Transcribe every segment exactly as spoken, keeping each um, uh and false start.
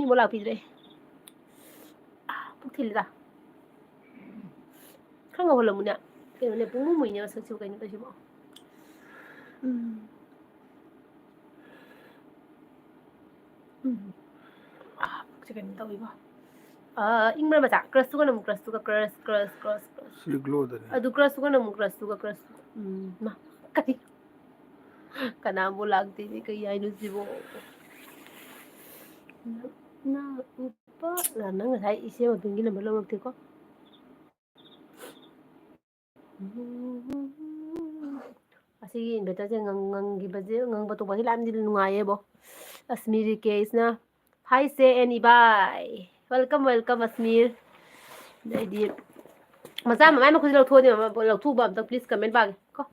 ꯊꯣꯡꯕ ꯂꯥꯛꯄꯤꯗ꯭ꯔꯦ꯫ ꯑꯥ, ꯄꯨꯛ ꯊꯤꯜꯂꯤꯗ꯫ ꯈꯔ ꯉꯧꯍꯜꯂꯝꯃꯨꯅꯦ꯫ ꯀꯩꯅꯣꯅꯦ, ꯄꯨꯡꯃꯨ ꯃꯨꯏꯅꯦ ꯃꯁꯛꯁꯤꯕꯨ, ꯀꯩꯅꯣ ꯇꯧꯏꯁꯤꯕꯣ? ꯎꯝ꯫ ꯎꯝ꯫ ꯑꯥ, ꯄꯨꯛꯁꯦ ꯀꯩꯅꯣ ꯇꯧꯏꯕꯣ꯫ ꯑꯥ, ꯏꯪꯕ꯭ꯔꯥ ꯃꯆꯥ? Crush ꯇꯨꯒ ꯅꯝꯃꯨ, crush ꯇꯨꯒ, crush, crush, crush, crush꯫ ꯁꯤ Glow ꯗꯅꯤ꯫ ꯑꯗꯨ crush ꯇꯨꯒ ꯅꯝꯃꯨ, crush ꯇꯨꯒ, crush ꯇꯨꯒ꯫ ꯎꯝ, ꯃꯥ, ꯀꯔꯤ? ꯀꯅꯥꯝꯕꯨ ꯂꯥꯛꯇꯦꯅꯦ, ꯀꯩ ꯍꯥꯏꯅꯣ ꯁꯤꯕꯣ? ꯅ-, ꯅ-, ꯎꯄꯥ, ꯅꯪ ꯉꯁꯥꯏ ꯏꯆꯦ ꯃꯄꯤꯡꯒꯤ number ꯂꯧꯔꯛꯇꯦꯀꯣ? ꯑꯁꯤꯒꯤ inverter ꯁꯦ ꯉꯪ-, ꯉꯪꯈꯤꯕꯁꯦ, ꯉꯪꯕ ꯇꯣꯛꯄꯁꯦ ꯌꯥꯝꯗꯤ ꯅꯨꯡꯉꯥꯏꯌꯦꯕꯣ꯫ ꯑꯁꯃꯤꯔ ꯔꯤꯀꯦꯁꯅ, "Hi ꯁꯦ ꯑꯦꯟ ꯏꯕꯥꯏ꯫ Welcome, welcome, Asmira." ꯑꯗꯩꯗꯤ ꯃꯆꯥ ꯃꯃꯥꯏ ꯃꯈꯨꯠꯁꯦ ꯂꯧꯊꯣꯛꯑꯗꯤ, ꯃꯃꯥ-, ꯂꯧꯊꯣꯛꯎꯕ ꯑꯝꯇ, please, comment ꯄꯥꯒꯦ ꯀꯣ꯫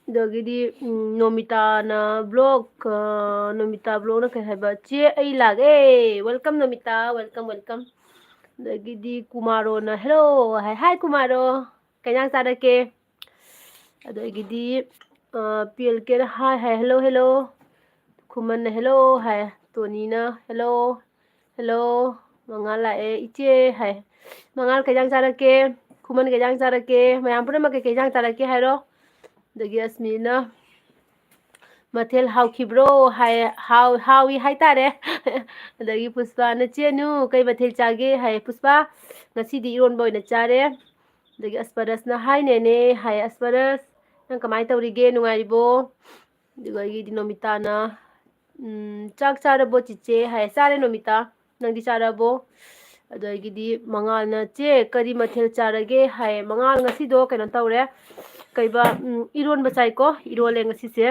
ꯑꯗꯒꯤꯗꯤ, ꯎꯝ, ꯅꯣꯃꯤꯇꯥꯅ vlog, ꯑ, ꯅꯣꯃꯤꯇꯥ vlogꯅ ꯀꯩ ꯍꯥꯏꯕ? "ꯆꯦ, ꯑꯩ ꯂꯥꯛꯑꯦ꯫" Welcome, ꯅꯣꯃꯤꯇꯥ, welcome, welcome꯫ ꯑꯗꯒꯤꯗꯤ ꯀꯨꯃꯥꯔꯣꯅ "Hello" ꯍꯥꯏ꯫ Hi, ꯀꯨꯃꯥꯔꯣ꯫ ꯀꯩ ꯏꯟꯖꯥꯡ ꯆꯥꯔꯛꯀꯦ? ꯑꯗꯒꯤꯗꯤ, ꯑ, ꯄꯤ ꯑꯦꯜ ꯀꯦꯅ "Hi" ꯍꯥꯏ, "Hello, hello꯫" ꯈꯨꯃꯟꯅ "Hello" ꯍꯥꯏ, ꯇꯣꯅꯤꯅ "Hello, hello꯫" ꯃꯉꯥꯜ ꯂꯥꯛꯑꯦ, "ꯏꯆꯦ" ꯍꯥꯏ꯫ ꯃꯉꯥꯜ, "ꯀꯩ ꯏꯟꯖꯥꯡ ꯆꯥꯔꯛꯀꯦ?" ꯈꯨꯃꯟ, "ꯀꯩ ꯏꯟꯖꯥꯡ ꯆꯥꯔꯛꯀꯦ?" ꯃꯌꯥꯝ ꯄꯨꯝꯅꯃꯛ ꯀꯩ ꯀꯩ ꯏꯟꯖꯥꯡ ꯆꯥꯔꯛꯀꯦ ꯍꯥꯏꯔꯣ꯫ ꯑꯗꯒꯤ ꯑꯁꯃꯤꯅ "ꯃꯊꯦꯜ ꯍꯥꯎꯈꯤꯕ꯭ꯔꯣ?" ꯍꯥꯏ, "ꯍꯥꯎ-, ꯍꯥꯎꯏ ꯍꯥꯏꯇꯥꯔꯦ꯫" ꯑꯗꯒꯤ ꯄꯨꯁꯄꯥꯅ "ꯆꯦꯅꯨ, ꯀꯩ ꯃꯊꯦꯜ ꯆꯥꯒꯦ?" ꯍꯥꯏ꯫ "ꯄꯨꯁꯄꯥ, ꯉꯁꯤꯗꯤ ꯏꯔꯣꯟꯕ ꯑꯣꯏꯅ ꯆꯥꯔꯦ꯫" ꯑꯗꯒꯤ ꯑꯁꯄꯔꯁꯅ "Hi ꯅꯦꯅꯦ" ꯍꯥꯏ꯫ "ꯑꯁꯄꯔꯁ, ꯅꯪ ꯀꯃꯥꯏꯅ ꯇꯧꯔꯤꯒꯦ? ꯅꯨꯡꯉꯥꯏꯔꯤꯕꯣ?" ꯑꯗꯨꯒ ꯑꯩꯒꯤꯗꯤ ꯅꯣꯃꯤꯇꯥꯅ, ꯎꯝ, "ꯆꯥꯛ ꯆꯥꯔꯕꯣ ꯆꯤꯆꯦ?" ꯍꯥꯏ꯫ "ꯆꯥꯔꯦ ꯅꯣꯃꯤꯇꯥ, ꯅꯪꯗꯤ ꯆꯥꯔꯕꯣ?" ꯑꯗꯒꯤꯗꯤ ꯃꯉꯥꯜꯅ, "ꯆꯦ, ꯀꯔꯤ ꯃꯊꯦꯜ ꯆꯥꯔꯒꯦ?" ꯍꯥꯏ꯫ ꯃꯉꯥꯜ ꯉꯁꯤꯗꯣ ꯀꯩꯅꯣ ꯇꯧꯔꯦ, ꯀꯩꯕ, ꯎꯝ, ꯏꯔꯣꯟꯕ ꯆꯥꯏꯀꯣ, ꯏꯔꯣꯜꯂꯦ ꯉꯁꯤꯁꯦ꯫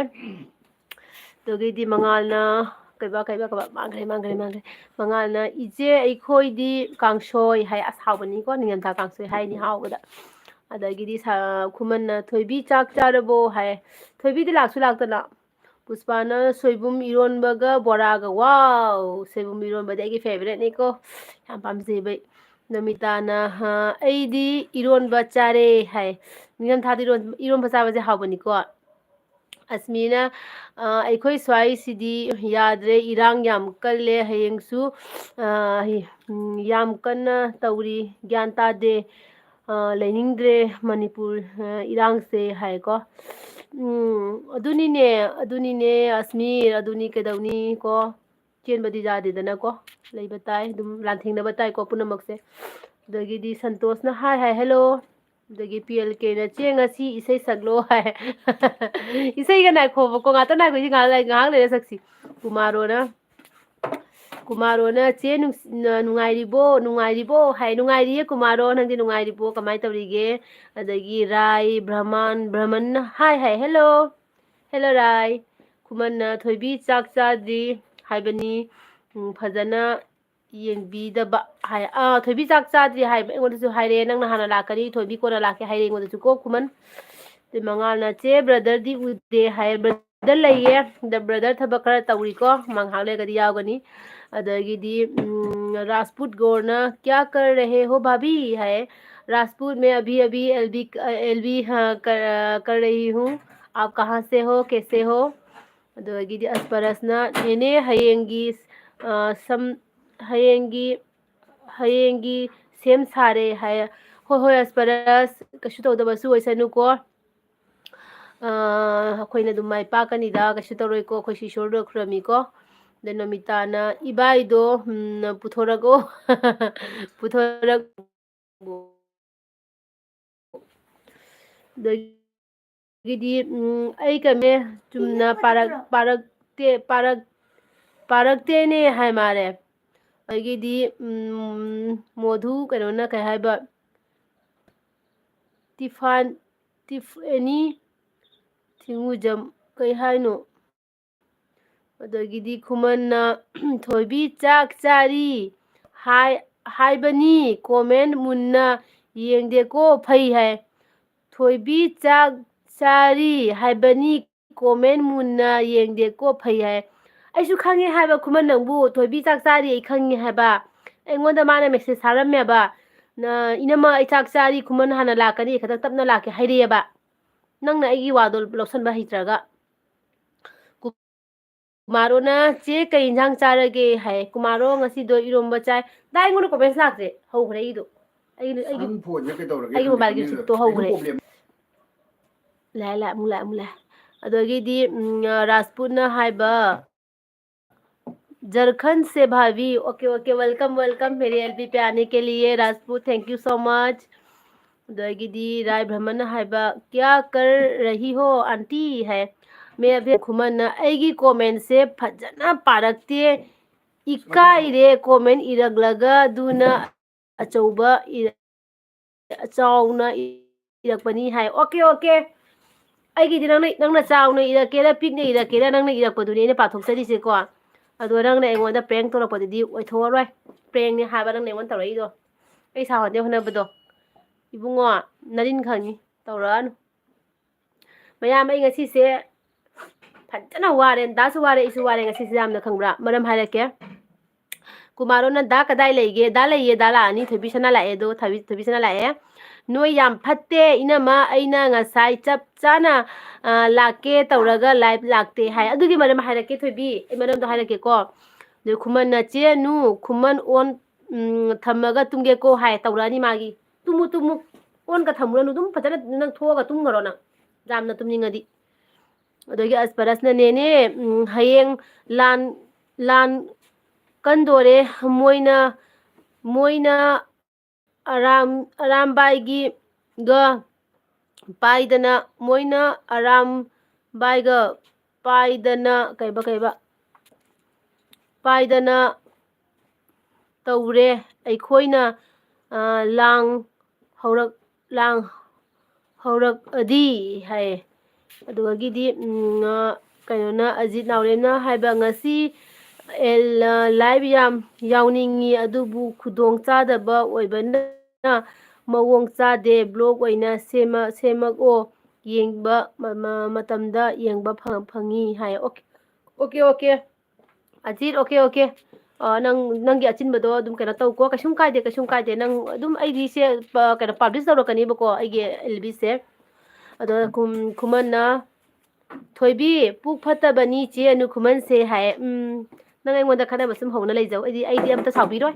ꯑꯗꯒꯤꯗꯤ ꯃꯉꯥꯜꯅ, ꯀꯩꯕ, ꯀꯩꯕ, ꯀꯩꯕ, ꯃꯥꯡꯈ꯭ꯔꯦ, ꯃꯥꯡꯈ꯭ꯔꯦ, ꯃꯥꯡꯈ꯭ꯔꯦ꯫ ꯃꯉꯥꯜꯅ, "ꯏꯆꯦ, ꯑꯩꯈꯣꯏꯗꯤ ꯀꯥꯡꯁꯣꯏ" ꯍꯥꯏ꯫ ꯑꯁ, ꯍꯥꯎꯕꯅꯤꯀꯣ, ꯅꯤꯡꯊꯝꯊꯥ ꯀꯥꯡꯁꯣꯏ ꯍꯥꯏꯅꯤ, ꯍꯥꯎꯕꯗ꯫ ꯑꯗꯒꯤꯗꯤ ꯁꯥ-, ꯈꯨꯃꯟꯅ, "ꯊꯣꯏꯕꯤ, ꯆꯥꯛ ꯆꯥꯔꯕꯣ?" ꯍꯥꯏ꯫ ꯊꯣꯏꯕꯤꯗꯤ ꯂꯥꯛꯁꯨ ꯂꯥꯛꯇꯅ꯫ ꯄꯨꯁꯄꯥꯅ, "ꯁꯣꯏꯕꯨꯝ ꯏꯔꯣꯟꯕꯒ ꯕꯣꯔꯥꯒ꯫" Wow! ꯁꯣꯏꯕꯨꯝ ꯏꯔꯣꯟꯕꯗꯤ ꯑꯩꯒꯤ favouriteꯅꯤꯀꯣ꯫ ꯌꯥꯝ ꯄꯥꯝꯖꯩꯕ ꯑꯩ꯫ ꯅꯣꯃꯤꯇꯥꯅ, "ꯍꯥ, ꯑꯩꯗꯤ ꯏꯔꯣꯟꯕ ꯆꯥꯔꯦ" ꯍꯥꯏ꯫ ꯅꯤꯡꯊꯝꯊꯥꯗ ꯏꯔꯣꯟ-, ꯏꯔꯣꯟꯕ ꯆꯥꯕꯁꯦ ꯍꯥꯎꯕꯅꯤꯀꯣ꯫ ꯑꯁꯃꯤꯅ, ꯑ, "ꯑꯩꯈꯣꯏ ꯁ꯭ꯋꯥꯏꯁꯤꯗꯤ ꯌꯥꯗ꯭ꯔꯦ, ꯏꯔꯥꯡ ꯌꯥꯝ ꯀꯜꯂꯦ, ꯍꯌꯦꯡꯁꯨ, ꯑ, ꯍꯤ-, ꯎꯝ, ꯌꯥꯝ ꯀꯟꯅ ꯇꯧꯔꯤ, ꯒ꯭ꯌꯥꯟ ꯇꯥꯗꯦ, ꯑ, ꯂꯩꯅꯤꯡꯗ꯭ꯔꯦ ꯃꯅꯤꯄꯨꯔ, ꯑ, ꯏꯔꯥꯡꯁꯦ" ꯍꯥꯏꯀꯣ꯫ ꯎꯝ, ꯑꯗꯨꯅꯤꯅꯦ, ꯑꯗꯨꯅꯤꯅꯦ ꯑꯁꯃꯤꯔ, ꯑꯗꯨꯅꯤ ꯀꯩꯗꯧꯅꯤ ꯀꯣ? ꯆꯦꯟꯕꯗꯤ ꯌꯥꯗꯦꯗꯅꯀꯣ, ꯂꯩꯕ ꯇꯥꯏ, ꯑꯗꯨꯝ ꯂꯥꯟꯊꯦꯡꯅꯕ ꯇꯥꯏꯀꯣ ꯄꯨꯝꯅꯃꯛꯁꯦ꯫ ꯑꯗꯒꯤꯗꯤ ꯁꯟꯇꯣꯁꯅ, "ꯍꯥꯏ ꯍꯥꯏ, ꯍꯦꯜꯂꯣ"꯫ ꯑꯗꯒꯤ ꯄꯤ ꯑꯦꯜ ꯀꯦꯅ, "ꯆꯦ, ꯉꯁꯤ ꯏꯁꯩ ꯁꯛꯂꯣ" ꯍꯥꯏ꯫ ꯏꯁꯩꯒ ꯅꯥꯏꯈꯣꯕꯀꯣ, ꯉꯥꯛꯇ ꯉꯥꯏꯈꯣ, ꯏꯁꯩ ꯉꯥꯏꯍꯥꯛ ꯂꯩ-, ꯉꯥꯏꯍꯥꯛ ꯂꯩꯔ ꯁꯛꯁꯤ꯫ ꯀꯨꯃꯥꯔꯣꯅ, ꯀꯨꯃꯥꯔꯣꯅ, "ꯆꯦ ꯅꯨꯡꯁꯤ-, ꯅ-, ꯅꯨꯡꯉꯥꯏꯔꯤꯕꯣ?" "ꯅꯨꯡꯉꯥꯏꯔꯤꯕꯣ?" ꯍꯥꯏ꯫ "ꯅꯨꯡꯉꯥꯏꯔꯤꯌꯦ ꯀꯨꯃꯥꯔꯣ, ꯅꯪꯗꯤ ꯅꯨꯡꯉꯥꯏꯔꯤꯕꯣ? ꯀꯃꯥꯏꯅ ꯇꯧꯔꯤꯒꯦ?" ꯑꯗꯒꯤ ꯔꯥꯏ ꯕ꯭ꯔꯍꯃꯟ, ꯕ꯭ꯔꯍꯃꯟꯅ, "ꯍꯥꯏ ꯍꯥꯏ, ꯍꯦꯜꯂꯣ, ꯍꯦꯜꯂꯣ ꯔꯥꯏ"꯫ ꯈꯨꯃꯟꯅ, "ꯊꯣꯏꯕꯤ ꯆꯥꯛ ꯆꯥꯗ꯭ꯔꯤ ꯍꯥꯏꯕꯅꯤ, ꯎꯝ, ꯐꯖꯅ ꯌꯦꯡꯕꯤꯗꯕ" ꯍꯥꯏ꯫ ꯑꯥ, "ꯊꯣꯏꯕꯤ ꯆꯥꯛ ꯆꯥꯗ꯭ꯔꯤ" ꯍꯥꯏꯕ ꯑꯩꯉꯣꯟꯗꯁꯨ ꯍꯥꯏꯔꯦ, "ꯅꯪꯅ ꯍꯥꯟꯅ ꯂꯥꯛꯀꯅꯤ, ꯊꯣꯏꯕꯤ ꯀꯣꯟꯅ ꯂꯥꯛꯀꯦ" ꯍꯥꯏꯔꯦ ꯑꯩꯉꯣꯟꯗꯁꯨ ꯀꯣ ꯈꯨꯃꯟ꯫ ꯑꯗꯩ ꯃꯉꯥꯜꯅ, "ꯆꯦ, ꯕ꯭ꯔꯗꯔꯗꯤ ꯎꯗꯦ" ꯍꯥꯏ꯫ ꯕ꯭ꯔꯗꯔ ꯂꯩꯌꯦ, ꯑꯗ ꯕ꯭ꯔꯗꯔ ꯊꯕꯛ ꯈꯔ ꯇꯧꯔꯤꯀꯣ, ꯃꯥ ꯉꯥꯏꯍꯥꯛ ꯂꯩꯔꯒꯗꯤ ꯌꯥꯎꯒꯅꯤ꯫ ꯑꯗꯒꯤꯗꯤ, ꯎꯝ, ꯔꯥꯖꯄꯨꯠ ꯒꯣꯔꯅ, "ꯀ꯭ꯌꯥ ꯀꯔ ꯔꯍꯦ ꯍꯣ ꯚꯥꯕꯤ?" ꯍꯥꯏ꯫ "ꯔꯥꯖꯄꯨꯠ ꯃꯦ ꯑꯚꯤ ꯑꯚꯤ ꯑꯦꯜꯕꯤ, ꯑ, ꯑꯦꯜꯕꯤ, ꯑ, ꯀꯔ, ꯑ, ꯀꯔ ꯔꯍꯤ ꯍꯨ, ꯑꯥꯞ ꯀꯍꯥ ꯁꯦ ꯍꯣ, ꯀꯦꯁꯦ ꯍꯣ?" ꯑꯗꯒꯤꯗꯤ ꯑꯁꯄꯔꯁꯅ, "ꯅꯦꯅꯦ, ꯍꯌꯦꯡꯒꯤ, ꯑ, ꯁꯝ, ꯍꯌꯦꯡꯒꯤ, ꯍꯌꯦꯡꯒꯤ ꯁꯦꯝ ꯁꯥꯔꯦ" ꯍꯥꯏ꯫ ꯍꯣꯏ, ꯍꯣꯏ, ꯑꯁꯄꯔꯁ, ꯀꯩꯁꯨ ꯇꯧꯗꯕꯁꯨ ꯑꯣꯏꯁꯅꯨꯀꯣ꯫ ꯑ, ꯑꯩꯈꯣꯏꯅ ꯑꯗꯨꯝ ꯃꯥꯏ ꯄꯥꯛꯀꯅꯤꯗ, ꯀꯩꯁꯨ ꯇꯧꯔꯣꯏꯀꯣ, ꯑꯩꯈꯣꯏꯁꯨ ꯏꯁꯣꯔꯗ ꯈꯨꯔꯨꯝꯃꯤꯀꯣ꯫ ꯑꯗꯩ ꯅꯣꯃꯤꯇꯥꯅ, "ꯏꯕꯥꯏꯗꯣ, ꯎꯝ, ꯄꯨꯊꯣꯔꯛꯑꯣ, ꯄꯨꯊꯣꯔꯛ-" ꯑꯗꯒꯤꯗꯤ, ꯎꯝ, ꯑꯩ ꯀꯩꯅꯣ ꯆꯨꯝꯅ ꯄꯥꯔꯛ-, ꯄꯥꯔꯛꯇꯦ, ꯄꯥꯔꯛ-, ꯄꯥꯔꯛꯇꯦꯅꯦ ꯍꯥꯏ ꯃꯥꯜꯂꯦ꯫ ꯑꯗꯒꯤꯗꯤ, ꯎꯝ, ꯃꯣꯙꯨ ꯀꯩꯅꯣꯅ ꯀꯩ ꯍꯥꯏꯕ? ꯇꯤꯐꯥꯟ-, ꯇꯤꯐ-, ꯑꯦꯅꯤ ꯊꯤꯡꯉꯨꯖꯝ ꯀꯩ ꯍꯥꯏꯅꯣ? ꯑꯗꯒꯤꯗꯤ ꯈꯨꯃꯟꯅ, "ꯊꯣꯏꯕꯤ ꯆꯥꯛ ꯆꯥꯔꯤ ꯍꯥꯏ-, ꯍꯥꯏꯕꯅꯤ, comment ꯃꯨꯟꯅ ꯌꯦꯡꯗꯦꯀꯣ, ꯐꯩ" ꯍꯥꯏ꯫ "ꯊꯣꯏꯕꯤ ꯆꯥꯛ ꯆꯥꯔꯤ ꯍꯥꯏꯕꯅꯤ, comment ꯃꯨꯟꯅ ꯌꯦꯡꯗꯦꯀꯣ, ꯐꯩ" ꯍꯥꯏ꯫ ꯑꯩꯁꯨ ꯈꯪꯉꯦ ꯍꯥꯏꯕ ꯈꯨꯃꯟ ꯅꯪꯕꯨ, ꯊꯣꯏꯕꯤ ꯆꯥꯛ ꯆꯥꯔꯤ ꯑꯩ ꯈꯪꯉꯦ ꯍꯥꯏꯕ꯫ ꯑꯩꯉꯣꯟꯗ ꯃꯥꯅ message ꯊꯥꯔꯝꯃꯦꯕ, "ꯅ-, ꯏꯅꯝꯃ ꯑꯩ ꯆꯥꯛ ꯆꯥꯔꯤ, ꯈꯨꯃꯟ ꯍꯥꯟꯅ ꯂꯥꯛꯀꯅꯤ, ꯈꯤꯇꯪ ꯇꯞꯅ ꯂꯥꯛꯀꯦ" ꯍꯥꯏꯔꯛꯑꯦꯕ꯫ ꯅꯪꯅ ꯑꯩꯒꯤ ꯋꯥꯗꯣ ꯂꯧꯁꯟꯕ ꯍꯩꯇ꯭ꯔꯒ꯫ ꯀꯨꯃꯥꯔꯣꯅ, "ꯆꯦ, ꯀꯩ ꯏꯟꯖꯥꯡ ꯆꯥꯔꯒꯦ?" ꯍꯥꯏ꯫ ꯀꯨꯃꯥꯔꯣ, "ꯉꯁꯤꯗꯣ ꯏꯔꯣꯝꯕ ꯆꯥꯏ"꯫ ꯗꯥ, ꯑꯩꯉꯣꯟꯗ comments ꯂꯥꯛꯇ꯭ꯔꯦ꯫ ꯍꯧꯈ꯭ꯔꯦ ꯑꯩꯒꯤꯗꯣ꯫ ꯑꯩꯒꯤ, ꯑꯩꯒꯤ, ꯁꯝ ꯐꯣꯟꯁꯦ ꯀꯩꯗꯧꯔꯒꯦ? ꯑꯩꯒꯤ mobileꯒꯤ ꯁꯤꯗꯤ ꯆꯨꯞꯇꯣ ꯀꯩꯅꯣ ꯍꯧꯈ꯭ꯔꯦ꯫ Problem? ꯂꯥꯛꯑꯦ, ꯂꯥꯛꯑꯦ, ꯑꯃꯨꯛ ꯂꯥꯛꯑꯦ, ꯑꯃꯨꯛ ꯂꯥꯛꯑꯦ꯫ ꯑꯗꯒꯤꯗꯤ, ꯎꯝ, ꯔꯥꯖꯄꯨꯠꯅ ꯍꯥꯏꯕ, "झारखंड से भाभी"꯫ Okay, okay, welcome, welcome, मेरे LB पे आने के लिए, Rajput, thank you so much꯫ ꯑꯗꯒꯤꯗꯤ ꯔꯥꯏ ꯕ꯭ꯔꯍꯃꯟꯅ ꯍꯥꯏꯕ, "क्या कर रही हो आंटी?" ꯍꯥꯏ꯫ ꯃꯦ ꯑꯕꯤ ꯈꯨꯃꯟꯅ, "ꯑꯩꯒꯤ commentꯁꯦ ꯐꯖꯅ ꯄꯥꯔꯛꯇꯦ, ꯏꯀꯥꯏꯔꯦ, comment ꯏꯔꯛꯂꯒ ꯑꯗꯨꯅ ꯑꯆꯧꯕ ꯏꯔ-, ꯆꯥꯎꯅ ꯏꯔꯛꯄꯅꯤ" ꯍꯥꯏ꯫ Okay, okay꯫ ꯑꯩꯒꯤꯗꯤ ꯅꯪꯅ, ꯅꯪꯅ ꯆꯥꯎꯅ ꯏꯔꯛꯀꯦꯔꯥ, ꯄꯤꯛꯅ ꯏꯔꯛꯀꯦꯔꯥ, ꯅꯪꯅ ꯏꯔꯛꯄꯗꯨꯅꯤ ꯑꯩꯅ ꯄꯥꯊꯣꯛꯆꯔꯤꯁꯦꯀꯣ꯫ ꯑꯗꯣ ꯅꯪꯅ ꯑꯩꯉꯣꯟꯗ prank ꯇꯧꯔꯛꯄꯗꯨꯗꯤ ꯑꯣꯏꯊꯣꯛꯑꯔꯣꯏ꯫ Prankꯅꯤ ꯍꯥꯏꯕ ꯅꯪꯅ ꯑꯩꯉꯣꯟꯗ ꯇꯧꯔꯛꯏꯗꯣ꯫ ꯑꯩ ꯁꯥꯎꯍꯟꯗꯦ ꯍꯣꯠꯅꯕꯗꯣ꯫ ꯏꯕꯨꯡꯉꯣ, ꯅꯔꯤꯟ ꯈꯪꯉꯤ꯫ ꯇꯧꯔꯛꯑꯅꯨ꯫ ꯃꯌꯥꯝ, ꯑꯩ ꯉꯁꯤꯁꯦ ꯐꯖꯅ ꯋꯥꯔꯦ꯫ ꯗꯥꯁꯨ ꯋꯥꯔꯦ, ꯑꯩꯁꯨ ꯋꯥꯔꯦ ꯉꯁꯤꯁꯦ ꯌꯥꯝꯅ, ꯈꯪꯕ꯭ꯔꯥ? ꯃꯔꯝ ꯍꯥꯏꯔꯛꯀꯦ꯫ ꯀꯨꯃꯥꯔꯣꯅ, "ꯗꯥ ꯀꯗꯥꯏ ꯂꯩꯒꯦ?" ꯗꯥ ꯂꯩꯌꯦ, ꯗꯥ ꯂꯥꯛꯑꯅꯤ꯫ ꯊꯣꯏꯕꯤꯁꯅꯥ ꯂꯥꯛꯑꯦ, ꯑꯗꯣ ꯊꯣꯏꯕꯤ-, ꯊꯣꯏꯕꯤꯁꯅꯥ ꯂꯥꯛꯑꯦ꯫ "ꯅꯣꯏ ꯌꯥꯝ ꯐꯠꯇꯦ, ꯏꯅꯝꯃ, ꯑꯩꯅ ꯉꯁꯥꯏ ꯆꯞ ꯆꯥꯅ, ꯑ, ꯂꯥꯛꯀꯦ ꯇꯧꯔꯒ live ꯂꯥꯛꯇꯦ" ꯍꯥꯏ꯫ ꯑꯗꯨꯒꯤ ꯃꯔꯝ ꯍꯥꯏꯔꯛꯀꯦ, ꯊꯣꯏꯕꯤ, ꯑꯩ ꯃꯔꯝꯗꯣ ꯍꯥꯏꯔꯛꯀꯦꯀꯣ꯫ ꯑꯗꯨ ꯈꯨꯃꯟꯅ, "ꯆꯦ ꯅꯨ, ꯈꯨꯃꯟ on, ꯎꯝ, ꯊꯝꯃꯒ ꯇꯨꯝꯒꯦꯀꯣ" ꯍꯥꯏ, ꯇꯧꯔꯛꯑꯅꯤ ꯃꯥꯒꯤ꯫ "ꯇꯨꯝꯃꯨ, ꯇꯨꯝꯃꯨ, onꯒ ꯊꯝꯃꯨꯔꯅꯨ, ꯑꯗꯨꯝ ꯐꯖꯅ ꯅꯪ ꯊꯣꯛꯑꯒ ꯇꯨꯝꯈꯔꯣ ꯅꯪ, ꯌꯥꯝꯅ ꯇꯨꯝꯅꯤꯡꯉꯗꯤ"꯫ ꯑꯗꯒꯤ ꯑꯁꯄꯔꯁꯅ, "ꯅꯦꯅꯦ, ꯎꯝ, ꯍꯌꯦꯡ ꯂꯥꯟ, ꯂꯥꯟ ꯀꯟꯗꯣꯔꯦ, ꯃꯣꯏꯅ, ꯃꯣꯏꯅ ꯑꯔꯥꯝ-, ꯑꯔꯥꯝꯕꯥꯏꯒꯤꯒ ꯄꯥꯏꯗꯅ, ꯃꯣꯏꯅ ꯑꯔꯥꯝꯕꯥꯏꯒ ꯄꯥꯏꯗꯅ", ꯀꯩꯕ, ꯀꯩꯕ, "ꯄꯥꯏꯗꯅ ꯇꯧꯔꯦ, ꯑꯩꯈꯣꯏꯅ, ꯑ, ꯂꯥꯡ ꯍꯧꯔꯛ-, ꯂꯥꯡ ꯍꯧꯔꯛꯑꯗꯤ" ꯍꯥꯏꯌꯦ꯫ ꯑꯗꯨꯗꯒꯤꯗꯤ, ꯎꯝ, ꯑ, ꯀꯩꯅꯣꯅ, ꯑꯖꯤꯠ ꯅꯥꯎꯔꯦꯝꯅ ꯍꯥꯏꯕ, "ꯉꯁꯤ ꯑꯦꯜ-, ꯑ, live ꯌꯥꯝ ꯌꯥꯎꯅꯤꯡꯉꯤ, ꯑꯗꯨꯕꯨ ꯈꯨꯗꯣꯡ ꯆꯥꯗꯕ ꯑꯣꯏꯕꯅ ꯃꯑꯣꯡ ꯆꯥꯗꯦ, vlog ꯑꯣꯏꯅ ꯁꯦꯝꯃ-, ꯁꯦꯝꯃꯛꯑꯣ, ꯌꯦꯡꯕ ꯃ-, ꯃ-, ꯃꯇꯝꯗ ꯌꯦꯡꯕ ꯐ-, ꯐꯪꯉꯤ" ꯍꯥꯏ꯫ Okay, okay, okay꯫ Ajit, okay, okay꯫ ꯑ, ꯅꯪ, ꯅꯪꯒꯤ ꯑꯆꯤꯟꯕꯗꯣ ꯑꯗꯨꯝ ꯀꯩꯅꯣ ꯇꯧꯀꯣ, ꯀꯩꯁꯨꯝ ꯀꯥꯏꯗꯦ, ꯀꯩꯁꯨꯝ ꯀꯥꯏꯗꯦ꯫ ꯅꯪ ꯑꯗꯨꯝ, ꯑꯩꯗꯤ ꯁꯦ, ꯄ-, ꯀꯩꯅꯣ, publish ꯇꯧꯔꯛꯀꯅꯦꯕꯀꯣ, ꯑꯩꯒꯤ LBꯁꯦ꯫ ꯑꯗꯣ ꯈꯨꯝ-, ꯈꯨꯃꯟꯅ, ꯊꯣꯏꯕꯤ, ꯄꯨꯛ ꯐꯠꯇꯕꯅꯤ ꯆꯦ ꯑꯅꯨ ꯈꯨꯃꯟꯁꯦ ꯍꯥꯏ꯫ ꯎꯝ, ꯅꯪ ꯑꯩꯉꯣꯟꯗ ꯈꯠꯅꯕ ꯁꯨꯝ ꯍꯧꯅ ꯂꯩꯖꯧ, ꯑꯩꯗꯤ, ꯑꯩꯗꯤ ꯑꯝꯇ ꯁꯥꯎꯕꯤꯔꯣꯏ꯫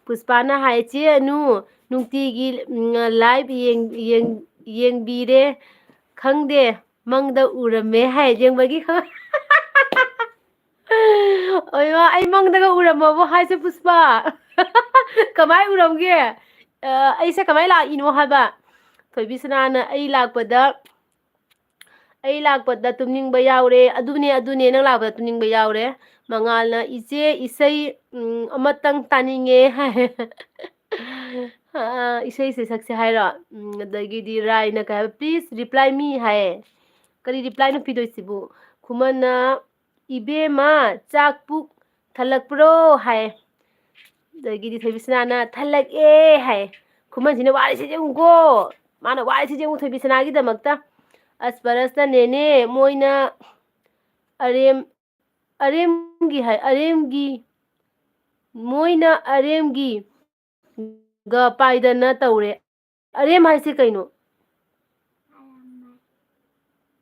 ꯄꯨꯁꯄꯥꯅ ꯍꯥꯏ, ꯆꯦ ꯑꯅꯨ, ꯅꯨꯡꯇꯤꯒꯤ, ꯎꯝ, live ꯌꯦꯡ-, ꯌꯦꯡ-, ꯌꯦꯡꯕꯤꯔꯦ, ꯈꯪꯗꯦ, ꯃꯪꯗ ꯎꯔꯝꯃꯦ ꯍꯥꯏ, ꯌꯦꯡꯕꯒꯤ ꯈꯪ-, ꯑꯣꯏꯃꯥ, ꯑꯩ ꯃꯪꯗꯒ ꯎꯔꯝꯃꯕꯣ ꯍꯥꯏꯁꯦ, ꯄꯨꯁꯄꯥ? ꯀꯃꯥꯏ ꯎꯔꯝꯒꯦ? ꯑ, ꯑꯩꯁꯦ ꯀꯃꯥꯏ ꯂꯥꯛꯏꯅꯣ ꯍꯥꯏꯕ? ꯊꯣꯏꯕꯤꯁꯅꯥꯅ ꯑꯩ ꯂꯥꯛꯄꯗ, ꯑꯩ ꯂꯥꯛꯄꯗ ꯇꯨꯝꯅꯤꯡꯕ ꯌꯥꯎꯔꯦ꯫ ꯑꯗꯨꯅꯦ, ꯑꯗꯨꯅꯦ, ꯅꯪ ꯂꯥꯛꯄꯗ ꯇꯨꯝꯅꯤꯡꯕ ꯌꯥꯎꯔꯦ꯫ ꯃꯉꯥꯜꯅ, "ꯏꯆꯦ, ꯏꯁꯩ, ꯎꯝ, ꯑꯃꯇꯪ ꯇꯥꯅꯤꯡꯉꯦ" ꯍꯥꯏ꯫ ꯑ, ꯏꯁꯩꯁꯦ ꯁꯛꯁꯦ ꯍꯥꯏꯔꯣ? ꯎꯝ, ꯑꯗꯒꯤꯗꯤ ꯔꯥꯏꯅ ꯀꯩ ꯍꯥꯏꯕ, "Please reply me" ꯍꯥꯏ꯫ ꯀꯔꯤ reply ꯅꯣ ꯄꯤꯗꯣꯏꯁꯤꯕꯨ? ꯈꯨꯃꯟꯅ, "ꯏꯕꯦꯝꯃ, ꯆꯥꯛ ꯄꯨꯛ ꯊꯜꯂꯛꯄ꯭ꯔꯣ?" ꯍꯥꯏ꯫ ꯑꯗꯒꯤꯗꯤ ꯊꯣꯏꯕꯤꯁꯅꯥꯅ, "ꯊꯜꯂꯛꯑꯦ" ꯍꯥꯏ꯫ ꯈꯨꯃꯟꯁꯤꯅ ꯋꯥꯔꯤꯁꯦ ꯌꯦꯡꯉꯨꯀꯣ꯫ ꯃꯥꯅ ꯋꯥꯔꯤꯁꯦ ꯌꯦꯡꯉꯨ ꯊꯣꯏꯕꯤꯁꯅꯥꯒꯤꯗꯃꯛꯇ꯫ ꯑꯁꯄꯔꯁꯅ, "ꯅꯦꯅꯦ, ꯃꯣꯏꯅ ꯑꯔꯦꯝ-, ꯑꯔꯦꯝꯒꯤ" ꯍꯥꯏ, "ꯑꯔꯦꯝꯒꯤ, ꯃꯣꯏꯅ ꯑꯔꯦꯝꯒꯤ ꯒ ꯄꯥꯏꯗꯅ ꯇꯧꯔꯦ"꯫ ꯑꯔꯦꯝ ꯍꯥꯏꯁꯦ ꯀꯩꯅꯣ?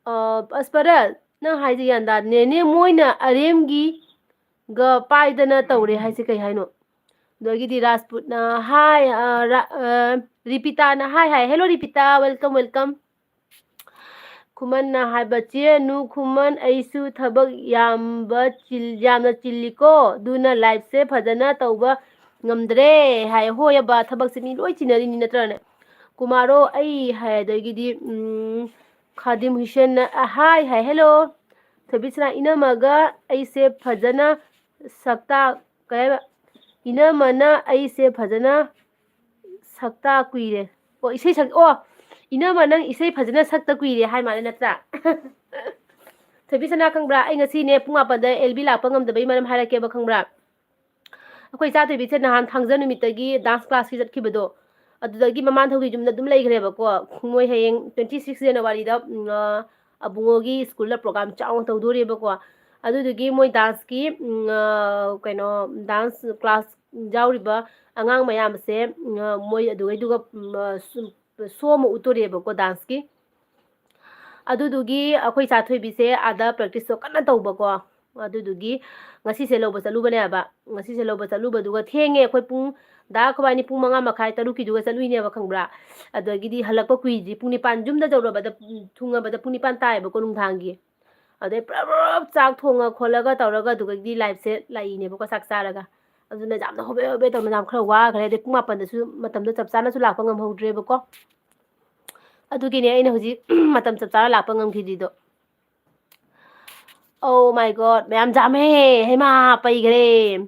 ꯑ, ꯑꯁꯄꯔꯁ, ꯅꯪ ꯍꯥꯏꯁꯦ ꯒ꯭ꯌꯥꯟ ꯇꯥꯗꯦ꯫ "ꯅꯦꯅꯦ, ꯃꯣꯏꯅ ꯑꯔꯦꯝꯒꯤ ꯒ ꯄꯥꯏꯗꯅ ꯇꯧꯔꯦ" ꯍꯥꯏꯁꯦ ꯀꯩ ꯍꯥꯏꯅꯣ? ꯑꯗꯒꯤꯗꯤ ꯔꯥꯖꯄꯨꯠꯅ, "Hi", ꯑ, ꯔꯥ-, ꯑ, ꯔꯤꯄꯤꯇꯥꯅ, "Hi, hi, hello ꯔꯤꯄꯤꯇꯥ, welcome, welcome." ꯈꯨꯃꯟꯅ ꯍꯥꯏꯕ, "ꯆꯦ ꯑꯅꯨ ꯈꯨꯃꯟ, ꯑꯩꯁꯨ ꯊꯕꯛ ꯌꯥꯝꯕ ꯆꯤꯜ-, ꯌꯥꯝꯅ ꯆꯤꯜꯂꯤꯀꯣ, ꯑꯗꯨꯅ live ꯁꯦ ꯐꯖꯅ ꯇꯧꯕ ꯉꯝꯗ꯭ꯔꯦ" ꯍꯥꯏ꯫ ꯍꯣꯏ ꯑꯕ, ꯊꯕꯛꯁꯦ ꯃꯤ ꯂꯣꯏ ꯆꯤꯟꯅꯔꯤꯅꯤ ꯅꯠꯇ꯭ꯔꯅꯦ? ꯀꯨꯃꯥꯔꯣ, ꯑꯩ ꯍꯥꯏ, ꯑꯗꯒꯤꯗꯤ, ꯎꯝ, ꯈꯥꯗꯤꯝ ꯍꯨꯏꯁꯦꯟꯅ, "ꯑ, hi" ꯍꯥꯏ, "Hello"꯫ ꯊꯣꯏꯕꯤꯁꯅꯥ, "ꯏꯅꯝꯃꯒ ꯑꯩꯁꯦ ꯐꯖꯅ ꯁꯛꯇꯥ-, ꯀꯩ ꯍꯥꯏꯕ? "ꯏꯅꯝꯃꯅ ꯑꯩꯁꯦ ꯐꯖꯅ ꯁꯛꯇꯥ ꯀꯨꯏꯔꯦ"꯫ ꯑꯣ, ꯏꯁꯩ ꯁꯛ-, ꯑꯣ, "ꯏꯅꯝꯃ, ꯅꯪ ꯏꯁꯩ ꯐꯖꯅ ꯁꯛꯇ ꯀꯨꯏꯔꯦ" ꯍꯥꯏ ꯃꯥꯜꯂꯦ, ꯅꯠꯇ꯭ꯔꯥ? ꯊꯣꯏꯕꯤꯁꯅꯥ, ꯈꯪꯕ꯭ꯔꯥ? ꯑꯩ ꯉꯁꯤꯅꯦ ꯄꯨꯡ ꯃꯥꯄꯟꯗ ꯑꯦꯜ ꯕꯤ ꯂꯥꯛꯄ ꯉꯝꯗꯕꯩ ꯃꯔꯝ ꯍꯥꯏꯔꯛꯀꯦꯕ, ꯈꯪꯕ꯭ꯔꯥ? ꯑꯩꯈꯣꯏ ꯏꯆꯥ ꯊꯣꯏꯕꯤꯁꯦ ꯅꯍꯥꯟ ꯊꯥꯡꯖ ꯅꯨꯃꯤꯠꯇꯒꯤ dance class ꯀꯤ ꯆꯠꯈꯤꯕꯗꯣ, ꯑꯗꯨꯗꯒꯤ ꯃꯃꯥ ꯅꯤꯡꯊꯧꯒꯤ ꯌꯨꯝꯗ ꯑꯗꯨꯝ ꯂꯩꯈ꯭ꯔꯦꯕꯀꯣ꯫ ꯃꯣꯏ ꯍꯌꯦꯡ twenty six January ꯗ, ꯎꯝ, ꯑ, ꯑꯕꯨꯡꯉꯣꯒꯤ school ꯗ program ꯆꯥꯎꯅ ꯇꯧꯗꯣꯔꯤꯕꯀꯣ꯫ ꯑꯗꯨꯗꯨꯒꯤ ꯃꯣꯏ dance ꯀꯤ, ꯎꯝ, ꯑ, ꯀꯩꯅꯣ, dance class ꯌꯥꯎꯔꯤꯕ ꯑꯉꯥꯡ ꯃꯌꯥꯝꯁꯦ, ꯎꯝ, ꯑ, ꯃꯣꯏ ꯑꯗꯨꯒꯩꯗꯨꯒ, ꯎꯝ, ꯑ, ꯁꯨꯝ show ꯑꯃ ꯎꯠꯇꯣꯔꯤꯕꯀꯣ, dance ꯀꯤ꯫ ꯑꯗꯨꯗꯨꯒꯤ ꯑꯩꯈꯣꯏ ꯆꯥꯊꯣꯏꯕꯤꯁꯦ ꯑꯥꯗ practiceꯇꯣ ꯀꯟꯅ ꯇꯧꯕꯀꯣ꯫ ꯑꯗꯨꯗꯨꯒꯤ ꯉꯁꯤꯁꯦ ꯂꯧꯕ ꯆꯠꯂꯨꯕꯅꯦꯕ꯫ ꯉꯁꯤꯁꯦ ꯂꯧꯕ ꯆꯠꯂꯨꯕꯗꯨꯒ ꯊꯦꯡꯉꯦ꯫ ꯑꯩꯈꯣꯏ ꯄꯨꯡ, ꯗꯥ ꯑꯩꯈꯣꯏꯕꯥꯅꯤ ꯄꯨꯡ ꯃꯉꯥ ꯃꯈꯥꯏ, ꯇꯔꯨꯛꯀꯤꯗꯨꯒ ꯆꯠꯂꯨꯏꯅꯦꯕ, ꯈꯪꯕ꯭ꯔꯥ? ꯑꯗꯒꯤꯗꯤ ꯍꯜꯂꯛꯄ ꯀꯨꯏꯗ꯭ꯔꯤ, ꯄꯨꯡ ꯅꯤꯄꯥꯟ, ꯌꯨꯝꯗ ꯌꯧꯔꯕꯗ, ꯎꯝ, ꯊꯨꯡꯉꯕꯗ ꯄꯨꯡ ꯅꯤꯄꯥꯟ ꯇꯥꯏꯌꯦꯕꯀꯣ ꯅꯨꯡꯗꯥꯡꯒꯤ꯫ ꯑꯗꯩ ꯄꯨꯔꯞ ꯄꯨꯔꯞ ꯆꯥꯛ ꯊꯣꯡꯉ ꯈꯣꯠꯂꯒ ꯇꯧꯔꯒ ꯑꯗꯨꯗꯒꯤꯗꯤ liveꯁꯦ ꯂꯥꯛꯏꯅꯦꯕꯀꯣ, ꯆꯥꯛ ꯆꯥꯔꯒ꯫ ꯑꯗꯨꯅ ꯌꯥꯝꯅ ꯍꯣꯕꯦ ꯍꯣꯕꯦ ꯇꯧꯅ ꯌꯥꯝ ꯈꯔ ꯋꯥꯈ꯭ꯔꯦ꯫ ꯑꯗꯩ ꯄꯨꯡ ꯃꯥꯄꯟꯗꯁꯨ ꯃꯇꯝꯗꯣ ꯆꯞ ꯆꯥꯅꯁꯨ ꯂꯥꯛꯄ ꯉꯝꯍꯧꯗ꯭ꯔꯦꯕꯀꯣ꯫ ꯑꯗꯨꯒꯤꯅꯦ ꯑꯩꯅ ꯍꯧꯖꯤꯛ ꯃꯇꯝ ꯆꯞ ꯆꯥꯅ ꯂꯥꯛꯄ ꯉꯝꯈꯤꯗ꯭ꯔꯤꯗꯣ꯫ Oh my God, ꯃꯌꯥꯝ ꯌꯥꯝꯃꯦ꯫ ꯍꯩꯃꯥ, ꯄꯩꯒ꯭ꯔꯦ꯫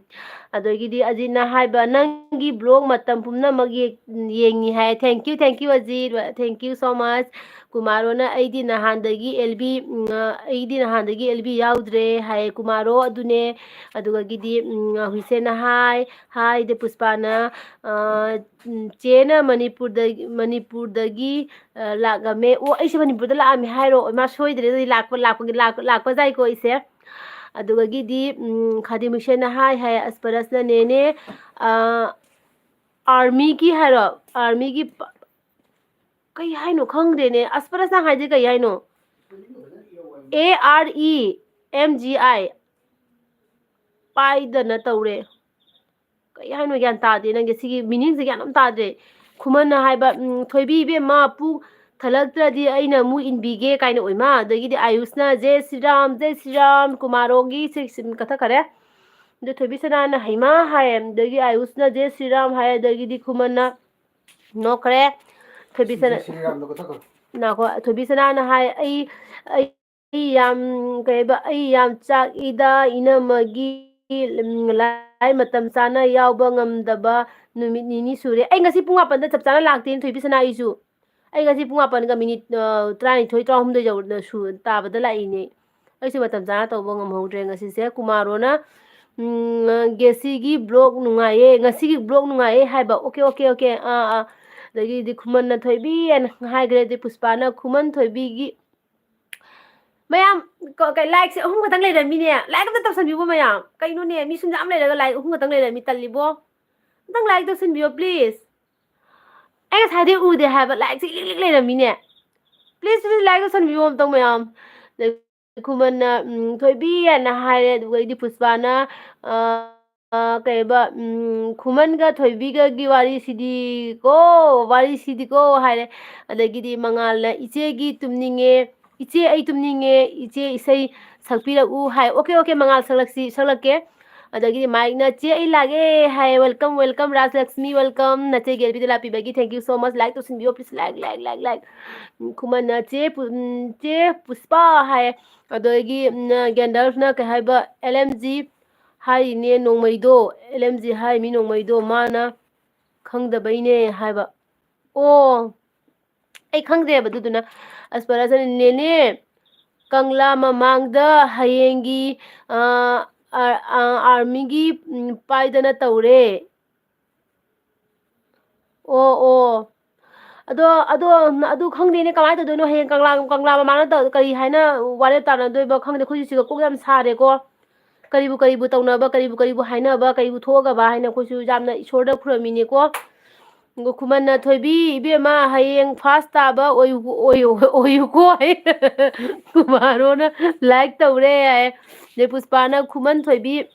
ꯑꯗꯒꯤꯗꯤ ꯑꯖꯤꯠꯅ ꯍꯥꯏꯕ, "ꯅꯪꯒꯤ vlog ꯃꯇꯝ ꯄꯨꯝꯅꯃꯛ ꯌꯦ-, ꯌꯦꯡꯉꯤ" ꯍꯥꯏ꯫ Thank you, thank you, Ajit. Thank you so much꯫ ꯀꯨꯃꯥꯔꯣꯅ, "ꯑꯩꯗꯤ ꯅꯍꯥꯟꯗꯒꯤ ꯑꯦꯜ ꯕꯤ, ꯎꯝ, ꯑ, ꯑꯩꯗꯤ ꯅꯍꯥꯟꯗꯒꯤ ꯑꯦꯜ ꯕꯤ ꯌꯥꯎꯗ꯭ꯔꯦ" ꯍꯥꯏ꯫ ꯀꯨꯃꯥꯔꯣ ꯑꯗꯨꯅꯦ꯫ ꯑꯗꯨꯒꯒꯤꯗꯤ, ꯎꯝ, ꯍꯨꯏꯁꯦꯟꯅ ꯍꯥꯏ, ꯍꯥꯏ, ꯗꯦ ꯄꯨꯁꯄꯥꯅ, ꯑ, ꯎꯝ, ꯆꯦꯅ ꯃꯅꯤꯄꯨꯔꯗꯒꯤ, ꯃꯅꯤꯄꯨꯔꯗꯒꯤ, ꯑ, ꯂꯥꯛꯂꯝꯃꯦ꯫ ꯑꯣ, ꯑꯩꯁꯦ ꯃꯅꯤꯄꯨꯔꯗ ꯂꯥꯛꯑꯝꯃꯦ ꯍꯥꯏꯔꯣ? ꯏꯃꯥ, ꯁꯣꯏꯗ꯭ꯔꯦ ꯑꯗꯨꯗꯤ, ꯂꯥꯛꯄ, ꯂꯥꯛꯄꯒꯤ, ꯂꯥꯛꯄ, ꯂꯥꯛꯄ ꯌꯥꯏꯀꯣ ꯑꯩꯁꯦ꯫ ꯑꯗꯨꯗꯒꯤꯗꯤ, ꯎꯝ, ꯈꯥꯗꯤꯝ ꯍꯨꯏꯁꯦꯟꯅ ꯍꯥꯏ, ꯍꯥꯏ, ꯑꯁꯄꯔꯁꯅ ꯅꯦꯅꯦ, ꯑ, armyꯒꯤ ꯍꯥꯏꯔꯣ? Armyꯒꯤ ꯄ-, ꯀꯩ ꯍꯥꯏꯅꯣ ꯈꯪꯗꯦꯅꯦ꯫ ꯑꯁꯄꯔꯁꯅ ꯍꯥꯏꯁꯦ ꯀꯩ ꯍꯥꯏꯅꯣ? A R E M G I꯫ ꯄꯥꯏꯗꯅ ꯇꯧꯔꯦ꯫ ꯀꯩ ꯍꯥꯏꯅꯣ ꯒ꯭ꯌꯥꯟ ꯇꯥꯗꯦ ꯅꯪꯒꯤ ꯁꯤꯒꯤ meaningꯁꯦ ꯒ꯭ꯌꯥꯟ ꯑꯃ ꯇꯥꯗ꯭ꯔꯦ꯫ ꯈꯨꯃꯟꯅ ꯍꯥꯏꯕ, ꯎꯝ, "ꯊꯣꯏꯕꯤ ꯏꯕꯦꯝꯃ, ꯄꯨꯛ ꯊꯜꯂꯛꯇ꯭ꯔꯗꯤ ꯑꯩꯅ ꯑꯃꯨꯛ ꯏꯟꯕꯤꯒꯦ" ꯀꯥꯏꯅ ꯑꯣꯏꯃ꯫ ꯑꯗꯒꯤꯗꯤ ꯑꯌꯨꯁꯅ, "ꯖꯦ ꯁ꯭ꯔꯤꯔꯥꯝ, ꯖꯦ ꯁ꯭ꯔꯤꯔꯥꯝ", ꯀꯨꯃꯥꯔꯣꯒꯤ ꯁꯤ-, ꯁꯤ-, ꯀꯠꯊꯈꯔꯦ꯫ ꯑꯗꯨ ꯊꯣꯏꯕꯤ ꯁꯅꯥꯅ "ꯍꯩꯃꯥ" ꯍꯥꯏ, ꯑꯗꯒꯤ ꯑꯌꯨꯁꯅ "ꯖꯦ ꯁ꯭ꯔꯤꯔꯥꯝ" ꯍꯥꯏ, ꯑꯗꯒꯤꯗꯤ ꯈꯨꯃꯟꯅ ꯅꯣꯛꯈ꯭ꯔꯦ꯫ ꯊꯣꯏꯕꯤ ꯁꯅꯥ-, ꯖꯦ ꯁ꯭ꯔꯤꯔꯥꯝꯗꯣ ꯀꯠꯊꯈꯣ꯫ ꯅꯥꯈꯣ, ꯊꯣꯏꯕꯤ ꯁꯅꯥꯅ ꯍꯥꯏ, "ꯑꯩ, ꯑꯩ ꯌꯥꯝ, ꯀꯩ ꯍꯥꯏꯕ, ꯑꯩ ꯌꯥꯝ ꯆꯥꯛꯏꯗ ꯏꯅꯝꯃꯒꯤ, ꯎꯝ, live ꯃꯇꯝ ꯆꯥꯅ ꯌꯥꯎꯕ ꯉꯝꯗꯕ ꯅꯨꯃꯤꯠ ꯅꯤꯅꯤ ꯁꯨꯔꯦ"꯫ ꯑꯩ ꯉꯁꯤ ꯄꯨꯡ ꯃꯥꯄꯟꯗ ꯆꯞ ꯆꯥꯅ ꯂꯥꯛꯇꯦꯅꯦ, ꯊꯣꯏꯕꯤ ꯁꯅꯥ, ꯑꯩꯁꯨ꯫ ꯑꯩ ꯉꯁꯤ ꯄꯨꯡ ꯃꯥꯄꯟꯒ minute, ꯑ, ꯇꯔꯥꯅꯤꯊꯣꯏ, ꯇꯔꯥꯍꯨꯝꯗꯣꯏ ꯌꯧ-, ꯁꯨ-, ꯇꯥꯕꯗ ꯂꯥꯛꯏꯅꯦ꯫ ꯑꯩꯁꯨ ꯃꯇꯝ ꯆꯥꯅ ꯇꯧꯕ ꯉꯝꯍꯧꯗ꯭ꯔꯦ ꯉꯁꯤꯁꯦ꯫ ꯀꯨꯃꯥꯔꯣꯅ, ꯎꯝ, "ꯒꯦꯁꯤꯒꯤ vlog ꯅꯨꯡꯉꯥꯏꯌꯦ, ꯉꯁꯤꯒꯤ vlog ꯅꯨꯡꯉꯥꯏꯌꯦ" ꯍꯥꯏꯕ꯫ OK, OK, OK꯫ ꯑꯥ, ꯑꯥ꯫ ꯑꯗꯒꯤꯗꯤ ꯈꯨꯃꯟꯅ "ꯊꯣꯏꯕꯤ" ꯍꯥꯏꯅ ꯍꯥꯏꯈ꯭ꯔꯦ꯫ ꯑꯗꯩ ꯄꯨꯁꯄꯥꯅ "ꯈꯨꯃꯟ ꯊꯣꯏꯕꯤꯒꯤ", ꯃꯌꯥꯝ, ꯀ-, ꯀ-, likeꯁꯦ ꯑꯍꯨꯝ ꯈꯛꯇꯪ ꯂꯩꯔꯝꯃꯤꯅꯦ꯫ Like ꯑꯝꯇ ꯇꯧꯁꯟꯕꯤꯌꯨꯕ ꯃꯌꯥꯝ꯫ ꯀꯩꯅꯣꯅꯦ, ꯃꯤ ꯁꯨꯝ ꯌꯥꯝ ꯂꯩꯔꯒ like ꯑꯍꯨꯝ ꯈꯛꯇꯪ ꯂꯩꯔꯝꯃꯤ, ꯇꯜꯂꯤꯕꯣ꯫ ꯑꯝꯇꯪ like ꯇꯧꯁꯟꯕꯤꯌꯣ, please꯫ ꯑꯩ ꯉꯁꯥꯏꯗꯩ ꯎꯗꯦ ꯍꯥꯏꯕ, likeꯁꯦ ꯏꯂꯤꯛ ꯂꯤꯛ ꯂꯩꯔꯝꯃꯤꯅꯦ꯫ Please, please, like ꯇꯧꯁꯟꯕꯤꯌꯣ ꯑꯝꯇꯪ ꯃꯌꯥꯝ꯫ ꯑꯗꯩ ꯈꯨꯃꯟꯅ, ꯎꯝ, "ꯊꯣꯏꯕꯤ" ꯍꯥꯏꯅ ꯍꯥꯏꯔꯦ, ꯑꯗꯨꯒꯩꯗꯤ ꯄꯨꯁꯄꯥꯅ, ꯑ, ꯑ, ꯀꯩꯕ, ꯎꯝ, "ꯈꯨꯃꯟꯒ ꯊꯣꯏꯕꯤꯒꯒꯤ ꯋꯥꯔꯤꯁꯤꯗꯤꯀꯣ, ꯋꯥꯔꯤꯁꯤꯗꯤꯀꯣ" ꯍꯥꯏꯔꯦ꯫ ꯑꯗꯒꯤꯗꯤ ꯃꯉꯥꯜꯅ, "ꯏꯆꯦꯒꯤ ꯇꯨꯝꯅꯤꯡꯉꯦ, ꯏꯆꯦ ꯑꯩ ꯇꯨꯝꯅꯤꯡꯉꯦ, ꯏꯆꯦ ꯏꯁꯩ ꯁꯛꯄꯤꯔꯛꯎ" ꯍꯥꯏ꯫ "Okay, okay, ꯃꯉꯥꯜ ꯁꯛꯂꯛꯁꯤ, ꯁꯛꯂꯛꯀꯦ"꯫ ꯑꯗꯒꯤꯗꯤ ꯃꯥꯏꯛꯅ, "ꯆꯦ ꯑꯩ ꯂꯥꯛꯑꯦ" ꯍꯥꯏ꯫ "Welcome, welcome, ꯔꯥꯖꯂꯛꯁꯃꯤ, welcome꯫ ꯅꯆꯦ ꯒꯦꯜꯕꯤꯗ ꯂꯥꯛꯄꯤꯕꯒꯤ thank you so much, like ꯇꯧꯁꯤꯟꯕꯤꯌꯣ, please, like, like, like, like"꯫ ꯎꯝ, ꯈꯨꯃꯟꯅ, "ꯆꯦ ꯄꯨ-, ꯎꯝ, ꯆꯦ ꯄꯨꯁꯄꯥ" ꯍꯥꯏ꯫ ꯑꯗꯒꯤ, ꯎꯝ, ꯒꯦꯟꯗꯜꯐꯅ ꯀꯩ ꯍꯥꯏꯕ, "ꯑꯦꯜ ꯑꯦꯝ ꯖꯤ ꯍꯥꯏꯔꯤꯅꯦ ꯅꯣꯡꯃꯩꯗꯣ, ꯑꯦꯜ ꯑꯦꯝ ꯖꯤ ꯍꯥꯏ ꯃꯤ ꯅꯣꯡꯃꯩꯗꯣ, ꯃꯥꯅ ꯈꯪꯗꯕꯩꯅꯦ" ꯍꯥꯏꯕ꯫ ꯑꯣ, ꯑꯩ ꯈꯪꯗꯦꯕ ꯑꯗꯨꯗꯨꯅ꯫ ꯑꯁꯄꯔꯁꯅ, "ꯅꯦꯅꯦ, ꯀꯪꯂꯥ ꯃꯃꯥꯡꯗ ꯍꯌꯦꯡꯒꯤ, ꯑ, ꯑ, ꯑ, ꯑꯥꯔꯃꯤꯒꯤ, ꯎꯝ, ꯄꯥꯏꯗꯅ ꯇꯧꯔꯦ"꯫ ꯑꯣ, ꯑꯣ꯫ ꯑꯗꯣ, ꯑꯗꯣ, ꯑꯗꯨ ꯈꯪꯗꯦꯅꯦ, ꯀꯃꯥꯏꯅ ꯇꯧꯗꯣꯏꯅꯣ? ꯍꯌꯦꯡ ꯀꯪꯂꯥ, ꯀꯪꯂꯥ ꯃꯃꯥꯡꯗ ꯇꯧ-, ꯀꯔꯤ ꯍꯥꯏꯅ ꯋꯥꯔꯦꯞ ꯇꯥꯅꯗꯣꯏꯕ ꯈꯪꯗꯦ꯫ ꯑꯩꯈꯣꯏꯁꯨ ꯁꯤꯒ ꯀꯣꯛ ꯌꯥꯝ ꯁꯥꯔꯦꯀꯣ꯫ ꯀꯔꯤꯕꯨ ꯀꯔꯤꯕꯨ ꯇꯧꯅꯕ, ꯀꯔꯤꯕꯨ ꯀꯔꯤꯕꯨ ꯍꯥꯏꯅꯕ, ꯀꯔꯤꯕꯨ ꯊꯣꯛꯑꯒꯕ ꯍꯥꯏꯅ ꯑꯩꯈꯣꯏꯁꯨ ꯌꯥꯝꯅ ꯏꯁꯣꯔꯗ ꯈꯨꯔꯝꯃꯤꯅꯦꯀꯣ꯫ ꯑꯗꯨꯒ ꯈꯨꯃꯟꯅ, "ꯊꯣꯏꯕꯤ, ꯏꯕꯦꯝꯃ, ꯍꯌꯦꯡ first ꯇꯥꯕ ꯑꯣꯏꯌꯨ-, ꯑꯣꯏꯌꯨ-, ꯑꯣꯏꯌꯨꯀꯣ" ꯍꯥꯏ꯫ ꯀꯨꯃꯥꯔꯣꯅ like ꯇꯧꯔꯦ ꯍꯥꯏ꯫ ꯑꯗꯩ ꯄꯨꯁꯄꯥꯅ, "ꯈꯨꯃꯟ, ꯊꯣꯏꯕꯤ,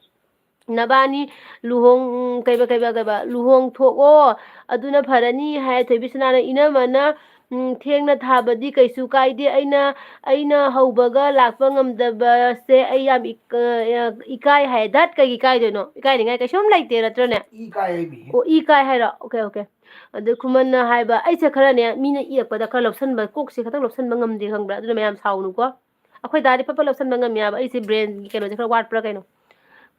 ꯅꯕꯥꯅꯤ ꯂꯨꯍꯣꯡ-, ꯀꯩꯕ, ꯀꯩꯕ, ꯀꯩꯕ, ꯂꯨꯍꯣꯡꯊꯣꯛꯑꯣ, ꯑꯗꯨꯅ ꯐꯔꯅꯤ" ꯍꯥꯏ꯫ ꯊꯣꯏꯕꯤꯁꯅꯥꯅ, "ꯏꯅꯝꯃꯅ, ꯎꯝ, ꯊꯦꯡꯅ ꯊꯥꯕꯗꯤ ꯀꯩꯁꯨ ꯀꯥꯏꯗꯦ, ꯑꯩꯅ, ꯑꯩꯅ ꯍꯧꯕꯒ ꯂꯥꯛꯄ ꯉꯝꯗꯕꯁꯦ ꯑꯩ ꯌꯥꯝ ꯏꯛ-, ꯑ, ꯏꯀꯥꯏ" ꯍꯥꯏ꯫ ꯙꯠ, ꯀꯩꯒꯤ ꯏꯀꯥꯏꯗꯣꯏꯅꯣ? ꯏꯀꯥꯏꯅꯤꯡꯉꯥꯏ ꯀꯩꯁꯨꯝ ꯂꯩꯇꯦ, ꯅꯠꯇ꯭ꯔꯅꯦ? ꯏ ꯀꯥꯏ ꯍꯥꯏꯃꯤ꯫ ꯑꯣ, ꯏ ꯀꯥꯏ ꯍꯥꯏꯔꯣ? Okay, okay꯫ ꯑꯗꯩ ꯈꯨꯃꯟꯅ ꯍꯥꯏꯕ, ꯑꯩꯁꯦ ꯈꯔꯅꯦ, ꯃꯤꯅ ꯏꯔꯛꯄꯗ ꯈꯔ ꯂꯧꯁꯟꯕ, ꯀꯣꯛꯁꯦ ꯈꯇꯪ ꯂꯧꯁꯟꯕ ꯉꯝꯗꯦ, ꯈꯪꯕ꯭ꯔꯥ? ꯑꯗꯨꯅ ꯃꯌꯥꯝ ꯁꯥꯎꯅꯨꯀꯣ꯫ ꯑꯩꯈꯣꯏ ꯗꯥꯗꯤ ꯐꯠ ꯐꯠ ꯂꯧꯁꯟꯕ ꯉꯝꯃꯦ ꯍꯥꯏꯕ, ꯑꯩꯁꯦ brainꯒꯤ ꯀꯩꯅꯣꯁꯦ ꯈꯔ ꯋꯥꯠꯄ꯭ꯔꯥ ꯀꯩꯅꯣ꯫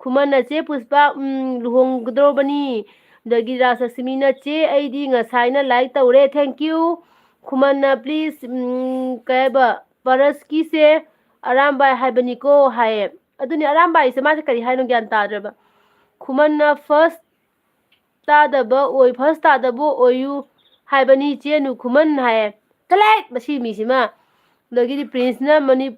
ꯈꯨꯃꯟꯅ, "ꯆꯦ ꯄꯨꯁꯄꯥ, ꯎꯝ, ꯂꯨꯍꯣꯡꯒꯗꯧꯔꯕꯅꯤ"꯫ ꯑꯗꯒꯤ ꯔꯥꯖꯂꯛꯁꯃꯤꯅ, "ꯆꯦ, ꯑꯩꯗꯤ ꯉꯁꯥꯏꯅ like ꯇꯧꯔꯦ, thank you"꯫ ꯈꯨꯃꯟꯅ, "Please, ꯎꯝ, ꯀꯩ ꯍꯥꯏꯕ, ꯄꯔꯁꯀꯤꯁꯦ ꯑꯔꯥꯝꯕꯥꯏ ꯍꯥꯏꯕꯅꯤꯀꯣ" ꯍꯥꯏꯌꯦ꯫ ꯑꯗꯨꯅꯤ, ꯑꯔꯥꯝꯕꯥꯏꯁꯦ ꯃꯥꯁꯦ ꯀꯔꯤ ꯍꯥꯏꯅꯣ ꯒ꯭ꯌꯥꯟ ꯇꯥꯗ꯭ꯔꯦꯕ꯫ ꯈꯨꯃꯟꯅ, "First ꯇꯥꯗꯕ ꯑꯣꯏ-, first ꯇꯥꯗꯕ ꯑꯣꯏꯌꯨ ꯍꯥꯏꯕꯅꯤ, ꯆꯦꯅꯨ ꯈꯨꯃꯟ" ꯍꯥꯏꯌꯦ꯫ ꯆꯠꯂꯍꯦ, ꯃꯁꯤ ꯃꯤꯁꯤꯃ꯫ ꯑꯗꯒꯤꯗꯤ ꯄ꯭ꯔꯤꯟꯁꯅ ꯃꯅꯤ-,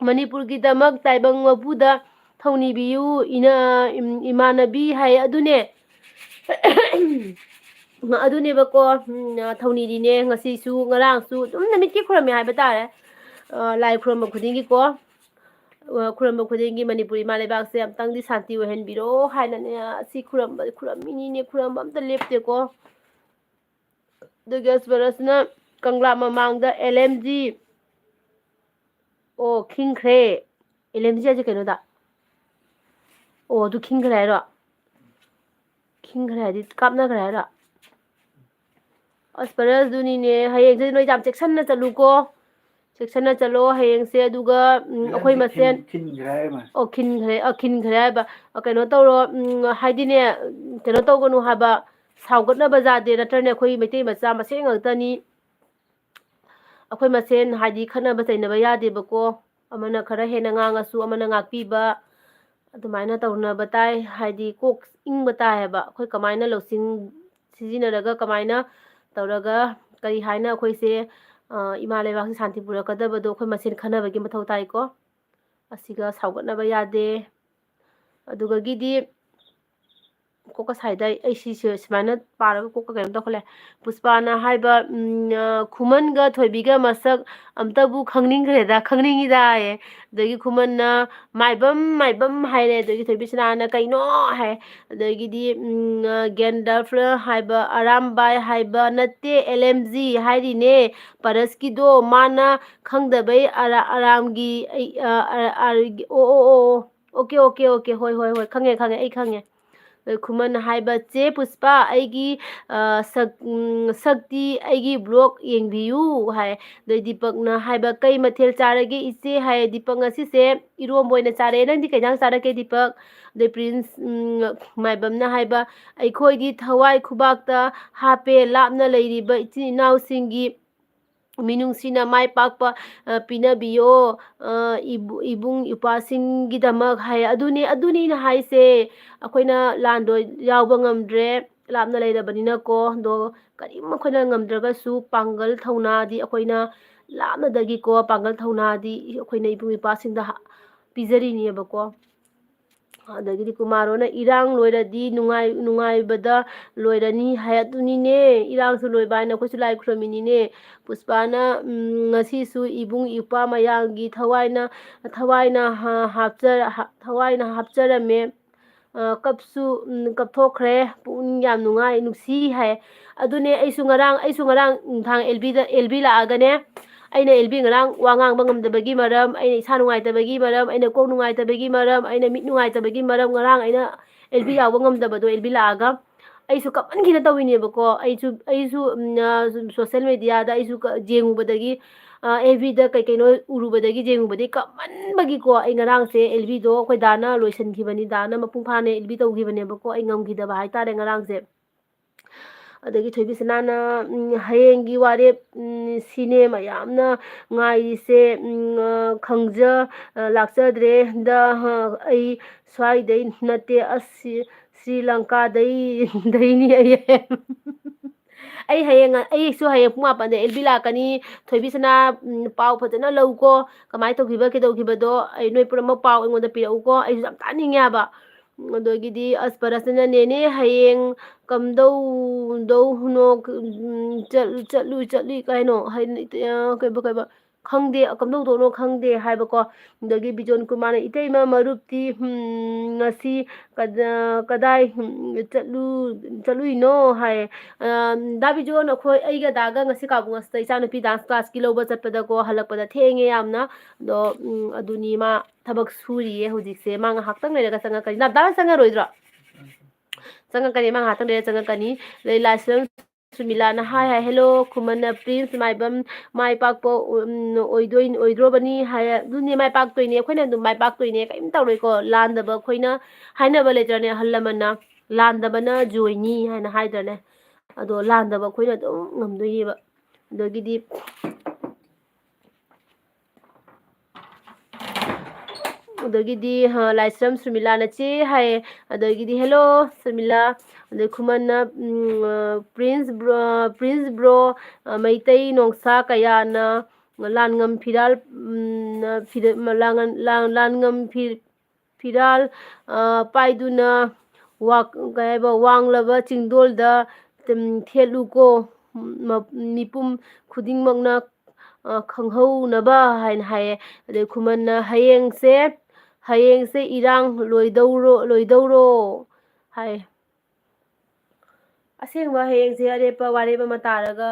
"ꯃꯅꯤꯄꯨꯔꯒꯤꯗꯃꯛ ꯇꯥꯏꯕꯪ ꯃꯄꯨꯗ ꯊꯧꯅꯤꯕꯤꯌꯨ, ꯏꯅ-, ꯏꯝ-, ꯏꯃꯥꯟꯅꯕꯤ" ꯍꯥꯏ꯫ ꯑꯗꯨꯅꯦ꯫ ꯑꯗꯨꯅꯦꯕꯀꯣ, ꯎꯝ, ꯊꯧꯅꯤꯗꯤꯅꯦ, ꯉꯁꯤꯁꯨ ꯉꯔꯥꯡꯁꯨ ꯑꯗꯨꯝ ꯅꯨꯃꯤꯠꯀꯤ ꯈꯨꯔꯝꯃꯦ ꯍꯥꯏꯕ ꯇꯥꯔꯦ꯫ ꯑ, ꯂꯥꯏ ꯈꯨꯔꯝꯕ ꯈꯨꯗꯤꯡꯒꯤꯀꯣ, ꯑ, ꯈꯨꯔꯝꯕ ꯈꯨꯗꯤꯡꯒꯤ ꯃꯅꯤꯄꯨꯔ ꯏꯃꯥ ꯂꯩꯕꯥꯛꯁꯦ ꯑꯝꯇꯪꯗꯤ ꯁꯥꯟꯇꯤ ꯑꯣꯏꯍꯟꯕꯤꯔꯣ ꯍꯥꯏꯅꯅꯦ, ꯑꯁꯤ ꯈꯨꯔꯝꯕ, ꯈꯨꯔꯝꯃꯤꯅꯤꯅꯦ, ꯈꯨꯔꯝꯕ ꯑꯝꯇ ꯂꯦꯞꯇꯦꯀꯣ꯫ ꯑꯗꯨꯒ ꯑꯁ ꯚꯥꯔꯠꯁꯤꯅ ꯀꯪꯂꯥ ꯃꯃꯥꯡꯗ L M G, ꯑꯣ, ꯈꯤꯡꯈ꯭ꯔꯦ꯫ L M G ꯍꯥꯏꯁꯦ ꯀꯩꯅꯣꯗ? ꯑꯣ, ꯑꯗꯨ ꯈꯤꯡꯈ꯭ꯔꯦ ꯍꯥꯏꯔꯣ? ꯈꯤꯡꯈ꯭ꯔꯦ ꯍꯥꯏꯗꯤ ꯀꯥꯞꯅꯈ꯭ꯔꯦ ꯍꯥꯏꯔꯣ? ꯑꯁ ꯚꯥꯔꯠ, ꯑꯗꯨꯅꯤꯅꯦ, ꯍꯌꯦꯡꯁꯦ ꯅꯣꯏ ꯌꯥꯝ ꯆꯦꯛꯁꯤꯟꯅ ꯆꯠꯂꯨꯀꯣ, ꯆꯦꯛꯁꯤꯟꯅ ꯆꯠꯂꯣ ꯍꯌꯦꯡꯁꯦ꯫ ꯑꯗꯨꯒ, ꯎꯝ, ꯑꯩꯈꯣꯏ ꯃꯁꯦꯟ, ꯈꯤꯟꯈ꯭ꯔꯦ ꯍꯥꯏꯕ꯫ ꯑꯣ, ꯈꯤꯟꯈ꯭ꯔꯦ, ꯑ, ꯈꯤꯟꯈ꯭ꯔꯦ ꯍꯥꯏꯕ꯫ ꯑ, ꯀꯩꯅꯣ ꯇꯧꯔꯣ, ꯎꯝ, ꯍꯥꯏꯗꯤꯅꯦ, ꯀꯩꯅꯣ ꯇꯧꯒꯅꯨ ꯍꯥꯏꯕ, ꯁꯥꯎꯒꯠꯅꯕ ꯌꯥꯗꯦ, ꯅꯠꯇ꯭ꯔꯅꯦ ꯑꯩꯈꯣꯏ ꯃꯩꯇꯩ ꯃꯆꯥ ꯃꯁꯦꯟ ꯉꯥꯛꯇꯅꯤ꯫ ꯑꯩꯈꯣꯏ ꯃꯁꯦꯟ ꯍꯥꯏꯗꯤ ꯈꯠꯅꯕ ꯆꯩꯅꯕ ꯌꯥꯗꯦꯕꯀꯣ꯫ ꯑꯃꯅ ꯈꯔ ꯍꯦꯟꯅ ꯉꯥꯡꯉꯁꯨ ꯑꯃꯅ ꯉꯥꯛꯄꯤꯕ, ꯑꯗꯨꯃꯥꯏꯅ ꯇꯧꯅꯕ ꯇꯥꯏ꯫ ꯍꯥꯏꯗꯤ ꯀꯣꯛ ꯏꯪꯕ ꯇꯥꯏ ꯍꯥꯏꯕ꯫ ꯑꯩꯈꯣꯏ ꯀꯃꯥꯏꯅ ꯂꯧꯁꯤꯡ ꯁꯤꯖꯤꯟꯅꯔꯒ, ꯀꯃꯥꯏꯅ ꯇꯧꯔꯒ, ꯀꯔꯤ ꯍꯥꯏꯅ ꯑꯩꯈꯣꯏꯁꯦ, ꯑ, ꯏꯃꯥ ꯂꯩꯕꯥꯛꯁꯦ ꯁꯥꯟꯇꯤ ꯄꯨꯔꯛꯀꯗꯕꯗꯣ ꯑꯩꯈꯣꯏ ꯃꯁꯦꯟ ꯈꯟꯅꯕꯒꯤ ꯃꯊꯧ ꯇꯥꯏꯀꯣ꯫ ꯑꯁꯤꯒ ꯁꯥꯎꯒꯠꯅꯕ ꯌꯥꯗꯦ꯫ ꯑꯗꯨꯒꯒꯤꯗꯤ ꯀꯣꯛꯀ ꯁꯥꯏꯗ ꯑꯩ, ꯑꯩ ꯁꯤꯁꯦ ꯁꯨꯃꯥꯏꯅ ꯄꯥꯔꯒ ꯀꯣꯛꯀ ꯀꯩꯅꯣ ꯇꯧꯈꯠꯂꯦ꯫ ꯄꯨꯁꯄꯥꯅ ꯍꯥꯏꯕ, ꯎꯝ, ꯑ, ꯈꯨꯃꯟꯒ ꯊꯣꯏꯕꯤꯒ ꯃꯁꯛ ꯑꯝꯇꯕꯨ ꯈꯪꯅꯤꯡꯈ꯭ꯔꯦꯗ, ꯈꯪꯅꯤꯡꯉꯤꯗ ꯍꯥꯏꯌꯦ꯫ ꯑꯗꯒꯤ ꯈꯨꯃꯟꯅ, "ꯃꯥꯏꯕꯝ, ꯃꯥꯏꯕꯝ" ꯍꯥꯏꯔꯦ꯫ ꯑꯗꯒꯤ ꯊꯣꯏꯕꯤꯁꯅꯥꯅ, "ꯀꯩꯅꯣ?" ꯍꯥꯏ꯫ ꯑꯗꯒꯤꯗꯤ, ꯎꯝ, ꯑ, ꯒꯦꯟꯗꯜꯐ ꯍꯥꯏꯕ, ꯑꯔꯥꯝꯕꯥꯏ ꯍꯥꯏꯕ ꯅꯠꯇꯦ, L M G ꯍꯥꯏꯔꯤꯅꯦ꯫ ꯄꯥꯔꯁꯀꯤꯗꯣ ꯃꯥꯅ ꯈꯪꯗꯕꯩ ꯑꯔꯥ-, ꯑꯔꯥꯝꯒꯤ, ꯑꯩ, ꯑ, ꯑ, ꯑ, ꯑꯣ, ꯑꯣ, ꯑꯣ, ꯑꯣ꯫ Okay, okay, okay. ꯍꯣꯏ, ꯍꯣꯏ, ꯍꯣꯏ꯫ ꯈꯪꯉꯦ, ꯈꯪꯉꯦ꯫ ꯑꯩ ꯈꯪꯉꯦ꯫ ꯑꯗꯩ ꯈꯨꯃꯟꯅ ꯍꯥꯏꯕ, "ꯆꯦ ꯄꯨꯁꯄꯥ, ꯑꯩꯒꯤ, ꯑ, ꯁꯛ-, ꯎꯝ, ꯁꯛꯇꯤ ꯑꯩꯒꯤ vlog ꯌꯦꯡꯕꯤꯌꯨ" ꯍꯥꯏ꯫ ꯑꯗꯩ ꯗꯤꯄꯛꯅ ꯍꯥꯏꯕ, "ꯀꯩ ꯃꯊꯦꯜ ꯆꯥꯔꯒꯦ ꯏꯆꯦ?" ꯍꯥꯏ꯫ ꯗꯤꯄꯛ, "ꯉꯁꯤꯁꯦ ꯏꯔꯣꯝꯕ ꯑꯣꯏꯅ ꯆꯥꯔꯦ꯫ ꯅꯪꯗꯤ ꯀꯩ ꯏꯟꯖꯥꯡ ꯆꯥꯔꯛꯀꯦ ꯗꯤꯄꯛ?" ꯑꯗꯩ ꯄ꯭ꯔꯤꯟꯁ, ꯎꯝ, ꯃꯥꯏꯕꯝꯅ ꯍꯥꯏꯕ, "ꯑꯩꯈꯣꯏꯗꯤ ꯊꯋꯥꯏ ꯈꯨꯕꯥꯛꯇ ꯍꯥꯞꯄꯦ, ꯂꯥꯞꯅ ꯂꯩꯔꯤꯕ ꯏꯆꯤꯟ ꯏꯅꯥꯎꯁꯤꯡꯒꯤ ꯃꯤꯅꯨꯡꯁꯤꯅ ꯃꯥꯏ ꯄꯥꯛꯄ, ꯑ, ꯄꯤꯅꯕꯤꯌꯣ, ꯑ, ꯏꯕꯨ-, ꯏꯕꯨꯡ ꯏꯄ꯭ꯋꯥꯁꯤꯡꯒꯤꯗꯃꯛ" ꯍꯥꯏ꯫ ꯑꯗꯨꯅꯤ, ꯑꯗꯨꯅꯤꯅ ꯍꯥꯏꯁꯦ꯫ ꯑꯩꯈꯣꯏꯅ ꯂꯥꯟꯗꯣ ꯌꯥꯎꯕ ꯉꯝꯗ꯭ꯔꯦ, ꯂꯥꯞꯅ ꯂꯩꯔꯕꯅꯤꯅꯀꯣ꯫ ꯑꯗꯣ ꯀꯔꯤꯝ ꯑꯩꯈꯣꯏꯅ ꯉꯝꯗ꯭ꯔꯒꯁꯨ ꯄꯥꯡꯒꯜ ꯊꯧꯅꯥꯗꯤ ꯑꯩꯈꯣꯏꯅ ꯂꯥꯞꯅꯗꯒꯤꯀꯣ, ꯄꯥꯡꯒꯜ ꯊꯧꯅꯥꯗꯤ ꯑꯩꯈꯣꯏꯅ ꯏꯕꯨꯡ ꯏꯄ꯭ꯋꯥꯁꯤꯡꯗ ꯍꯥ-, ꯄꯤꯖꯔꯤꯅꯦꯕꯀꯣ꯫ ꯑꯗꯒꯤꯗꯤ ꯀꯨꯃꯥꯔꯣꯅ, "ꯏꯔꯥꯡ ꯂꯣꯏꯔꯗꯤ ꯅꯨꯡꯉꯥꯏ-, ꯅꯨꯡꯉꯥꯏꯕꯗ ꯂꯣꯏꯔꯅꯤ" ꯍꯥꯏ꯫ ꯑꯗꯨꯅꯤꯅꯦ, ꯏꯔꯥꯡꯁꯨ ꯂꯣꯏꯕ ꯍꯥꯏꯅ ꯑꯩꯈꯣꯏꯁꯨ ꯂꯥꯏ ꯈꯨꯔꯝꯃꯤꯅꯤꯅꯦ꯫ ꯄꯨꯁꯄꯥꯅ, ꯎꯝ, "ꯉꯁꯤꯁꯨ ꯏꯕꯨꯡ ꯏꯄ꯭ꯋꯥ ꯃꯌꯥꯝꯒꯤ ꯊꯋꯥꯏꯅ, ꯊꯋꯥꯏꯅ ꯍꯥ-, ꯍꯥꯞꯆ-, ꯍꯥ-, ꯊꯋꯥꯏꯅ ꯍꯥꯞꯆꯔꯝꯃꯦ꯫ ꯑ, ꯀꯞꯁꯨ, ꯎꯝ, ꯀꯞꯊꯣꯛꯈ꯭ꯔꯦ꯫ ꯄꯨꯛꯅꯤꯡ ꯌꯥꯝ ꯅꯨꯡꯉꯥꯏ, ꯅꯨꯡꯁꯤ" ꯍꯥꯏ꯫ ꯑꯗꯨꯅꯦ, ꯑꯩꯁꯨ ꯉꯔꯥꯡ, ꯑꯩꯁꯨ ꯉꯔꯥꯡ ꯅꯨꯡꯗꯥꯡ ꯑꯦꯜ ꯕꯤꯗ, ꯑꯦꯜ ꯕꯤ ꯂꯥꯛꯑꯒꯅꯦ, ꯑꯩꯅ ꯑꯦꯜ ꯕꯤ ꯉꯔꯥꯡ ꯋꯥ ꯉꯥꯡꯕ ꯉꯝꯗꯕꯒꯤ ꯃꯔꯝ, ꯑꯩꯅ ꯏꯁꯥ ꯅꯨꯡꯉꯥꯏꯇꯕꯒꯤ ꯃꯔꯝ, ꯑꯩꯅ ꯀꯣꯛ ꯅꯨꯡꯉꯥꯏꯇꯕꯒꯤ ꯃꯔꯝ, ꯑꯩꯅ ꯃꯤꯠ ꯅꯨꯡꯉꯥꯏꯇꯕꯒꯤ ꯃꯔꯝ, ꯉꯔꯥꯡ ꯑꯩꯅ ꯑꯦꯜ ꯕꯤ ꯌꯥꯎꯕ ꯉꯝꯗꯕꯗꯣ, ꯑꯦꯜ ꯕꯤ ꯂꯥꯛꯑꯒ ꯑꯩꯁꯨ ꯀꯞꯃꯟꯈꯤꯅ ꯇꯧꯔꯤꯅꯦꯕꯀꯣ꯫ ꯑꯩꯁꯨ, ꯑꯩꯁꯨ, ꯎꯝ, ꯑ, ꯁꯣꯁꯦꯜ ꯃꯦꯗꯤꯌꯥꯗ ꯑꯩꯁꯨ ꯀ-, ꯌꯦꯡꯉꯨꯕꯗꯒꯤ, ꯑ, ꯑꯦꯜ ꯕꯤꯗ ꯀꯩ ꯀꯩꯅꯣ ꯎꯔꯨꯕꯗꯒꯤ, ꯌꯦꯡꯉꯨꯕꯗꯒꯤ ꯀꯞꯃꯟꯕꯒꯤꯀꯣ, ꯑꯩ ꯉꯔꯥꯡꯁꯦ ꯑꯦꯜ ꯕꯤꯗꯣ ꯑꯩꯈꯣꯏ ꯗꯥꯅ ꯂꯣꯏꯁꯤꯟꯈꯤꯕꯅꯤ, ꯗꯥꯅ ꯃꯄꯨꯡ ꯐꯥꯅ ꯑꯦꯜ ꯕꯤ ꯇꯧꯈꯤꯕꯅꯦꯕꯀꯣ, ꯑꯩ ꯉꯝꯈꯤꯗꯕ ꯍꯥꯏꯇꯥꯔꯦ ꯉꯔꯥꯡꯁꯦ꯫ ꯑꯗꯒꯤ ꯊꯣꯏꯕꯤꯁꯅꯥꯅ, ꯎꯝ, "ꯍꯌꯦꯡꯒꯤ ꯋꯥꯔꯦꯞ, ꯎꯝ, ꯁꯤꯅꯦ ꯃꯌꯥꯝꯅ ꯉꯥꯏꯔꯤꯁꯦ, ꯎꯝ, ꯑ, ꯈꯪꯖ-, ꯑ, ꯂꯥꯛꯆꯗ꯭ꯔꯦ ꯗ, ꯑ, ꯑꯩ ꯁ꯭ꯋꯥꯏꯗꯩ ꯅꯠꯇꯦ, ꯑꯁ, ꯁ꯭ꯔꯤ-, ꯁ꯭ꯔꯤ ꯂꯪꯀꯥꯗꯩ, ꯗꯩꯅꯤ ꯑꯩ꯫" ꯑꯩ ꯍꯌꯦꯡ, ꯑꯩꯁꯨ ꯍꯌꯦꯡ ꯄꯨꯡ ꯃꯥꯄꯟꯗ ꯑꯦꯜ ꯕꯤ ꯂꯥꯛꯀꯅꯤ꯫ ꯊꯣꯏꯕꯤꯁꯅꯥ, ꯎꯝ, ꯄꯥꯎ ꯐꯖꯅ ꯂꯧꯀꯣ꯫ ꯀꯃꯥꯏꯅ ꯇꯧꯈꯤꯕ, ꯀꯩꯗꯧꯈꯤꯕꯗꯣ ꯑꯩ ꯅꯣꯏ ꯄꯨꯝꯅꯃꯛ ꯄꯥꯎ ꯑꯩꯉꯣꯟꯗ ꯄꯤꯔꯛꯎꯀꯣ꯫ ꯑꯩꯁꯨ ꯌꯥꯝ ꯇꯥꯅꯤꯡꯉꯦ ꯍꯥꯏꯕ꯫ ꯑꯗꯒꯤꯗꯤ ꯑꯁ ꯄꯔꯁꯅ, "ꯅꯦꯅꯦ, ꯍꯌꯦꯡ ꯀꯝꯗꯧꯗꯧꯅꯣ, ꯎꯝ, ꯆꯠ-, ꯆꯠꯂꯨ, ꯆꯠꯂꯤ ꯀꯩꯅꯣ?" ꯍꯥꯏ-, ꯑ, ꯀꯩꯕ, ꯀꯩꯕ, "ꯈꯪꯗꯦ, ꯀꯝꯗꯧꯗꯧꯅꯣ ꯈꯪꯗꯦ" ꯍꯥꯏꯕꯀꯣ꯫ ꯑꯗꯒꯤ ꯕꯤꯖꯣꯟ ꯀꯨꯃꯥꯔꯅ, "ꯏꯇꯩꯃ, ꯃꯔꯨꯞꯇꯤ, ꯎꯝ, ꯉꯁꯤ ꯀꯗ-, ꯀꯗꯥꯏ, ꯎꯝ, ꯆꯠꯂꯨ-, ꯆꯠꯂꯨꯏꯅꯣ?" ꯍꯥꯏꯌꯦ꯫ ꯑ, ꯗꯥ ꯕꯤꯖꯣꯟ, ꯑꯩꯈꯣꯏ, ꯑꯩꯒ ꯗꯥꯒ ꯉꯁꯤ ꯀꯥꯕꯨ ꯉꯁꯤꯗ ꯏꯆꯥꯅꯨꯄꯤ ꯗꯥꯟꯁ ꯀ꯭ꯂꯥꯁꯀꯤ ꯂꯧꯕ ꯆꯠꯄꯗꯀꯣ, ꯍꯜꯂꯛꯄꯗ ꯊꯦꯡꯉꯦ ꯌꯥꯝꯅ꯫ ꯑꯗꯣ, ꯎꯝ, ꯑꯗꯨꯅꯤ, ꯃꯥ ꯊꯕꯛ ꯁꯨꯔꯤꯌꯦ ꯍꯧꯖꯤꯛꯁꯦ꯫ ꯃꯥ ꯉꯥꯏꯍꯥꯛꯇꯪ ꯂꯩꯔꯒ ꯆꯪꯉꯛꯀꯅꯤ꯫ ꯅꯥꯗꯥ ꯆꯪꯉꯔꯣꯏꯗ꯭ꯔꯣ? ꯆꯪꯉꯛꯀꯅꯤ, ꯃꯥ ꯉꯥꯏꯍꯥꯛꯇꯪ ꯂꯩꯔꯒ ꯆꯪꯉꯛꯀꯅꯤ꯫ ꯑꯗꯩ ꯂꯥꯏꯁ꯭ꯔꯝ ꯁꯨꯃꯤꯂꯥꯅ ꯍꯥꯏ ꯍꯥꯏ, "ꯍꯦꯜꯂꯣ, ꯈꯨꯃꯟꯅ ꯄ꯭ꯔꯤꯟꯁ ꯃꯥꯏꯕꯝ ꯃꯥꯏ ꯄꯥꯛꯄ, ꯎꯝ, ꯑꯣꯏꯗꯣꯏ-, ꯑꯣꯏꯗ꯭ꯔꯣꯕꯅꯤ?" ꯍꯥꯏ꯫ ꯑꯗꯨꯅꯦ, ꯃꯥꯏ ꯄꯥꯛꯇꯣꯏꯅꯦ, ꯑꯩꯈꯣꯏꯅ ꯑꯗꯨꯝ ꯃꯥꯏ ꯄꯥꯛꯇꯣꯏꯅꯦ, ꯀꯔꯤꯝ ꯇꯧꯔꯣꯏꯀꯣ꯫ ꯂꯥꯟꯗꯕ ꯑꯩꯈꯣꯏꯅ ꯍꯥꯏꯅꯕ ꯂꯩꯇ꯭ꯔꯅꯦ, ꯑꯍꯜ ꯂꯃꯟꯅ, "ꯂꯥꯟꯗꯕꯅ ꯖꯣꯏꯅꯤ" ꯍꯥꯏꯅ ꯍꯥꯏꯗ꯭ꯔꯅꯦ? ꯑꯗꯣ ꯂꯥꯟꯗꯕ ꯑꯩꯈꯣꯏꯅ ꯑꯗꯨꯝ ꯉꯝꯗꯣꯏꯅꯦꯕ꯫ ꯑꯗꯒꯤꯗꯤ ꯑꯗꯒꯤꯗꯤ, ꯍ, ꯂꯥꯏꯁ꯭ꯔꯝ ꯁꯨꯔꯃꯤꯂꯥꯅ ꯆꯦ ꯍꯥꯏꯌꯦ꯫ ꯑꯗꯒꯤꯗꯤ, "ꯍꯦꯜꯂꯣ, ꯁꯨꯔꯃꯤꯂꯥ꯫" ꯑꯗꯩ ꯈꯨꯃꯟꯅ, ꯎꯝ, ꯑ, "ꯄ꯭ꯔꯤꯟꯁ ꯕ꯭ꯔꯣ, ꯄ꯭ꯔꯤꯟꯁ ꯕ꯭ꯔꯣ, ꯑ, ꯃꯩꯇꯩ ꯅꯣꯡꯁꯥ ꯀꯌꯥꯅ ꯂꯥꯟꯉꯝ ꯐꯤꯔꯥꯜ, ꯎꯝ, ꯐꯤꯔ-, ꯂꯥꯡꯉꯝ-, ꯂꯥꯡ-, ꯂꯥꯟꯉꯝ ꯐꯤ-, ꯐꯤꯔꯥꯜ, ꯑ, ꯄꯥꯏꯗꯨꯅ ꯋꯥ-, ꯀꯩ ꯍꯥꯏꯕ, ꯋꯥꯡꯂꯕ ꯆꯤꯡꯗꯣꯜꯗ, ꯎꯝ, ꯊꯦꯠꯂꯨꯀꯣ꯫ ꯃ-, ꯃꯤꯄꯨꯝ ꯈꯨꯗꯤꯡꯃꯛꯅ, ꯑ, ꯈꯪꯍꯧꯅꯕ ꯍꯥꯏꯅ ꯍꯥꯏꯌꯦ꯫ ꯑꯗꯩ ꯈꯨꯃꯟꯅ, "ꯍꯌꯦꯡꯁꯦ, ꯍꯌꯦꯡꯁꯦ ꯏꯔꯥꯡ ꯂꯣꯏꯗꯧꯔꯣ, ꯂꯣꯏꯗꯧꯔꯣ?" ꯍꯥꯏ꯫ ꯑꯁꯦꯡꯕ ꯍꯌꯦꯡꯁꯦ ꯑꯔꯦꯞꯄ ꯋꯥꯔꯦꯞ ꯑꯃ ꯇꯥꯔꯒ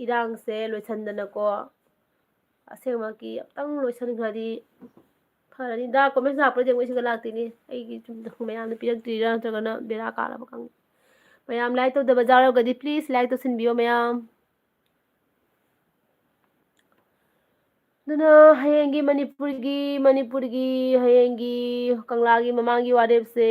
ꯏꯔꯥꯡꯁꯦ ꯂꯣꯏꯁꯟꯗꯅꯀꯣ, ꯑꯁꯦꯡꯕꯒꯤ ꯑꯝꯇꯪ ꯂꯣꯏꯁꯟꯈ꯭ꯔꯗꯤ ꯐꯔꯅꯤꯗ꯫ Comment ꯂꯥꯛꯄ꯭ꯔꯥ ꯌꯦꯡꯉꯨ, ꯑꯩꯁꯤꯒ ꯂꯥꯛꯇꯦꯅꯦ꯫ ꯑꯩꯒꯤ ꯆꯨꯝꯅ ꯃꯌꯥꯝꯅ ꯄꯤꯔꯛꯇ꯭ꯔꯤꯔꯥ ꯅꯠꯇ꯭ꯔꯒꯅ ꯕꯦꯔꯥ ꯀꯥꯔꯕ ꯈꯪꯗꯦ꯫ ꯃꯌꯥꯝ like ꯇꯧꯗꯕ ꯌꯥꯎꯔꯒꯗꯤ please like ꯇꯧꯁꯤꯟꯕꯤꯌꯣ ꯃꯌꯥꯝ꯫ ꯑꯗꯨꯅ ꯍꯌꯦꯡꯒꯤ ꯃꯅꯤꯄꯨꯔꯒꯤ, ꯃꯅꯤꯄꯨꯔꯒꯤ ꯍꯌꯦꯡꯒꯤ ꯀꯪꯂꯥꯒꯤ ꯃꯃꯥꯡꯒꯤ ꯋꯥꯔꯦꯞꯁꯦ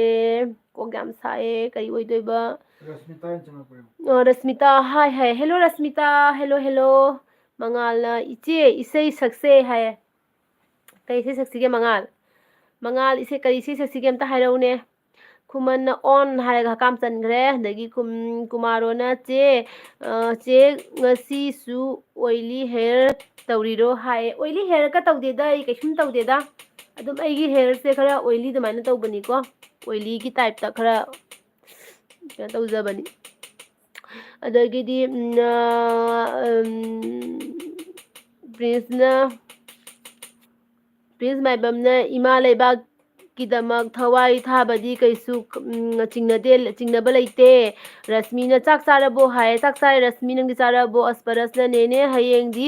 ꯀꯣꯛ ꯌꯥꯝ ꯁꯥꯏꯌꯦ꯫ ꯀꯔꯤ ꯑꯣꯏꯗꯣꯏꯕ? ꯔꯁꯃꯤꯇꯥ ꯑꯣꯏꯅ ꯆꯪꯉꯛꯄ꯭ꯔꯥ ꯌꯦꯡꯉꯣ꯫ ꯑ, ꯔꯁꯃꯤꯇꯥ, hi, hi. Hello, ꯔꯁꯃꯤꯇꯥ. Hello, hello. ꯃꯉꯥꯜꯅ, "ꯏꯆꯦ, ꯏꯁꯩ ꯁꯛꯁꯦ," ꯍꯥꯏꯌꯦ꯫ ꯀꯩ ꯏꯁꯩ ꯁꯛꯁꯤꯒꯦ, ꯃꯉꯥꯜ? ꯃꯉꯥꯜ, ꯏꯁꯩ, ꯀꯔꯤ ꯏꯁꯩ ꯁꯛꯁꯤꯒꯦ, ꯑꯝꯇ ꯍꯥꯏꯔꯛꯎꯅꯦ꯫ ꯈꯨꯃꯟꯅ on ꯍꯥꯏꯔꯒ ꯍꯀꯥꯝ ꯆꯟꯈ꯭ꯔꯦ꯫ ꯑꯗꯒꯤ ꯀꯨꯝ-, ꯀꯨꯃꯥꯔꯣꯅ, "ꯆꯦ, ꯑ, ꯆꯦ, ꯉꯁꯤꯁꯨ oily hair ꯇꯧꯔꯤꯔꯣ?" ꯍꯥꯏꯌꯦ꯫ Oily hair ꯀ ꯇꯧꯗꯦꯗ, ꯑꯩ ꯀꯩꯁꯨꯝ ꯇꯧꯗꯦꯗ꯫ ꯑꯗꯨꯝ ꯑꯩꯒꯤ hair ꯁꯦ ꯈꯔ oily ꯑꯗꯨꯃꯥꯏꯅ ꯇꯧꯕꯅꯤꯀꯣ꯫ Oily ꯒꯤ type ꯇ ꯈꯔ ꯀꯩꯅꯣ ꯇꯧꯖꯕꯅꯤ꯫ ꯑꯗꯒꯤꯗꯤ, ꯎꯝ, ꯑ, ꯎꯝ, ꯄ꯭ꯔꯤꯟꯁꯅ, ꯄ꯭ꯔꯤꯟꯁ ꯃꯥꯏꯕꯝꯅ, "ꯏꯃꯥ ꯂꯩꯕꯥꯛꯀꯤꯗꯃꯛ ꯊꯋꯥꯏ ꯊꯥꯕꯗꯤ ꯀꯩꯁꯨ, ꯎꯝ, ꯆꯤꯡꯅꯗꯦ, ꯆꯤꯡꯅꯕ ꯂꯩꯇꯦ꯫" ꯔꯁꯃꯤꯅ, "ꯆꯥꯛ ꯆꯥꯔꯕꯣ?" ꯍꯥꯏꯌꯦ꯫ "ꯆꯥꯛ ꯆꯥꯔꯦ ꯔꯁꯃꯤ, ꯅꯪꯗꯤ ꯆꯥꯔꯕꯣ?" ꯑꯁꯄꯔꯁꯅ, "ꯅꯦꯅꯦ, ꯍꯌꯦꯡꯗꯤ,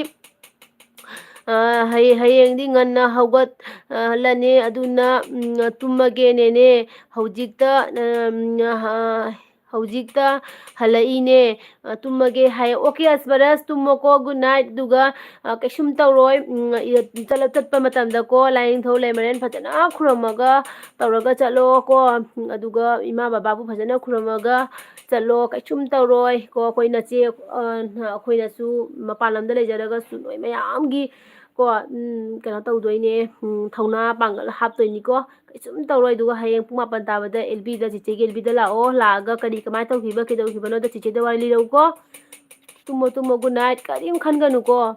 ꯑ, ꯍꯌꯦ-, ꯍꯌꯦꯡꯗꯤ ꯉꯟꯅ ꯍꯧꯒꯠ, ꯑ, ꯂꯅꯤ, ꯑꯗꯨꯅ, ꯎꯝ, ꯇꯨꯝꯃꯒꯦ ꯅꯦꯅꯦ꯫ ꯍꯧꯖꯤꯛꯇ, ꯎꯝ, ꯑ, ꯍꯧꯖꯤꯛꯇ ꯍꯜꯂꯛꯏꯅꯦ, ꯑ, ꯇꯨꯝꯃꯒꯦ" ꯍꯥꯏ꯫ "Okay, ꯑꯁꯄꯔꯁ, ꯇꯨꯝꯃꯣꯀꯣ, good night꯫ ꯑꯗꯨꯒ, ꯑ, ꯀꯩꯁꯨꯝ ꯇꯧꯔꯣꯏ, ꯎꯝ, ꯏ-, ꯆꯠꯂ-, ꯆꯠꯄ ꯃꯇꯝꯗꯀꯣ, ꯂꯥꯏꯅꯤꯡꯊꯧ ꯂꯩꯃꯔꯦꯟ ꯐꯖꯅ ꯈꯨꯔꯝꯃꯒ ꯇꯧꯔꯒ ꯆꯠꯂꯣꯀꯣ꯫ ꯎꯝ, ꯑꯗꯨꯒ ꯏꯃꯥ ꯕꯕꯥꯕꯨ ꯐꯖꯅ ꯈꯨꯔꯝꯃꯒ ꯆꯠꯂꯣ, ꯀꯩꯁꯨꯝ ꯇꯧꯔꯣꯏ ꯀꯣ꯫ ꯑꯩꯈꯣꯏ ꯅꯆꯦ, ꯑ, ꯑꯩꯈꯣꯏꯅꯁꯨ ꯃꯄꯥꯟ ꯂꯝꯗ ꯂꯩꯖꯔꯒꯁꯨ ꯅꯣꯏ ꯃꯌꯥꯝꯒꯤ ꯀꯣ, ꯎꯝ, ꯀꯩꯅꯣ ꯇꯧꯗꯣꯏꯅꯦ, ꯎꯝ, ꯊꯧꯅꯥ ꯄꯥꯡꯒꯜ ꯍꯥꯞꯇꯣꯏꯅꯤꯀꯣ꯫ ꯀꯩꯁꯨꯝ ꯇꯧꯔꯣꯏ꯫ ꯑꯗꯨꯒ ꯍꯌꯦꯡ ꯄꯨꯡ ꯃꯥꯄꯟ ꯇꯥꯕꯗ ꯑꯦꯜ ꯕꯤꯗ, ꯆꯤꯆꯦꯒꯤ ꯑꯦꯜ ꯕꯤꯗ ꯂꯥꯛꯑꯣ꯫ ꯂꯥꯛꯑꯒ ꯀꯔꯤ, ꯀꯃꯥꯏꯅ ꯇꯧꯈꯤꯕ, ꯀꯩꯗꯧꯈꯤꯕꯅꯣꯗꯣ ꯆꯤꯆꯦꯗ ꯋꯥꯔꯤ ꯂꯤꯔꯛꯎꯀꯣ꯫ ꯇꯨꯝꯃꯣ, ꯇꯨꯝꯃꯣ, good night꯫ ꯀꯔꯤꯝ ꯈꯟꯒꯅꯨꯀꯣ꯫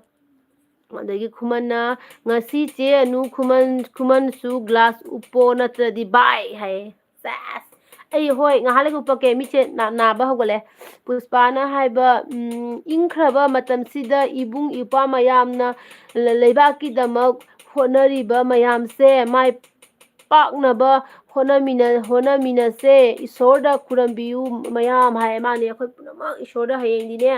ꯑꯗꯒꯤ ꯈꯨꯃꯟꯅ, "ꯉꯁꯤ ꯆꯦ ꯑꯅꯨ, ꯈꯨꯃꯟ, ꯈꯨꯃꯟꯁꯨ ꯒ꯭ꯂꯥꯁ ꯎꯞꯄꯣ, ꯅꯠꯇ꯭ꯔꯗꯤ ꯕꯥꯏ" ꯍꯥꯏꯌꯦ꯫ ꯁꯦꯁ! ꯑꯩ, ꯍꯣꯏ, ꯉꯥꯏꯍꯥꯛ ꯂꯩꯒ ꯎꯞꯄꯛꯀꯦ꯫ ꯃꯤꯠꯁꯦ ꯅꯥ-, ꯅꯥꯕ ꯍꯧꯒꯠꯂꯦ꯫ ꯄꯨꯁꯄꯥꯅ ꯍꯥꯏꯕ, ꯎꯝ, "ꯏꯪꯈ꯭ꯔꯕ ꯃꯇꯝꯁꯤꯗ ꯏꯕꯨꯡ ꯏꯄ꯭ꯋꯥ ꯃꯌꯥꯝꯅ ꯂ-, ꯂꯩꯕꯥꯛꯀꯤꯗꯃꯛ ꯍꯣꯠꯅꯔꯤꯕ ꯃꯌꯥꯝꯁꯦ ꯃꯥꯏ ꯄꯥꯛꯅꯕ ꯍꯣꯠꯅꯃꯤꯟꯅ-, ꯍꯣꯠꯅꯃꯤꯟꯅꯁꯦ꯫ ꯏꯁꯣꯔꯗ ꯈꯨꯔꯝꯕꯤꯌꯨ ꯃꯌꯥꯝ" ꯍꯥꯏ꯫ ꯃꯥꯅꯦ, ꯑꯩꯈꯣꯏ ꯄꯨꯝꯅꯃꯛ ꯏꯁꯣꯔꯗ ꯍꯌꯦꯡꯗꯤꯅꯦ,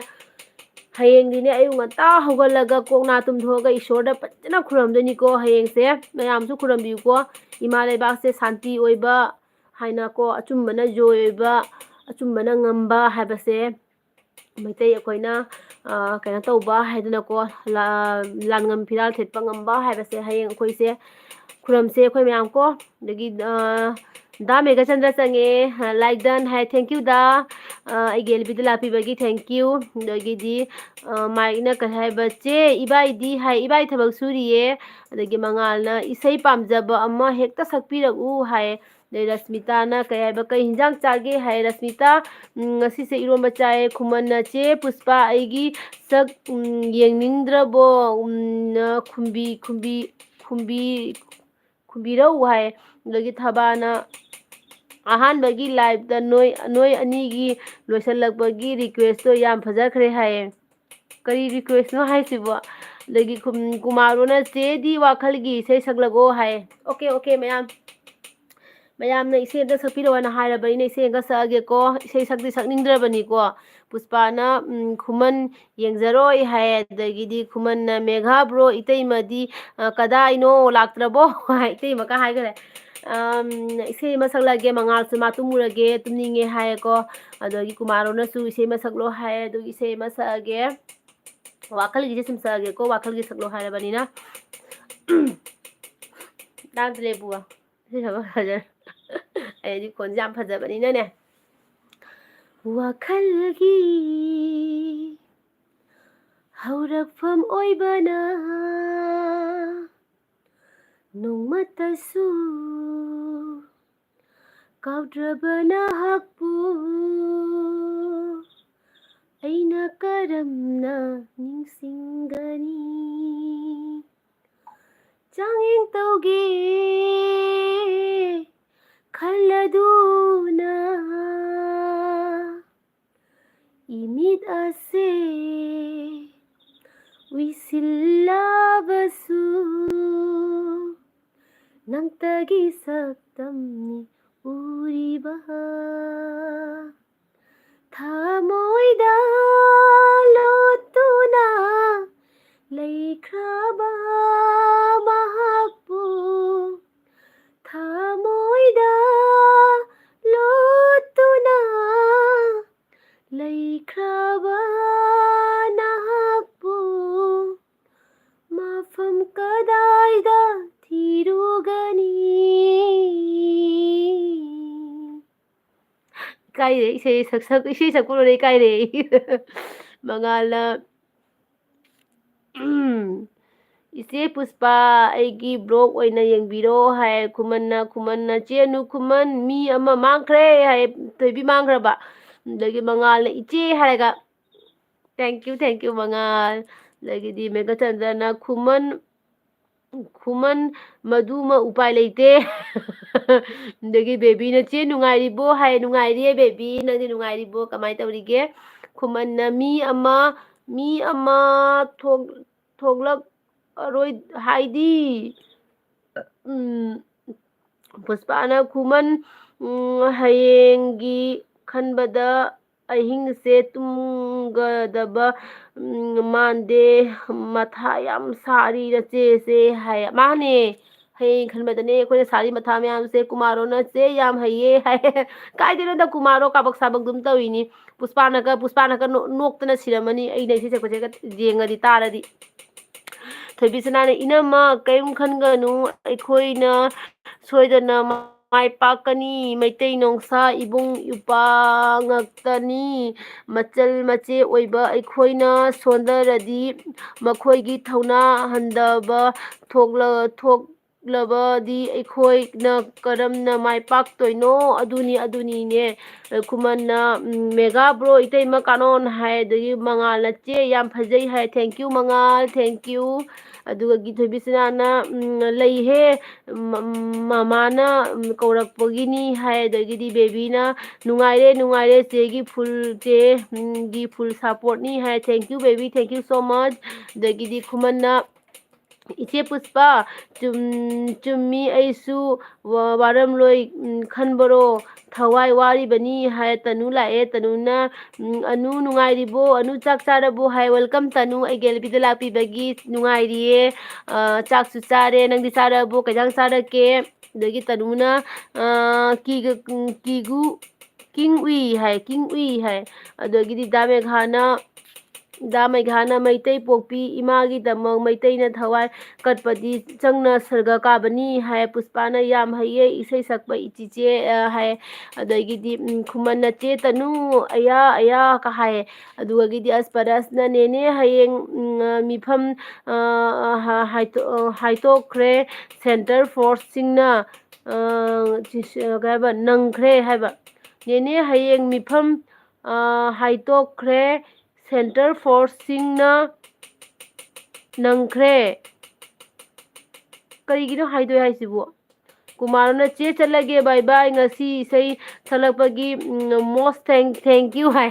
ꯍꯌꯦꯡꯗꯤꯅꯦ ꯑꯌꯨꯛ ꯉꯟꯇꯥ ꯍꯧꯒꯠꯂꯒ ꯀꯣꯛ ꯅꯥ ꯇꯨꯝꯊꯣꯛꯑꯒ ꯏꯁꯣꯔꯗ ꯐꯖꯅ ꯈꯨꯔꯝꯗꯣꯏꯅꯤꯀꯣ ꯍꯌꯦꯡꯁꯦ꯫ ꯃꯌꯥꯝꯁꯨ ꯈꯨꯔꯝꯕꯤꯌꯨꯀꯣ, ꯏꯃꯥ ꯂꯩꯕꯥꯛꯁꯦ ꯁꯥꯟꯇꯤ ꯑꯣꯏꯕ ꯍꯥꯏꯅꯀꯣ, ꯑꯆꯨꯝꯕꯅ ꯖꯣꯏ ꯑꯣꯏꯕ, ꯑꯆꯨꯝꯕꯅ ꯉꯝꯕ ꯍꯥꯏꯕꯁꯦ ꯃꯩꯇꯩ ꯑꯩꯈꯣꯏꯅ, ꯑ, ꯀꯩꯅꯣ ꯇꯧꯕ ꯍꯥꯏꯗꯅꯀꯣ, ꯂꯥ-, ꯂꯥꯟꯉꯝ ꯐꯤꯔꯥꯜ ꯊꯦꯠꯄ ꯉꯝꯕ ꯍꯥꯏꯕꯁꯦ ꯍꯌꯦꯡ ꯑꯩꯈꯣꯏꯁꯦ ꯈꯨꯔꯝꯁꯦ ꯑꯩꯈꯣꯏ ꯃꯌꯥꯝ ꯀꯣ꯫ ꯑꯗꯒꯤ, ꯑ, ꯗꯥ ꯃꯦꯘꯆꯟꯗ꯭ꯔ ꯆꯪꯉꯦ, ꯑ, like done high, thank you ꯗꯥ꯫ ꯑ, ꯑꯩꯒꯤ ꯑꯦꯜ ꯕꯤꯗ ꯂꯥꯛꯄꯤꯕꯒꯤ thank you꯫ ꯑꯗꯒꯤꯗꯤ, ꯑ, ꯃꯥꯏꯛꯅ ꯀꯩ ꯍꯥꯏꯕ, "ꯆꯦ, ꯏꯕꯥꯏꯗꯤ?" ꯍꯥꯏ, "ꯏꯕꯥꯏ ꯊꯕꯛ ꯁꯨꯔꯤꯌꯦ"꯫ ꯑꯗꯒꯤ ꯃꯉꯥꯜꯅ, "ꯏꯁꯩ ꯄꯥꯝꯖꯕ ꯑꯃ ꯍꯦꯛꯇ ꯁꯛꯄꯤꯔꯛꯎ" ꯍꯥꯏ꯫ ꯑꯗꯩ ꯔꯁꯃꯤꯇꯥꯅ ꯀꯩ ꯍꯥꯏꯕ, "ꯀꯩ ꯍꯤꯟꯖꯥꯡ ꯆꯥꯒꯦ?" ꯍꯥꯏ꯫ ꯔꯁꯃꯤꯇꯥ, "ꯎꯝ, ꯉꯁꯤꯁꯦ ꯏꯔꯣꯝꯕ ꯆꯥꯏꯌꯦ"꯫ ꯈꯨꯃꯟꯅ, "ꯆꯦ ꯄꯨꯁꯄꯥ, ꯑꯩꯒꯤ ꯁꯛ, ꯎꯝ, ꯌꯦꯡꯅꯤꯡꯗ꯭ꯔꯕꯣ? ꯎꯝ, ꯅ ꯈꯨꯝꯕꯤ-, ꯈꯨꯝꯕꯤ-, ꯈꯨꯝꯕꯤ-, ꯈꯨꯝꯕꯤꯔꯧ" ꯍꯥꯏ꯫ ꯑꯗꯒꯤ ꯊꯕꯥꯅ, "ꯑꯍꯥꯟꯕꯒꯤ liveꯇ ꯅꯣꯏ, ꯅꯣꯏ ꯑꯅꯤꯒꯤ ꯂꯣꯏꯁꯤꯜꯂꯛꯄꯒꯤ requestꯇꯣ ꯌꯥꯝ ꯐꯖꯈ꯭ꯔꯦ" ꯍꯥꯏꯌꯦ꯫ ꯀꯔꯤ requestꯅꯣ ꯍꯥꯏꯁꯤꯕꯣ? ꯑꯗꯒꯤ ꯈꯨꯝ-, ꯀꯨꯃꯥꯔꯣꯅ, "ꯆꯦꯗꯤ ꯋꯥꯈꯜꯒꯤ ꯏꯁꯩ ꯁꯛꯂꯛꯑꯣ" ꯍꯥꯏ꯫ OK, OK, ꯃꯌꯥꯝ꯫ ꯃꯌꯥꯝꯅ ꯏꯁꯩ ꯑꯝꯇ ꯁꯛꯄꯤꯔꯛꯑꯣꯅ ꯍꯥꯏꯔꯕꯅꯤꯅ ꯏꯁꯩ ꯑꯃꯒ ꯁꯛꯑꯒꯦꯀꯣ꯫ ꯏꯁꯩ ꯁꯛꯇꯤ ꯁꯛꯅꯤꯡꯗ꯭ꯔꯕꯅꯤꯀꯣ꯫ ꯄꯨꯁꯄꯥꯅ, ꯎꯝ, "ꯈꯨꯃꯟ ꯌꯦꯡꯖꯔꯣꯏ" ꯍꯥꯏ꯫ ꯑꯗꯒꯤꯗꯤ ꯈꯨꯃꯟꯅ, "ꯃꯦꯘꯥ bro, ꯏꯇꯩꯃꯗꯤ, ꯑ, ꯀꯗꯥꯏꯅꯣ, ꯂꯥꯛꯇ꯭ꯔꯕꯣ?" ꯍꯥꯏ, ꯏꯇꯩꯃꯀ ꯍꯥꯏꯈꯔꯦ꯫ ꯑꯝ, ꯏꯁꯩ ꯑꯃ ꯁꯛꯂꯛꯑꯒꯦ, ꯃꯉꯥꯜꯁꯨ ꯃꯥ ꯇꯨꯝꯃꯨꯔꯒꯦ, ꯇꯨꯝꯅꯤꯡꯉꯦ ꯍꯥꯏꯌꯦꯀꯣ꯫ ꯑꯗꯒꯤ ꯀꯨꯃꯥꯔꯣꯅꯁꯨ ꯏꯁꯩ ꯑꯃ ꯁꯛꯂꯣ ꯍꯥꯏ, ꯑꯗꯨꯒꯤ ꯏꯁꯩ ꯑꯃ ꯁꯛꯑꯒꯦ꯫ ꯋꯥꯈꯜꯒꯤꯁꯦ ꯁꯨꯝ ꯁꯛꯑꯒꯦꯀꯣ, ꯋꯥꯈꯜꯒꯤ ꯁꯛꯂꯣ ꯍꯥꯏꯔꯕꯅꯤꯅ꯫ ꯇꯥꯗ꯭ꯔꯦ ꯏꯕꯨꯡꯉꯣ꯫ ꯏꯁꯩ ꯁꯛꯄ ꯐꯖꯅ꯫ ꯑꯩꯗꯤ ꯈꯣꯟꯁꯦ ꯌꯥꯝ ꯐꯖꯕꯅꯤꯅꯅꯦ꯫ ꯋꯥꯈꯜꯒꯤ ꯍꯧꯔꯛꯐꯝ ꯑꯣꯏꯕꯅ ꯅꯣꯡꯃꯇꯁꯨ ꯀꯥꯎꯗ꯭ꯔꯕ ꯅꯍꯥꯛꯄꯨ ꯑꯩꯅ ꯀꯔꯝꯅ ꯅꯤꯡꯁꯤꯡꯒꯅꯤ? ꯆꯥꯡꯌꯦꯡ ꯇꯧꯒꯦ ꯈꯜꯂꯗꯨꯅ ꯏꯃꯤꯠ ꯑꯁꯦ ꯎꯏꯁꯤꯜꯂꯕꯁꯨ ꯅꯪꯇꯒꯤ ꯁꯛꯇꯝꯅꯤ ꯎꯔꯤꯕ꯫ ꯊꯃꯣꯏꯗ ꯂꯣꯠꯇꯨꯅ ꯂꯩꯈ꯭ꯔꯕ ꯃꯍꯥꯛꯄꯨ ꯊꯃꯣꯏꯗ ꯂꯣꯠꯇꯨꯅ ꯂꯩꯈ꯭ꯔꯕ ꯅꯍꯥꯛꯄꯨ ꯃꯐꯝ ꯀꯗꯥꯏꯗ ꯊꯤꯔꯨꯒꯅꯤ? ꯏꯀꯥꯏꯔꯦ, ꯏꯁꯩ ꯁꯛ-, ꯁꯛ-, ꯏꯁꯩ ꯁꯛꯄ ꯂꯣꯏꯔꯦ, ꯏꯀꯥꯏꯔꯦ ꯑꯩ꯫ ꯃꯉꯥꯜꯅ, "ꯏꯆꯦ ꯄꯨꯁꯄꯥ, ꯑꯩꯒꯤ vlog ꯑꯣꯏꯅ ꯌꯦꯡꯕꯤꯔꯣ" ꯍꯥꯏ꯫ ꯈꯨꯃꯟꯅ, ꯈꯨꯃꯟꯅ, "ꯆꯦꯅꯨ ꯈꯨꯃꯟ, ꯃꯤ ꯑꯃ ꯃꯥꯡꯈ꯭ꯔꯦ" ꯍꯥꯏ꯫ ꯊꯣꯏꯕꯤ ꯃꯥꯡꯈ꯭ꯔꯕ꯫ ꯑꯗꯒꯤ ꯃꯉꯥꯜꯅ, "ꯏꯆꯦ" ꯍꯥꯏꯔꯒ, "Thank you, thank you, ꯃꯉꯥꯜ"꯫ ꯑꯗꯒꯤꯗꯤ ꯃꯦꯘꯆꯟꯗ꯭ꯔꯅ, "ꯈꯨꯃꯟ, ꯈꯨꯃꯟ, ꯃꯗꯨꯃ ꯎꯄꯥꯏ ꯂꯩꯇꯦ"꯫ ꯑꯗꯒꯤ ꯕꯦꯕꯤꯅ, "ꯆꯦ ꯅꯨꯡꯉꯥꯏꯔꯤꯕꯣ?" ꯍꯥꯏ꯫ "ꯅꯨꯡꯉꯥꯏꯔꯤꯌꯦ ꯕꯦꯕꯤ, ꯅꯪꯗꯤ ꯅꯨꯡꯉꯥꯏꯔꯤꯕꯣ? ꯀꯃꯥꯏꯅ ꯇꯧꯔꯤꯒꯦ?" ꯈꯨꯃꯟꯅ, "ꯃꯤ ꯑꯃ, ꯃꯤ ꯑꯃ ꯊꯣꯛ-, ꯊꯣꯛꯂꯛꯑꯔꯣꯏ ꯍꯥꯏꯗꯤ?" ꯎꯝ, ꯄꯨꯁꯄꯥꯅ, "ꯈꯨꯃꯟ, ꯎꯝ, ꯍꯌꯦꯡꯒꯤ ꯈꯟꯕꯗ ꯑꯍꯤꯡꯁꯦ ꯇꯨꯝꯒꯗꯕ, ꯎꯝ, ꯃꯥꯟꯗꯦ, ꯃꯊꯥ ꯌꯥꯝ ꯁꯥꯔꯤ ꯅꯆꯦꯁꯦ" ꯍꯥꯏ꯫ ꯃꯥꯅꯦ, ꯍꯌꯦꯡ ꯈꯟꯕꯗꯅꯦ ꯑꯩꯈꯣꯏꯅ ꯁꯥꯔꯤ ꯃꯊꯥ ꯃꯌꯥꯝꯁꯦ꯫ ꯀꯨꯃꯥꯔꯣꯅ, "ꯆꯦ ꯌꯥꯝ ꯍꯩꯌꯦ" ꯍꯥꯏ꯫ ꯀꯥꯏꯗꯩꯅꯣꯗ, ꯀꯨꯃꯥꯔꯣ ꯀꯥꯕꯛ ꯁꯥꯕꯛ ꯑꯗꯨꯝ ꯇꯧꯏꯅꯤ꯫ ꯄꯨꯁꯄꯥꯅꯒ, ꯄꯨꯁꯄꯥꯅꯒ ꯅꯣꯛ-, ꯅꯣꯛꯇꯅ ꯁꯤꯔꯝꯃꯅꯤ ꯑꯩꯅ ꯏꯁꯩ ꯁꯛꯄꯁꯦꯒ ꯌꯦꯡꯉꯗꯤ, ꯇꯥꯔꯗꯤ꯫ ꯊꯣꯏꯕꯤꯁꯅꯥꯅ, "ꯏꯅꯝꯃ, ꯀꯔꯤꯝ ꯈꯟꯒꯅꯨ, ꯑꯩꯈꯣꯏꯅ ꯁꯣꯏꯗꯅ ꯃꯥꯏ ꯄꯥꯛꯀꯅꯤ꯫ ꯃꯩꯇꯩ ꯅꯣꯡꯁꯥ ꯏꯕꯨꯡ ꯏꯄ꯭ꯋꯥ ꯉꯥꯛꯇꯅꯤ꯫ ꯃꯆꯜ ꯃꯆꯦ ꯑꯣꯏꯕ ꯑꯩꯈꯣꯏꯅ ꯁꯣꯟꯊꯔꯗꯤ ꯃꯈꯣꯏꯒꯤ ꯊꯧꯅꯥ ꯍꯟꯗꯕ ꯊꯣꯛꯂ-, ꯊꯣꯛ-, ꯂꯕꯗꯤ ꯑꯩꯈꯣꯏꯅ ꯀꯔꯝꯅ ꯃꯥꯏ ꯄꯥꯛꯇꯣꯏꯅꯣ? ꯑꯗꯨꯅꯤ, ꯑꯗꯨꯅꯤꯅꯦ꯫ ꯈꯨꯃꯟꯅ, ꯎꯝ, "ꯃꯦꯒꯥ ꯕ꯭ꯔꯣ, ꯏꯇꯩꯃ ꯀꯥꯅꯣꯟ" ꯍꯥꯏ, ꯑꯗꯒꯤ ꯃꯉꯥꯜꯅ "ꯆꯦ, ꯌꯥꯝ ꯐꯖꯩ" ꯍꯥꯏ꯫ Thank you, ꯃꯉꯥꯜ, thank you꯫ ꯑꯗꯨꯒ ꯒꯤꯊꯣꯏꯕꯤ ꯁꯤꯅꯥꯅ, ꯎꯝ, "ꯂꯩꯍꯦ, ꯃ-, ꯃꯃꯥꯅ, ꯎꯝ, ꯀꯧꯔꯛꯄꯒꯤꯅꯤ" ꯍꯥꯏ꯫ ꯑꯗꯒꯤꯗꯤ ꯕꯦꯕꯤꯅ, "ꯅꯨꯡꯉꯥꯏꯔꯦ, ꯅꯨꯡꯉꯥꯏꯔꯦ, ꯆꯦꯒꯤ full, ꯆꯦ, ꯎꯝ, ꯒꯤ full supportꯅꯤ" high. Thank you, baby, thank you so much꯫ ꯑꯗꯒꯤꯗꯤ ꯈꯨꯃꯟꯅ, "ꯏꯆꯦ ꯄꯨꯁꯄꯥ, ꯆꯨꯝ-, ꯆꯨꯝꯃꯤ, ꯑꯩꯁꯨ ꯋꯥ-, ꯋꯥꯔꯝꯂꯣꯏ, ꯎꯝ, ꯈꯟꯕꯔꯣ? ꯊꯋꯥꯏ ꯋꯥꯔꯤꯕꯅꯤ" ꯍꯥꯏ꯫ ꯇꯅꯨ ꯂꯥꯛꯑꯦ꯫ ꯇꯅꯨꯅ, ꯎꯝ, "ꯑꯅꯨ ꯅꯨꯡꯉꯥꯏꯔꯤꯕꯣ? ꯑꯅꯨ ꯆꯥꯛ ꯆꯥꯔꯕꯣ?" ꯍꯥꯏ꯫ Welcome ꯇꯅꯨ, ꯑꯩꯒꯤ ꯑꯦꯜ ꯕꯤꯗ ꯂꯥꯛꯄꯤꯕꯒꯤ꯫ "ꯅꯨꯡꯉꯥꯏꯔꯤꯌꯦ꯫ ꯑ, ꯆꯥꯛꯁꯨ ꯆꯥꯔꯦ꯫ ꯅꯪꯗꯤ ꯆꯥꯔꯕꯣ? ꯀꯩ ꯏꯟꯖꯥꯡ ꯆꯥꯔꯛꯀꯦ?" ꯑꯗꯒꯤ ꯇꯅꯨꯅ, ꯑ, ꯀꯤꯒ-, ꯎꯝ, ꯀꯤꯒꯨ ꯀꯤꯡ ꯎꯏ ꯍꯥꯏ, ꯀꯤꯡ ꯎꯏ ꯍꯥꯏ꯫ ꯑꯗꯒꯤꯗꯤ ꯗꯥ ꯃꯦꯘꯥꯅ, ꯗꯥ ꯃꯦꯘꯥꯅ "ꯃꯩꯇꯩ ꯄꯣꯛꯄꯤ ꯏꯃꯥꯒꯤꯗꯃꯛ ꯃꯩꯇꯩꯅ ꯊꯋꯥꯏ ꯀꯠꯄꯗꯤ ꯆꯪꯅ ꯁꯔꯒ ꯀꯥꯕꯅꯤ" ꯍꯥꯏ꯫ ꯄꯨꯁꯄꯥꯅ "ꯌꯥꯝ ꯍꯩꯌꯦ ꯏꯁꯩ ꯁꯛꯄ ꯏꯆꯤꯆꯦ", ꯑ, ꯍꯥꯏ꯫ ꯑꯗꯒꯤꯗꯤ, ꯎꯝ, ꯈꯨꯃꯟꯅ "ꯆꯦ ꯇꯅꯨ, ꯑꯌꯥ, ꯑꯌꯥ" ꯀ ꯍꯥꯏ꯫ ꯑꯗꯨꯗꯒꯤꯗꯤ ꯑꯁꯄꯔꯁꯅ "ꯅꯦꯅꯦ ꯍꯌꯦꯡ, ꯎꯝ, ꯃꯤꯐꯝ, ꯑ, ꯍꯥꯏꯗꯣꯛꯈ꯭ꯔꯦ ꯁꯦꯟꯇꯔ ꯐꯣꯔꯁꯁꯤꯡꯅ", ꯑ, ꯀꯩ ꯍꯥꯏꯕ, "ꯅꯪꯈ꯭ꯔꯦ" ꯍꯥꯏꯕ꯫ "ꯅꯦꯅꯦ ꯍꯌꯦꯡ ꯃꯤꯐꯝ, ꯑ, ꯍꯥꯏꯗꯣꯛꯈ꯭ꯔꯦ ꯁꯦꯟꯇꯔ ꯐꯣꯔꯁꯁꯤꯡꯅ ꯅꯪꯈ꯭ꯔꯦ"꯫ ꯀꯔꯤꯒꯤꯅꯣ ꯍꯥꯏꯗꯣꯏ ꯍꯥꯏꯁꯤꯕꯨ? ꯀꯨꯃꯥꯔꯣꯅ "ꯆꯦ ꯆꯠꯂꯒꯦ, bye bye, ꯉꯁꯤ ꯏꯁꯩ ꯁꯛꯂꯛꯄꯒꯤ, ꯎꯝ, most thank, thank you" high.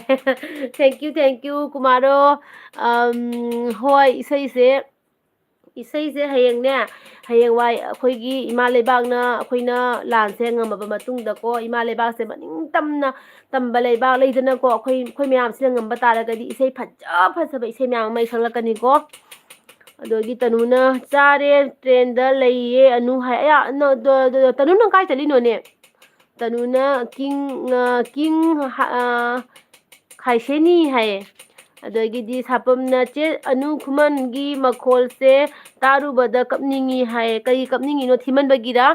Thank you, thank you, ꯀꯨꯃꯥꯔꯣ꯫ ꯑꯝ, ꯍꯣꯏ, ꯏꯁꯩꯁꯦ, ꯏꯁꯩꯁꯦ ꯍꯌꯦꯡꯅꯦ, ꯍꯌꯦꯡꯋꯥꯏ ꯑꯩꯈꯣꯏꯒꯤ ꯏꯃꯥ ꯂꯩꯕꯥꯛꯅ, ꯑꯩꯈꯣꯏꯅ ꯂꯥꯟꯁꯦ ꯉꯝꯃꯕ ꯃꯇꯨꯡꯗꯀꯣ, ꯏꯃꯥ ꯂꯩꯕꯥꯛꯁꯦ ꯃꯅꯤꯡ ꯇꯝꯅ ꯇꯝꯕ ꯂꯩꯕꯥꯛ ꯂꯩꯗꯅꯀꯣ, ꯑꯩꯈꯣꯏ, ꯑꯩꯈꯣꯏ ꯃꯌꯥꯝꯁꯤꯅ ꯉꯝꯕ ꯇꯥꯔꯒꯗꯤ ꯏꯁꯩ ꯐꯖ ꯐꯖꯕ ꯏꯁꯩ ꯃꯌꯥꯝ ꯑꯃ ꯃꯩ ꯁꯛꯂꯛꯀꯅꯤꯀꯣ꯫ ꯑꯗꯒꯤ ꯇꯅꯨꯅ "ꯆꯥꯔꯦ, ꯇ꯭ꯔꯦꯟꯗ ꯂꯩꯌꯦ ꯑꯅꯨ" ꯍꯥꯏ꯫ ꯑꯌꯥ, ꯅ-, ꯗ-, ꯗ-, ꯇꯅꯨ, ꯅꯪ ꯀꯥꯏ ꯆꯠꯂꯤꯅꯣꯅꯦ? ꯇꯅꯨꯅ "ꯀꯤꯡ, ꯑ, ꯀꯤꯡ ꯍ-, ꯑ, ꯈꯥꯏꯁꯦꯅꯤ" ꯍꯥꯏꯌꯦ꯫ ꯑꯗꯒꯤꯗꯤ ꯁꯥꯄꯝꯅ "ꯆꯦ ꯑꯅꯨ, ꯈꯨꯃꯟꯒꯤ ꯃꯈꯣꯜꯁꯦ ꯇꯥꯔꯨꯕꯗ ꯀꯞꯅꯤꯡꯉꯤ" ꯍꯥꯏꯌꯦ꯫ ꯀꯔꯤ ꯀꯞꯅꯤꯡꯉꯤꯅꯣ, ꯊꯤꯃꯟꯕꯒꯤꯔ?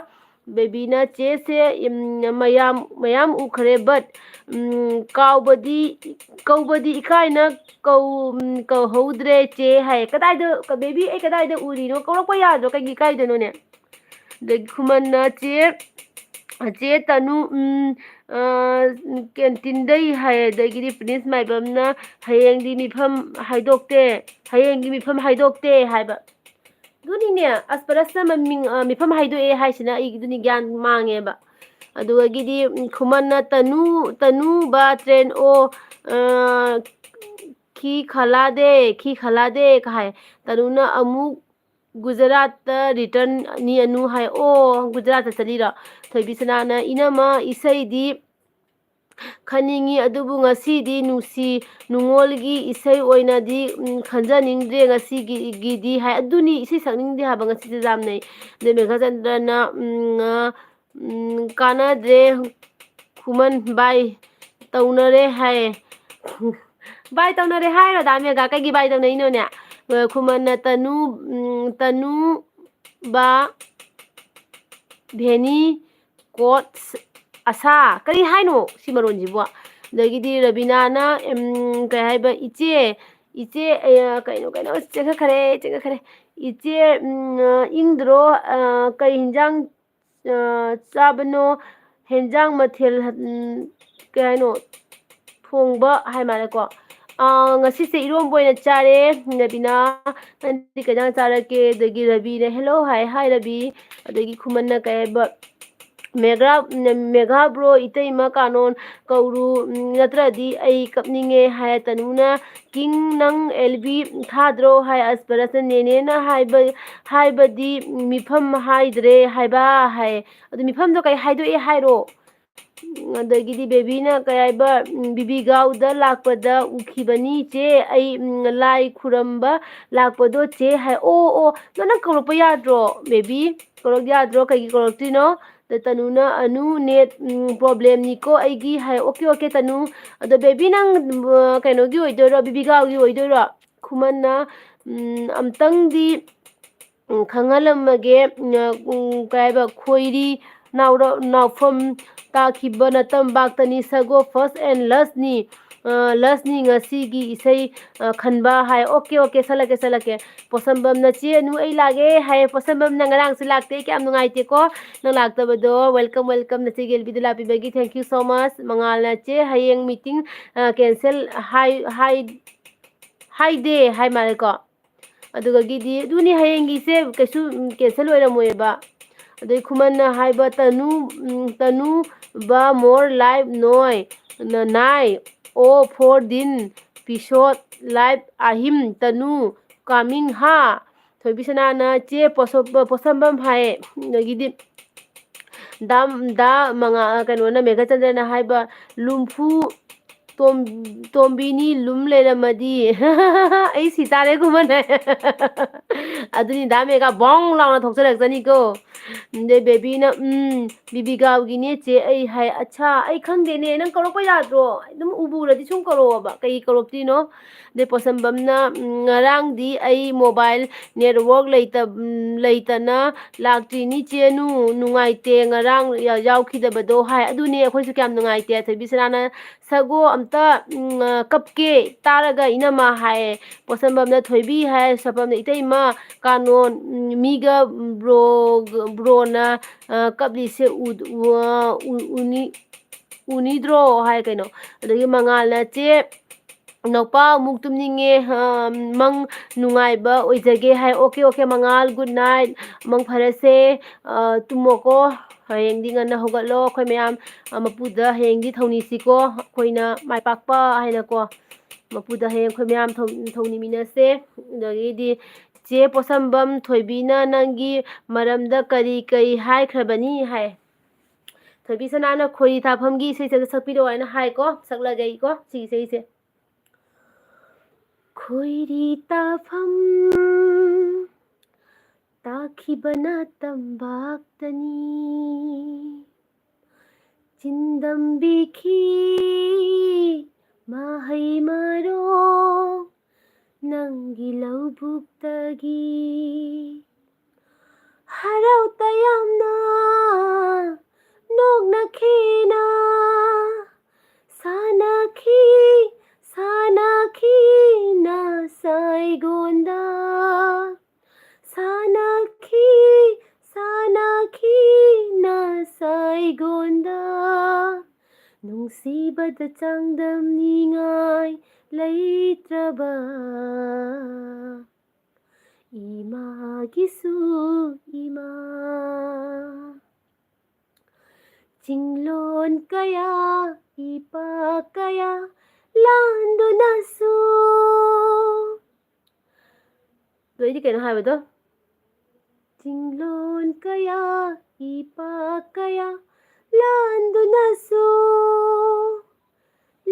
ꯕꯦꯕꯤꯅ "ꯆꯦꯁꯦ, ꯎꯝ, ꯃꯌꯥꯝ, ꯃꯌꯥꯝ ꯎꯈ꯭ꯔꯦ, but, ꯎꯝ, ꯀꯥꯎꯕꯗꯤ, ꯀꯧꯕꯗꯤ ꯏꯀꯥꯏꯅ ꯀꯧ-, ꯎꯝ, ꯀꯧꯍꯧꯗ꯭ꯔꯦ ꯆꯦ" ꯍꯥꯏ꯫ ꯀꯗꯥꯏꯗ, ꯕꯦꯕꯤ, ꯑꯩ ꯀꯗꯥꯏꯗ ꯎꯔꯤꯅꯣ? ꯀꯧꯔꯛꯄ ꯌꯥꯗ꯭ꯔꯣ? ꯀꯩꯒꯤ ꯏꯀꯥꯏꯗꯣꯏꯅꯣꯅꯦ? ꯑꯗꯒꯤ ꯈꯨꯃꯟꯅ ꯆꯦ, ꯆꯦ ꯇꯅꯨ, ꯎꯝ, ꯑ, ꯀꯦꯟꯇꯤꯟꯗꯩ ꯍꯥꯏ꯫ ꯑꯗꯒꯤꯗꯤ ꯄ꯭ꯔꯤꯟꯁ ꯃꯥꯏꯕꯝꯅ ꯍꯌꯦꯡꯗꯤ ꯃꯤꯐꯝ ꯍꯥꯏꯗꯣꯛꯇꯦ, ꯍꯌꯦꯡꯒꯤ ꯃꯤꯐꯝ ꯍꯥꯏꯗꯣꯛꯇꯦ ꯍꯥꯏꯕ꯫ ꯑꯗꯨꯅꯤꯅꯦ, ꯑꯁꯄꯔꯁꯅ ꯃꯃꯤꯡ, ꯑ, ꯃꯤꯐꯝ ꯍꯥꯏꯗꯣꯛꯑꯦ ꯍꯥꯏꯁꯤꯅ ꯑꯩꯒꯤꯗꯨꯅꯤ ꯒ꯭ꯌꯥꯟ ꯃꯥꯡꯉꯦꯕ꯫ ꯑꯗꯨꯗꯒꯤꯗꯤ, ꯎꯝ, ꯈꯨꯃꯟꯅ ꯇꯅꯨ, ꯇꯅꯨꯕ ꯇ꯭ꯔꯦꯟ ꯑꯣ, ꯑ, ꯈꯤ ꯈꯂꯥꯗꯦ, ꯈꯤ ꯈꯂꯥꯗꯦ ꯀ ꯍꯥꯏ꯫ ꯇꯅꯨꯅ ꯑꯃꯨꯛ ꯒꯨꯖꯔꯥꯠꯇ ꯔꯤꯇꯔꯟ ꯅꯤ ꯑꯅꯨ ꯍꯥꯏ꯫ ꯑꯣ, ꯒꯨꯖꯔꯥꯠꯇ ꯆꯠꯂꯤꯔꯣ? ꯊꯣꯏꯕꯤꯁꯅꯥꯅ ꯏꯅꯝꯃ ꯏꯁꯩꯗꯤ ꯈꯟꯅꯤꯡꯉꯤ, ꯑꯗꯨꯕꯨ ꯉꯁꯤꯗꯤ ꯅꯨꯡꯁꯤ ꯅꯨꯡꯉꯣꯜꯒꯤ ꯏꯁꯩ ꯑꯣꯏꯅꯗꯤ, ꯎꯝ, ꯈꯟꯖꯅꯤꯡꯗ꯭ꯔꯦ ꯉꯁꯤꯒꯤꯗꯤ ꯍꯥꯏ꯫ ꯑꯗꯨꯅꯤ, ꯏꯁꯩ ꯁꯛꯅꯤꯡꯗꯦ ꯍꯥꯏꯕ ꯉꯁꯤꯁꯦ ꯌꯥꯝꯅ꯫ ꯑꯗꯩ ꯃꯦꯘꯆꯟꯗ꯭ꯔꯅ, ꯎꯝ, ꯑ, ꯎꯝ, ꯀꯥꯟꯅꯗ꯭ꯔꯦ ꯈꯨꯃꯟ ꯕꯥꯏ ꯇꯧꯅꯔꯦ ꯍꯥꯏ꯫ ꯕꯥꯏ ꯇꯧꯅꯔꯦ ꯍꯥꯏꯔꯣ ꯗꯥ ꯃꯦꯒꯥ? ꯀꯩꯒꯤ ꯕꯥꯏ ꯇꯧꯅꯩꯅꯣꯅꯦ? ꯈꯨꯃꯟꯅ ꯇꯅꯨ, ꯎꯝ, ꯇꯅꯨꯕ ꯚꯦꯅꯤ ꯀꯣꯠꯁ ꯑꯁꯥ꯫ ꯀꯔꯤ ꯍꯥꯏꯅꯣ ꯁꯤ ꯃꯔꯣꯟꯁꯤꯕꯨ? ꯑꯗꯒꯤꯗꯤ ꯔꯕꯤꯅꯥꯅ, ꯎꯝ, ꯀꯩ ꯍꯥꯏꯕ, "ꯏꯆꯦ, ꯏꯆꯦ, ꯑ, ꯀꯩꯅꯣ, ꯀꯩꯅꯣ, ꯆꯦꯟꯈꯠꯈꯔꯦ, ꯆꯦꯟꯈꯠꯈꯔꯦ꯫ ꯏꯆꯦ, ꯎꯝ, ꯑ, ꯏꯪꯗ꯭ꯔꯣ? ꯑ, ꯀꯩ ꯍꯤꯟꯖꯥꯡ, ꯑ, ꯆꯥꯕꯅꯣ? ꯍꯦꯟꯖꯥꯡ ꯃꯊꯦꯜ, ꯎꯝ, ꯀꯩ ꯍꯥꯏꯅꯣ? ꯊꯣꯡꯕ ꯍꯥꯏ ꯃꯥꯜꯂꯦꯀꯣ꯫ ꯑ, ꯉꯁꯤꯁꯦ ꯏꯔꯣꯝꯕ ꯑꯣꯏꯅ ꯆꯥꯔꯦ꯫ ꯔꯕꯤꯅꯥ, ꯅꯪꯗꯤ ꯀꯩ ꯏꯟꯖꯥꯡ ꯆꯥꯔꯛꯀꯦ?" ꯑꯗꯒꯤ ꯔꯕꯤꯅ, "Hello" ꯍꯥꯏ꯫ "Hi ꯔꯕꯤ꯫" ꯑꯗꯒꯤ ꯈꯨꯃꯟꯅ ꯀꯩ ꯍꯥꯏꯕ, "ꯃꯦꯒꯥ, ꯃꯦꯒꯥ ꯕ꯭ꯔꯣ, ꯏꯇꯩꯃ ꯀꯥꯅꯣꯟ ꯀꯧꯔꯨ, ꯎꯝ, ꯅꯠꯇ꯭ꯔꯗꯤ ꯑꯩ ꯀꯞꯅꯤꯡꯉꯦ" ꯍꯥꯏ꯫ ꯇꯅꯨꯅ, "ꯀꯤꯡ, ꯅꯪ ꯑꯦꯜ ꯕꯤ ꯊꯥꯗ꯭ꯔꯣ?" ꯍꯥꯏ꯫ ꯑꯁꯄꯔꯁꯅ, "ꯅꯦꯅꯦꯅ ꯍꯥꯏꯕ, ꯍꯥꯏꯕꯗꯤ ꯃꯤꯐꯝ ꯍꯥꯏꯗ꯭ꯔꯦ ꯍꯥꯏꯕ" ꯍꯥꯏ꯫ "ꯑꯗꯨ ꯃꯤꯐꯝꯗꯣ ꯀꯩ ꯍꯥꯏꯗꯣꯛꯑꯦ ꯍꯥꯏꯔꯣ?" ꯑꯗꯒꯤꯗꯤ ꯕꯦꯕꯤꯅ ꯀꯩ ꯍꯥꯏꯕ, ꯎꯝ, "ꯕꯤꯕꯤꯒꯥꯎꯗ ꯂꯥꯛꯄꯗ ꯎꯈꯤꯕꯅꯤ ꯆꯦ, ꯑꯩ, ꯎꯝ, ꯂꯥꯏ ꯈꯨꯔꯝꯕ ꯂꯥꯛꯄꯗꯣ ꯆꯦ" ꯍꯥꯏ꯫ "ꯑꯣ, ꯑꯣ, ꯅꯪ ꯀꯧꯔꯛꯄ ꯌꯥꯗ꯭ꯔꯣ ꯕꯦꯕꯤ? ꯀꯧꯔꯛ ꯌꯥꯗ꯭ꯔꯣ? ꯀꯩꯒꯤ ꯀꯧꯔꯛꯇ꯭ꯔꯤꯅꯣ?" ꯑꯗ ꯇꯅꯨꯅ, "ꯑꯅꯨ, ꯅꯦꯠ, ꯎꯝ, ꯄ꯭ꯔꯣꯕ꯭ꯂꯦꯝꯅꯤꯀꯣ ꯑꯩꯒꯤ" ꯍꯥꯏ꯫ "Okay, okay, ꯇꯅꯨ꯫ ꯑꯗꯣ ꯕꯦꯕꯤ, ꯅꯪ, ꯎꯝ, ꯀꯩꯅꯣꯒꯤ ꯑꯣꯏꯗꯣꯏꯔꯣ, ꯕꯤꯕꯤꯒꯥꯎꯒꯤ ꯑꯣꯏꯗꯣꯏꯔꯣ?" ꯈꯨꯃꯟꯅ, ꯎꯝ, "ꯑꯝꯇꯪꯗꯤ, ꯎꯝ, ꯈꯪꯍꯜꯂꯝꯃꯒꯦ, ꯎꯝ, ꯎꯝ, ꯀꯩ ꯍꯥꯏꯕ, ꯈꯣꯏꯔꯤ ꯅꯥꯎꯔ-, ꯅꯥꯎꯐꯝ ꯇꯥꯈꯤꯕ ꯅꯇꯝꯕꯥꯛꯇꯅꯤ ꯁꯒꯣ first and lastꯅꯤ꯫ ꯑ, ꯂꯁꯅꯤ ꯉꯁꯤꯒꯤ ꯏꯁꯩ, ꯑ, ꯈꯟꯕ ꯍꯥꯏ꯫ Okay, okay, ꯁꯠꯂꯛꯀꯦ, ꯁꯠꯂꯛꯀꯦ꯫ ꯄꯣꯠꯁꯝꯕꯝꯅ "ꯆꯦ ꯑꯅꯨ ꯑꯩ ꯂꯥꯛꯑꯦ" ꯍꯥꯏ꯫ ꯄꯣꯠꯁꯝꯕꯝꯅ ꯉꯔꯥꯡꯁꯨ ꯂꯥꯛꯇꯦ, ꯀꯌꯥꯝ ꯅꯨꯡꯉꯥꯏꯇꯦꯀꯣ ꯅꯪ ꯂꯥꯛꯇꯕꯗꯣ꯫ Welcome, welcome, ꯅꯆꯦ ꯒꯦꯜꯕꯤꯗ ꯂꯥꯛꯄꯤꯕꯒꯤ thank you so much꯫ ꯃꯉꯥꯜꯅ "ꯆꯦ ꯍꯌꯦꯡ meeting, ꯑ, cancel ꯍꯥꯏ-, ꯍꯥꯏ-, ꯍꯥꯏꯗꯦ" ꯍꯥꯏ ꯃꯥꯜꯂꯦꯀꯣ꯫ ꯑꯗꯨꯗꯒꯤꯗꯤ ꯑꯗꯨꯅꯤ ꯍꯌꯦꯡꯒꯤꯁꯦ ꯀꯩꯁꯨ, ꯎꯝ, cancel ꯑꯣꯏꯔꯝꯃꯣꯏꯕ꯫ ꯑꯗꯩ ꯈꯨꯃꯟꯅ ꯍꯥꯏꯕ "ꯇꯅꯨ, ꯎꯝ, ꯇꯅꯨ ꯕ more live ꯅꯣꯏ, ꯅ-, ꯅꯥꯏ, ꯑꯣ for ꯗꯤꯟ, ꯄꯤꯁꯣꯠ, live ꯑꯍꯤꯝ, ꯇꯅꯨ, coming ꯍꯥ?" ꯊꯣꯏꯕꯤꯁꯅꯥꯅ "ꯆꯦ ꯄꯣꯁꯣ-, ꯄꯣꯁꯝꯕꯝ" ꯍꯥꯏꯌꯦ꯫ ꯑꯗꯒꯤꯗꯤ ꯗꯥ, ꯗꯥ ꯃꯉꯥ-, ꯀꯩꯅꯣꯅ, ꯃꯦꯘꯆꯟꯗ꯭ꯔꯅ ꯍꯥꯏꯕ "ꯂꯨꯝꯐꯨ ꯇꯣꯝ-, ꯇꯣꯝꯕꯤꯅꯤ ꯂꯨꯝ ꯂꯩꯔꯝꯃꯗꯤ?" ꯑꯩ ꯁꯤ ꯇꯥꯔꯦ ꯈꯨꯃꯟ ꯍꯥꯏ꯫ ꯑꯗꯨꯅꯤ ꯗꯥ ꯃꯦꯒꯥ ꯕꯣꯡ ꯂꯥꯎꯅ ꯊꯣꯛꯆꯔꯛꯆꯅꯤꯀꯣ꯫ ꯑꯗꯩ ꯕꯦꯕꯤꯅ, "ꯎꯝ, ꯕꯤꯕꯤꯒꯥꯎꯒꯤꯅꯦ ꯆꯦ ꯑꯩ" ꯍꯥꯏ꯫ "ꯑꯠꯁꯥ, ꯑꯩ ꯈꯪꯗꯦꯅꯦ, ꯅꯪ ꯀꯧꯔꯛꯄ ꯌꯥꯗ꯭ꯔꯣ? ꯑꯗꯨꯝ ꯎꯕꯨ ꯎꯔꯗꯤ ꯁꯨꯝ ꯀꯧꯔꯛꯑꯣꯕ, ꯀꯩ ꯀꯧꯔꯛꯇꯣꯏꯅꯣ?" ꯑꯗꯩ ꯄꯣꯠꯁꯝꯕꯝꯅ, "ꯎꯝ, ꯉꯔꯥꯡꯗꯤ ꯑꯩ mobile network ꯂꯩꯇ-, ꯎꯝ, ꯂꯩꯇꯅ ꯂꯥꯛꯇ꯭ꯔꯤꯅꯤ ꯆꯦ ꯑꯅꯨ, ꯅꯨꯡꯉꯥꯏꯇꯦ ꯉꯔꯥꯡ ꯌꯥ-, ꯌꯥꯎꯈꯤꯗꯕꯗꯣ" ꯍꯥꯏ꯫ "ꯑꯗꯨꯅꯦ ꯑꯩꯈꯣꯏꯁꯨ ꯀꯌꯥꯝ ꯅꯨꯡꯉꯥꯏꯇꯦ꯫ ꯊꯣꯏꯕꯤꯁꯅꯥꯅ ꯁꯒꯣ ꯑꯝꯇ, ꯎꯝ, ꯑ, ꯀꯞꯀꯦ ꯇꯥꯔꯒ ꯏꯅꯝꯃ" ꯍꯥꯏ꯫ ꯄꯣꯠꯁꯝꯕꯝꯅ "ꯊꯣꯏꯕꯤ" ꯍꯥꯏ꯫ ꯁꯣꯄꯝꯅ "ꯏꯇꯩꯃ ꯀꯥꯅꯣꯟ, ꯎꯝ, ꯃꯤꯒ ꯕ꯭ꯔꯣ-, ꯕ꯭ꯔꯣꯅ, ꯑ, ꯀꯞꯂꯤꯁꯦ ꯎ-, ꯎ-, ꯎ-, ꯎꯅꯤ-, ꯎꯅꯤꯗ꯭ꯔꯣ?" ꯍꯥꯏ ꯀꯩꯅꯣ꯫ ꯑꯗꯒꯤ ꯃꯉꯥꯜꯅ "ꯆꯦ ꯅꯧꯄꯥ ꯑꯃꯨꯛ ꯇꯨꯝꯅꯤꯡꯉꯦ, ꯑ, ꯃꯪ ꯅꯨꯡꯉꯥꯏꯕ ꯑꯣꯏꯖꯒꯦ" ꯍꯥꯏ꯫ "ꯑꯣꯀꯦ, ꯑꯣꯀꯦ, ꯃꯉꯥꯜ, good night, ꯃꯪ ꯐꯔꯁꯦ, ꯑ, ꯇꯨꯝꯃꯣꯀꯣ꯫ ꯍꯌꯦꯡꯗꯤ ꯉꯟꯅ ꯍꯧꯒꯠꯂꯣ, ꯑꯩꯈꯣꯏ ꯃꯌꯥꯝ, ꯑ, ꯃꯄꯨꯗ ꯍꯌꯦꯡꯗꯤ ꯊꯧꯅꯤꯁꯤꯀꯣ, ꯑꯩꯈꯣꯏꯅ ꯃꯥꯏ ꯄꯥꯛꯄ" ꯍꯥꯏꯅꯀꯣ꯫ ꯃꯄꯨꯗ ꯍꯌꯦꯡ ꯑꯩꯈꯣꯏ ꯃꯌꯥꯝ ꯊꯧ-, ꯊꯧꯅꯤꯃꯤꯟꯅꯁꯦ꯫ ꯑꯗꯒꯤꯗꯤ "ꯆꯦ ꯄꯣꯠꯁꯝꯕꯝ, ꯊꯣꯏꯕꯤꯅ ꯅꯪꯒꯤ ꯃꯔꯝꯗ ꯀꯔꯤ ꯀꯔꯤ ꯍꯥꯏꯈ꯭ꯔꯕꯅꯤ?" ꯍꯥꯏ꯫ ꯊꯣꯏꯕꯤ ꯁꯅꯥꯅ "ꯈꯣꯏꯔꯤ ꯊꯥꯐꯝꯒꯤ ꯏꯁꯩꯁꯦ ꯑꯝꯇ ꯁꯛꯄꯤꯔꯛꯑꯣ" ꯍꯥꯏꯅ ꯍꯥꯏꯀꯣ꯫ ꯁꯛꯂꯒꯦ ꯑꯩꯀꯣ ꯁꯤꯒꯤ ꯏꯁꯩꯁꯦ꯫ ꯈꯣꯏꯔꯤ ꯇꯥꯐꯝ ꯇꯥꯈꯤꯕꯅ ꯇꯝꯕꯥꯛꯇꯅꯤ, ꯆꯤꯟꯗꯝꯕꯤꯈꯤ ꯃꯍꯩ ꯃꯔꯣꯡ ꯅꯪꯒꯤ ꯂꯧꯕꯨꯛꯇꯒꯤ꯫ ꯍꯔꯥꯎ ꯇꯌꯥꯝꯅ ꯅꯣꯛꯅꯈꯤꯅ ꯁꯥꯟꯅꯈꯤ ꯂꯥꯟꯗ ꯅꯨꯡꯁꯤꯕꯗ ꯆꯥꯡꯗꯝꯅꯤꯉꯥꯏ ꯂꯩꯇ꯭ꯔꯕ ꯏꯃꯥꯒꯤꯁꯨ ꯏꯃꯥ꯫ ꯆꯤꯡꯂꯣꯟ ꯀꯌꯥ, ꯏꯄꯥ ꯀꯌꯥ ꯂꯥꯟꯗꯨꯅꯁꯨ꯫ ꯑꯗꯨ ꯑꯩꯗꯤ ꯀꯩꯅꯣ ꯍꯥꯏꯕꯗꯣ? ꯆꯤꯡꯂꯣꯟ ꯀꯌꯥ, ꯏꯄꯥ ꯀꯌꯥ ꯂꯥꯟꯗꯨꯅꯁꯨ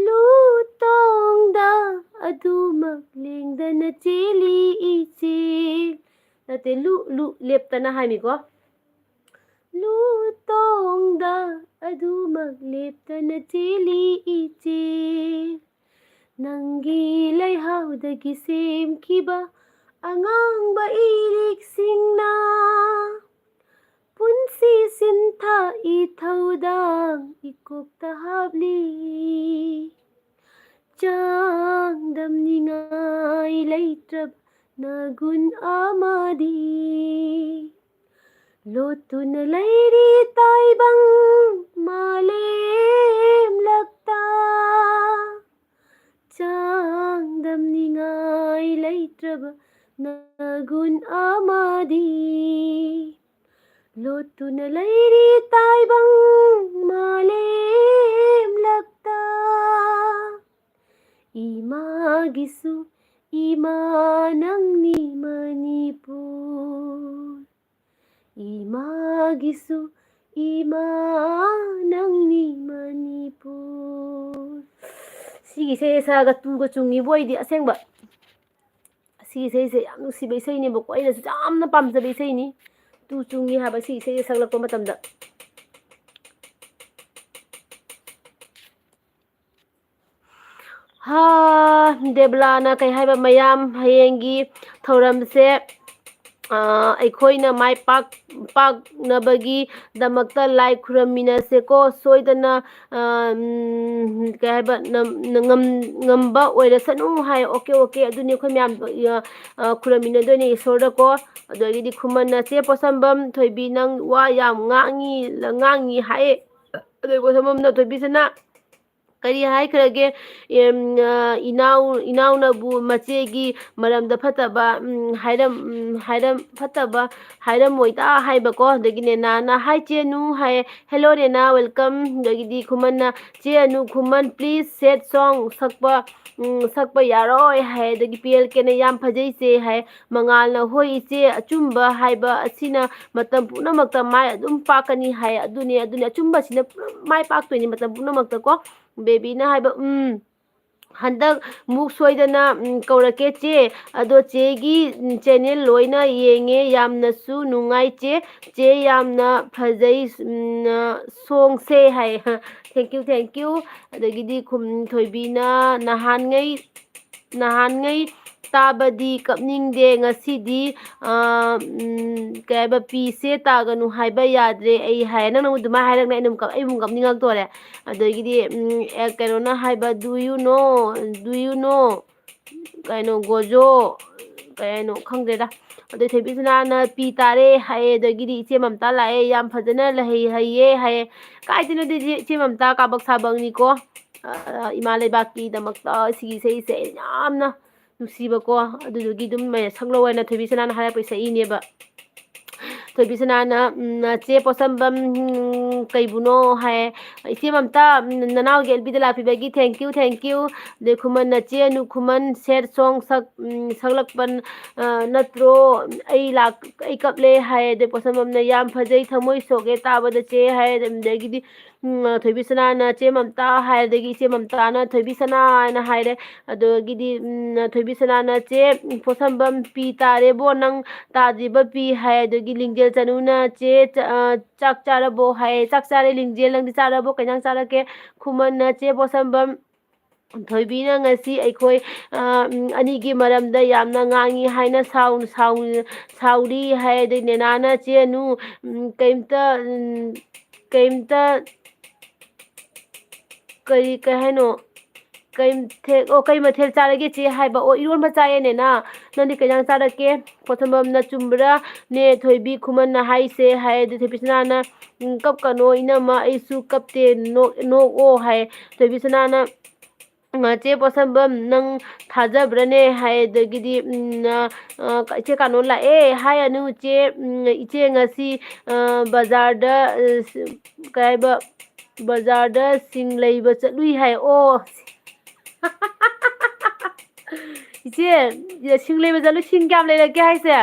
ꯂꯨ ꯇꯣꯡꯗ ꯑꯗꯨꯃꯛ ꯂꯦꯡꯗꯅ ꯆꯦꯜꯂꯤ ꯏꯆꯦ꯫ ꯅꯠꯇꯦ, ꯂꯨ, ꯂꯨ, ꯂꯦꯞꯇꯅ ꯍꯥꯏꯅꯤꯀꯣ꯫ ꯂꯨ ꯇꯣꯡꯗ ꯑꯗꯨꯃꯛ ꯂꯦꯞꯇꯅ ꯆꯦꯜꯂꯤ ꯏꯆꯦ꯫ ꯅꯪꯒꯤ ꯂꯩꯍꯥꯎꯗꯒꯤ ꯁꯦꯝꯈꯤꯕ ꯑꯉꯥꯡꯕ ꯏꯔꯤꯛꯁꯤꯡꯅ ꯄꯨꯟꯁꯤ ꯁꯤꯟꯊꯥ ꯏꯊꯧꯗꯥꯡ ꯏꯀꯣꯛꯇ ꯍꯥꯞꯂꯤ꯫ ꯆꯥꯡꯗꯝꯅꯤꯉꯥꯏ ꯂꯩꯇ꯭ꯔꯕ ꯅꯒꯨꯟ ꯑꯃꯗꯤ ꯂꯣꯠꯇꯨꯅ ꯂꯩꯔꯤ ꯇꯥꯏꯕꯪ ꯃꯥꯂꯦꯝ ꯂꯛꯇ꯫ ꯆꯥꯡꯗꯝꯅꯤꯉꯥꯏ ꯂꯩꯇ꯭ꯔꯕ ꯅꯒꯨꯟ ꯑꯃꯗꯤ ꯂꯣꯠꯇꯨꯅ ꯂꯩꯔꯤ ꯇꯥꯏꯕꯪ ꯃꯥꯂꯦꯝ ꯂꯛꯇ꯫ ꯏꯃꯥꯒꯤꯁꯨ ꯏꯃꯥ ꯅꯪꯅꯤ ꯃꯅꯤꯄꯨꯔ꯫ ꯏꯃꯥꯒꯤꯁꯨ ꯏꯃꯥ ꯅꯪꯅꯤ ꯃꯅꯤꯄꯨꯔ꯫ ꯁꯤꯒꯤ ꯏꯁꯩ ꯁꯛꯑꯒ ꯇꯨꯒ ꯆꯨꯡꯉꯤꯕꯨ ꯑꯩꯗꯤ ꯑꯁꯦꯡꯕ꯫ ꯁꯤꯒꯤ ꯏꯁꯩꯁꯦ ꯌꯥꯝ ꯅꯨꯡꯁꯤꯕ ꯏꯁꯩꯅꯦꯕꯀꯣ, ꯑꯩꯅꯁꯨ ꯌꯥꯝꯅ ꯄꯥꯝꯖꯕ ꯏꯁꯩꯅꯤ꯫ ꯇꯨ ꯆꯨꯡꯉꯤ ꯍꯥꯏꯕ ꯁꯤ ꯏꯁꯩꯁꯦ ꯁꯛꯂꯛꯄ ꯃꯇꯝꯗ꯫ ꯍꯥ, ꯗꯦꯕꯂꯥꯅ ꯀꯩ ꯍꯥꯏꯕ, ꯃꯌꯥꯝ ꯍꯌꯦꯡꯒꯤ ꯊꯧꯔꯝꯁꯦ, ꯑ, ꯑꯩꯈꯣꯏꯅ ꯃꯥꯏ ꯄꯥꯛ-, ꯄꯥꯛꯅꯕꯒꯤꯗꯃꯛꯇ ꯂꯥꯏ ꯈꯨꯔꯝꯃꯤꯟꯅꯁꯦꯀꯣ꯫ ꯁꯣꯏꯗꯅ, ꯑ, ꯎꯝ, ꯀꯩ ꯍꯥꯏꯕ, ꯅꯝ-, ꯉꯝ-, ꯉꯝꯕ ꯑꯣꯏꯔꯁꯅꯨ ꯍꯥꯏ꯫ ꯑꯣꯀꯦ, ꯑꯣꯀꯦ, ꯑꯗꯨꯅꯤ ꯑꯩꯈꯣꯏ ꯃꯌꯥꯝ, ꯑ, ꯑ, ꯈꯨꯔꯝꯃꯤꯟꯅꯗꯣꯏꯅꯦ ꯏꯁꯣꯔꯗꯀꯣ꯫ ꯑꯗꯨꯗꯒꯤꯗꯤ ꯈꯨꯃꯟꯅ, "ꯆꯦ ꯄꯣꯠꯁꯝꯕꯝ ꯊꯣꯏꯕꯤ, ꯅꯪ ꯋꯥ ꯌꯥꯝ ꯉꯥꯡꯉꯤ, ꯉꯥꯡꯉꯤ ꯍꯥꯏ"꯫ ꯑꯗꯨ ꯄꯣꯠꯁꯝꯕꯝꯅ ꯊꯣꯏꯕꯤꯁꯅꯥ ꯀꯔꯤ ꯍꯥꯏꯈ꯭ꯔꯒꯦ? ꯏꯅꯥꯎ ꯏꯅꯥꯎꯅꯕꯨ ꯃꯆꯦꯒꯤ ꯃꯔꯝꯗ ꯐꯠꯇꯕ ꯍꯥꯏꯔꯝ ꯍꯥꯏꯔꯝ ꯐꯠꯇꯕ ꯍꯥꯏꯔꯝꯃꯣꯏꯗ ꯍꯥꯏꯕꯀꯣ꯫ ꯑꯗꯒꯤ ꯅꯦꯅꯥꯅ, "Hi ꯆꯦꯅꯨ" ꯍꯥꯏ, "Hello ꯅꯦꯅꯥ, welcome"꯫ ꯑꯗꯒꯤꯗꯤ ꯈꯨꯃꯟꯅ, "ꯆꯦ ꯑꯅꯨ, ꯈꯨꯃꯟ please sad song ꯁꯛꯄ ꯁꯛꯄ ꯌꯥꯔꯣꯏ" ꯍꯥꯏ꯫ ꯑꯗꯒꯤ ꯄꯤ ꯑꯦꯜ ꯀꯦꯅ, "ꯌꯥꯝ ꯐꯖꯩ ꯆꯦ" ꯍꯥꯏ꯫ ꯃꯉꯥꯜꯅ, "ꯍꯣꯏ ꯏꯆꯦ, ꯑꯆꯨꯝꯕ ꯍꯥꯏꯕ ꯑꯁꯤꯅ ꯃꯇꯝ ꯄꯨꯝꯅꯃꯛꯇ ꯃꯥꯏ ꯑꯗꯨꯝ ꯄꯥꯛꯀꯅꯤ" ꯍꯥꯏ꯫ ꯑꯗꯨꯅꯦ, ꯑꯗꯨꯅꯦ, ꯑꯆꯨꯝꯕꯁꯤꯅ ꯄꯨꯝꯅꯃꯛ ꯃꯥꯏ ꯄꯥꯛꯇꯣꯏꯅꯤ ꯃꯇꯝ ꯄꯨꯝꯅꯃꯛꯇꯀꯣ꯫ ꯕꯦꯕꯤꯅ ꯍꯥꯏꯕ, "ꯎꯝ, ꯍꯟꯗꯛ ꯃꯨꯛ ꯁꯣꯏꯗꯅ ꯀꯧꯔꯛꯀꯦ ꯆꯦ꯫ ꯑꯗꯣ ꯆꯦꯒꯤ ꯆꯦꯅꯦꯜ ꯂꯣꯏꯅ ꯌꯦꯡꯉꯦ, ꯌꯥꯝꯅꯁꯨ ꯅꯨꯡꯉꯥꯏ ꯆꯦ꯫ ꯆꯦ ꯌꯥꯝꯅ ꯐꯖꯩ ꯁꯣꯡꯁꯦ" ꯍꯥꯏ꯫ Thank you, thank you꯫ ꯑꯗꯒꯤꯗꯤ ꯊꯣꯏꯕꯤꯅ, "ꯅꯍꯥꯟꯉꯩ ꯅꯍꯥꯟꯉꯩ ꯇꯥꯕꯗꯤ ꯀꯞꯅꯤꯡꯗꯦ, ꯉꯁꯤꯗꯤ ꯀꯩ ꯍꯥꯏꯕ, ꯄꯤꯁꯦ ꯇꯥꯒꯅꯨ ꯍꯥꯏꯕ ꯌꯥꯗ꯭ꯔꯦ ꯑꯩ" ꯍꯥꯏ꯫ "ꯅꯪꯅ ꯑꯗꯨꯃꯥꯏꯅ ꯍꯥꯏꯔꯛꯅꯦ, ꯑꯩ ꯑꯗꯨꯝ ꯑꯩ ꯑꯗꯨꯝ ꯀꯞꯅꯤꯡꯉꯛꯇꯣꯔꯦ꯫ ꯑꯗꯒꯤꯗꯤ ꯀꯩꯅꯣꯅ ꯍꯥꯏꯕ, "Do you know, do you know, ꯀꯩꯅꯣ, ꯒꯣꯖꯣ, ꯀꯩꯅꯣ ꯈꯪꯗꯦꯗ"꯫ ꯑꯗꯩ ꯊꯣꯏꯕꯤꯁꯅꯥꯅ, "ꯄꯤ ꯇꯥꯔꯦ" ꯍꯥꯏꯌꯦ꯫ ꯑꯗꯒꯤꯗꯤ ꯏꯆꯦ ꯃꯝꯇꯥ ꯂꯥꯛꯑꯦ, "ꯌꯥꯝ ꯐꯖꯅ ꯂꯩꯍꯩ ꯍꯩꯌꯦ" ꯍꯥꯏꯌꯦ꯫ ꯀꯥꯏꯗꯅꯣꯗꯤ ꯏꯆꯦ ꯃꯝꯇꯥ ꯀꯥꯕꯛ ꯁꯥꯕꯛꯅꯤꯀꯣ꯫ ꯏꯃꯥ ꯂꯩꯕꯥꯛꯀꯤꯗꯃꯛꯇ ꯁꯤꯒꯤ ꯏꯁꯩꯁꯦ ꯑꯩꯅ ꯌꯥꯝꯅ ꯅꯨꯡꯁꯤꯕꯀꯣ꯫ ꯑꯗꯨꯗꯨꯒꯤ ꯑꯗꯨꯝ ꯁꯛꯂꯛꯑꯣ ꯍꯥꯏꯅ ꯊꯣꯏꯕꯤꯁꯅꯥꯅ ꯍꯥꯏꯔꯛꯄ ꯏꯁꯩꯅꯦꯕ꯫ ꯊꯣꯏꯕꯤꯁꯅꯥꯅ, "ꯆꯦ ꯄꯣꯠꯁꯝꯕꯝ, ꯀꯩꯕꯨꯅꯣ?" ꯍꯥꯏ꯫ "ꯏꯆꯦ ꯃꯝꯇꯥ, ꯅꯅꯥꯎꯒꯤ ꯑꯦꯜ ꯕꯤꯗ ꯂꯥꯛꯄꯤꯕꯒꯤ thank you, thank you"꯫ ꯑꯗꯩ ꯈꯨꯃꯟꯅ, "ꯆꯦ ꯑꯅꯨ, ꯈꯨꯃꯟ sad song ꯁꯛ ꯁꯛꯂꯛꯄ ꯅꯠꯇ꯭ꯔꯣ? ꯑꯩ ꯂꯥꯛ ꯑꯩ ꯀꯞꯂꯦ" ꯍꯥꯏ꯫ ꯑꯗꯩ ꯄꯣꯠꯁꯝꯕꯝꯅ, "ꯌꯥꯝ ꯐꯖꯩ, ꯊꯃꯣꯏ ꯁꯣꯛꯑꯦ ꯇꯥꯕꯗ ꯆꯦ" ꯍꯥꯏ꯫ ꯑꯗꯒꯤꯗꯤ ꯊꯣꯏꯕꯤꯁꯅꯥꯅ, "ꯆꯦ ꯃꯝꯇꯥ" ꯍꯥꯏ꯫ ꯑꯗꯒꯤ ꯏꯆꯦ ꯃꯝꯇꯥꯅ ꯊꯣꯏꯕꯤꯁꯅꯥ ꯍꯥꯏꯅ ꯍꯥꯏꯔꯦ꯫ ꯑꯗꯒꯤꯗꯤ ꯊꯣꯏꯕꯤꯁꯅꯥꯅ, "ꯆꯦ ꯄꯣꯠꯁꯝꯕꯝ, ꯄꯤ ꯇꯥꯔꯦꯕꯣ, ꯅꯪ ꯇꯥꯗ꯭ꯔꯤꯕ ꯄꯤ" ꯍꯥꯏ꯫ ꯑꯗꯒꯤ ꯂꯤꯡꯖꯦꯜ ꯆꯅꯨꯅ, "ꯆꯦ, ꯆꯥꯛ ꯆꯥꯔꯕꯣ?" ꯍꯥꯏ꯫ "ꯆꯥꯛ ꯆꯥꯔꯦ ꯂꯤꯡꯖꯦꯜ, ꯅꯪꯗꯤ ꯆꯥꯔꯕꯣ? ꯀꯩ ꯏꯟꯖꯥꯡ ꯆꯥꯔꯛꯀꯦ?" ꯈꯨꯃꯟꯅ, "ꯆꯦ ꯄꯣꯠꯁꯝꯕꯝ, ꯊꯣꯏꯕꯤꯅ ꯉꯁꯤ ꯑꯩꯈꯣꯏ ꯑꯅꯤꯒꯤ ꯃꯔꯝꯗ ꯌꯥꯝꯅ ꯉꯥꯡꯉꯤ ꯍꯥꯏꯅ ꯁꯥꯎꯔꯤ" ꯍꯥꯏ꯫ ꯑꯗꯩ ꯅꯦꯅꯥꯅ, "ꯆꯦ ꯑꯅꯨ, ꯀꯩꯝꯇ ꯀꯩꯝꯇ ꯀꯔꯤ ꯀꯩ ꯍꯥꯏꯅꯣ? ꯀꯩ ꯃꯊꯦꯜ, ꯑꯣ, ꯀꯩ ꯃꯊꯦꯜ ꯆꯥꯔꯒꯦ ꯆꯦ?" ꯍꯥꯏꯕ꯫ "ꯑꯣ, ꯏꯔꯣꯟꯕ ꯆꯥꯏꯌꯦ ꯅꯦꯅꯥ, ꯅꯪꯗꯤ ꯀꯩ ꯏꯟꯖꯥꯡ ꯆꯥꯔꯛꯀꯦ?" ꯄꯣꯠꯁꯝꯕꯝꯅ, "ꯆꯨꯝꯕ꯭ꯔꯥ ꯅꯦ ꯊꯣꯏꯕꯤ, ꯈꯨꯃꯟꯅ ꯍꯥꯏꯁꯦ?" ꯍꯥꯏ꯫ ꯑꯗꯨ ꯊꯣꯏꯕꯤꯁꯅꯥꯅ, "ꯎꯝ, ꯀꯞꯀꯅꯣ ꯏꯅꯝꯃ, ꯑꯩꯁꯨ ꯀꯞꯇꯦ, ꯅꯣꯛ-, ꯅꯣꯛꯑꯣ" ꯍꯥꯏ꯫ ꯊꯣꯏꯕꯤꯁꯅꯥꯅ, "ꯎꯝ, ꯆꯦ ꯄꯣꯠꯁꯝꯕꯝ, ꯅꯪ ꯊꯥꯖꯕ꯭ꯔꯅꯦ?" ꯍꯥꯏ꯫ ꯑꯗꯒꯤꯗꯤ, ꯎꯝ, ꯑ, ꯑ, "ꯏꯆꯦ ꯀꯥꯅꯣ ꯂꯥꯛꯑꯦ" ꯍꯥꯏ꯫ "ꯑꯅꯨ ꯆꯦ, ꯎꯝ, ꯏꯆꯦ ꯉꯁꯤ, ꯑ, ꯕꯖꯥꯔꯗ, ꯑ, ꯀꯩ ꯍꯥꯏꯕ, ꯕꯖꯥꯔꯗ ꯁꯤꯡ ꯂꯩꯕ ꯆꯠꯂꯨꯏ" ꯍꯥꯏ꯫ ꯑꯣ, "ꯏꯆꯦ, ꯁꯤꯡ ꯂꯩꯕ ꯆꯠꯂꯨꯏ, ꯁꯤꯡ ꯀꯌꯥꯝ ꯂꯩꯔꯛꯀꯦ ꯍꯥꯏꯁꯦ?"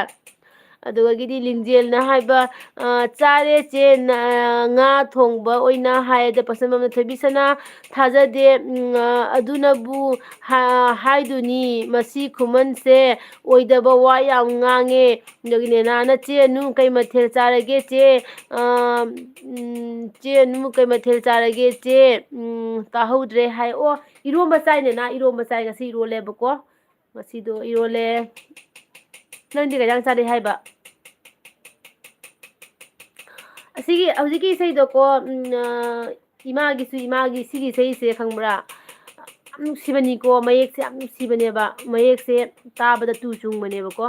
ꯑꯗꯨꯗꯒꯤꯗꯤ ꯂꯤꯡꯖꯦꯜꯅ ꯍꯥꯏꯕ, "ꯑ, ꯆꯥꯔꯦ ꯆꯦ, ꯅ-, ꯉꯥ ꯊꯣꯡꯕ ꯑꯣꯏꯅ" ꯍꯥꯏ꯫ ꯑꯗ ꯄꯣꯠꯁꯝꯕꯝꯅ, "ꯊꯣꯏꯕꯤꯁꯅꯥ, ꯊꯥꯖꯗꯦ, ꯎꯝ, ꯑ, ꯑꯗꯨꯅꯕꯨ ꯍꯥ-, ꯍꯥꯏꯗꯨꯅꯤ, ꯃꯁꯤ ꯈꯨꯃꯟꯁꯦ ꯑꯣꯏꯗꯕ ꯋꯥ ꯌꯥꯝ ꯉꯥꯡꯉꯦ"꯫ ꯑꯗꯒꯤ ꯅꯦꯅꯥꯅ, "ꯆꯦ, ꯑꯅꯨ ꯀꯩ ꯃꯊꯦꯜ ꯆꯥꯔꯒꯦ ꯆꯦ?" ꯑ, ꯎꯝ, "ꯆꯦ, ꯑꯅꯨ ꯀꯩ ꯃꯊꯦꯜ ꯆꯥꯔꯒꯦ ꯆꯦ?" ꯎꯝ, ꯇꯥꯍꯧꯗ꯭ꯔꯦ ꯍꯥꯏ꯫ ꯑꯣ, ꯏꯔꯣꯝꯕ ꯆꯥꯏ ꯅꯦꯅꯥ, ꯏꯔꯣꯝꯕ ꯆꯥꯏ, ꯉꯁꯤ ꯏꯔꯣꯜꯂꯦꯕꯀꯣ꯫ ꯉꯁꯤꯗꯣ ꯏꯔꯣꯜꯂꯦ꯫ ꯅꯪꯗꯤ ꯀꯩ ꯏꯟꯖꯥꯡ ꯆꯥꯔꯤ ꯍꯥꯏꯕ? ꯑꯁꯤꯒꯤ ꯍꯧꯖꯤꯛꯀꯤ ꯏꯁꯩꯗꯣꯀꯣ, ꯎꯝ, ꯑ, ꯏꯃꯥꯒꯤꯁꯨ, ꯏꯃꯥꯒꯤ ꯁꯤꯒꯤ ꯏꯁꯩꯁꯦ ꯈꯪꯕ꯭ꯔꯥ? ꯌꯥꯝ ꯅꯨꯡꯁꯤꯕꯅꯤꯀꯣ, ꯃꯌꯦꯛꯁꯦ ꯌꯥꯝ ꯅꯨꯡꯁꯤꯕꯅꯦꯕ, ꯃꯌꯦꯛꯁꯦ ꯇꯥꯕꯗ ꯇꯨ ꯆꯨꯡꯕꯅꯦꯕꯀꯣ꯫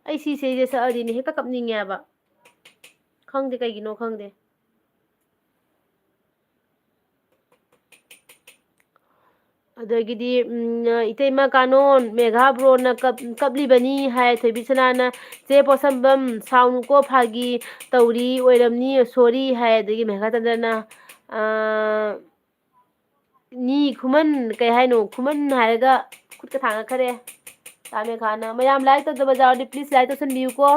ꯑꯩ ꯁꯤ ꯏꯁꯩꯁꯦ ꯁꯛꯑꯗꯤꯅꯦ ꯍꯦꯛꯇ ꯀꯞꯅꯤꯡꯉꯦꯕ, ꯈꯪꯗꯦ ꯀꯩꯒꯤꯅꯣ ꯈꯪꯗꯦ꯫ ꯑꯗꯒꯤꯗꯤ, ꯎꯝ, "ꯏꯇꯩꯃ ꯀꯥꯅꯣꯟ, ꯃꯦꯘꯥ ꯕ꯭ꯔꯣꯅ ꯀꯞ-, ꯀꯞꯂꯤꯕꯅꯤ" ꯍꯥꯏ꯫ ꯊꯣꯏꯕꯤꯁꯅꯥꯅ, "ꯆꯦ ꯄꯣꯠꯁꯝꯕꯝ, ꯁꯥꯎꯅꯨꯀꯣ, ꯐꯥꯒꯤ ꯇꯧꯔꯤ ꯑꯣꯏꯔꯝꯅꯤ, sorry" ꯍꯥꯏ꯫ ꯑꯗꯒꯤ ꯃꯦꯘꯥꯆꯟꯗ꯭ꯔꯅ, ꯑ, "ꯅꯤ ꯈꯨꯃꯟ", ꯀꯩ ꯍꯥꯏꯅꯣ, "ꯈꯨꯃꯟ" ꯍꯥꯏꯔꯒ ꯈꯨꯠꯀ ꯊꯥꯡꯒꯠꯈꯔꯦ꯫ ꯇꯥ ꯃꯦꯘꯥꯅ꯫ ꯃꯌꯥꯝ like ꯇꯧꯗꯕ ꯌꯥꯎꯔꯗꯤ please like ꯇꯧꯁꯟꯕꯤꯌꯨꯀꯣ꯫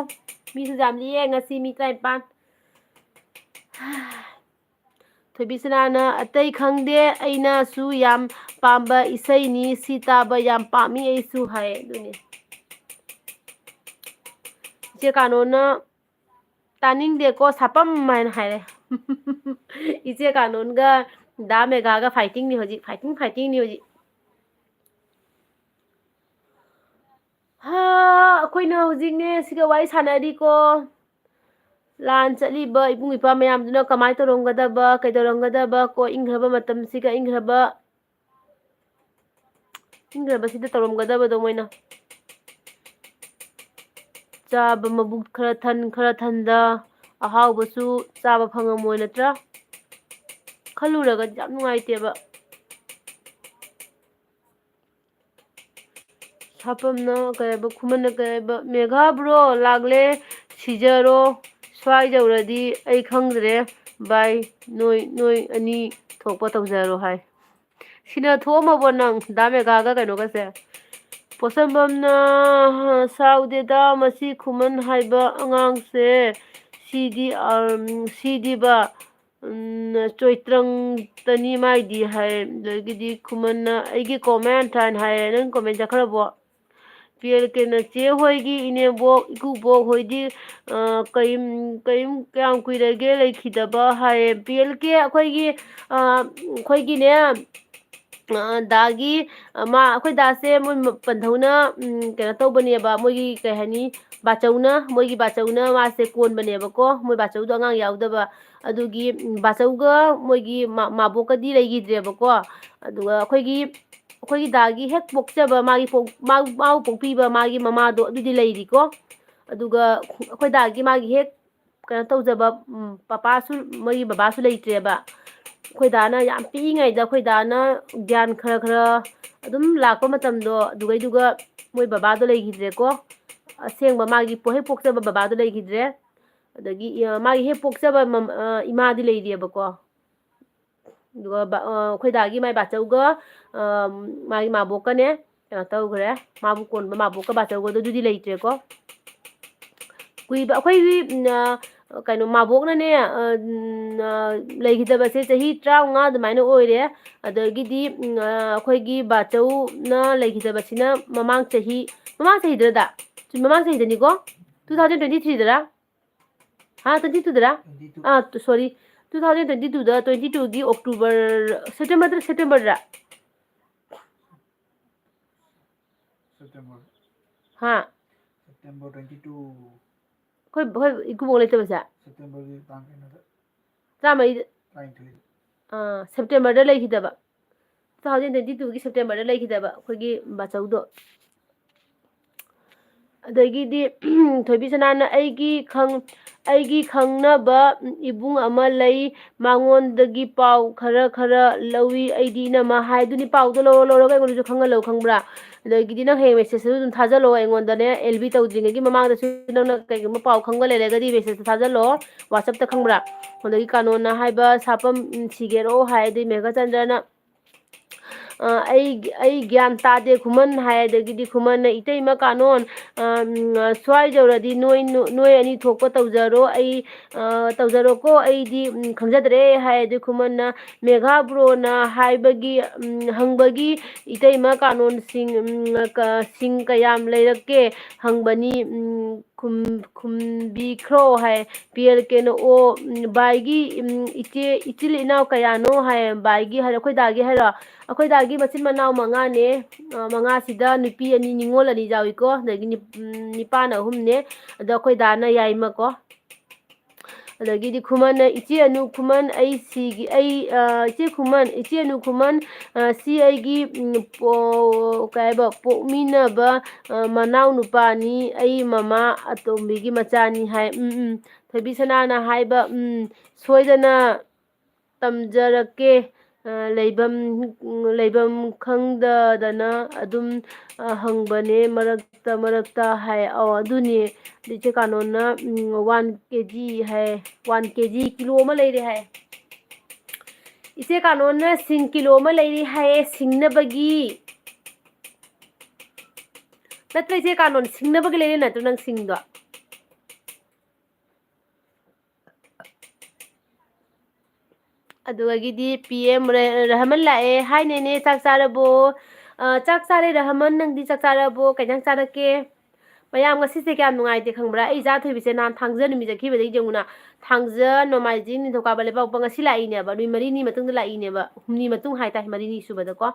ꯃꯤꯁꯨ ꯌꯥꯝ ꯂꯤꯛꯑꯦ ꯉꯁꯤ, ꯃꯤ ꯇꯔꯥꯅꯤꯄꯥꯟ꯫ ꯊꯣꯏꯕꯤꯁꯅꯥꯅ, "ꯑꯇꯩ ꯈꯪꯗꯦ, ꯑꯩꯅꯁꯨ ꯌꯥꯝ ꯄꯥꯝꯕ ꯏꯁꯩꯅꯤ, ꯁꯤ ꯇꯥꯕ ꯌꯥꯝ ꯄꯥꯝꯃꯤ ꯑꯩꯁꯨ" ꯍꯥꯏ꯫ ꯑꯗꯨꯅꯤ꯫ ꯏꯆꯦ ꯀꯥꯅꯣꯅ, "ꯇꯥꯅꯤꯡꯗꯦꯀꯣ, ꯁꯥꯄꯝ" ꯍꯥꯏꯅ ꯍꯥꯏꯔꯦ꯫ ꯏꯆꯦ ꯀꯥꯅꯣꯟꯒ ꯗꯥ ꯃꯦꯒꯥꯒ fighting ꯅꯤ ꯍꯧꯖꯤꯛ, fighting, fighting ꯅꯤ ꯍꯧꯖꯤꯛ꯫ ꯍꯥ, ꯑꯩꯈꯣꯏꯅ ꯍꯧꯖꯤꯛꯅꯦ ꯁꯤꯒ ꯋꯥꯔꯤ ꯁꯥꯟꯅꯔꯤꯀꯣ꯫ ꯂꯥꯟ ꯆꯠꯂꯤꯕ ꯏꯕꯨꯡ ꯏꯄ꯭ꯋꯥ ꯃꯌꯥꯝꯗꯨꯅ ꯀꯃꯥꯏꯅ ꯇꯧꯔꯝꯒꯗꯕ, ꯀꯩꯗꯧꯔꯝꯒꯗꯕ ꯀꯣ, ꯏꯪꯈ꯭ꯔꯕ ꯃꯇꯝꯁꯤꯒ, ꯏꯪꯈ꯭ꯔꯕ, ꯏꯪꯈ꯭ꯔꯕꯁꯤꯗ ꯇꯧꯔꯝꯒꯗꯕꯗꯣ ꯃꯣꯏꯅ꯫ ꯆꯥꯕ ꯃꯕꯨꯛ ꯈꯔ ꯊꯟ, ꯈꯔ ꯊꯟꯗ ꯑꯍꯥꯎꯕꯁꯨ ꯆꯥꯕ ꯐꯪꯉꯝꯃꯣꯏ ꯅꯠꯇ꯭ꯔꯥ? ꯈꯜꯂꯨꯔꯒꯗꯤ ꯌꯥꯝ ꯅꯨꯡꯉꯥꯏꯇꯦꯕ꯫ ꯁꯥꯄꯝꯅ ꯀꯩ ꯍꯥꯏꯕ, ꯈꯨꯃꯟꯅ ꯀꯩ ꯍꯥꯏꯕ, "ꯃꯦꯘꯥ ꯕ꯭ꯔꯣ ꯂꯥꯛꯂꯦ, ꯁꯤꯖꯔꯣ, ꯁ꯭ꯋꯥꯏ ꯌꯧꯔꯗꯤ ꯑꯩ ꯈꯪꯗ꯭ꯔꯦ, ꯕꯥꯏ, ꯅꯣꯏ, ꯅꯣꯏ ꯑꯅꯤ ꯊꯣꯛꯄ ꯇꯧꯖꯔꯣ" ꯍꯥꯏ꯫ ꯁꯤꯅ ꯊꯣꯛꯑꯝꯃꯕꯣ ꯅꯪ, ꯗꯥ ꯃꯦꯘꯥꯒ ꯀꯩꯅꯣꯒꯁꯦ? ꯄꯣꯠꯁꯝꯕꯝꯅ, "ꯁꯥꯎꯗꯦꯗ, ꯃꯁꯤ ꯈꯨꯃꯟ ꯍꯥꯏꯕ ꯑꯉꯥꯡꯁꯦ, ꯁꯤꯗꯤ, ꯑꯝ, ꯁꯤꯗꯤꯕ, ꯎꯝ, ꯆꯣꯏꯇ꯭ꯔꯪꯇꯅꯤ ꯃꯥꯏꯗꯤ" ꯍꯥꯏ꯫ ꯑꯗꯒꯤꯗꯤ ꯈꯨꯃꯟꯅ, "ꯑꯩꯒꯤ comment ꯍꯥꯏꯅ" ꯍꯥꯏꯌꯦ꯫ ꯅꯪ comment ꯆꯠꯈ꯭ꯔꯕꯣ? ꯄꯤ ꯑꯦꯜ ꯀꯦꯅ, "ꯆꯦ ꯍꯣꯏꯒꯤ ꯏꯅꯦꯝꯕꯣꯛ, ꯏꯀꯨꯕꯣꯛ ꯍꯣꯏꯗꯤ, ꯑ, ꯀꯩꯝ, ꯀꯩꯝ, ꯀꯌꯥꯝ ꯀꯨꯏꯔꯒꯦ ꯂꯩꯈꯤꯗꯕ?" ꯍꯥꯏꯌꯦ꯫ ꯄꯤ ꯑꯦꯜ ꯀꯦ ꯑꯩꯈꯣꯏꯒꯤ, ꯑ, ꯑꯩꯈꯣꯏꯒꯤꯅꯦ, ꯑ, ꯗꯥꯒꯤ, ꯑ, ꯃꯥ, ꯑꯩꯈꯣꯏ ꯗꯥꯁꯦ ꯃꯣꯏ ꯃ-, ꯄꯟꯊꯧꯅ, ꯎꯝ, ꯀꯩꯅꯣ ꯇꯧꯕꯅꯦꯕ, ꯃꯣꯏꯒꯤ ꯀꯩ ꯍꯥꯏꯅꯤ, ꯕꯥꯆꯧꯅ, ꯃꯣꯏꯒꯤ ꯕꯥꯆꯧꯅ ꯃꯥꯁꯦ ꯀꯣꯟꯕꯅꯦꯕꯀꯣ, ꯃꯣꯏ ꯕꯥꯆꯧꯗꯣ ꯑꯉꯥꯡ ꯌꯥꯎꯗꯕ꯫ ꯑꯗꯨꯒꯤ, ꯎꯝ, ꯕꯥꯆꯧꯒ ꯃꯣꯏꯒꯤ ꯃ-, ꯃꯥꯕꯣꯛꯀꯗꯤ ꯂꯩꯈꯤꯗ꯭ꯔꯦꯕꯀꯣ꯫ ꯑꯗꯨꯒ ꯑꯩꯈꯣꯏꯒꯤ, ꯑꯩꯈꯣꯏꯒꯤ ꯗꯥꯒꯤ ꯍꯦꯛ ꯄꯣꯛꯆꯕ, ꯃꯥꯒꯤ ꯄꯣꯛ-, ꯃꯥ-, ꯃꯥꯕꯨ ꯄꯣꯛꯄꯤꯕ ꯃꯥꯒꯤ ꯃꯃꯥꯗꯣ ꯑꯗꯨꯗꯤ ꯂꯩꯔꯤꯀꯣ꯫ ꯑꯗꯨꯒ ꯑꯩꯈꯣꯏ ꯗꯥꯒꯤ ꯃꯥꯒꯤ ꯍꯦꯛ ꯀꯩꯅꯣ ꯇꯧꯖꯕ, ꯎꯝ, ꯄꯄꯥꯁꯨ, ꯃꯣꯏꯒꯤ ꯕꯕꯥꯁꯨ ꯂꯩꯇ꯭ꯔꯦꯕ꯫ ꯑꯩꯈꯣꯏ ꯗꯥꯅ ꯌꯥꯝ ꯄꯤꯛꯏꯉꯩꯗ ꯑꯩꯈꯣꯏ ꯗꯥꯅ ꯒ꯭ꯌꯥꯟ ꯈꯔ ꯈꯔ ꯑꯗꯨꯝ ꯂꯥꯛꯄ ꯃꯇꯝꯗꯣ, ꯑꯗꯨꯒꯩꯗꯨꯒ ꯃꯣꯏ ꯕꯕꯥꯗꯣ ꯂꯩꯈꯤꯗ꯭ꯔꯦꯀꯣ꯫ ꯑꯁꯦꯡꯕ ꯃꯥꯒꯤ ꯄꯣ-, ꯍꯦꯛ ꯄꯣꯛꯆꯕ ꯕꯕꯥꯗꯣ ꯂꯩꯈꯤꯗ꯭ꯔꯦ꯫ ꯑꯗꯒꯤ, ꯑ, ꯃꯥꯒꯤ ꯍꯦꯛ ꯄꯣꯛꯆꯕ ꯃꯝ-, ꯑ, ꯏꯃꯥꯗꯤ ꯂꯩꯔꯤꯑꯕꯀꯣ꯫ ꯑꯗꯨꯒ ꯕ-, ꯑ, ꯑꯩꯈꯣꯏ ꯗꯥꯒꯤ ꯃꯥꯏ ꯕꯥꯆꯧꯒ, ꯑ, ꯃꯥꯒꯤ ꯃꯥꯕꯣꯛꯀꯅꯦ, ꯀꯩꯅꯣ ꯇꯧꯈ꯭ꯔꯦ, ꯃꯥꯕꯨ ꯀꯣꯟꯕ ꯃꯥꯕꯣꯛꯀ ꯕꯥꯆꯧꯒꯗꯣ ꯑꯗꯨꯗꯤ ꯂꯩꯇ꯭ꯔꯦꯀꯣ꯫ ꯀꯨꯏꯕ ꯑꯩꯈꯣꯏꯒꯤ, ꯎꯝ, ꯑ, ꯀꯩꯅꯣ, ꯃꯥꯕꯣꯛꯅꯅꯦ, ꯑ, ꯎꯝ, ꯑ, ꯂꯩꯈꯤꯗꯕꯁꯦ ꯆꯍꯤ ꯇꯔꯥꯃꯉꯥ ꯑꯗꯨꯃꯥꯏꯅ ꯑꯣꯏꯔꯦ꯫ ꯑꯗꯒꯤꯗꯤ, ꯎꯝ, ꯑ, ꯑꯩꯈꯣꯏꯒꯤ ꯕꯥꯆꯧꯅ ꯂꯩꯈꯤꯗꯕꯁꯤꯅ ꯃꯃꯥꯡ ꯆꯍꯤ, ꯃꯃꯥꯡ ꯆꯍꯤꯗꯔꯗ? ꯆꯨꯝ-, ꯃꯃꯥꯡ ꯆꯍꯤꯗꯅꯤꯀꯣ? Two thousand twenty three ꯗꯔ? ꯍꯥ, twenty two ꯗꯔ? Twenty two. Ah, two-, sorry, two thousand twenty two ꯗ, twenty two ꯒꯤ October, September ꯗꯔ, September ꯗꯔ? September. ꯍꯥ? September twenty two. ꯑꯩꯈꯣꯏ, ꯑꯩꯈꯣꯏ ꯏꯀꯨꯕꯣꯛ ꯂꯩꯇꯕꯁꯦ? September ꯒꯤ ꯇꯥꯡ ꯀꯩꯅꯣꯗ? ꯇꯔꯥꯃꯔꯤꯗ꯫ ꯇꯔꯥꯅꯤꯊꯣꯏꯗ꯫ ꯑꯥ, September ꯗ ꯂꯩꯈꯤꯗꯕ꯫ Two thousand twenty two ꯒꯤ September ꯗ ꯂꯩꯈꯤꯗꯕ ꯑꯩꯈꯣꯏꯒꯤ ꯕꯥꯆꯧꯗꯣ꯫ ꯑꯗꯒꯤꯗꯤ ꯊꯣꯏꯕꯤ ꯁꯅꯥꯅ, "ꯑꯩꯒꯤ ꯈꯪ-, ꯑꯩꯒꯤ ꯈꯪꯅꯕ ꯏꯕꯨꯡ ꯑꯃ ꯂꯩ, ꯃꯉꯣꯟꯗꯒꯤ ꯄꯥꯎ ꯈꯔ ꯈꯔ ꯂꯧꯏ ꯑꯩꯗꯤ ꯏꯅꯝꯃ" ꯍꯥꯏ꯫ ꯑꯗꯨꯅꯤ, ꯄꯥꯎꯗꯣ ꯂꯧꯔ ꯂꯧꯔꯒ ꯑꯩꯉꯣꯟꯗꯁꯨ ꯈꯪꯍꯜꯂꯧ, ꯈꯪꯕ꯭ꯔꯥ? ꯑꯗꯒꯤꯗꯤ ꯅꯪ ꯍꯌꯦꯡ messageꯇꯁꯨ ꯑꯗꯨꯝ ꯊꯥꯖꯜꯂꯣ ꯑꯩꯉꯣꯟꯗꯅꯦ, ꯑꯦꯜ ꯕꯤ ꯇꯧꯗ꯭ꯔꯤꯉꯩꯒꯤ ꯃꯃꯥꯡꯗꯁꯨ ꯅꯪꯅ ꯀꯩꯒꯨꯝꯕ ꯄꯥꯎ ꯈꯪꯕ ꯂꯩꯔꯒꯗꯤ messageꯇ ꯊꯥꯖꯜꯂꯣ, WhatsAppꯇ, ꯈꯪꯕ꯭ꯔꯥ? ꯑꯗꯒꯤ ꯀꯥꯅꯣꯟꯅ ꯍꯥꯏꯕ, "ꯁꯥꯄꯝ, ꯎꯝ, ꯁꯤꯒꯦꯔꯣ?" ꯍꯥꯏ꯫ ꯑꯗꯩ ꯃꯦꯘꯆꯟꯗ꯭ꯔꯅ, ꯑ, "ꯑꯩ, ꯑꯩ ꯒ꯭ꯌꯥꯟ ꯇꯥꯗꯦ ꯈꯨꯃꯟ" ꯍꯥꯏ꯫ ꯑꯗꯒꯤꯗꯤ ꯈꯨꯃꯟꯅ, "ꯏꯇꯩꯃ ꯀꯥꯅꯣꯟ, ꯑ, ꯎꯝ, ꯁ꯭ꯋꯥꯏ ꯌꯧꯔꯗꯤ ꯅꯣꯏ, ꯅꯣꯏ ꯑꯅꯤ ꯊꯣꯛꯄ ꯇꯧꯖꯔꯣ, ꯑꯩ, ꯑ, ꯇꯧꯖꯔꯣꯀꯣ, ꯑꯩꯗꯤ, ꯎꯝ, ꯈꯪꯖꯗ꯭ꯔꯦ" ꯍꯥꯏ꯫ ꯑꯗꯩ ꯈꯨꯃꯟꯅ, "ꯃꯦꯘꯥ ꯕ꯭ꯔꯣꯅ ꯍꯥꯏꯕꯒꯤ, ꯎꯝ, ꯍꯪꯕꯒꯤ ꯏꯇꯩꯃ ꯀꯥꯅꯣꯟꯁꯤꯡ, ꯎꯝ, ꯀ-, ꯁꯤꯡ ꯀꯌꯥꯝ ꯂꯩꯔꯛꯀꯦ ꯍꯪꯕꯅꯤ, ꯎꯝ, ꯈꯨꯝ-, ꯈꯨꯝꯕꯤꯈ꯭ꯔꯣ" ꯍꯥꯏ꯫ ꯄꯤ ꯑꯦꯜ ꯀꯦꯅ, "ꯑꯣ, ꯎꯝ, ꯚꯥꯏꯒꯤ, ꯎꯝ, ꯏꯆꯦ, ꯏꯆꯤꯜ ꯏꯅꯥꯎ ꯀꯌꯥꯅꯣ?" ꯍꯥꯏ꯫ ꯚꯥꯏꯒꯤ ꯍꯥꯏꯔ, ꯑꯩꯈꯣꯏ ꯗꯥꯒꯤ ꯍꯥꯏꯔꯣ? ꯑꯩꯈꯣꯏ ꯗꯥꯒꯤ ꯃꯆꯤꯟ ꯃꯅꯥꯎ ꯃꯉꯥꯅꯦ꯫ ꯑ, ꯃꯉꯥꯁꯤꯗ ꯅꯨꯄꯤ ꯑꯅꯤ, ꯅꯤꯉꯣꯜ ꯑꯅꯤ ꯌꯥꯎꯏꯀꯣ꯫ ꯑꯗꯒꯤ ꯅꯤꯞ-, ꯎꯝ, ꯅꯤꯄꯥꯅ ꯑꯍꯨꯝꯅꯦ꯫ ꯑꯗꯣ ꯑꯩꯈꯣꯏ ꯗꯥꯅ ꯌꯥꯏꯃꯀꯣ꯫ ꯑꯗꯒꯤꯗꯤ ꯈꯨꯃꯟꯅ, "ꯏꯆꯦ ꯑꯅꯨ ꯈꯨꯃꯟ, ꯑꯩ ꯁꯤꯒꯤ, ꯑꯩ, ꯑ, ꯏꯆꯦ ꯈꯨꯃꯟ, ꯏꯆꯦ ꯑꯅꯨ ꯈꯨꯃꯟ, ꯑ, ꯁꯤ ꯑꯩꯒꯤ, ꯎꯝ, ꯄꯣ-, ꯀꯩ ꯍꯥꯏꯕ, ꯄꯣꯛꯃꯤꯟꯅꯕ, ꯑ, ꯃꯅꯥꯎ ꯅꯨꯄꯥꯅꯤ, ꯑꯩ ꯃꯃꯥ ꯑꯇꯣꯝꯕꯤꯒꯤ ꯃꯆꯥꯅꯤ" ꯍꯥꯏ꯫ ꯎꯝ, ꯎꯝ꯫ ꯊꯣꯏꯕꯤ ꯁꯅꯥꯅ ꯍꯥꯏꯕ, ꯎꯝ, "ꯁꯣꯏꯗꯅ ꯇꯝꯖꯔꯛꯀꯦ, ꯑ, ꯂꯩꯕꯝ, ꯂꯩꯕꯝ ꯈꯪꯗꯗꯅ ꯑꯗꯨꯝ, ꯑ, ꯍꯪꯕꯅꯦ ꯃꯔꯛꯇ ꯃꯔꯛꯇ" ꯍꯥꯏ꯫ ꯑꯧ, ꯑꯗꯨꯅꯦ꯫ ꯑꯗꯨ ꯏꯆꯦ ꯀꯥꯅꯣꯟꯅ, ꯎꯝ, "ꯋꯥꯟ ꯀꯦ ꯖꯤ" ꯍꯥꯏ, "ꯋꯥꯟ ꯀꯦ ꯖꯤ", ꯀꯤꯂꯣ ꯑꯃ ꯂꯩꯔꯦ ꯍꯥꯏ꯫ ꯏꯆꯦ ꯀꯥꯅꯣꯟꯅ ꯁꯤꯡ ꯀꯤꯂꯣ ꯑꯃ ꯂꯩꯔꯤ ꯍꯥꯏꯌꯦ ꯁꯤꯡꯅꯕꯒꯤ꯫ ꯅꯠꯇ꯭ꯔ ꯏꯆꯦ ꯀꯥꯅꯣꯟ, ꯁꯤꯡꯅꯕꯒꯤ ꯂꯩꯔꯤ ꯅꯠꯇ꯭ꯔꯣ ꯅꯪ ꯁꯤꯡꯗꯣ? ꯑꯗꯨꯗꯒꯤꯗꯤ ꯄꯤ ꯑꯦꯝ ꯔ-, ꯔꯍꯃꯟ ꯂꯥꯛꯑꯦ꯫ "ꯍꯥꯏ ꯅꯦꯅꯦ, ꯆꯥꯛ ꯆꯥꯔꯕꯣ?" "ꯑ, ꯆꯥꯛ ꯆꯥꯔꯦ ꯔꯍꯃꯟ, ꯅꯪꯗꯤ ꯆꯥꯛ ꯆꯥꯔꯕꯣ? ꯀꯩ ꯏꯟꯖꯥꯡ ꯆꯥꯔꯛꯀꯦ?" ꯃꯌꯥꯝ, ꯉꯁꯤꯁꯦ ꯀꯌꯥꯝ ꯅꯨꯡꯉꯥꯏꯇꯦ ꯈꯪꯕ꯭ꯔꯥ? ꯑꯩ ꯏꯆꯥ ꯊꯣꯏꯕꯤꯁꯦ ꯅꯍꯥꯟ ꯊꯥꯡꯖ ꯅꯨꯃꯤꯠ ꯆꯠꯈꯤꯕꯗꯒꯤ ꯌꯦꯡꯉꯨꯅ, ꯊꯥꯡꯖ, ꯅꯣꯡꯃꯥꯏꯖꯤꯡ, ꯅꯤꯡꯊꯧꯀꯥꯕ, ꯂꯩꯕꯥꯛꯄꯣꯛꯄ, ꯉꯁꯤ ꯂꯥꯛꯏꯅꯦꯕ, ꯅꯨꯃꯤꯠ ꯃꯔꯤꯅꯤ ꯃꯇꯨꯡꯗ ꯂꯥꯛꯏꯅꯦꯕ, ꯍꯨꯝꯅꯤ ꯃꯇꯨꯡ ꯍꯥꯏꯇꯥꯔꯦ, ꯃꯔꯤꯅꯤ ꯁꯨꯕꯗꯀꯣ꯫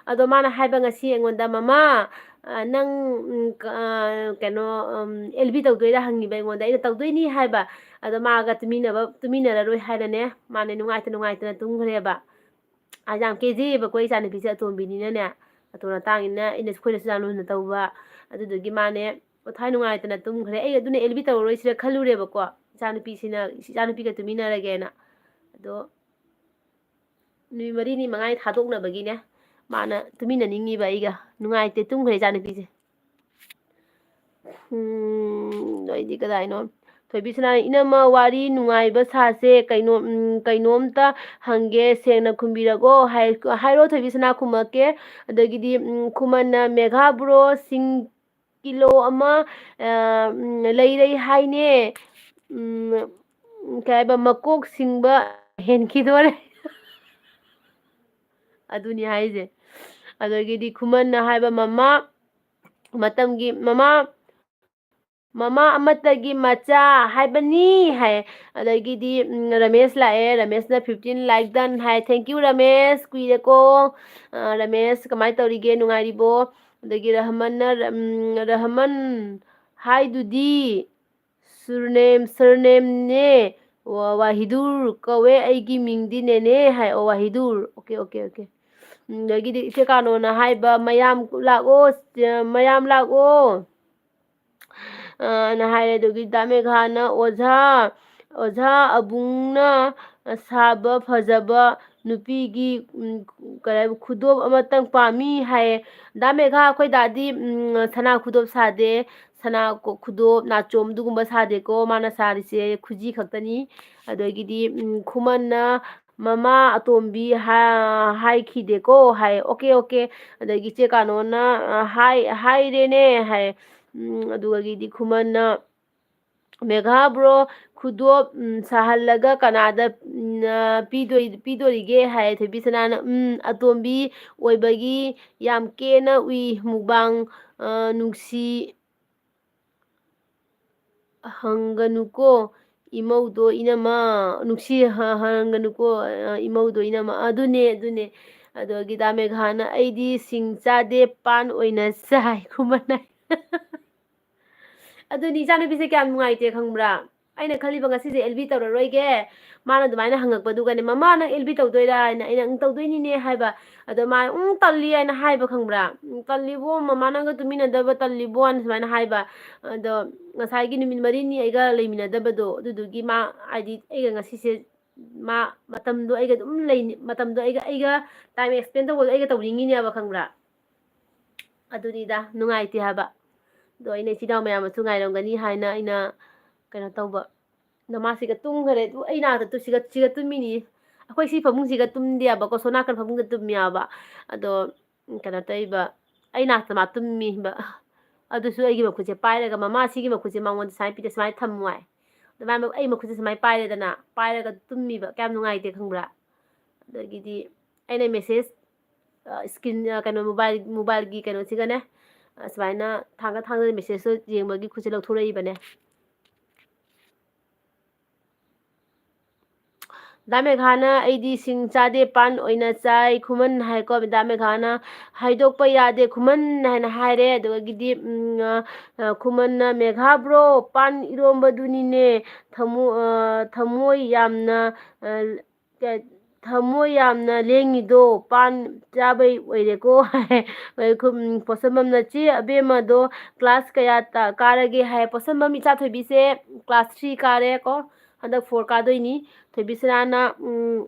ꯑꯗꯣ ꯃꯥꯅ ꯍꯥꯏꯕ ꯉꯁꯤ ꯑꯩꯉꯣꯟꯗ, "ꯃꯃꯥ, ꯑ, ꯅꯪ, ꯎꯝ, ꯀ-, ꯑ, ꯀꯩꯅꯣ, ꯎꯝ, ꯑꯦꯜ ꯕꯤ ꯇꯧꯗꯣꯏꯔꯥ?" ꯍꯪꯉꯤꯕ ꯑꯩꯉꯣꯟꯗ꯫ ꯑꯩꯅ, "ꯇꯧꯗꯣꯏꯅꯤ" ꯍꯥꯏꯕ꯫ ꯑꯗꯣ ꯃꯥꯒ ꯇꯨꯃꯤꯟꯅꯕ, ꯇꯨꯃꯤꯟꯅꯔꯔꯣꯏ ꯍꯥꯏꯅꯅꯦ, ꯃꯥꯅꯦ ꯅꯨꯡꯉꯥꯏꯇ ꯅꯨꯡꯉꯥꯏꯇꯅ ꯇꯨꯝꯈ꯭ꯔꯦꯕ꯫ ꯑ, ꯌꯥꯝ ꯀꯦꯖꯩꯌꯦꯕꯀꯣ ꯏꯆꯥꯅꯨꯄꯤꯁꯦ ꯑꯇꯣꯝꯕꯤꯅꯤꯅꯅꯦ, ꯑꯇꯣꯟ ꯑꯇꯥꯡꯅꯤꯅ ꯑꯩꯅ, ꯑꯩꯈꯣꯏꯅꯁꯨ ꯌꯥꯝ ꯂꯨꯅ ꯇꯧꯕ꯫ ꯑꯗꯨꯗꯨꯒꯤ ꯃꯥꯅꯦ, ꯃꯊ꯭ꯋꯥꯏ ꯅꯨꯡꯉꯥꯏꯇꯅ ꯇꯨꯝꯈ꯭ꯔꯦ꯫ ꯑꯩ ꯑꯗꯨꯅ ꯑꯦꯜꯕꯤ ꯇꯧꯔꯔꯣꯏꯁꯤꯔ ꯈꯜꯂꯨꯔꯦꯕꯀꯣ, ꯏꯆꯥꯅꯨꯄꯤꯁꯤꯅ, ꯏꯆꯥꯅꯨꯄꯤꯒ ꯇꯨꯃꯤꯟꯅꯔꯒꯦꯅ꯫ ꯑꯗꯣ ꯅꯨꯃꯤꯠ ꯃꯔꯤꯅꯤ ꯃꯉꯥꯅꯤ ꯊꯥꯗꯣꯛꯅꯕꯒꯤꯅꯦ ꯃꯥꯅ ꯇꯨꯃꯤꯟꯅꯅꯤꯡꯉꯤꯕ ꯑꯩꯒ꯫ ꯅꯨꯡꯉꯥꯏꯇꯦ, ꯇꯨꯝꯈ꯭ꯔꯦ ꯏꯆꯥꯅꯨꯄꯤꯁꯦ꯫ ꯎꯝ, ꯑꯩꯗꯤ ꯀꯗꯥꯏꯅꯣ? ꯊꯣꯏꯕꯤꯁꯅꯥ, "ꯏꯅꯝꯃ, ꯋꯥꯔꯤ ꯅꯨꯡꯉꯥꯏꯕ ꯁꯥꯁꯦ, ꯀꯩꯅꯣ, ꯎꯝ, ꯀꯩꯅꯣꯝꯇ ꯍꯪꯒꯦ, ꯁꯦꯡꯅ ꯈꯨꯝꯕꯤꯔꯒꯣ", ꯍꯥꯏ-, ꯍꯥꯏꯔꯣ ꯊꯣꯏꯕꯤꯁꯅꯥ, ꯈꯨꯝꯃꯛꯀꯦ꯫ ꯑꯗꯒꯤꯗꯤ, ꯎꯝ, ꯈꯨꯃꯟꯅ, "ꯃꯦꯘꯥ ꯕ꯭ꯔꯣ, ꯁꯤꯡ ꯀꯤꯂꯣ ꯑꯃ, ꯑ, ꯎꯝ, ꯂꯩꯔꯩ ꯍꯥꯏꯅꯦ꯫ ꯎꯝ, ꯀꯩ ꯍꯥꯏꯕ, ꯃꯀꯣꯛ ꯁꯤꯡꯕ ꯍꯦꯟꯈꯤꯗꯣꯔꯦ"꯫ ꯑꯗꯨꯅꯤ ꯍꯥꯏꯁꯦ꯫ ꯑꯗꯒꯤꯗꯤ ꯈꯨꯃꯟꯅ ꯍꯥꯏꯕ, "ꯃꯃꯥ, ꯃꯇꯝꯒꯤ ꯃꯃꯥ, ꯃꯃꯥ ꯑꯃꯠꯇꯒꯤ ꯃꯆꯥ ꯍꯥꯏꯕꯅꯤ" ꯍꯥꯏ꯫ ꯑꯗꯒꯤꯗꯤ, ꯎꯝ, ꯔꯃꯦꯁ ꯂꯥꯛꯑꯦ꯫ ꯔꯃꯦꯁꯅ fifteen like done high. Thank you, Ramesh. ꯀꯨꯏꯔꯦꯀꯣ꯫ ꯑ, ꯔꯃꯦꯁ, ꯀꯃꯥꯏꯅ ꯇꯧꯔꯤꯒꯦ? ꯅꯨꯡꯉꯥꯏꯔꯤꯕꯣ? ꯑꯗꯒꯤ ꯔꯍꯃꯟꯅ, ꯔ-, ꯎꯝ, ꯔꯍꯃꯟ ꯍꯥꯏꯗꯨꯗꯤ ꯁꯨꯔꯅꯦꯝ, ꯁꯔꯅꯦꯝꯅꯦ꯫ ꯋꯥ-, ꯋꯥꯍꯤꯗꯨꯔ ꯀꯧꯋꯦ, ꯑꯩꯒꯤ ꯃꯤꯡꯗꯤ ꯅꯦꯅꯦ ꯍꯥꯏ꯫ ꯑꯣ, ꯋꯥꯍꯤꯗꯨꯔ꯫ OK, OK, OK꯫ ꯎꯝ, ꯑꯗꯒꯤꯗꯤ ꯏꯆꯦ ꯀꯥꯅꯣꯅ ꯍꯥꯏꯕ, "ꯃꯌꯥꯝ ꯂꯥꯛꯑꯣ, ꯃꯌꯥꯝ ꯂꯥꯛꯑꯣ", ꯑ, ꯅ ꯍꯥꯏꯔꯦ꯫ ꯑꯗꯨꯒꯤ ꯗꯥ ꯃꯦꯘꯥꯅ, "ꯑꯣꯖꯥ, ꯑꯣꯖꯥ ꯑꯕꯨꯡꯅ ꯁꯥꯕ ꯐꯖꯕ ꯅꯨꯄꯤꯒꯤ, ꯎꯝ, ꯀꯔꯤ ꯍꯥꯏꯕ, ꯈꯨꯗꯣꯞ ꯑꯃꯇꯪ ꯄꯥꯝꯃꯤ" ꯍꯥꯏꯌꯦ꯫ ꯗꯥ ꯃꯦꯘꯥ, ꯑꯩꯈꯣꯏ ꯗꯥꯗꯤ, ꯎꯝ, ꯁꯅꯥ ꯈꯨꯗꯣꯞ ꯁꯥꯗꯦ꯫ ꯁꯅꯥ ꯀꯣ-, ꯈꯨꯗꯣꯞ, ꯅꯥꯆꯣꯝ ꯑꯗꯨꯒꯨꯝꯕ ꯁꯥꯗꯦꯀꯣ꯫ ꯃꯥꯅ ꯁꯥꯔꯤꯁꯦ ꯈꯨꯖꯤ ꯈꯛꯇꯅꯤ꯫ ꯑꯗꯒꯤꯗꯤ, ꯎꯝ, ꯈꯨꯃꯟꯅ, "ꯃꯃꯥ ꯑꯇꯣꯝꯕꯤ ꯍꯥ-, ꯍꯥꯏꯈꯤꯗꯦꯀꯣ" ꯍꯥꯏ꯫ "OK, OK"꯫ ꯑꯗꯒꯤ ꯏꯆꯦ ꯀꯥꯅꯣꯅ, ꯑ, "ꯍꯥꯏ-, ꯍꯥꯏꯔꯦꯅꯦ" ꯍꯥꯏ꯫ ꯎꯝ, ꯑꯗꯨꯗꯒꯤꯗꯤ ꯈꯨꯃꯟꯅ, "ꯃꯦꯘꯥ ꯕ꯭ꯔꯣ, ꯈꯨꯗꯣꯞ, ꯎꯝ, ꯁꯥꯍꯜꯂꯒ ꯀꯅꯥꯗ, ꯎꯝ, ꯑ, ꯄꯤꯗꯣꯏ-, ꯄꯤꯗꯣꯔꯤꯒꯦ?" ꯍꯥꯏ꯫ ꯊꯣꯏꯕꯤꯁꯅꯥꯅ, "ꯎꯝ, ꯑꯇꯣꯝꯕꯤ ꯑꯣꯏꯕꯒꯤ ꯌꯥꯝ ꯀꯦꯅ ꯎꯏ, ꯃꯨꯛꯕꯥꯡ, ꯑ, ꯅꯨꯡꯁꯤ-, ꯍꯪꯒꯅꯨꯀꯣ ꯏꯃꯧꯗꯣ ꯏꯅꯝꯃ, ꯅꯨꯡꯁꯤ ꯍ-, ꯍꯪꯒꯅꯨꯀꯣ, ꯑ, ꯏꯃꯧꯗꯣ ꯏꯅꯝꯃ"꯫ ꯑꯗꯨꯅꯦ, ꯑꯗꯨꯅꯦ꯫ ꯑꯗꯨꯗꯒꯤ ꯗꯥ ꯃꯦꯘꯥꯅ, "ꯑꯩꯗꯤ ꯁꯤꯡ ꯆꯥꯗꯦ, ꯄꯥꯟ ꯑꯣꯏꯅ ꯆꯥꯏ", ꯈꯨꯃꯟ ꯍꯥꯏ꯫ ꯑꯗꯨꯅꯤ, ꯏꯆꯥꯅꯨꯄꯤꯁꯦ ꯀꯌꯥꯝ ꯅꯨꯡꯉꯥꯏꯇꯦ ꯈꯪꯕ꯭ꯔꯥ? ꯑꯩꯅ ꯈꯜꯂꯤꯕ ꯉꯁꯤꯁꯦ ꯑꯦꯜ ꯕꯤ ꯇꯧꯔꯔꯣꯏꯒꯦ, ꯃꯥꯅ ꯑꯗꯨꯃꯥꯏꯅ ꯍꯪꯉꯛꯄꯗꯨꯒꯅꯦ, "ꯃꯃꯥ, ꯅꯪ ꯑꯦꯜ ꯕꯤ ꯇꯧꯗꯣꯏꯔꯥ?" ꯍꯥꯏꯅ ꯑꯩꯅ, "ꯎꯝ, ꯇꯧꯗꯣꯏꯅꯤꯅꯦ" ꯍꯥꯏꯕ꯫ ꯑꯗꯣ ꯃꯥ, "ꯎꯝ, ꯇꯜꯂꯤ" ꯍꯥꯏꯅ ꯍꯥꯏꯕ, ꯈꯪꯕ꯭ꯔꯥ? "ꯎꯝ, ꯇꯜꯂꯤꯕꯣ, ꯃꯃꯥ ꯅꯪꯒ ꯇꯨꯃꯤꯟꯅꯗꯕ ꯇꯜꯂꯤꯕꯣ" ꯍꯥꯏꯅ ꯁꯨꯃꯥꯏꯅ ꯍꯥꯏꯕ꯫ ꯑꯗꯣ ꯉꯁꯥꯏꯒꯤ ꯅꯨꯃꯤꯠ ꯃꯔꯤꯅꯤ ꯑꯩꯒ ꯂꯩꯃꯤꯟꯅꯗꯕꯗꯣ, ꯑꯗꯨꯗꯨꯒꯤ ꯃꯥ, ꯍꯥꯏꯗꯤ, ꯑꯩꯒ ꯉꯁꯤꯁꯦ ꯃꯥ ꯃꯇꯝꯗꯣ ꯑꯩꯒ ꯑꯗꯨꯝ ꯂꯩꯅꯤ-, ꯃꯇꯝꯗꯣ ꯑꯩꯒ, ꯑꯩꯒ time spend ꯇꯧꯕꯗꯣ ꯑꯩꯒ ꯇꯧꯅꯤꯡꯉꯤꯅꯦꯕ, ꯈꯪꯕ꯭ꯔꯥ? ꯑꯗꯨꯅꯤꯗ, ꯅꯨꯡꯉꯥꯏꯇꯦ ꯍꯥꯏꯕ꯫ ꯑꯗꯣ ꯑꯩꯅ ꯏꯆꯤꯟ ꯏꯅꯥꯎ ꯃꯌꯥꯝ ꯑꯃꯁꯨ ꯉꯥꯏꯔꯝꯒꯅꯤ ꯍꯥꯏꯅ ꯑꯩꯅ ꯀꯩꯅꯣ ꯇꯧꯕ꯫ ꯅꯃꯥꯁꯤꯒ ꯇꯨꯝꯈꯔꯦ꯫ ꯑꯗꯨ ꯑꯩ ꯅꯥꯛꯇ ꯇꯨ-, ꯁꯤꯒ, ꯁꯤꯒ ꯇꯨꯝꯃꯤꯅꯤ꯫ ꯑꯩꯈꯣꯏ ꯁꯤ ꯐꯃꯨꯡꯁꯤꯒ ꯇꯨꯝꯗꯦꯕꯀꯣ, ꯁꯣꯝ ꯅꯥꯀꯟ ꯐꯃꯨꯡꯗ ꯇꯨꯝꯃꯦꯕ꯫ ꯑꯗꯣ, ꯎꯝ, ꯀꯩꯅꯣ ꯇꯧꯔꯤꯕ, ꯑꯩ ꯅꯥꯛꯇ ꯃꯥ ꯇꯨꯝꯃꯤꯕ꯫ ꯑꯗꯨꯁꯨ ꯑꯩꯒꯤ ꯃꯈꯨꯠꯁꯦ ꯄꯥꯏꯔꯒ, ꯃꯃꯥ ꯁꯤꯒꯤ ꯃꯈꯨꯠꯁꯦ ꯃꯉꯣꯟꯗ ꯁꯨꯃꯥꯏꯅ ꯄꯤꯗ, ꯁꯨꯃꯥꯏꯅ ꯊꯝꯃꯨ ꯍꯥꯏ꯫ ꯑꯗꯨꯃꯥꯏꯅ ꯑꯩ ꯃꯈꯨꯠꯁꯦ ꯁꯨꯃꯥꯏꯅ ꯄꯥꯏꯔꯦꯗꯅ, ꯄꯥꯏꯔꯒ ꯇꯨꯝꯃꯤꯕ꯫ ꯀꯌꯥꯝ ꯅꯨꯡꯉꯥꯏꯇꯦ ꯈꯪꯕ꯭ꯔꯥ? ꯑꯗꯒꯤꯗꯤ ꯑꯩꯅ message, ꯑ, screen, ꯑ, ꯀꯩꯅꯣ, mobile, mobileꯒꯤ ꯀꯩꯅꯣꯁꯤꯒꯅꯦ, ꯑ, ꯁꯨꯃꯥꯏꯅ ꯊꯥꯡꯒꯠ ꯊꯥꯡꯒꯠ messageꯇꯣ ꯌꯦꯡꯕꯒꯤ ꯈꯨꯠꯁꯦ ꯂꯧꯊꯣꯔꯛꯏꯕꯅꯦ꯫ ꯗꯥ ꯃꯦꯘꯥꯅ, "ꯑꯩꯗꯤ ꯁꯤꯡ ꯆꯥꯗꯦ, ꯄꯥꯟ ꯑꯣꯏꯅ ꯆꯥꯏ" ꯈꯨꯃꯟ ꯍꯥꯏꯀꯣ꯫ ꯗꯥ ꯃꯦꯘꯥꯅ, "ꯍꯥꯏꯗꯣꯛꯄ ꯌꯥꯗꯦ" ꯈꯨꯃꯟ ꯍꯥꯏꯅ ꯍꯥꯏꯔꯦ꯫ ꯑꯗꯨꯗꯒꯤꯗꯤ, ꯎꯝ, ꯑ, ꯑ, ꯈꯨꯃꯟꯅ, "ꯃꯦꯘꯥ bro, ꯄꯥꯟ ꯏꯔꯣꯝꯕꯗꯨꯅꯤꯅꯦ ꯊꯃꯣ-, ꯑ, ꯊꯃꯣꯏ ꯌꯥꯝꯅ, ꯑ, ꯀ-, ꯊꯃꯣꯏ ꯌꯥꯝꯅ ꯂꯦꯡꯉꯤꯗꯣ ꯄꯥꯟ ꯆꯥꯕꯩ ꯑꯣꯏꯔꯦꯀꯣ" ꯍꯥꯏ꯫ ꯑꯗꯩ ꯈꯨꯝ-, ꯄꯣꯠꯁꯝꯕꯝꯅ, "ꯆꯦ ꯑꯕꯦꯝꯃꯗꯣ class ꯀꯌꯥ ꯇ-, ꯀꯥꯔꯒꯦ?" ꯍꯥꯏ꯫ ꯄꯣꯠꯁꯝꯕꯝ ꯏꯆꯥ ꯊꯣꯏꯕꯤꯁꯦ class three ꯀꯥꯔꯦꯀꯣ꯫ ꯍꯟꯗꯛ four ꯀꯥꯗꯣꯏꯅꯤ꯫ ꯊꯣꯏꯕꯤꯁꯅꯥꯅ, ꯎꯝ,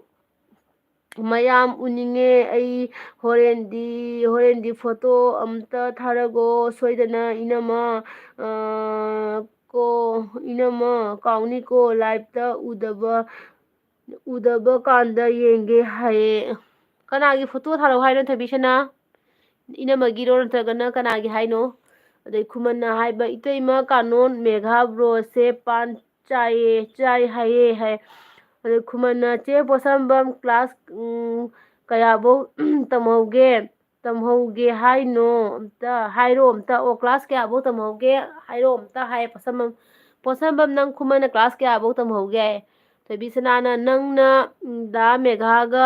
"ꯃꯌꯥꯝ ꯎꯅꯤꯡꯉꯦ ꯑꯩ, ꯍꯣꯔꯦꯟꯗꯤ, ꯍꯣꯔꯦꯟꯗꯤ photo ꯑꯝꯇ ꯊꯥꯔꯒꯣ ꯁꯣꯏꯗꯅ ꯏꯅꯝꯃ, ꯑ, ꯀꯣ, ꯏꯅꯝꯃ, ꯀꯥꯎꯅꯤꯀꯣ, liveꯇ ꯎꯗꯕ, ꯎꯗꯕ ꯀꯥꯟꯗ ꯌꯦꯡꯒꯦ" ꯍꯥꯏꯌꯦ꯫ ꯀꯅꯥꯒꯤ photo ꯊꯥꯔꯛꯑꯣ ꯍꯥꯏꯅꯣ, ꯊꯣꯏꯕꯤꯁꯅꯥ? ꯏꯅꯝꯃꯒꯤꯔꯣ ꯅꯠꯇ꯭ꯔꯒꯅ ꯀꯅꯥꯒꯤ ꯍꯥꯏꯅꯣ? ꯑꯗꯩ ꯈꯨꯃꯟꯅ ꯍꯥꯏꯕ, "ꯏꯇꯩꯃ ꯀꯥꯅꯣꯟ, ꯃꯦꯘꯥ broꯁꯦ ꯄꯥꯟ ꯆꯥꯏꯌꯦ, ꯆꯥꯏ ꯍꯥꯏꯌꯦ" ꯍꯥꯏ꯫ ꯑꯗꯩ ꯈꯨꯃꯟꯅ, "ꯆꯦ ꯄꯣꯠꯁꯝꯕꯝ class, ꯎꯝ, ꯀꯌꯥꯕꯧ ꯇꯝꯍꯧꯒꯦ, ꯇꯝꯍꯧꯒꯦ ꯍꯥꯏꯅꯣ? ꯑꯝꯇ ꯍꯥꯏꯔꯣ ꯑꯝꯇ꯫ ꯑꯣ, class ꯀꯌꯥꯕꯧ ꯇꯝꯍꯧꯒꯦ ꯍꯥꯏꯔꯣ ꯑꯝꯇ" ꯍꯥꯏ ꯄꯣꯠꯁꯝꯕꯝ꯫ "ꯄꯣꯠꯁꯝꯕꯝ, ꯅꯪ ꯈꯨꯃꯟꯅ class ꯀꯌꯥꯕꯧ ꯇꯝꯍꯧꯒꯦ?" ꯍꯥꯏ꯫ ꯊꯣꯏꯕꯤꯁꯅꯥꯅ, "ꯅꯪꯅ, ꯎꯝ, ꯗꯥ ꯃꯦꯘꯥꯒ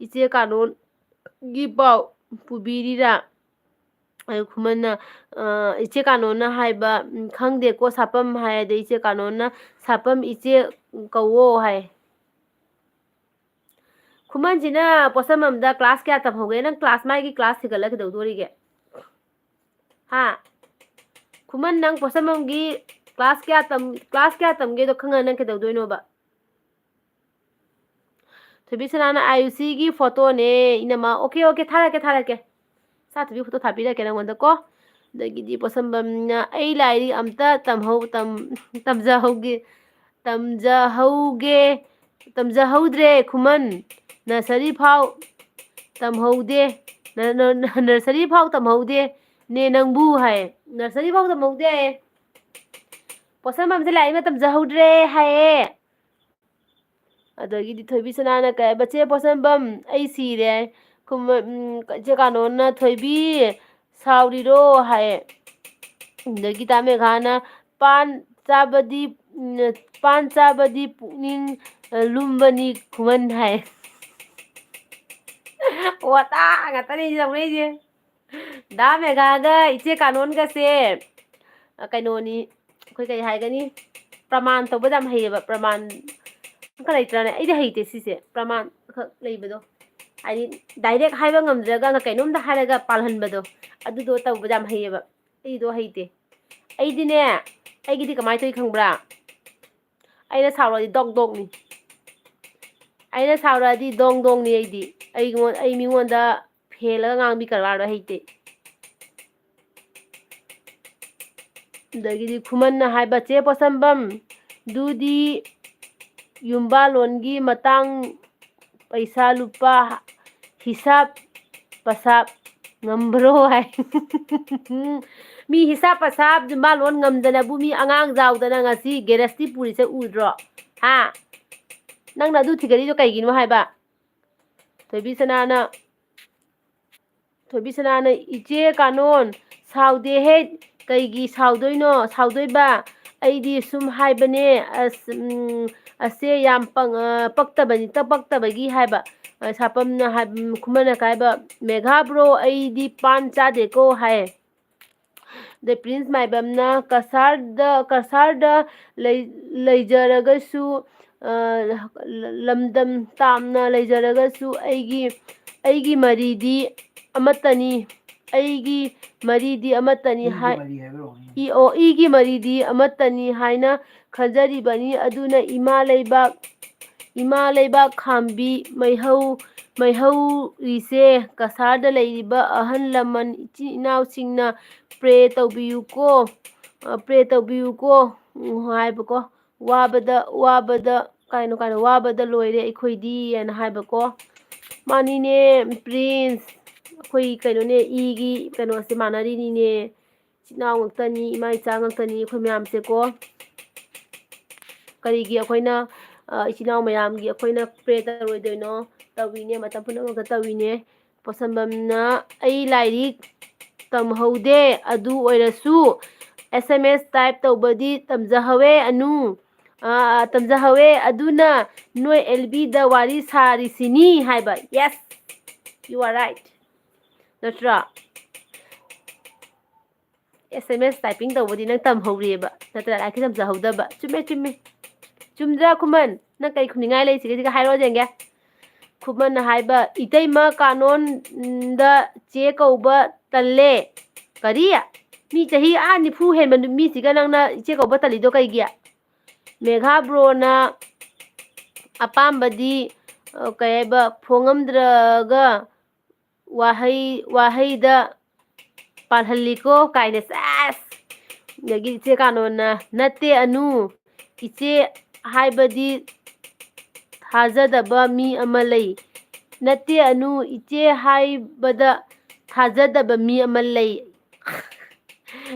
ꯏꯆꯦ ꯀꯥꯅꯣꯟꯒꯤ ꯄꯥꯎ ꯄꯨꯕꯤꯔꯤꯔꯥ?" ꯑꯗꯨ ꯈꯨꯃꯟꯅ, ꯑ, ꯏꯆꯦ ꯀꯥꯅꯣꯅ ꯍꯥꯏꯕ, ꯎꯝ, "ꯈꯪꯗꯦꯀꯣ ꯁꯥꯄꯝ" ꯍꯥꯏ꯫ ꯑꯗꯩ ꯏꯆꯦ ꯀꯥꯅꯣꯅ, "ꯁꯥꯄꯝ ꯏꯆꯦ ꯀꯧꯋꯣ" ꯍꯥꯏ꯫ ꯈꯨꯃꯟꯁꯤꯅ ꯄꯣꯠꯁꯝꯕꯝꯗ class ꯀꯌꯥ ꯇꯝꯍꯧꯒꯦ? ꯅꯪ class, ꯃꯥꯒꯤ class ꯊꯤꯒꯠꯂ ꯀꯩꯗꯧꯗꯣꯔꯤꯒꯦ? ꯍꯥ? ꯈꯨꯃꯟ, ꯅꯪ ꯄꯣꯠꯁꯝꯕꯝꯒꯤ class ꯀꯌꯥ ꯇꯝ-, class ꯀꯌꯥ ꯇꯝꯒꯦꯗꯣ ꯈꯪꯉ ꯅꯪ ꯀꯩꯗꯧꯗꯣꯏꯅꯣꯕ? ꯊꯣꯏꯕꯤ ꯁꯅꯥꯅ ꯑꯥꯌꯨꯁꯤꯒꯤ photoꯅꯦ, ꯏꯅꯝꯃ꯫ OK, OK, ꯊꯥꯔꯛꯀꯦ, ꯊꯥꯔꯛꯀꯦ꯫ ꯁꯥꯊꯤꯕꯤ photo ꯊꯥꯕꯤꯔꯛꯀꯦ ꯅꯪꯉꯣꯟꯗ ꯀꯣ꯫ ꯑꯗꯒꯤꯗꯤ ꯄꯣꯠꯁꯝꯕꯝꯅ, "ꯑꯩ ꯂꯥꯏꯔꯤꯛ ꯑꯝꯇ ꯇꯝꯍꯧ-, ꯇꯝ-, ꯇꯝꯖꯍꯧꯒꯦ, ꯇꯝꯖꯍꯧꯒꯦ, ꯇꯝꯖꯍꯧꯗ꯭ꯔꯦ ꯈꯨꯃꯟ꯫ Nursery ꯐꯥꯎ ꯇꯝꯍꯧꯗꯦ, ꯅ-, ꯅ-, ꯅ-, nursery ꯐꯥꯎ ꯇꯝꯍꯧꯗꯦ ꯅꯦ ꯅꯪꯕꯨ" ꯍꯥꯏ꯫ Nursery ꯐꯥꯎ ꯇꯝꯍꯧꯗꯦ ꯍꯥꯏꯌꯦ꯫ ꯄꯣꯠꯁꯝꯕꯝꯁꯦ ꯂꯥꯏꯔꯤꯛ ꯑꯃ ꯇꯝꯖꯍꯧꯗ꯭ꯔꯦ ꯍꯥꯏꯌꯦ꯫ ꯑꯗꯒꯤꯗꯤ ꯊꯣꯏꯕꯤ ꯁꯅꯥꯅ ꯀꯩ ꯍꯥꯏꯕ, "ꯆꯦ ꯄꯣꯠꯁꯝꯕꯝ, ꯑꯩ ꯁꯤꯔꯦ"꯫ ꯈꯨꯝꯕ-, ꯎꯝ, ꯆꯦ ꯀꯥꯅꯣꯅ, "ꯊꯣꯏꯕꯤ, ꯁꯥꯎꯔꯤꯔꯣ?" ꯍꯥꯏꯌꯦ꯫ ꯑꯗꯒꯤ ꯇꯥ ꯃꯦꯘꯥꯅ, "ꯄꯥꯟ ꯆꯥꯕꯗꯤ, ꯎꯝ, ꯄꯥꯟ ꯆꯥꯕꯗꯤ ꯄꯨꯛꯅꯤꯡ, ꯑ, ꯂꯨꯝꯕꯅꯤ ꯈꯨꯃꯟ" ꯍꯥꯏ꯫ ꯋꯥꯇꯥ ꯉꯥꯛꯇꯅꯦ ꯇꯧꯅꯩꯁꯦ꯫ ꯗꯥ ꯃꯦꯘꯥꯒ ꯏꯆꯦ ꯀꯥꯅꯣꯟꯒꯁꯦ, ꯑ, ꯀꯩꯅꯣꯅꯤ, ꯑꯩꯈꯣꯏ ꯀꯩ ꯍꯥꯏꯒꯅꯤ, ꯄ꯭ꯔꯃꯥꯟ ꯇꯧꯕꯗ ꯌꯥꯝ ꯍꯩꯌꯦꯕ꯫ ꯄ꯭ꯔꯃꯥꯟ ꯑꯃꯈꯛ ꯂꯩꯇ꯭ꯔꯅꯦ? ꯑꯩꯗꯤ ꯍꯩꯇꯦ ꯁꯤꯁꯦ, ꯄ꯭ꯔꯃꯥꯟ ꯈꯛ ꯂꯩꯕꯗꯣ, ꯍꯥꯏꯗꯤ direct ꯍꯥꯏꯕ ꯉꯝꯗ꯭ꯔꯒ ꯀꯩꯅꯣꯝꯗ ꯍꯥꯏꯔꯒ ꯄꯥꯜꯍꯟꯕꯗꯣ, ꯑꯗꯨꯗꯣ ꯇꯧꯕꯗ ꯌꯥꯝ ꯍꯩꯌꯦꯕ꯫ ꯑꯩꯗꯣ ꯍꯩꯇꯦ꯫ ꯑꯩꯗꯤꯅꯦ, ꯑꯩꯒꯤꯗꯤ ꯀꯃꯥꯏꯅ ꯇꯧꯏ ꯈꯪꯕ꯭ꯔꯥ? ꯑꯩꯅ ꯁꯥꯎꯔꯗꯤ ꯗꯣꯛ ꯗꯣꯛꯅꯤ꯫ ꯑꯩꯅ ꯁꯥꯎꯔꯛꯑꯗꯤ ꯗꯣꯡ ꯗꯣꯡꯅꯤ ꯑꯩꯗꯤ꯫ ꯑꯩꯉꯣꯟ-, ꯑꯩ ꯃꯤꯉꯣꯟꯗ ꯐꯦꯜꯂꯒ ꯉꯥꯡꯕꯤ ꯀꯔꯕꯥꯔꯗꯣ ꯍꯩꯇꯦ꯫ ꯑꯗꯒꯤꯗꯤ ꯈꯨꯃꯟꯅ ꯍꯥꯏꯕ, "ꯆꯦ ꯄꯣꯠꯁꯝꯕꯝ, ꯗꯨꯗꯤ ꯌꯨꯝꯕꯥꯂꯣꯟꯒꯤ ꯃꯇꯥꯡ, ꯄꯩꯁꯥ ꯂꯨꯄꯥ ꯍꯤꯁꯥꯞ ꯄꯁꯥꯞ ꯉꯝꯕ꯭ꯔꯣ?" ꯍꯥꯏ꯫ ꯃꯤ ꯍꯤꯁꯥꯞ ꯄꯁꯥꯞ ꯌꯨꯝꯕꯥꯂꯣꯟ ꯉꯝꯗꯅꯕꯨ ꯃꯤ ꯑꯉꯥꯡ ꯖꯥꯎꯗꯅ ꯉꯁꯤ ꯒꯦꯔꯦꯁꯇꯤ ꯄꯨꯔꯤꯁꯦ ꯎꯗ꯭ꯔꯣ? ꯍꯥ? ꯅꯪꯅ ꯑꯗꯨ ꯊꯤꯒꯠꯂꯤꯗꯣ ꯀꯩꯒꯤꯅꯣ ꯍꯥꯏꯕ? ꯊꯣꯏꯕꯤ ꯁꯅꯥꯅ, ꯊꯣꯏꯕꯤ ꯁꯅꯥꯅ, "ꯏꯆꯦ ꯀꯥꯅꯣꯟ, ꯁꯥꯎꯗꯦꯍꯦ, ꯀꯩꯒꯤ ꯁꯥꯎꯗꯣꯏꯅꯣ, ꯁꯥꯎꯗꯣꯏꯕ? ꯑꯩꯗꯤ ꯁꯨꯝ ꯍꯥꯏꯕꯅꯦ, ꯑꯁ, ꯎꯝ, ꯑꯁꯦ ꯌꯥꯝ ꯄꯪ-, ꯑ, ꯄꯛꯇꯕꯅꯤ, ꯇ-, ꯄꯛꯇꯕꯒꯤ ꯍꯥꯏꯕ꯫ ꯑ, ꯁꯥꯄꯝꯅ ꯍꯥꯏꯕ, ꯎꯝ, ꯈꯨꯃꯟꯅ ꯀꯥꯏꯕ, "ꯃꯦꯘꯥ bro, ꯑꯩꯗꯤ ꯄꯥꯟ ꯆꯥꯗꯦꯀꯣ" ꯍꯥꯏ꯫ ꯑꯗꯩ ꯄ꯭ꯔꯤꯟꯁ ꯃꯥꯏꯕꯝꯅ, "ꯀꯁꯥꯔꯗ, ꯀꯁꯥꯔꯗ ꯂꯩ-, ꯂꯩꯖꯔꯒꯁꯨ, ꯑ, ꯂꯝꯗꯝ ꯇꯥꯝꯅ ꯂꯩꯖꯔꯒꯁꯨ ꯑꯩꯒꯤ, ꯑꯩꯒꯤ ꯃꯔꯤꯗꯤ ꯑꯃꯠꯇꯅꯤ, ꯑꯩꯒꯤ ꯃꯔꯤꯗꯤ ꯑꯃꯠꯇꯅꯤ" ꯏꯒꯤ ꯍꯥꯏ꯫ ꯃꯔꯤ ꯍꯥꯏꯕ꯭ꯔꯣ? ꯏ-, ꯑꯣ, "ꯏꯒꯤ ꯃꯔꯤꯗꯤ ꯑꯃꯠꯇꯅꯤ ꯍꯥꯏꯅ ꯈꯟꯖꯔꯤꯕꯅꯤ꯫ ꯑꯗꯨꯅ ꯏꯃꯥ ꯂꯩꯕꯥꯛ, ꯏꯃꯥ ꯂꯩꯕꯥꯛ ꯈꯥꯝꯕꯤ ꯃꯩꯍꯧ, ꯃꯩꯍꯧꯔꯤꯁꯦ, ꯀꯁꯥꯔꯗ ꯂꯩꯔꯤꯕ ꯑꯍꯜ ꯂꯃꯟ, ꯏꯆꯤꯟ ꯏꯅꯥꯎꯁꯤꯡꯅ pray ꯇꯧꯕꯤꯌꯨꯀꯣ, ꯑ, pray ꯇꯧꯕꯤꯌꯨꯀꯣ", ꯎꯝ, ꯍꯥꯏꯕꯀꯣ꯫ "ꯋꯥꯕꯗ, ꯋꯥꯕꯗ, ꯀꯩꯅꯣ, ꯀꯩꯅꯣ, ꯋꯥꯕꯗ ꯂꯣꯏꯔꯦ ꯑꯩꯈꯣꯏꯗꯤ" ꯍꯥꯏꯅ ꯍꯥꯏꯕꯀꯣ꯫ ꯃꯥꯅꯤꯅꯦ, ꯄ꯭ꯔꯤꯟꯁ, ꯑꯩꯈꯣꯏ ꯀꯩꯅꯣꯅꯦ, ꯏꯒꯤ ꯀꯩꯅꯣꯁꯦ ꯃꯥꯟꯅꯔꯤꯅꯤꯅꯦ꯫ ꯏꯆꯤꯟ ꯏꯅꯥꯎ ꯉꯥꯛꯇꯅꯤ, ꯏꯃꯥ ꯏꯆꯥ ꯉꯥꯛꯇꯅꯤ ꯑꯩꯈꯣꯏ ꯃꯌꯥꯝꯁꯦꯀꯣ꯫ ꯀꯔꯤꯒꯤ ꯑꯩꯈꯣꯏꯅ, ꯑ, ꯏꯆꯤꯟ ꯏꯅꯥꯎ ꯃꯌꯥꯝꯒꯤ ꯑꯩꯈꯣꯏꯅ pray ꯇꯧꯔꯣꯏꯗꯣꯏꯅꯣ? ꯇꯧꯏꯅꯦ, ꯃꯇꯝ ꯄꯨꯝꯅꯃꯛꯇ ꯇꯧꯏꯅꯦ꯫ ꯄꯣꯠꯁꯝꯕꯝꯅ, "ꯑꯩ ꯂꯥꯏꯔꯤꯛ ꯇꯝꯍꯧꯗꯦ, ꯑꯗꯨ ꯑꯣꯏꯔꯁꯨ S M S type ꯇꯧꯕꯗꯤ ꯇꯝꯖꯍꯧꯋꯦ ꯑꯅꯨ, ꯑ, ꯇꯝꯖꯍꯧꯋꯦ, ꯑꯗꯨꯅ ꯅꯣꯏ L B ꯗ ꯋꯥꯔꯤ ꯁꯥꯔꯤꯁꯤꯅꯤ" ꯍꯥꯏꯕ꯫ Yes, you are right. ꯅꯠꯇ꯭ꯔꯥ? S M S typing ꯇꯧꯕꯗꯤ ꯅꯪ ꯇꯝꯍꯧꯔꯤꯑꯕ, ꯅꯠꯇ꯭ꯔꯥ? ꯂꯥꯏꯔꯤꯛꯀꯤ ꯇꯝꯖꯍꯧꯗꯕ꯫ ꯆꯨꯝꯃꯦ, ꯆꯨꯝꯃꯦ꯫ ꯆꯨꯝꯗ꯭ꯔꯥ, ꯈꯨꯃꯟ? ꯅꯪ ꯀꯩ ꯈꯨꯝꯅꯤꯡꯉꯥꯏ ꯂꯩ? ꯁꯤꯒ, ꯁꯤꯒ ꯍꯥꯏꯔꯛꯑꯣ ꯌꯦꯡꯒꯦ꯫ ꯈꯨꯃꯟꯅ ꯍꯥꯏꯕ, "ꯏꯇꯩꯃ ꯀꯥꯅꯣꯟꯗ ꯆꯦ ꯀꯧꯕ ꯇꯜꯂꯦ"꯫ ꯀꯔꯤ? ꯃꯤ ꯆꯍꯤ ꯑꯥ ꯅꯤꯐꯨ ꯍꯦꯟꯕ ꯅꯨ-, ꯃꯤꯁꯤꯒ ꯅꯪꯅ ꯏꯆꯦ ꯀꯧꯕ ꯇꯜꯂꯤꯗꯣ ꯀꯩꯒꯤ? ꯃꯦꯘꯥ bro ꯅ ꯑꯄꯥꯝꯕꯗꯤ, ꯑ, ꯀꯩ ꯍꯥꯏꯕ, ꯐꯣꯡꯉꯝꯗ꯭ꯔꯒ ꯋꯥꯍꯩ, ꯋꯥꯍꯩꯗ ꯄꯥꯜꯍꯜꯂꯤꯀꯣ ꯀꯥꯏꯅ, ꯁꯦꯁ! ꯑꯗꯒꯤ ꯏꯆꯦ ꯀꯥꯅꯣꯟꯅ, "ꯅꯠꯇꯦ ꯑꯅꯨ, ꯏꯆꯦ ꯍꯥꯏꯕꯗꯤ ꯊꯥꯖꯗꯕ ꯃꯤ ꯑꯃ ꯂꯩ꯫ ꯅꯠꯇꯦ ꯑꯅꯨ, ꯏꯆꯦ ꯍꯥꯏꯕꯗ ꯊꯥꯖꯗꯕ ꯃꯤ ꯑꯃ ꯂꯩ"꯫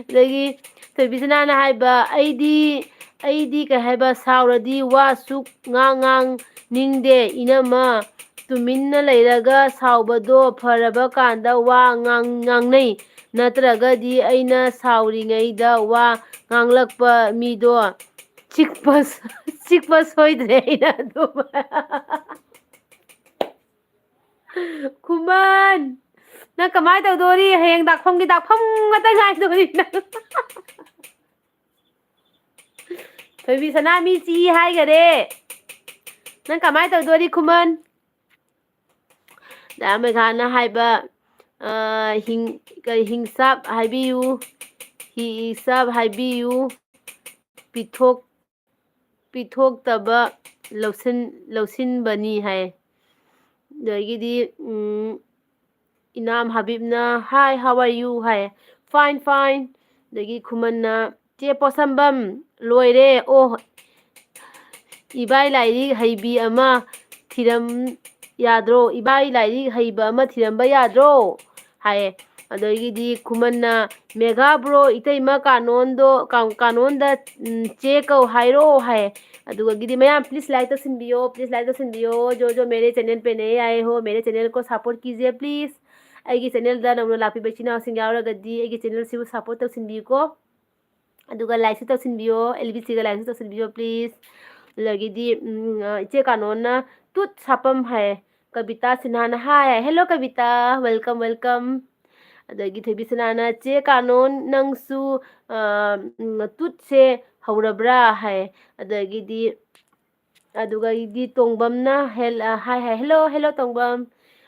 ꯑꯗꯒꯤ ꯊꯣꯏꯕꯤꯁꯅꯥꯅ ꯍꯥꯏꯕ, "ꯑꯩꯗꯤ, ꯑꯩꯗꯤ ꯀꯩ ꯍꯥꯏꯕ, ꯁꯥꯎꯔꯗꯤ ꯋꯥ ꯁꯨꯛ ꯉꯥꯡ ꯉꯥꯡ ꯅꯤꯡꯗꯦ ꯏꯅꯝꯃ꯫ ꯇꯨꯃꯤꯟꯅ ꯂꯩꯔꯒ ꯁꯥꯎꯕꯗꯣ ꯐꯔꯕ ꯀꯥꯟꯗ ꯋꯥ ꯉꯥꯡ-, ꯉꯥꯡꯅꯩ꯫ ꯅꯠꯇ꯭ꯔꯒꯗꯤ ꯑꯩꯅ ꯁꯥꯎꯔꯤꯉꯩꯗ ꯋꯥ ꯉꯥꯡꯂꯛꯄ ꯃꯤꯗꯣ ꯆꯤꯛꯄ, ꯆꯤꯛꯄ ꯁꯣꯏꯗ꯭ꯔꯦ ꯑꯩꯅ ꯑꯗꯨꯝ꯫ ꯈꯨꯃꯟ, ꯅꯪ ꯀꯃꯥꯏꯅ ꯇꯧꯗꯣꯔꯤ? ꯍꯌꯦꯡ ꯗꯥꯛꯐꯝꯒꯤ ꯗꯥꯛꯐꯝ ꯉꯥꯛꯇ ꯉꯥꯏꯗꯣꯔꯤ ꯅꯪ꯫ ꯊꯣꯏꯕꯤ ꯁꯅꯥ ꯃꯤ ꯆꯤ ꯍꯥꯏꯈꯔꯦ꯫ ꯅꯪ ꯀꯃꯥꯏꯅ ꯇꯧꯗꯣꯔꯤ ꯈꯨꯃꯟ? ꯗꯥ ꯃꯦꯘꯥꯅ ꯍꯥꯏꯕ, ꯑ, ꯍꯤꯡ-, ꯀꯔꯤ, ꯍꯤꯡꯁꯥꯞ ꯍꯥꯏꯕꯤꯌꯨ, ꯍꯤꯁꯥꯞ ꯍꯥꯏꯕꯤꯌꯨ, ꯄꯤꯊꯣꯛ-, ꯄꯤꯊꯣꯛꯇꯕ ꯂꯧꯁꯤꯟ-, ꯂꯧꯁꯤꯟꯕꯅꯤ ꯍꯥꯏ꯫ ꯑꯗꯒꯤꯗꯤ, ꯎꯝ, ꯏꯅꯥꯝ ꯍꯕꯤꯕꯅ, "Hi, how are you?" High. "Fine, fine." ꯑꯗꯒꯤ ꯈꯨꯃꯟꯅ, "ꯆꯦ ꯄꯣꯠꯁꯝꯕꯝ, ꯂꯣꯏꯔꯦ꯫ ꯑꯣ, ꯏꯕꯥꯏ ꯂꯥꯏꯔꯤꯛ ꯍꯩꯕꯤ ꯑꯃ ꯊꯤꯔꯝ ꯌꯥꯗ꯭ꯔꯣ? ꯏꯕꯥꯏ ꯂꯥꯏꯔꯤꯛ ꯍꯩꯕ ꯑꯃ ꯊꯤꯔꯝꯕ ꯌꯥꯗ꯭ꯔꯣ?" ꯍꯥꯏꯌꯦ꯫ ꯑꯗꯒꯤꯗꯤ ꯈꯨꯃꯟꯅ, "ꯃꯦꯒꯥ ꯕ꯭ꯔꯣ, ꯏꯇꯩꯃ ꯀꯥꯅꯣꯟꯗꯣ, ꯀꯥ-, ꯀꯥꯅꯣꯟꯗ, ꯎꯝ, ꯆꯦ ꯀꯧ ꯍꯥꯏꯔꯣ?" ꯍꯥꯏ꯫ ꯑꯗꯨꯒꯗꯤ ꯃꯌꯥꯝ please like ꯇꯧꯁꯤꯟꯕꯤꯌꯣ, please like ꯇꯧꯁꯤꯟꯕꯤꯌꯣ꯫ जो जो मेरे channel पे नए आए हो, मेरे channel को support कीजिए please. ꯑꯩꯒꯤ channelꯗ ꯅꯧꯅ ꯂꯥꯛꯄꯤꯕ ꯏꯆꯤꯟ ꯏꯅꯥꯎꯁꯤꯡ ꯌꯥꯎꯔꯒꯗꯤ ꯑꯩꯒꯤ channelꯁꯤꯕꯨ support ꯇꯧꯁꯤꯟꯕꯤꯌꯨꯀꯣ꯫ ꯑꯗꯨꯒ likeꯁꯨ ꯇꯧꯁꯤꯟꯕꯤꯌꯣ, LBCꯒ likeꯁꯨ ꯇꯧꯁꯤꯟꯕꯤꯌꯣ please. ꯑꯗꯒꯤꯗꯤ, ꯎꯝ, ꯑ, ꯏꯆꯦ ꯀꯥꯅꯣꯟꯅ ꯇꯨꯠ ꯁꯥꯄꯝ ꯍꯥꯏ꯫ ꯀꯕꯤꯇꯥ ꯁꯤꯟꯍꯥꯅ ꯍꯥꯏ꯫ Hello ꯀꯕꯤꯇꯥ, welcome, welcome. ꯑꯗꯒꯤ ꯊꯣꯏꯕꯤ ꯁꯅꯥꯅ, "ꯆꯦ ꯀꯥꯅꯣꯟ, ꯅꯪꯁꯨ, ꯑ, ꯎꯝ, ꯇꯨꯠꯁꯦ ꯍꯧꯔꯕ꯭ꯔꯥ?" ꯍꯥꯏ꯫ ꯑꯗꯒꯤꯗꯤ, ꯑꯗꯨꯒ ꯑꯩꯗꯤ ꯇꯣꯡꯕꯝꯅ ꯍꯦꯜ-, ꯑ, ꯍꯥꯏ, ꯍꯥꯏ, "Hello, hello ꯇꯣꯡꯕꯝ."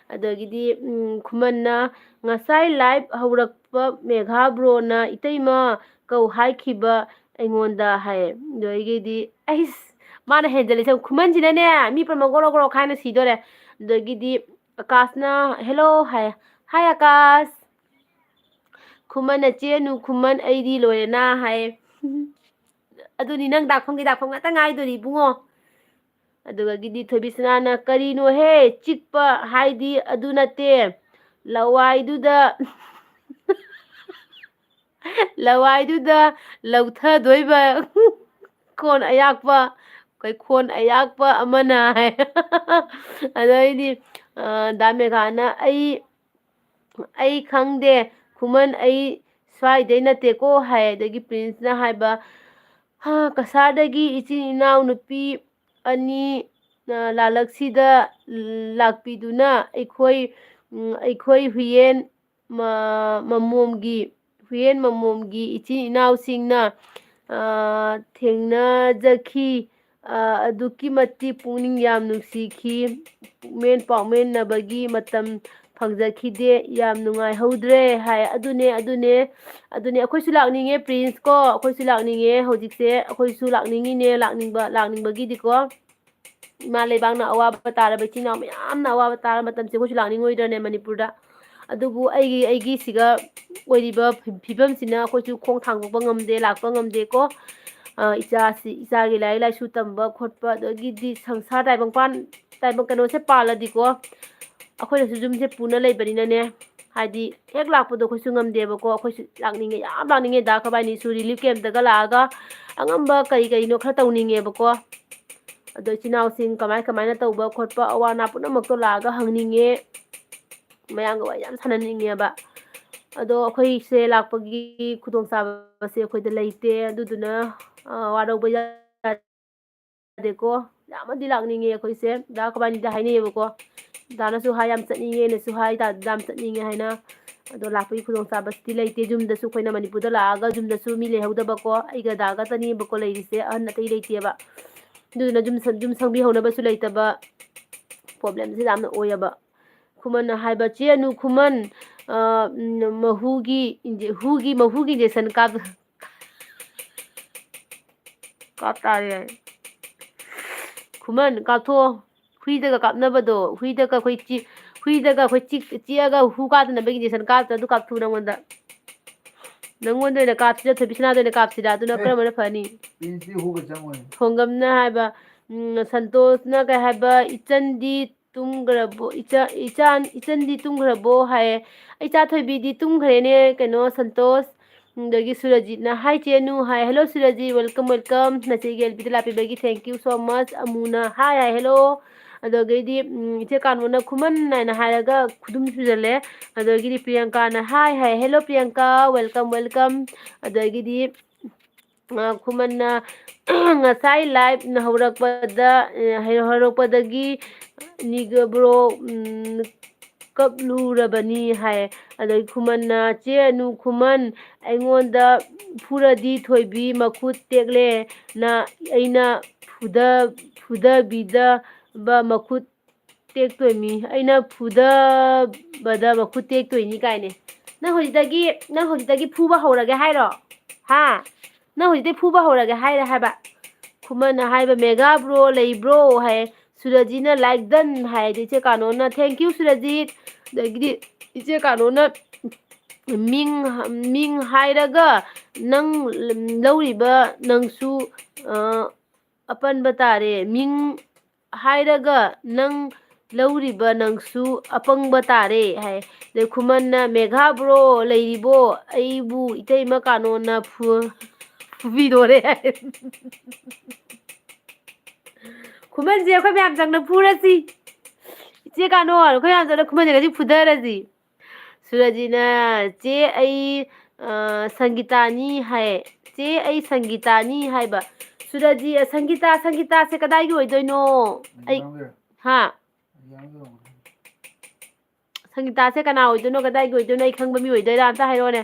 ꯑꯗꯒꯤꯗꯤ, ꯎꯝ, ꯈꯨꯃꯟꯅ, "ꯉꯁꯥꯏ live ꯍꯧꯔꯛꯄ ꯃꯦꯘꯥ ꯕ꯭ꯔꯣꯅ ꯏꯇꯩꯃ ꯀꯧ ꯍꯥꯏꯈꯤꯕ ꯑꯩꯉꯣꯟꯗ," ꯍꯥꯏ꯫ ꯑꯗꯒꯤꯗꯤ, ꯑꯩꯁ, ꯃꯥꯅ ꯍꯦꯟꯖꯜꯂꯤꯁꯦ꯫ ꯈꯨꯃꯟꯁꯤꯅꯅꯦ, ꯃꯤ ꯄꯨꯝꯅꯃꯛ ꯒꯣꯔꯣ ꯒꯣꯔꯣ ꯈꯥꯏꯅ ꯁꯤꯗꯣꯔꯦ꯫ ꯑꯗꯒꯤꯗꯤ ꯑꯀꯥꯁꯅ, "Hello" ꯍꯥꯏ꯫ "Hi ꯑꯀꯥꯁ꯫ ꯈꯨꯃꯟꯅ ꯆꯦꯅꯨ ꯈꯨꯃꯟ, ꯑꯩꯗꯤ ꯂꯣꯏꯔꯦꯅ" ꯍꯥꯏ꯫ ꯑꯗꯨꯅꯤ, ꯅꯪ ꯗꯥꯛꯐꯝꯒꯤ ꯗꯥꯛꯐꯝ ꯉꯥꯛꯇ ꯉꯥꯏꯗꯣꯔꯤ ꯏꯕꯨꯡꯉꯣ꯫ ꯑꯗꯨꯗꯒꯤꯗꯤ ꯊꯣꯏꯕꯤꯁꯅꯥꯅ, "ꯀꯔꯤꯅꯣꯍꯦ, ꯆꯤꯛꯄ ꯍꯥꯏꯗꯤ ꯑꯗꯨ ꯅꯠꯇꯦ, ꯂꯋꯥꯏꯗꯨꯗ, ꯂꯋꯥꯏꯗꯨꯗ ꯂꯧꯊꯗꯣꯏꯕ ꯈꯣꯟ ꯑꯌꯥꯛꯄ, ꯀꯩ ꯈꯣꯟ ꯑꯌꯥꯛꯄ ꯑꯃꯅ" ꯍꯥꯏ꯫ ꯑꯗꯩꯗꯤ, ꯑ, ꯗꯥ ꯃꯦꯘꯥꯅ, "ꯑꯩ, ꯑꯩ ꯈꯪꯗꯦ, ꯈꯨꯃꯟ, "ꯑꯩ ꯁ꯭ꯋꯥꯏꯗꯩ ꯅꯠꯇꯦꯀꯣ" ꯍꯥꯏ꯫ ꯑꯗꯒꯤ ꯄ꯭ꯔꯤꯟꯁꯅ ꯍꯥꯏꯕ, "ꯍꯥ, ꯀꯁꯥꯔꯗꯒꯤ ꯏꯆꯤꯟ ꯏꯅꯥꯎ ꯅꯨꯄꯤ ꯑꯅꯤ, ꯑ, ꯂꯥꯂꯛꯁꯤꯗ ꯂꯥꯛꯄꯤꯗꯨꯅ ꯑꯩꯈꯣꯏ, ꯎꯝ, ꯑꯩꯈꯣꯏ ꯍꯨꯏꯌꯦꯟ ꯃ-, ꯃꯃꯣꯝꯒꯤ, ꯍꯨꯏꯌꯦꯟ ꯃꯃꯣꯝꯒꯤ ꯏꯆꯤꯟ ꯏꯅꯥꯎꯁꯤꯡꯅ, ꯑ, ꯊꯦꯡꯅꯖꯈꯤ꯫ ꯑ, ꯑꯗꯨꯛꯀꯤ ꯃꯇꯤꯛ ꯄꯨꯛꯅꯤꯡ ꯌꯥꯝ ꯅꯨꯡꯁꯤꯈꯤ꯫ ꯄꯨꯛꯃꯦꯟ ꯄꯥꯎꯃꯦꯟꯅꯕꯒꯤ ꯃꯇꯝ ꯐꯪꯖꯈꯤꯗꯦ꯫ ꯌꯥꯝ ꯅꯨꯡꯉꯥꯏꯍꯧꯗ꯭ꯔꯦ" ꯍꯥꯏ꯫ ꯑꯗꯨꯅꯦ, ꯑꯗꯨꯅꯦ, ꯑꯗꯨꯅꯦ꯫ ꯑꯩꯈꯣꯏꯁꯨ ꯂꯥꯛꯅꯤꯡꯉꯦ, ꯄ꯭ꯔꯤꯟꯁ ꯀꯣ꯫ ꯑꯩꯈꯣꯏꯁꯨ ꯂꯥꯛꯅꯤꯡꯉꯦ ꯍꯧꯖꯤꯛꯁꯦ꯫ ꯑꯩꯈꯣꯏꯁꯨ ꯂꯥꯛꯅꯤꯡꯉꯤꯅꯦ, ꯂꯥꯛꯅꯤꯡꯕ, ꯂꯥꯛꯅꯤꯡꯕꯒꯤꯗꯤꯀꯣ꯫ ꯏꯃꯥ ꯂꯩꯕꯥꯛꯅ ꯑꯋꯥꯕ ꯇꯥꯔꯕ, ꯏꯆꯤꯟ ꯏꯅꯥꯎ ꯃꯌꯥꯝꯅ ꯑꯋꯥꯕ ꯇꯥꯔꯕ ꯃꯇꯝꯁꯦ ꯑꯩꯈꯣꯏꯁꯨ ꯂꯥꯛꯅꯤꯡꯉꯣꯏꯗ꯭ꯔꯅꯦ ꯃꯅꯤꯄꯨꯔꯗ? ꯑꯗꯨꯕꯨ ꯑꯩꯒꯤ, ꯑꯩꯒꯤ ꯁꯤꯒ ꯑꯣꯏꯔꯤꯕ ꯐꯤ-, ꯐꯤꯕꯝꯁꯤꯅ ꯑꯩꯈꯣꯏꯁꯨ ꯈꯣꯡ ꯊꯥꯡꯗꯣꯛꯄ ꯉꯝꯗꯦ, ꯂꯥꯛꯄ ꯉꯝꯗꯦꯀꯣ꯫ ꯑ, ꯏꯆꯥꯁꯤ, ꯏꯆꯥꯒꯤ ꯂꯥꯏꯔꯤꯛ ꯂꯥꯏꯁꯨ ꯇꯝꯕ ꯈꯣꯠꯄ, ꯑꯗꯒꯤꯗꯤ ꯁꯪꯁꯥꯔ ꯇꯥꯏꯕꯪꯄꯥꯟ, ꯇꯥꯏꯕꯪ ꯀꯩꯅꯣꯁꯦ ꯄꯥꯜꯂꯗꯤꯀꯣ, ꯑꯩꯈꯣꯏꯅꯁꯨ ꯌꯨꯝꯁꯦ ꯄꯨꯅ ꯂꯩꯕꯅꯤꯅꯅꯦ, ꯍꯥꯏꯗꯤ ꯍꯦꯛ ꯂꯥꯛꯄꯗꯣ ꯑꯩꯈꯣꯏꯁꯨ ꯉꯝꯗꯦꯕꯀꯣ꯫ ꯑꯩꯈꯣꯏꯁꯨ ꯂꯥꯛꯅꯤꯡꯉꯦ, ꯌꯥꯝ ꯂꯥꯛꯅꯤꯡꯉꯦ꯫ ꯗꯥ ꯈꯕꯥꯏꯅꯤꯁꯨ ꯔꯤꯂꯤꯐ ꯀꯦꯝꯞꯇꯒ ꯂꯥꯛꯑꯒ ꯑꯉꯝꯕ ꯀꯔꯤ ꯀꯔꯤꯅꯣ ꯈꯔ ꯇꯧꯅꯤꯡꯉꯦꯕꯀꯣ꯫ ꯑꯗꯣ ꯏꯆꯤꯟ ꯏꯅꯥꯎꯁꯤꯡ ꯀꯃꯥꯏ ꯀꯃꯥꯏꯅ ꯇꯧꯕ ꯈꯣꯠꯄ, ꯑꯋꯥ ꯑꯅꯥ ꯄꯨꯝꯅꯃꯛꯇꯣ ꯂꯥꯛꯑꯒ ꯍꯪꯅꯤꯡꯉꯦ꯫ ꯃꯌꯥꯝꯒ ꯋꯥꯔꯤ ꯌꯥꯝ ꯁꯥꯟꯅꯅꯤꯡꯉꯦꯕ꯫ ꯑꯗꯣ ꯑꯩꯈꯣꯏꯁꯦ ꯂꯥꯛꯄꯒꯤ ꯈꯨꯗꯣꯡꯆꯥꯕꯁꯦ ꯑꯩꯈꯣꯏꯗ ꯂꯩꯇꯦ꯫ ꯑꯗꯨꯗꯨꯅ, ꯑ, ꯋꯥꯔꯧꯕ ꯌꯥꯗꯦꯀꯣ꯫ ꯌꯥꯝꯅꯗꯤ ꯂꯥꯛꯅꯤꯡꯉꯦ ꯑꯩꯈꯣꯏꯁꯦ꯫ ꯗꯥ ꯈꯕꯥꯏꯅꯤꯗ ꯍꯥꯏꯅꯩꯌꯦꯕꯀꯣ꯫ ꯗꯥꯅꯁꯨ ꯍꯥꯏ ꯌꯥꯝ ꯆꯠꯅꯤꯡꯉꯦꯅꯁꯨ ꯍꯥꯏ, ꯗꯥ, ꯗꯥ ꯌꯥꯝ ꯆꯠꯅꯤꯡꯉꯦ ꯍꯥꯏꯅ꯫ ꯑꯗꯣ ꯂꯥꯛꯄꯒꯤ ꯈꯨꯗꯣꯡꯆꯥꯕꯁꯤꯗꯤ ꯂꯩꯇꯦ꯫ ꯌꯨꯝꯗꯁꯨ ꯑꯩꯈꯣꯏꯅ ꯃꯅꯤꯄꯨꯔꯗ ꯂꯥꯛꯑꯒ ꯌꯨꯝꯗꯁꯨ ꯃꯤ ꯂꯩꯍꯧꯗꯕꯀꯣ꯫ ꯑꯩꯒ ꯗꯥꯒ ꯇꯅꯤꯕꯀꯣ ꯂꯩꯔꯤꯁꯦ, ꯑꯍꯟ ꯑꯇꯩ ꯂꯩꯇꯦꯕ꯫ ꯑꯗꯨꯗꯨꯅ ꯌꯨꯝ ꯁꯪ-, ꯌꯨꯝ ꯁꯪꯕꯤꯍꯧꯅꯕꯁꯨ ꯂꯩꯇꯕ, ꯄ꯭ꯔꯣꯕ꯭ꯂꯦꯝꯁꯦ ꯌꯥꯝꯅ ꯑꯣꯏꯌꯦꯕ꯫ ꯈꯨꯃꯟꯅ ꯍꯥꯏꯕ, "ꯆꯦ ꯑꯅꯨ, ꯈꯨꯃꯟ, ꯑ, ꯎꯝ, ꯃꯍꯨꯒꯤ ꯏꯟꯖꯦ-, ꯍꯨꯒꯤ, ꯃꯍꯨꯒꯤ ꯏꯟꯖꯦꯛꯁꯟ ꯀꯥꯞ-, ꯀꯥꯞ ꯇꯥꯔꯦ꯫ ꯈꯨꯃꯟ, ꯀꯥꯞꯊꯣꯛꯑꯣ꯫ ꯍꯨꯏꯗꯒ ꯀꯥꯞꯅꯕꯗꯣ, ꯍꯨꯏꯗꯒ ꯑꯩꯈꯣꯏ ꯆꯤ-, ꯍꯨꯏꯗꯒ ꯑꯩꯈꯣꯏ ꯆꯤꯛ-, ꯆꯤꯛꯑꯒ ꯍꯨ ꯀꯥꯗꯅꯕꯒꯤ ꯏꯟꯖꯦꯛꯁꯟ ꯀꯥꯞꯇ꯭ꯔꯥ? ꯑꯗꯨ ꯀꯥꯞꯊꯣꯛꯎ ꯅꯪꯉꯣꯟꯗ꯫ ꯅꯪꯉꯣꯟꯗ ꯑꯣꯏꯅ ꯀꯥꯞꯁꯤꯔꯥ, ꯊꯣꯏꯕꯤꯁꯅꯥꯗ ꯑꯣꯏꯅ ꯀꯥꯞꯁꯤꯔꯥ? ꯑꯗꯨꯅ ꯑꯦ, ꯀꯔꯝꯕꯅ ꯐꯅꯤ?" ꯄ꯭ꯔꯤꯟꯁꯇꯤ ꯍꯨꯒ ꯆꯪꯉꯣꯏ꯫ ꯍꯣꯡꯒꯝꯅ ꯍꯥꯏꯕ, ꯎꯝ, ꯁꯟꯇꯣꯁꯅ ꯀꯩ ꯍꯥꯏꯕ, "ꯏꯆꯟꯗꯤ ꯇꯨꯝꯈ꯭ꯔꯕꯣ? ꯏꯆꯥ-, ꯏꯆꯥꯟ-, ꯏꯆꯟꯗꯤ ꯇꯨꯝꯈ꯭ꯔꯕꯣ?" ꯍꯥꯏꯌꯦ꯫ "ꯏꯆꯥ ꯊꯣꯏꯕꯤꯗꯤ ꯇꯨꯝꯈ꯭ꯔꯦꯅꯦ, ꯀꯩꯅꯣ, ꯁꯟꯇꯣꯁ"꯫ ꯑꯗꯒꯤ ꯁꯨꯔꯖꯤꯠꯅ, "Hi ꯆꯦꯅꯨ" ꯍꯥꯏ꯫ "Hello Surjit, welcome, welcome꯫ ꯅꯆꯦꯒꯤ ꯑꯦꯜ ꯕꯤꯗ ꯂꯥꯛꯄꯤꯕꯒꯤ thank you so much"꯫ ꯑꯃꯨꯅ, "Hi" high. "Hello"꯫ ꯑꯗꯨꯗꯒꯤꯗꯤ, ꯎꯝ, ꯏꯆꯦ ꯀꯥꯅꯣꯅ ꯈꯨꯃꯟ ꯍꯥꯏꯅ ꯍꯥꯏꯔꯒ ꯈꯨꯗꯨꯝ ꯁꯨꯖꯜꯂꯦ꯫ ꯑꯗꯨꯗꯒꯤꯗꯤ ꯄ꯭ꯔꯤꯌꯥꯡꯀꯥꯅ, "Hi" ꯍꯥꯏ, "Hello ꯄ꯭ꯔꯤꯌꯥꯡꯀꯥ, welcome, welcome"꯫ ꯑꯗꯨꯗꯒꯤꯗꯤ, ꯑ, ꯈꯨꯃꯟꯅ, "ꯉꯁꯥꯏ live ꯅ ꯍꯧꯔꯛꯄꯗ, ꯑ, ꯍꯧꯔꯛꯄꯗꯒꯤ ꯅꯤꯒꯕ꯭ꯔꯣ, ꯎꯝ, ꯀꯞꯂꯨꯔꯕꯅꯤ" ꯍꯥꯏ꯫ ꯑꯗꯒꯤ ꯈꯨꯃꯟꯅ, "ꯆꯦ ꯑꯅꯨ ꯈꯨꯃꯟ, ꯑꯩꯉꯣꯟꯗ ꯐꯨꯔꯗꯤ ꯊꯣꯏꯕꯤ ꯃꯈꯨꯠ ꯇꯦꯛꯂꯦ, ꯅ ꯑꯩꯅ ꯐꯨꯗ-, ꯐꯨꯗꯕꯤꯗꯕ ꯃꯈꯨꯠ ꯇꯦꯛꯇꯣꯏꯅꯤ, ꯑꯩꯅ ꯐꯨꯗꯕꯗ ꯃꯈꯨꯠ ꯇꯦꯛꯇꯣꯏꯅꯤ" ꯀꯥꯏꯅꯦ꯫ ꯅꯪ ꯍꯧꯖꯤꯛꯇꯒꯤ, ꯅꯪ ꯍꯧꯖꯤꯛꯇꯒꯤ ꯐꯨꯕ ꯍꯧꯔꯒꯦ ꯍꯥꯏꯔꯣ? ꯍꯥ? ꯅꯪ ꯍꯧꯖꯤꯛꯇꯒꯤ ꯐꯨꯕ ꯍꯧꯔꯒꯦ ꯍꯥꯏꯔꯦ ꯍꯥꯏꯕ꯫ ꯈꯨꯃꯟꯅ ꯍꯥꯏꯕ, "Megha bro ꯂꯩꯕ꯭ꯔꯣ?" ꯍꯥꯏ꯫ ꯁꯨꯔꯖꯤꯠꯅ like done ꯍꯥꯏ꯫ ꯑꯗꯩ ꯏꯆꯦ ꯀꯥꯅꯣꯅ, "Thank you ꯁꯨꯔꯖꯤꯠ"꯫ ꯑꯗꯒꯤꯗꯤ ꯏꯆꯦ ꯀꯥꯅꯣꯅ, "ꯃꯤꯡ, ꯃꯤꯡ ꯍꯥꯏꯔꯒ ꯅꯪ ꯂꯧꯔꯤꯕ ꯅꯪꯁꯨ, ꯑ, ꯑꯄꯟꯕ ꯇꯥꯔꯦ꯫ ꯃꯤꯡ ꯍꯥꯏꯔꯒ ꯅꯪ ꯂꯧꯔꯤꯕ ꯅꯪꯁꯨ ꯑꯄꯪꯕ ꯇꯥꯔꯦ" ꯍꯥꯏ꯫ ꯑꯗꯩ ꯈꯨꯃꯟꯅ, "Megha bro ꯂꯩꯔꯤꯕꯣ? ꯑꯩꯕꯨ ꯏꯇꯩꯃ ꯀꯥꯅꯣꯅ ꯐꯨ-, ꯐꯨꯕꯤꯗꯣꯔꯦ" ꯍꯥꯏ꯫ ꯈꯨꯃꯟꯁꯦ ꯑꯩꯈꯣꯏ ꯃꯌꯥꯝ ꯆꯪꯅ ꯐꯨꯔꯁꯤ꯫ ꯏꯆꯦ ꯀꯥꯅꯣ, ꯑꯩꯈꯣꯏ ꯃꯌꯥꯝ ꯆꯪꯅ ꯈꯨꯃꯟꯁꯦ ꯉꯁꯤ ꯐꯨꯗꯔꯁꯤ꯫ ꯁꯨꯔꯖꯤꯅ, "ꯆꯦ, ꯑꯩ, ꯑ, ꯁꯪꯒꯤꯇꯥꯅꯤ" ꯍꯥꯏ꯫ "ꯆꯦ, ꯑꯩ ꯁꯪꯒꯤꯇꯥꯅꯤ" ꯍꯥꯏꯕ꯫ ꯁꯨꯔꯖꯤ, "ꯁꯪꯒꯤꯇꯥ, ꯁꯪꯒꯤꯇꯥꯁꯦ ꯀꯗꯥꯏꯒꯤ ꯑꯣꯏꯗꯣꯏꯅꯣ?" ꯑꯩ, ꯍꯥ? ꯁꯪꯒꯤꯇꯥꯁꯦ ꯀꯅꯥ ꯑꯣꯏꯗꯣꯏꯅꯣ, ꯀꯗꯥꯏꯒꯤ ꯑꯣꯏꯗꯣꯏꯅꯣ, ꯑꯩ ꯈꯪꯕ ꯃꯤ ꯑꯣꯏꯗꯣꯏꯔꯥ? ꯑꯝꯇ ꯍꯥꯏꯔꯛꯑꯣꯅꯦ꯫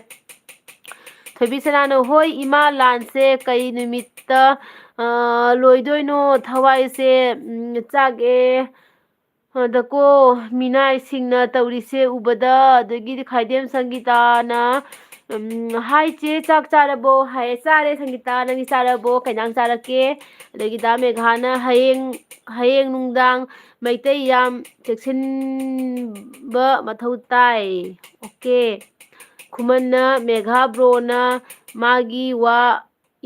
ꯊꯣꯏꯕꯤꯁꯅꯥꯅ, "ꯍꯣꯏ ꯏꯃꯥ, ꯂꯥꯟꯁꯦ ꯀꯩ ꯅꯨꯃꯤꯠꯇ, ꯑ, ꯂꯣꯏꯗꯣꯏꯅꯣ? ꯊꯋꯥꯏꯁꯦ, ꯎꯝ, ꯆꯥꯛꯑꯦ꯫ ꯑꯗꯀꯣ ꯃꯤꯅꯥꯏꯁꯤꯡꯅ ꯇꯧꯔꯤꯁꯦ ꯎꯕꯗ", ꯑꯗꯒꯤꯗꯤ ꯈꯥꯏꯗꯦꯝ ꯁꯪꯒꯤꯇꯥꯅ, ꯎꯝ, "ꯍꯥꯏ ꯆꯦ, ꯆꯥꯛ ꯆꯥꯔꯕꯣ?" ꯍꯥꯏꯌꯦ꯫ "ꯆꯥꯔꯦ ꯁꯪꯒꯤꯇꯥ, ꯅꯪꯗꯤ ꯆꯥꯔꯕꯣ? ꯀꯩ ꯏꯟꯖꯥꯡ ꯆꯥꯔꯛꯀꯦ?" ꯑꯗꯒꯤ ꯗꯥ ꯃꯦꯘꯥꯅ, "ꯍꯌꯦꯡ, ꯍꯌꯦꯡ ꯅꯨꯡꯗꯥꯡ ꯃꯩꯇꯩ ꯌꯥꯝ ꯆꯦꯛꯁꯤꯟꯕ ꯃꯊꯧ ꯇꯥꯏ"꯫ ꯑꯣꯀꯦ꯫ ꯈꯨꯃꯟꯅ, "ꯃꯦꯘꯥ ꯕ꯭ꯔꯣꯅ ꯃꯥꯒꯤ ꯋꯥ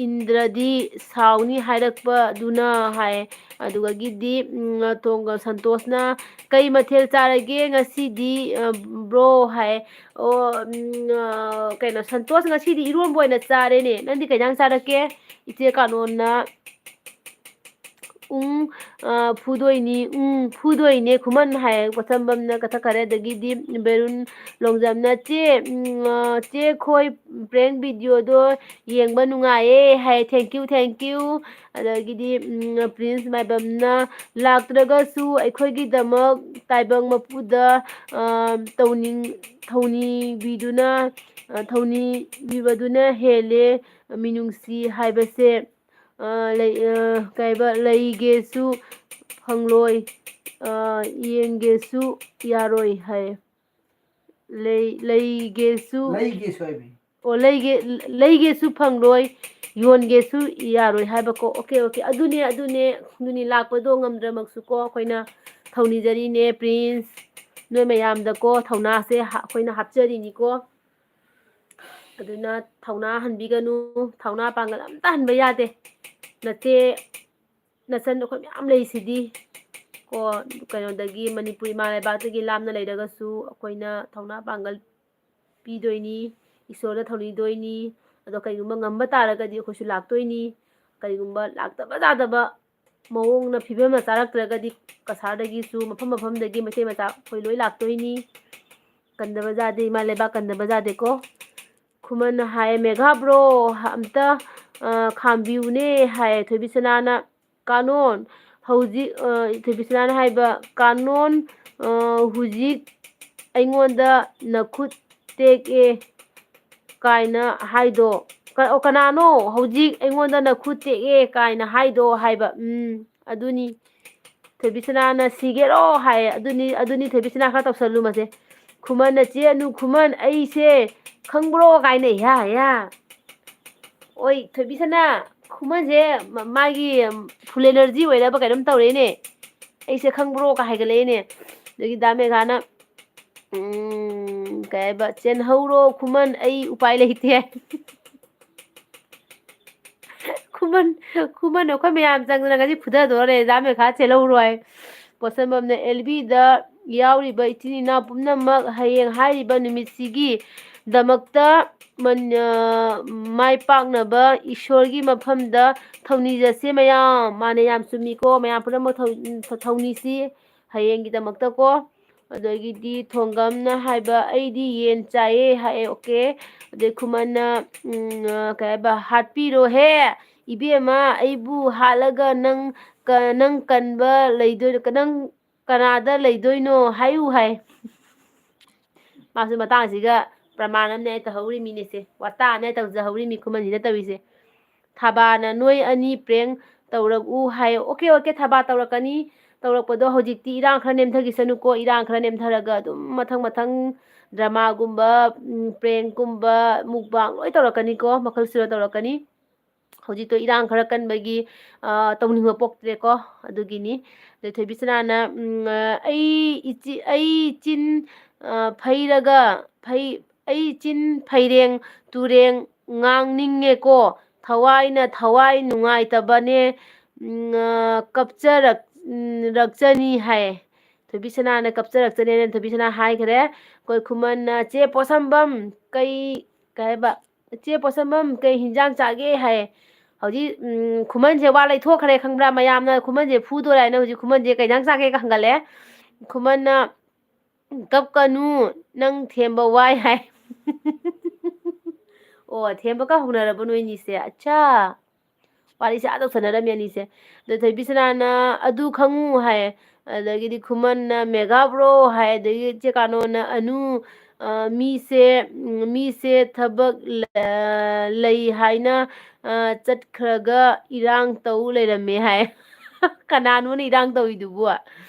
ꯏꯟꯗ꯭ꯔꯗꯤ ꯁꯥꯎꯅꯤ ꯍꯥꯏꯔꯛꯄꯗꯨꯅ" ꯍꯥꯏ꯫ ꯑꯗꯨꯗꯒꯤꯗꯤ, ꯎꯝ, ꯇꯣꯡ-, ꯁꯟꯇꯣꯁꯅ, "ꯀꯩ ꯃꯊꯦꯜ ꯆꯥꯔꯒꯦ ꯉꯁꯤꯗꯤ, ꯑ, ꯕ꯭ꯔꯣ?" ꯍꯥꯏ꯫ ꯑꯣ, ꯎꯝ, ꯑ, ꯀꯩꯅꯣ, ꯁꯟꯇꯣꯁ, "ꯉꯁꯤꯗꯤ ꯏꯔꯣꯝꯕ ꯑꯣꯏꯅ ꯆꯥꯔꯦꯅꯦ꯫ ꯅꯪꯗꯤ ꯀꯩ ꯏꯟꯖꯥꯡ ꯆꯥꯔꯛꯀꯦ?" ꯏꯆꯦ ꯀꯥꯅꯣꯟꯅ, ꯎꯝ, ꯑ, ꯐꯨꯗꯣꯏꯅꯤ, ꯎꯝ, ꯐꯨꯗꯣꯏꯅꯦ, ꯈꯨꯃꯟ ꯍꯥꯏ, ꯄꯣꯠꯁꯝꯕꯝꯅ ꯀꯊꯛꯈꯔꯦ꯫ ꯑꯗꯒꯤꯗꯤ ꯕꯦꯔꯨꯟ ꯂꯣꯡꯖꯝꯅ, "ꯆꯦ, ꯎꯝ, ꯑ, ꯆꯦ ꯈꯣꯏ prank videoꯗꯣ ꯌꯦꯡꯕ ꯅꯨꯡꯉꯥꯏꯌꯦ" ꯍꯥꯏ, "Thank you, thank you"꯫ ꯑꯗꯒꯤꯗꯤ, ꯎꯝ, ꯄ꯭ꯔꯤꯟꯁ ꯃꯥꯏꯕꯝꯅ, "ꯂꯥꯛꯇ꯭ꯔꯒꯁꯨ ꯑꯩꯈꯣꯏꯒꯤꯗꯃꯛ ꯇꯥꯏꯕꯪ ꯃꯄꯨꯗ, ꯑ, ꯇꯧꯅꯤꯡ-, ꯊꯧꯅꯤꯕꯤꯗꯨꯅ, ꯑ, ꯊꯧꯅꯤꯕꯤꯕꯗꯨꯅ ꯍꯦꯜꯂꯦ ꯃꯤꯅꯨꯡꯁꯤ ꯍꯥꯏꯕꯁꯦ"꯫ ꯑ, ꯂꯩ-, ꯑ, ꯀꯩꯕ, "ꯂꯩꯒꯦꯁꯨ ꯐꯪꯂꯣꯏ, ꯑ, ꯌꯦꯡꯒꯦꯁꯨ ꯌꯥꯔꯣꯏ" ꯍꯥꯏ꯫ ꯂꯩ-, ꯂꯩꯒꯦꯁꯨ ꯂꯩꯒꯦꯁꯨ ꯍꯥꯏꯕꯅꯤ꯫ ꯑꯣ, ꯂꯩꯒꯦ, ꯂꯩꯒꯦꯁꯨ ꯐꯪꯂꯣꯏ, ꯌꯣꯟꯒꯦꯁꯨ ꯌꯥꯔꯣꯏ ꯍꯥꯏꯕꯀꯣ꯫ OK, OK, ꯑꯗꯨꯅꯦ, ꯑꯗꯨꯅꯦ, ꯑꯗꯨꯅꯤ, ꯂꯥꯛꯄꯗꯣ ꯉꯝꯗ꯭ꯔꯃꯛꯁꯨꯀꯣ, ꯑꯩꯈꯣꯏꯅ ꯊꯧꯅꯤꯖꯔꯤꯅꯦ, ꯄ꯭ꯔꯤꯟꯁ, ꯅꯣꯏ ꯃꯌꯥꯝꯗꯀꯣ, ꯊꯧꯅꯥꯁꯦ ꯍꯥ-, ꯑꯩꯈꯣꯏꯅ ꯍꯥꯞꯆꯔꯤꯅꯤꯀꯣ꯫ ꯑꯗꯨꯅ ꯊꯧꯅꯥ ꯍꯟꯕꯤꯒꯅꯨ, ꯊꯧꯅꯥ ꯄꯥꯡꯒꯜ ꯑꯝꯇ ꯍꯟꯕ ꯌꯥꯗꯦ꯫ ꯅꯆꯦ, ꯅꯆꯟ ꯑꯩꯈꯣꯏ ꯃꯌꯥꯝ ꯂꯩꯁꯤꯗꯤ꯫ ꯀꯣ, ꯀꯩꯅꯣꯗꯒꯤ, ꯃꯅꯤꯄꯨꯔ ꯏꯃꯥ ꯂꯩꯕꯥꯛꯇꯒꯤ ꯂꯥꯞꯅ ꯂꯩꯔꯒꯁꯨ ꯑꯩꯈꯣꯏꯅ ꯊꯧꯅꯥ ꯄꯥꯡꯒꯜ ꯄꯤꯗꯣꯏꯅꯤ, ꯏꯁꯣꯔꯗ ꯊꯧꯅꯤꯗꯣꯏꯅꯤ꯫ ꯑꯗꯣ ꯀꯩꯒꯨꯝꯕ ꯉꯝꯕ ꯇꯥꯔꯒꯗꯤ ꯑꯩꯈꯣꯏꯁꯨ ꯂꯥꯛꯇꯣꯏꯅꯤ꯫ ꯀꯔꯤꯒꯨꯝꯕ ꯂꯥꯛꯇꯕ ꯌꯥꯗꯕ ꯃꯑꯣꯡꯅ ꯐꯤꯕꯝꯅ ꯆꯥꯔꯛꯇ꯭ꯔꯒꯗꯤ ꯀꯁꯥꯔꯗꯒꯤꯁꯨ, ꯃꯐꯝ ꯃꯐꯝꯗꯒꯤ ꯃꯩꯇꯩ ꯃꯆꯥ ꯑꯩꯈꯣꯏ ꯂꯣꯏ ꯂꯥꯛꯇꯣꯏꯅꯤ꯫ ꯀꯟꯗꯕ ꯌꯥꯗꯦ, ꯏꯃꯥ ꯂꯩꯕꯥꯛ ꯀꯟꯗꯕ ꯌꯥꯗꯦꯀꯣ꯫ ꯈꯨꯃꯟꯅ ꯍꯥꯏ, "ꯃꯦꯘꯥ bro, ꯑꯝꯇ, ꯑ, ꯈꯥꯝꯕꯤꯌꯨꯅꯦ" ꯍꯥꯏ꯫ ꯊꯣꯏꯕꯤꯁꯅꯥꯅ, "ꯀꯥꯅꯣꯟ, ꯍꯧꯖꯤꯛ", ꯑ, ꯊꯣꯏꯕꯤꯁꯅꯥꯅ ꯍꯥꯏꯕ, "ꯀꯥꯅꯣꯟ, ꯑ, ꯍꯧꯖꯤꯛ ꯑꯩꯉꯣꯟꯗ ꯅꯈꯨꯠ ꯇꯦꯛꯑꯦ ꯀꯥꯏꯅ ꯍꯥꯏꯗꯣ? ꯀ-, ꯑꯣ, ꯀꯅꯥꯅꯣ ꯍꯧꯖꯤꯛ ꯑꯩꯉꯣꯟꯗ ꯅꯈꯨꯠ ꯇꯦꯛꯑꯦ ꯀꯥꯏꯅ ꯍꯥꯏꯗꯣ?" ꯍꯥꯏꯕ꯫ ꯎꯝ, ꯑꯗꯨꯅꯤ꯫ ꯊꯣꯏꯕꯤꯁꯅꯥꯅ "ꯁꯤꯒꯦꯔꯣ" ꯍꯥꯏ꯫ ꯑꯗꯨꯅꯤ, ꯑꯗꯨꯅꯤ, ꯊꯣꯏꯕꯤꯁꯅꯥ, ꯈꯔ ꯇꯧꯁꯜꯂꯨ ꯃꯁꯦ꯫ ꯈꯨꯃꯟꯅ, "ꯆꯦ ꯑꯅꯨ, ꯈꯨꯃꯟ, ꯑꯩꯁꯦ ꯈꯪꯕ꯭ꯔꯣ?" ꯀꯥꯏꯅ, ꯌꯥ, ꯌꯥ꯫ ꯑꯣꯏ, ꯊꯣꯏꯕꯤꯁꯅꯥ, ꯈꯨꯃꯟꯁꯦ ꯃ-, ꯃꯥꯒꯤ, ꯎꯝ, full energy ꯑꯣꯏꯔꯕ ꯀꯩꯅꯣꯝ ꯇꯧꯔꯦꯅꯦ꯫ "ꯑꯩꯁꯦ ꯈꯪꯕ꯭ꯔꯣ?" ꯀ ꯍꯥꯏꯒꯠꯂꯛꯑꯦꯅꯦ꯫ ꯑꯗꯒꯤ ꯗꯥ ꯃꯦꯘꯥꯅ, ꯎꯝ, ꯀꯩ ꯍꯥꯏꯕ, "ꯆꯦꯟꯍꯧꯔꯣ ꯈꯨꯃꯟ, ꯑꯩ ꯎꯄꯥꯏ ꯂꯩꯇꯦ"꯫ ꯈꯨꯃꯟ, ꯈꯨꯃꯟ ꯑꯩꯈꯣꯏ ꯃꯌꯥꯝ ꯆꯪꯗꯅ ꯉꯁꯤ ꯐꯨꯊꯗꯣꯔꯦ, ꯗꯥ ꯃꯦꯘꯥ ꯆꯦꯜꯍꯧꯔꯣ ꯍꯥꯏ꯫ ꯄꯣꯠꯁꯝꯕꯝꯅ, "ꯑꯦꯜ ꯕꯤꯗ ꯌꯥꯎꯔꯤꯕ ꯏꯆꯤꯟ ꯏꯅꯥꯎ ꯄꯨꯝꯅꯃꯛ ꯍꯌꯦꯡ ꯍꯥꯏꯔꯤꯕ ꯅꯨꯃꯤꯠꯁꯤꯒꯤ ꯗꯃꯛꯇ ꯃꯥꯏ ꯄꯥꯛꯅꯕ ꯏꯁꯣꯔꯒꯤ ꯃꯐꯝꯗ ꯊꯧꯅꯤꯖꯁꯦ ꯃꯌꯥꯝ꯫ ꯃꯥꯅ ꯌꯥꯝ ꯆꯨꯝꯃꯤꯀꯣ꯫ ꯃꯌꯥꯝ ꯄꯨꯝꯅꯃꯛ ꯊꯧꯅꯤꯁꯤ꯫ ꯍꯌꯦꯡꯒꯤꯗꯃꯛꯇꯀꯣ꯫ ꯑꯗꯒꯤꯗꯤ ꯊꯣꯡꯒꯝꯅ ꯍꯥꯏꯕ, "ꯑꯩꯗꯤ ꯌꯦꯟ ꯆꯥꯏꯌꯦ" ꯍꯥꯏꯌꯦ꯫ ꯑꯣꯀꯦ꯫ ꯑꯗꯩ ꯈꯨꯃꯟꯅ, ꯎꯝ, ꯑ, ꯀꯩ ꯍꯥꯏꯕ, "ꯍꯥꯠꯄꯤꯔꯣꯍꯦ ꯏꯕꯦꯝꯃ, ꯑꯩꯕꯨ ꯍꯥꯠꯂꯒ ꯅꯪ ꯀ-, ꯅꯪ ꯀꯟꯕ ꯂꯩꯗꯣꯏ-, ꯅꯪ ꯀꯅꯥꯗ ꯂꯩꯗꯣꯏꯅꯣ ꯍꯥꯏꯌꯨ" ꯍꯥꯏ꯫ ꯃꯥꯁꯨ ꯃꯇꯥꯡꯁꯤꯒ ꯄ꯭ꯔꯃꯥꯟ ꯑꯃꯅꯦ ꯑꯩ ꯇꯧꯍꯧꯔꯤꯃꯤꯅꯦꯁꯦ, ꯋꯥꯇꯥ ꯑꯃꯅꯦ ꯇꯧꯖꯍꯧꯔꯤꯃꯤ ꯈꯨꯃꯟꯁꯤꯅ ꯇꯧꯔꯤꯁꯦ꯫ "ꯊꯥꯕꯥꯅ ꯅꯣꯏ ꯑꯅꯤ ꯄ꯭ꯔꯦꯡ ꯇꯧꯔꯛꯎ" ꯍꯥꯏ꯫ ꯑꯣꯀꯦ, ꯑꯣꯀꯦ, ꯊꯥꯕꯥ ꯇꯧꯔꯛꯀꯅꯤ꯫ ꯇꯧꯔꯛꯄꯗꯣ ꯍꯧꯖꯤꯛꯇꯤ ꯏꯔꯥꯡ ꯈꯔ ꯅꯦꯝꯊꯈꯤꯁꯅꯨꯀꯣ꯫ ꯏꯔꯥꯡ ꯈꯔ ꯅꯦꯝꯊꯔꯒ ꯑꯗꯨꯝ ꯃꯊꯪ ꯃꯊꯪ ꯗ꯭ꯔꯃꯥꯒꯨꯝꯕ, ꯎꯝ, ꯄ꯭ꯔꯦꯡꯀꯨꯝꯕ, ꯃꯨꯛꯕꯥꯡ ꯂꯣꯏ ꯇꯧꯔꯛꯀꯅꯤꯀꯣ, ꯃꯈꯜ ꯁꯨꯅ ꯇꯧꯔꯛꯀꯅꯤ꯫ ꯍꯧꯖꯤꯛꯇꯣ ꯏꯔꯥꯡ ꯈꯔ ꯀꯟꯕꯒꯤ, ꯑ, ꯇꯧꯅꯤꯡꯕ ꯄꯣꯛꯇ꯭ꯔꯦꯀꯣ, ꯑꯗꯨꯒꯤꯅꯤ꯫ ꯑꯗꯩ ꯊꯣꯏꯕꯤꯁꯅꯥꯅ, ꯎꯝ, ꯑ, "ꯑꯩ ꯏꯆꯤ-, ꯑꯩ ꯆꯤꯟ, ꯑ, ꯐꯩꯔꯒ, ꯐꯩ-, ꯑꯩ ꯆꯤꯟ ꯐꯩꯔꯦꯡ ꯇꯨꯔꯦꯡ ꯉꯥꯡꯅꯤꯡꯉꯦꯀꯣ, ꯊꯋꯥꯏꯅ ꯊꯋꯥꯏ ꯅꯨꯡꯉꯥꯏꯇꯕꯅꯦ, ꯎꯝ, ꯑ, ꯀꯞꯆꯔꯛ-, ꯎꯝ, ꯔꯛꯆꯅꯤ" ꯍꯥꯏ꯫ ꯊꯣꯏꯕꯤꯁꯅꯥꯅ ꯀꯞꯆꯔꯛꯆꯅꯦꯅ ꯊꯣꯏꯕꯤꯁꯅꯥ ꯍꯥꯏꯈ꯭ꯔꯦ꯫ ꯑꯩꯈꯣꯏ ꯈꯨꯃꯟꯅ, "ꯆꯦ ꯄꯣꯠꯁꯝꯕꯝ, ꯀꯩ, ꯀꯩ ꯍꯥꯏꯕ? ꯆꯦ ꯄꯣꯠꯁꯝꯕꯝ, ꯀꯩ ꯍꯤꯟꯖꯥꯡ ꯆꯥꯒꯦ?" ꯍꯥꯏ꯫ ꯍꯧꯖꯤꯛ, ꯎꯝ, ꯈꯨꯃꯟꯁꯦ ꯋꯥ ꯂꯩꯊꯣꯛꯈ꯭ꯔꯦ, ꯈꯪꯕ꯭ꯔꯥ? ꯃꯌꯥꯝꯅ ꯈꯨꯃꯟꯁꯦ ꯐꯨꯗꯣꯔꯦ ꯍꯥꯏꯅ ꯍꯧꯖꯤꯛ ꯈꯨꯃꯟꯁꯦ ꯀꯩ ꯍꯤꯟꯖꯥꯡ ꯆꯥꯒꯦꯒ ꯍꯪꯒꯠꯂꯦ꯫ ꯈꯨꯃꯟꯅ, "ꯀꯞꯀꯅꯨ, ꯅꯪ ꯊꯦꯝꯕ ꯋꯥꯏ" ꯍꯥꯏ꯫ ꯑꯣ, ꯊꯦꯝꯕꯒ ꯍꯧꯅꯔꯕ ꯅꯣꯏꯅꯤꯁꯦ? ꯑꯠꯆꯥ꯫ ꯋꯥꯔꯤꯁꯦ ꯑꯥ ꯇꯧꯁꯟꯅꯔꯝꯃꯦ ꯑꯅꯤꯁꯦ꯫ ꯑꯗ ꯊꯣꯏꯕꯤꯁꯅꯥꯅ, "ꯑꯗꯨ ꯈꯪꯉꯨ" ꯍꯥꯏ꯫ ꯑꯗꯒꯤꯗꯤ ꯈꯨꯃꯟꯅ, "ꯃꯦꯒꯥ ꯕ꯭ꯔꯣ" ꯍꯥꯏ꯫ ꯑꯗꯒꯤ ꯆꯦ ꯀꯥꯅꯣꯅ, "ꯑꯅꯨ, ꯑ, ꯃꯤꯁꯦ, ꯎꯝ, ꯃꯤꯁꯦ ꯊꯕꯛ ꯂ-, ꯂꯩ ꯍꯥꯏꯅ, ꯑ, ꯆꯠꯈ꯭ꯔꯒ ꯏꯔꯥꯡ ꯇꯧ ꯂꯩꯔꯝꯃꯦ" ꯍꯥꯏ꯫ ꯀꯅꯥꯅꯣꯅ ꯏꯔꯥꯡ ꯇꯧꯔꯤꯗꯨꯕꯨ?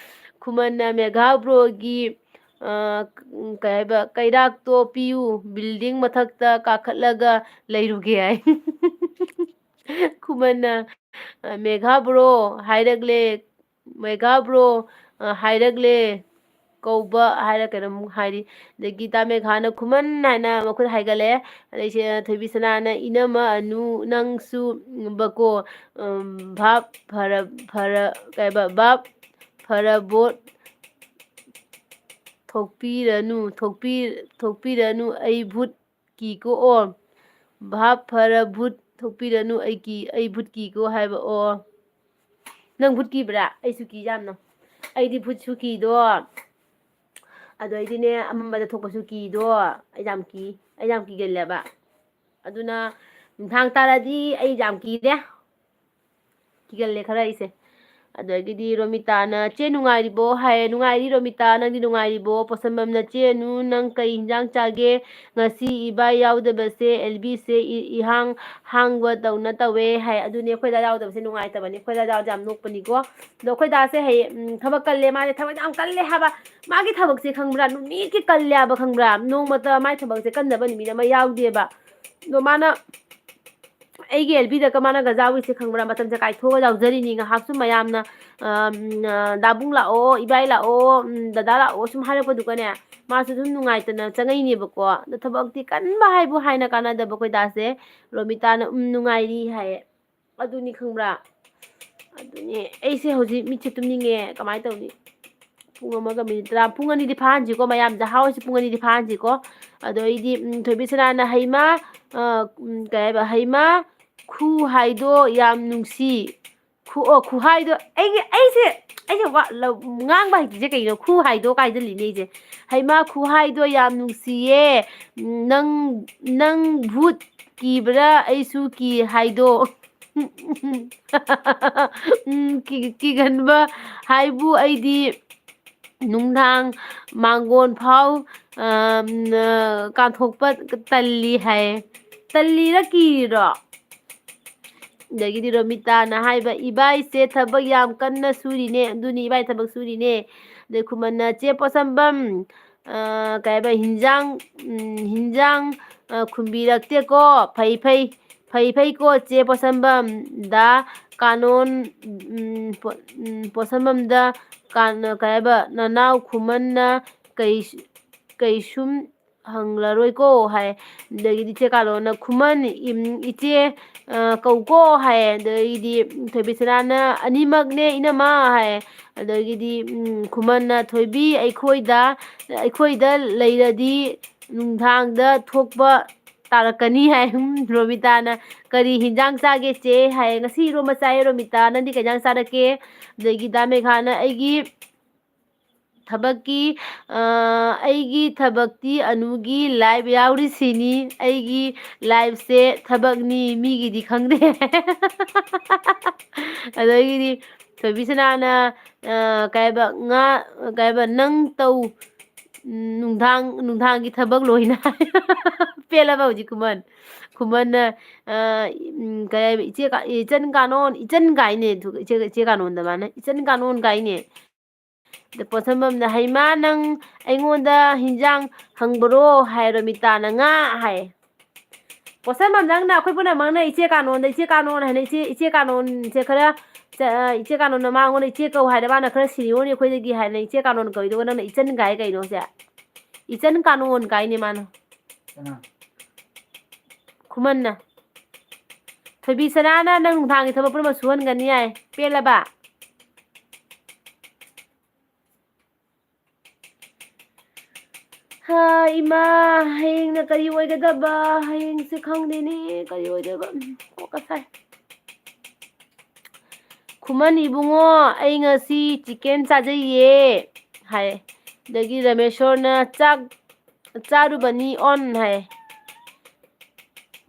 ꯈꯨꯃꯟꯅ, "ꯃꯦꯒꯥ ꯕ꯭ꯔꯣꯒꯤ, ꯑ, ꯀꯩ ꯍꯥꯏꯕ, ꯀꯩꯔꯥꯛꯇꯣ ꯄꯤꯌꯨ, ꯕꯤꯜꯗꯤꯡ ꯃꯊꯛꯇ ꯀꯥꯈꯠꯂꯒ ꯂꯩꯔꯨꯒꯦ" ꯍꯥꯏ꯫ ꯈꯨꯃꯟꯅ, ꯑ, "ꯃꯦꯒꯥ ꯕ꯭ꯔꯣ ꯍꯥꯏꯔꯛꯂꯦ, ꯃꯦꯒꯥ ꯕ꯭ꯔꯣ, ꯑ, ꯍꯥꯏꯔꯛꯂꯦ" ꯀꯧꯕ ꯍꯥꯏꯔ ꯀꯩꯅꯣꯝ ꯍꯥꯏꯔꯤ꯫ ꯑꯗꯒꯤ ꯇꯥ ꯃꯦꯒꯥꯅ "ꯈꯨꯃꯟ" ꯍꯥꯏꯅ ꯃꯈꯨꯠ ꯍꯥꯏꯒꯠꯂꯦ꯫ ꯑꯗꯩ ꯁꯤ, ꯑ, ꯊꯣꯏꯕꯤꯁꯅꯥꯅ, "ꯏꯅꯝꯃ ꯑꯅꯨ, ꯅꯪꯁꯨ, ꯎꯝ, ꯕꯀꯣ, ꯎꯝ, ꯚꯥꯞ ꯐꯔ-, ꯐꯔ-, ꯀꯩ ꯍꯥꯏꯕ, ꯚꯥꯞ ꯐꯔꯕꯣꯠ, ꯊꯣꯛꯄꯤꯔꯅꯨ, ꯊꯣꯛꯄꯤ-, ꯊꯣꯛꯄꯤꯔꯅꯨ, ꯑꯩ ꯚꯨꯠ ꯀꯤꯀꯣ꯫ ꯑꯣ, ꯚꯥꯞ ꯐꯔ ꯚꯨꯠ ꯊꯣꯛꯄꯤꯔꯅꯨ, ꯑꯩ ꯀꯤ-, ꯑꯩ ꯚꯨꯠ ꯀꯤꯀꯣ ꯍꯥꯏꯕ꯫ ꯑꯣ, ꯅꯪ ꯚꯨꯠ ꯀꯤꯕ꯭ꯔꯥ? ꯑꯩꯁꯨ ꯀꯤ ꯌꯥꯝꯅ꯫ ꯑꯩꯗꯤ ꯚꯨꯠꯁꯨ ꯀꯤꯗꯣ, ꯑꯗꯩꯗꯤꯅꯦ, ꯑꯃꯝꯕꯗ ꯊꯣꯛꯄꯁꯨ ꯀꯤꯗꯣ꯫ ꯑꯩ ꯌꯥꯝ ꯀꯤ, ꯑꯩ ꯌꯥꯝ ꯀꯤꯒꯜꯂꯦꯕ꯫ ꯑꯗꯨꯅ ꯅꯨꯡꯗꯥꯡ ꯇꯥꯔꯗꯤ ꯑꯩ ꯌꯥꯝ ꯀꯤꯔꯦ꯫ ꯀꯤꯒꯜꯂꯦ ꯈꯔ ꯑꯩꯁꯦ꯫ ꯑꯗꯒꯤꯗꯤ ꯔꯣꯃꯤꯇꯥꯅ, "ꯆꯦ ꯅꯨꯡꯉꯥꯏꯔꯤꯕꯣ?" ꯍꯥꯏꯌꯦ꯫ "ꯅꯨꯡꯉꯥꯏꯔꯤ ꯔꯣꯃꯤꯇꯥ, ꯅꯪꯗꯤ ꯅꯨꯡꯉꯥꯏꯔꯤꯕꯣ?" ꯄꯣꯁꯝꯕꯝꯅ, "ꯆꯦ ꯅꯨ, ꯅꯪ ꯀꯩ ꯏꯟꯖꯥꯡ ꯆꯥꯒꯦ? ꯉꯁꯤ ꯏꯕꯥꯏ ꯌꯥꯎꯗꯕꯁꯦ ꯑꯦꯜꯕꯤꯁꯦ ꯏ-, ꯏꯍꯥꯡ ꯍꯥꯡꯕ ꯇꯧꯅ ꯇꯧꯋꯦ" ꯍꯥꯏ꯫ ꯑꯗꯨꯅꯦ, ꯑꯩꯈꯣꯏꯗ ꯌꯥꯎꯗꯕꯁꯦ ꯅꯨꯡꯉꯥꯏꯇꯕꯅꯤ꯫ ꯑꯩꯈꯣꯏꯗ ꯌꯥꯎꯗ ꯌꯥꯝ ꯅꯣꯛꯄꯅꯤꯀꯣ꯫ ꯑꯗꯣ ꯑꯩꯈꯣꯏ ꯗꯥꯁꯦ ꯍꯌꯦꯡ, ꯎꯝ, ꯊꯕꯛ ꯀꯜꯂꯦ, ꯃꯥꯁꯦ ꯊꯕꯛ ꯌꯥꯝ ꯀꯜꯂꯦ ꯍꯥꯏꯕ꯫ ꯃꯥꯒꯤ ꯊꯕꯛꯁꯦ ꯈꯪꯕ꯭ꯔꯥ? ꯅꯨꯃꯤꯠꯀꯤ ꯀꯜꯂꯦ ꯍꯥꯏꯕ ꯈꯪꯕ꯭ꯔꯥ? ꯅꯣꯡꯃꯇ ꯃꯥꯏ ꯊꯕꯛꯁꯦ ꯀꯟꯗꯕ ꯅꯨꯃꯤꯠ ꯑꯃ ꯌꯥꯎꯗꯦꯕ꯫ ꯑꯗꯣ ꯃꯥꯅ ꯑꯩꯒꯤ ꯑꯦꯜꯕꯤꯗꯒ ꯃꯥꯅꯒ ꯌꯥꯎꯔꯤꯁꯦ ꯈꯪꯕ꯭ꯔꯥ? ꯃꯇꯝꯁꯦ ꯀꯥꯏꯊꯣꯛꯑꯒ ꯌꯥꯎꯖꯔꯤꯅꯤ꯫ ꯉꯥꯏꯍꯥꯛꯁꯨ ꯃꯌꯥꯝꯅ, ꯑꯝ, ꯑ, "ꯗꯥꯕꯨꯡ ꯂꯥꯛꯑꯣ, ꯏꯕꯥꯏ ꯂꯥꯛꯑꯣ, ꯎꯝ, ꯗꯗꯥ ꯂꯥꯛꯑꯣ" ꯁꯨꯝ ꯍꯥꯏꯔꯛꯄꯗꯨꯒꯅꯦ, ꯃꯥꯁꯨ ꯑꯗꯨꯝ ꯅꯨꯡꯉꯥꯏꯇꯅ ꯆꯪꯉꯛꯏꯅꯦꯕꯀꯣ꯫ ꯑꯗꯣ ꯊꯕꯛꯇꯤ ꯀꯟꯕ ꯍꯥꯏꯕꯨ ꯍꯥꯏꯅ ꯀꯥꯟꯅꯗꯕ ꯑꯩꯈꯣꯏ ꯗꯥꯁꯦ꯫ ꯔꯣꯃꯤꯇꯥꯅ, "ꯎꯝ, ꯅꯨꯡꯉꯥꯏꯔꯤ" ꯍꯥꯏꯌꯦ꯫ ꯑꯗꯨꯅꯤ ꯈꯪꯕ꯭ꯔꯥ? ꯑꯗꯨꯅꯤ ꯑꯩꯁꯦ ꯍꯧꯖꯤꯛ ꯃꯤꯠꯁꯦ ꯇꯨꯝꯅꯤꯡꯉꯦ꯫ ꯀꯃꯥꯏꯅ ꯇꯧꯅꯤ? ꯄꯨꯡ ꯑꯃꯒ ꯃꯤꯅꯤꯠ ꯇꯔꯥ, ꯄꯨꯡ ꯑꯅꯤꯗꯤ ꯐꯥꯍꯟꯁꯤꯀꯣ, ꯃꯌꯥꯝ ꯆꯥꯍꯥꯎꯁꯤ ꯄꯨꯡ ꯑꯅꯤꯗꯤ ꯐꯥꯍꯟꯁꯤꯀꯣ꯫ ꯑꯗꯣ ꯑꯩꯗꯤ, ꯎꯝ, ꯊꯣꯏꯕꯤ ꯁꯅꯥꯅ ꯍꯩꯃ, ꯑ, ꯎꯝ, ꯀꯩ ꯍꯥꯏꯕ, ꯍꯩꯃ, ꯈꯨ ꯍꯥꯏꯗꯣ ꯌꯥꯝ ꯅꯨꯡꯁꯤ꯫ ꯈꯨ-, ꯑꯣ, ꯈꯨꯍꯥꯏꯗꯣ, ꯑꯩꯒꯤ, ꯑꯩꯁꯦ, ꯑꯩꯁꯦ ꯋꯥ ꯂꯧ-, ꯉꯥꯡꯕ ꯍꯩꯇ꯭ꯔꯤꯁꯦ ꯀꯩꯒꯤꯅꯣ? ꯈꯨ ꯍꯥꯏꯗꯣ ꯀꯥꯏꯗ ꯂꯤꯅꯩꯁꯦ? ꯍꯩꯃ, ꯈꯨꯍꯥꯏꯗꯣ ꯌꯥꯝ ꯅꯨꯡꯁꯤꯌꯦ꯫ ꯅꯪ, ꯅꯪ ꯚꯨꯠ ꯀꯤꯕ꯭ꯔꯥ? ꯑꯩꯁꯨ ꯀꯤ ꯍꯥꯏꯗꯣ꯫ ꯎꯝ, ꯀꯤ-, ꯀꯤꯒꯟꯕ ꯍꯥꯏꯕꯨ ꯑꯩꯗꯤ ꯅꯨꯡꯗꯥꯡ ꯃꯥꯡꯒꯣꯟ ꯐꯥꯎ, ꯑꯝ, ꯑ, ꯀꯥꯟꯊꯣꯛꯄ ꯇꯜꯂꯤ ꯍꯥꯏ꯫ ꯇꯜꯂꯤꯔ ꯀꯤꯔꯤꯔꯣ? ꯑꯗꯒꯤꯗꯤ ꯔꯣꯃꯤꯇꯥꯅ ꯍꯥꯏꯕ, "ꯏꯕꯥꯏꯁꯦ ꯊꯕꯛ ꯌꯥꯝ ꯀꯟꯅ ꯁꯨꯔꯤꯅꯦ꯫" ꯑꯗꯨꯅꯤ, ꯏꯕꯥꯏ ꯊꯕꯛ ꯁꯨꯔꯤꯅꯦ꯫ ꯑꯗꯩ ꯈꯨꯃꯟꯅ, "ꯆꯦ ꯄꯣꯠꯁꯝꯕꯝ, ꯑ, ꯀꯩ ꯍꯥꯏꯕ, ꯍꯤꯟꯖꯥꯡ, ꯎꯝ, ꯍꯤꯟꯖꯥꯡ, ꯑ, ꯈꯨꯝꯕꯤꯔꯛꯇꯦꯀꯣ꯫ ꯐꯩ, ꯐꯩ, ꯐꯩ, ꯐꯩꯀꯣ, ꯆꯦ ꯄꯣꯠꯁꯝꯕꯝ, ꯗꯥ ꯀꯥꯅꯣꯟ, ꯎꯝ, ꯄꯣ-, ꯎꯝ, ꯄꯣꯠꯁꯝꯕꯝꯗ ꯀꯥꯟ-, ꯀꯩ ꯍꯥꯏꯕ, ꯅꯅꯥꯎ ꯈꯨꯃꯟꯅ ꯀꯩ-, ꯀꯩꯁꯨꯝ ꯍꯪꯂꯔꯣꯏꯀꯣ ꯍꯥꯏ꯫ ꯑꯗꯒꯤꯗꯤ ꯏꯆꯦ ꯀꯥꯂꯣꯅ, "ꯈꯨꯃꯟ, ꯏꯝ, ꯏꯆꯦ, ꯑ, ꯀꯧꯀꯣ" ꯍꯥꯏ꯫ ꯑꯗꯒꯤꯗꯤ ꯊꯣꯏꯕꯤꯁꯅꯥꯅ, "ꯑꯅꯤꯃꯛꯅꯦ ꯏꯅꯝꯃ" ꯍꯥꯏ꯫ ꯑꯗꯒꯤꯗꯤ, ꯎꯝ, ꯈꯨꯃꯟꯅ, "ꯊꯣꯏꯕꯤ, ꯑꯩꯈꯣꯏꯗ, ꯑꯩꯈꯣꯏꯗ ꯂꯩꯔꯗꯤ ꯅꯨꯡꯗꯥꯡꯗ ꯊꯣꯛꯄ ꯇꯥꯔꯛꯀꯅꯤ" ꯍꯥꯏ꯫ ꯎꯝ, ꯔꯣꯃꯤꯇꯥꯅ, "ꯀꯔꯤ ꯍꯤꯟꯖꯥꯡ ꯆꯥꯒꯦ ꯆꯦ?" ꯍꯥꯏ꯫ "ꯉꯁꯤ ꯏꯔꯣꯝꯕ ꯆꯥꯏꯌꯦ ꯔꯣꯃꯤꯇꯥ, ꯅꯪꯗꯤ ꯀꯩ ꯍꯤꯟꯖꯥꯡ ꯆꯥꯔꯛꯀꯦ?" ꯑꯗꯒꯤ ꯗꯥ ꯃꯦꯘꯥꯅ, "ꯑꯩꯒꯤ ꯊꯕꯛꯀꯤ, ꯑ, ꯑꯩꯒꯤ ꯊꯕꯛꯇꯤ ꯑꯅꯨꯒꯤ live ꯌꯥꯎꯔꯤꯁꯤꯅꯤ꯫ ꯑꯩꯒꯤ liveꯁꯦ ꯊꯕꯛꯅꯤ, ꯃꯤꯒꯤꯗꯤ ꯈꯪꯗꯦ꯫" ꯑꯗꯒꯤꯗꯤ ꯊꯣꯏꯕꯤꯁꯅꯥꯅ, ꯑ, ꯀꯩ ꯍꯥꯏꯕ, ꯉꯥ, ꯀꯩ ꯍꯥꯏꯕ, "ꯅꯪ ꯇꯧ, ꯎꯝ, ꯅꯨꯡꯗꯥꯡ, ꯅꯨꯡꯗꯥꯡꯒꯤ ꯊꯕꯛ ꯂꯣꯏꯅ꯫" ꯄꯦꯜꯂꯕ ꯍꯧꯖꯤꯛ ꯈꯨꯃꯟ꯫ ꯈꯨꯃꯟꯅ, ꯑ, ꯎꯝ, ꯀꯩ ꯍꯥꯏꯕ, "ꯏꯆꯦ ꯀꯥ-, ꯏꯆꯟ ꯀꯥꯅꯣꯟ, ꯏꯆꯟ" ꯀꯥꯏꯅꯦ, ꯑꯗꯨꯒ ꯏꯆꯦ, ꯏꯆꯦ ꯀꯥꯅꯣꯟꯗ ꯃꯥꯅ, "ꯏꯆꯟ ꯀꯥꯅꯣꯟ" ꯀꯥꯏꯅꯦ꯫ ꯑꯗ ꯄꯣꯠꯁꯝꯕꯝꯅ, "ꯍꯩꯃꯥ, ꯅꯪ ꯑꯩꯉꯣꯟꯗ ꯍꯤꯟꯖꯥꯡ ꯍꯪꯕꯔꯣ?" ꯍꯥꯏ, ꯔꯣꯃꯤꯇꯥꯅ, "ꯉꯥ" ꯍꯥꯏ꯫ ꯄꯣꯠꯁꯝꯕꯝ, ꯅꯪꯅ ꯑꯩꯈꯣꯏ ꯄꯨꯝꯅꯃꯛꯅ ꯏꯆꯦ ꯀꯥꯅꯣꯟꯗ, ꯏꯆꯦ ꯀꯥꯅꯣꯟ ꯍꯥꯏꯅ, ꯏꯆꯦ, ꯏꯆꯦ ꯀꯥꯅꯣꯟꯁꯦ ꯈꯔ, ꯆ-, ꯑ, ꯏꯆꯦ ꯀꯥꯅꯣꯟꯅ ꯃꯉꯣꯟꯗ ꯏꯆꯦ ꯀꯧ ꯍꯥꯏꯔ ꯃꯥꯅ ꯈꯔ seniorꯅꯤ ꯑꯩꯈꯣꯏꯗꯒꯤ ꯍꯥꯏꯅ ꯏꯆꯦ ꯀꯥꯅꯣꯟ ꯀꯧꯏꯗꯨꯒ ꯅꯪꯅ ꯏꯆꯟ ꯀꯥꯏ ꯀꯩꯅꯣꯁꯦ? ꯏꯆꯟ ꯀꯥꯅꯣꯟ ꯀꯥꯏꯅꯦ ꯃꯥꯅ꯫ ꯀꯅꯥ? ꯈꯨꯃꯟꯅ꯫ ꯊꯣꯏꯕꯤꯁꯅꯥꯅ ꯅꯪ ꯅꯨꯡꯗꯥꯡꯒꯤ ꯊꯕꯛ ꯄꯨꯝꯅꯃꯛ ꯁꯨꯍꯟꯒꯅꯤ ꯍꯥꯏ꯫ ꯄꯦꯜꯂꯕ? ꯍꯥ, ꯏꯃꯥ, ꯍꯌꯦꯡꯅ ꯀꯔꯤ ꯑꯣꯏꯒꯗꯕ? ꯍꯌꯦꯡꯁꯦ ꯈꯪꯗꯦꯅꯦ, ꯀꯔꯤ ꯑꯣꯏꯗꯣꯏꯕ? ꯀꯣꯛꯀ ꯁꯥꯏ꯫ ꯈꯨꯃꯟ, "ꯏꯕꯨꯡꯉꯣ, ꯑꯩ ꯉꯁꯤ chicken ꯆꯥꯖꯩꯌꯦ" ꯍꯥꯏ꯫ ꯑꯗꯒꯤ ꯔꯃꯦꯁꯣꯔꯅ, "ꯆꯥꯛ ꯆꯥꯔꯨꯕꯅꯤ ꯑꯣꯟ" ꯍꯥꯏ꯫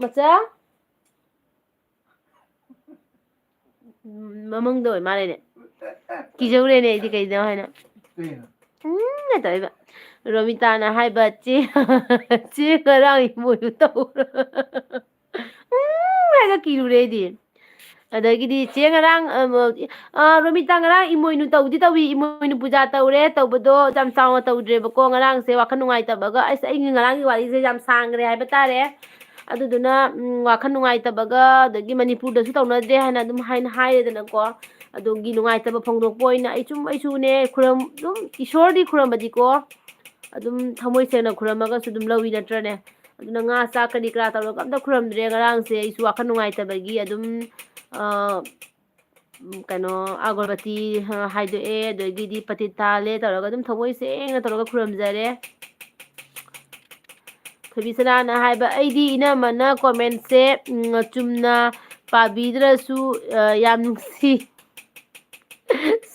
ꯃꯆꯥ? ꯎꯝ, ꯃꯃꯪꯗ ꯑꯣꯏ ꯃꯥꯜꯂꯦꯅꯦ꯫ ꯀꯤꯖꯧꯔꯦꯅꯦ ꯑꯩꯗꯤ ꯀꯩꯅꯣ ꯍꯥꯏꯅ꯫ ꯀꯩꯅꯣ? ꯎꯝ, ꯇꯧꯔꯤꯕ꯫ ꯔꯣꯃꯤꯇꯥꯅ ꯍꯥꯏꯕ, "ꯆꯦ, ꯆꯦ ꯉꯔꯥꯡ ꯏꯃꯣꯏꯅꯨ ꯇꯧꯔ-" ꯎꯝ ꯍꯥꯏꯒ ꯀꯤꯔꯨꯔꯦ ꯑꯩꯗꯤ꯫ ꯑꯗꯒꯤꯗꯤ ꯆꯦ ꯉꯔꯥꯡ, ꯑ, ꯑ, ꯔꯣꯃꯤꯇꯥ ꯉꯔꯥꯡ ꯏꯃꯣꯏꯅꯨ ꯇꯧꯗꯤ ꯇꯧꯏ, ꯏꯃꯣꯏꯅꯨ ꯄꯨꯖꯥ ꯇꯧꯔꯦ, ꯇꯧꯕꯗꯣ ꯌꯥꯝ ꯆꯥꯎꯅ ꯇꯧꯗ꯭ꯔꯦꯕꯀꯣ꯫ ꯉꯔꯥꯡꯁꯦ ꯋꯥꯈꯜ ꯅꯨꯡꯉꯥꯏꯇꯕꯒ, ꯑꯁ, ꯑꯩꯒꯤ ꯉꯔꯥꯡꯒꯤ ꯋꯥꯔꯤꯁꯦ ꯌꯥꯝ ꯁꯥꯡꯈ꯭ꯔꯦ ꯍꯥꯏꯕ ꯇꯥꯔꯦ꯫ ꯑꯗꯨꯗꯨꯅ, ꯎꯝ, ꯋꯥꯈꯜ ꯅꯨꯡꯉꯥꯏꯇꯕꯒ, ꯑꯗꯒꯤ ꯃꯅꯤꯄꯨꯔꯗꯁꯨ ꯇꯧꯅꯗ꯭ꯔꯦ ꯍꯥꯏꯅ ꯑꯗꯨꯝ ꯍꯥꯏꯅ ꯍꯥꯏꯔꯦꯗꯅꯀꯣ꯫ ꯑꯗꯨꯒꯤ ꯅꯨꯡꯉꯥꯏꯇꯕ ꯐꯣꯡꯗꯣꯛꯄ ꯑꯣꯏꯅ ꯑꯩ ꯁꯨꯝ, ꯑꯩꯁꯨꯅꯦ, ꯈꯨꯔꯝ-, ꯑꯗꯨꯝ ꯏꯁꯣꯔꯗꯤ ꯈꯨꯔꯝꯕꯗꯤꯀꯣ, ꯑꯗꯨꯝ ꯊꯃꯣꯏ ꯁꯦꯡꯅ ꯈꯨꯔꯝꯃꯒꯁꯨ ꯑꯗꯨꯝ ꯂꯧꯏ ꯅꯠꯇ꯭ꯔꯅꯦ? ꯑꯗꯨꯅ ꯉꯥ ꯆꯥꯛ ꯀꯔꯤ ꯀꯔꯥ ꯇꯧꯔꯒ ꯑꯝꯇ ꯈꯨꯔꯝꯗ꯭ꯔꯦ ꯉꯔꯥꯡꯁꯦ꯫ ꯑꯩꯁꯨ ꯋꯥꯈꯜ ꯅꯨꯡꯉꯥꯏꯇꯕꯒꯤ ꯑꯗꯨꯝ, ꯑ, ꯎꯝ, ꯀꯩꯅꯣ, ꯑꯒꯔꯕꯇꯤ, ꯑ, ꯍꯥꯏꯗꯣꯛꯑꯦ, ꯑꯗꯒꯤꯗꯤ ꯄꯇꯤꯠ ꯊꯥꯜꯂꯦ ꯇꯧꯔꯒ ꯑꯗꯨꯝ ꯊꯃꯣꯏ ꯁꯦꯡꯅ ꯇꯧꯔꯒ ꯈꯨꯔꯨꯝꯖꯔꯦ꯫ ꯊꯣꯏꯕꯤꯁꯅꯥꯅ ꯍꯥꯏꯕ, "ꯑꯩꯗꯤ ꯏꯅꯝꯃꯅ commentsꯁꯦ, ꯎꯝ, ꯆꯨꯝꯅ ꯄꯥꯕꯤꯗ꯭ꯔꯁꯨ, ꯑ, ꯌꯥꯝ ꯅꯨꯡꯁꯤ꯫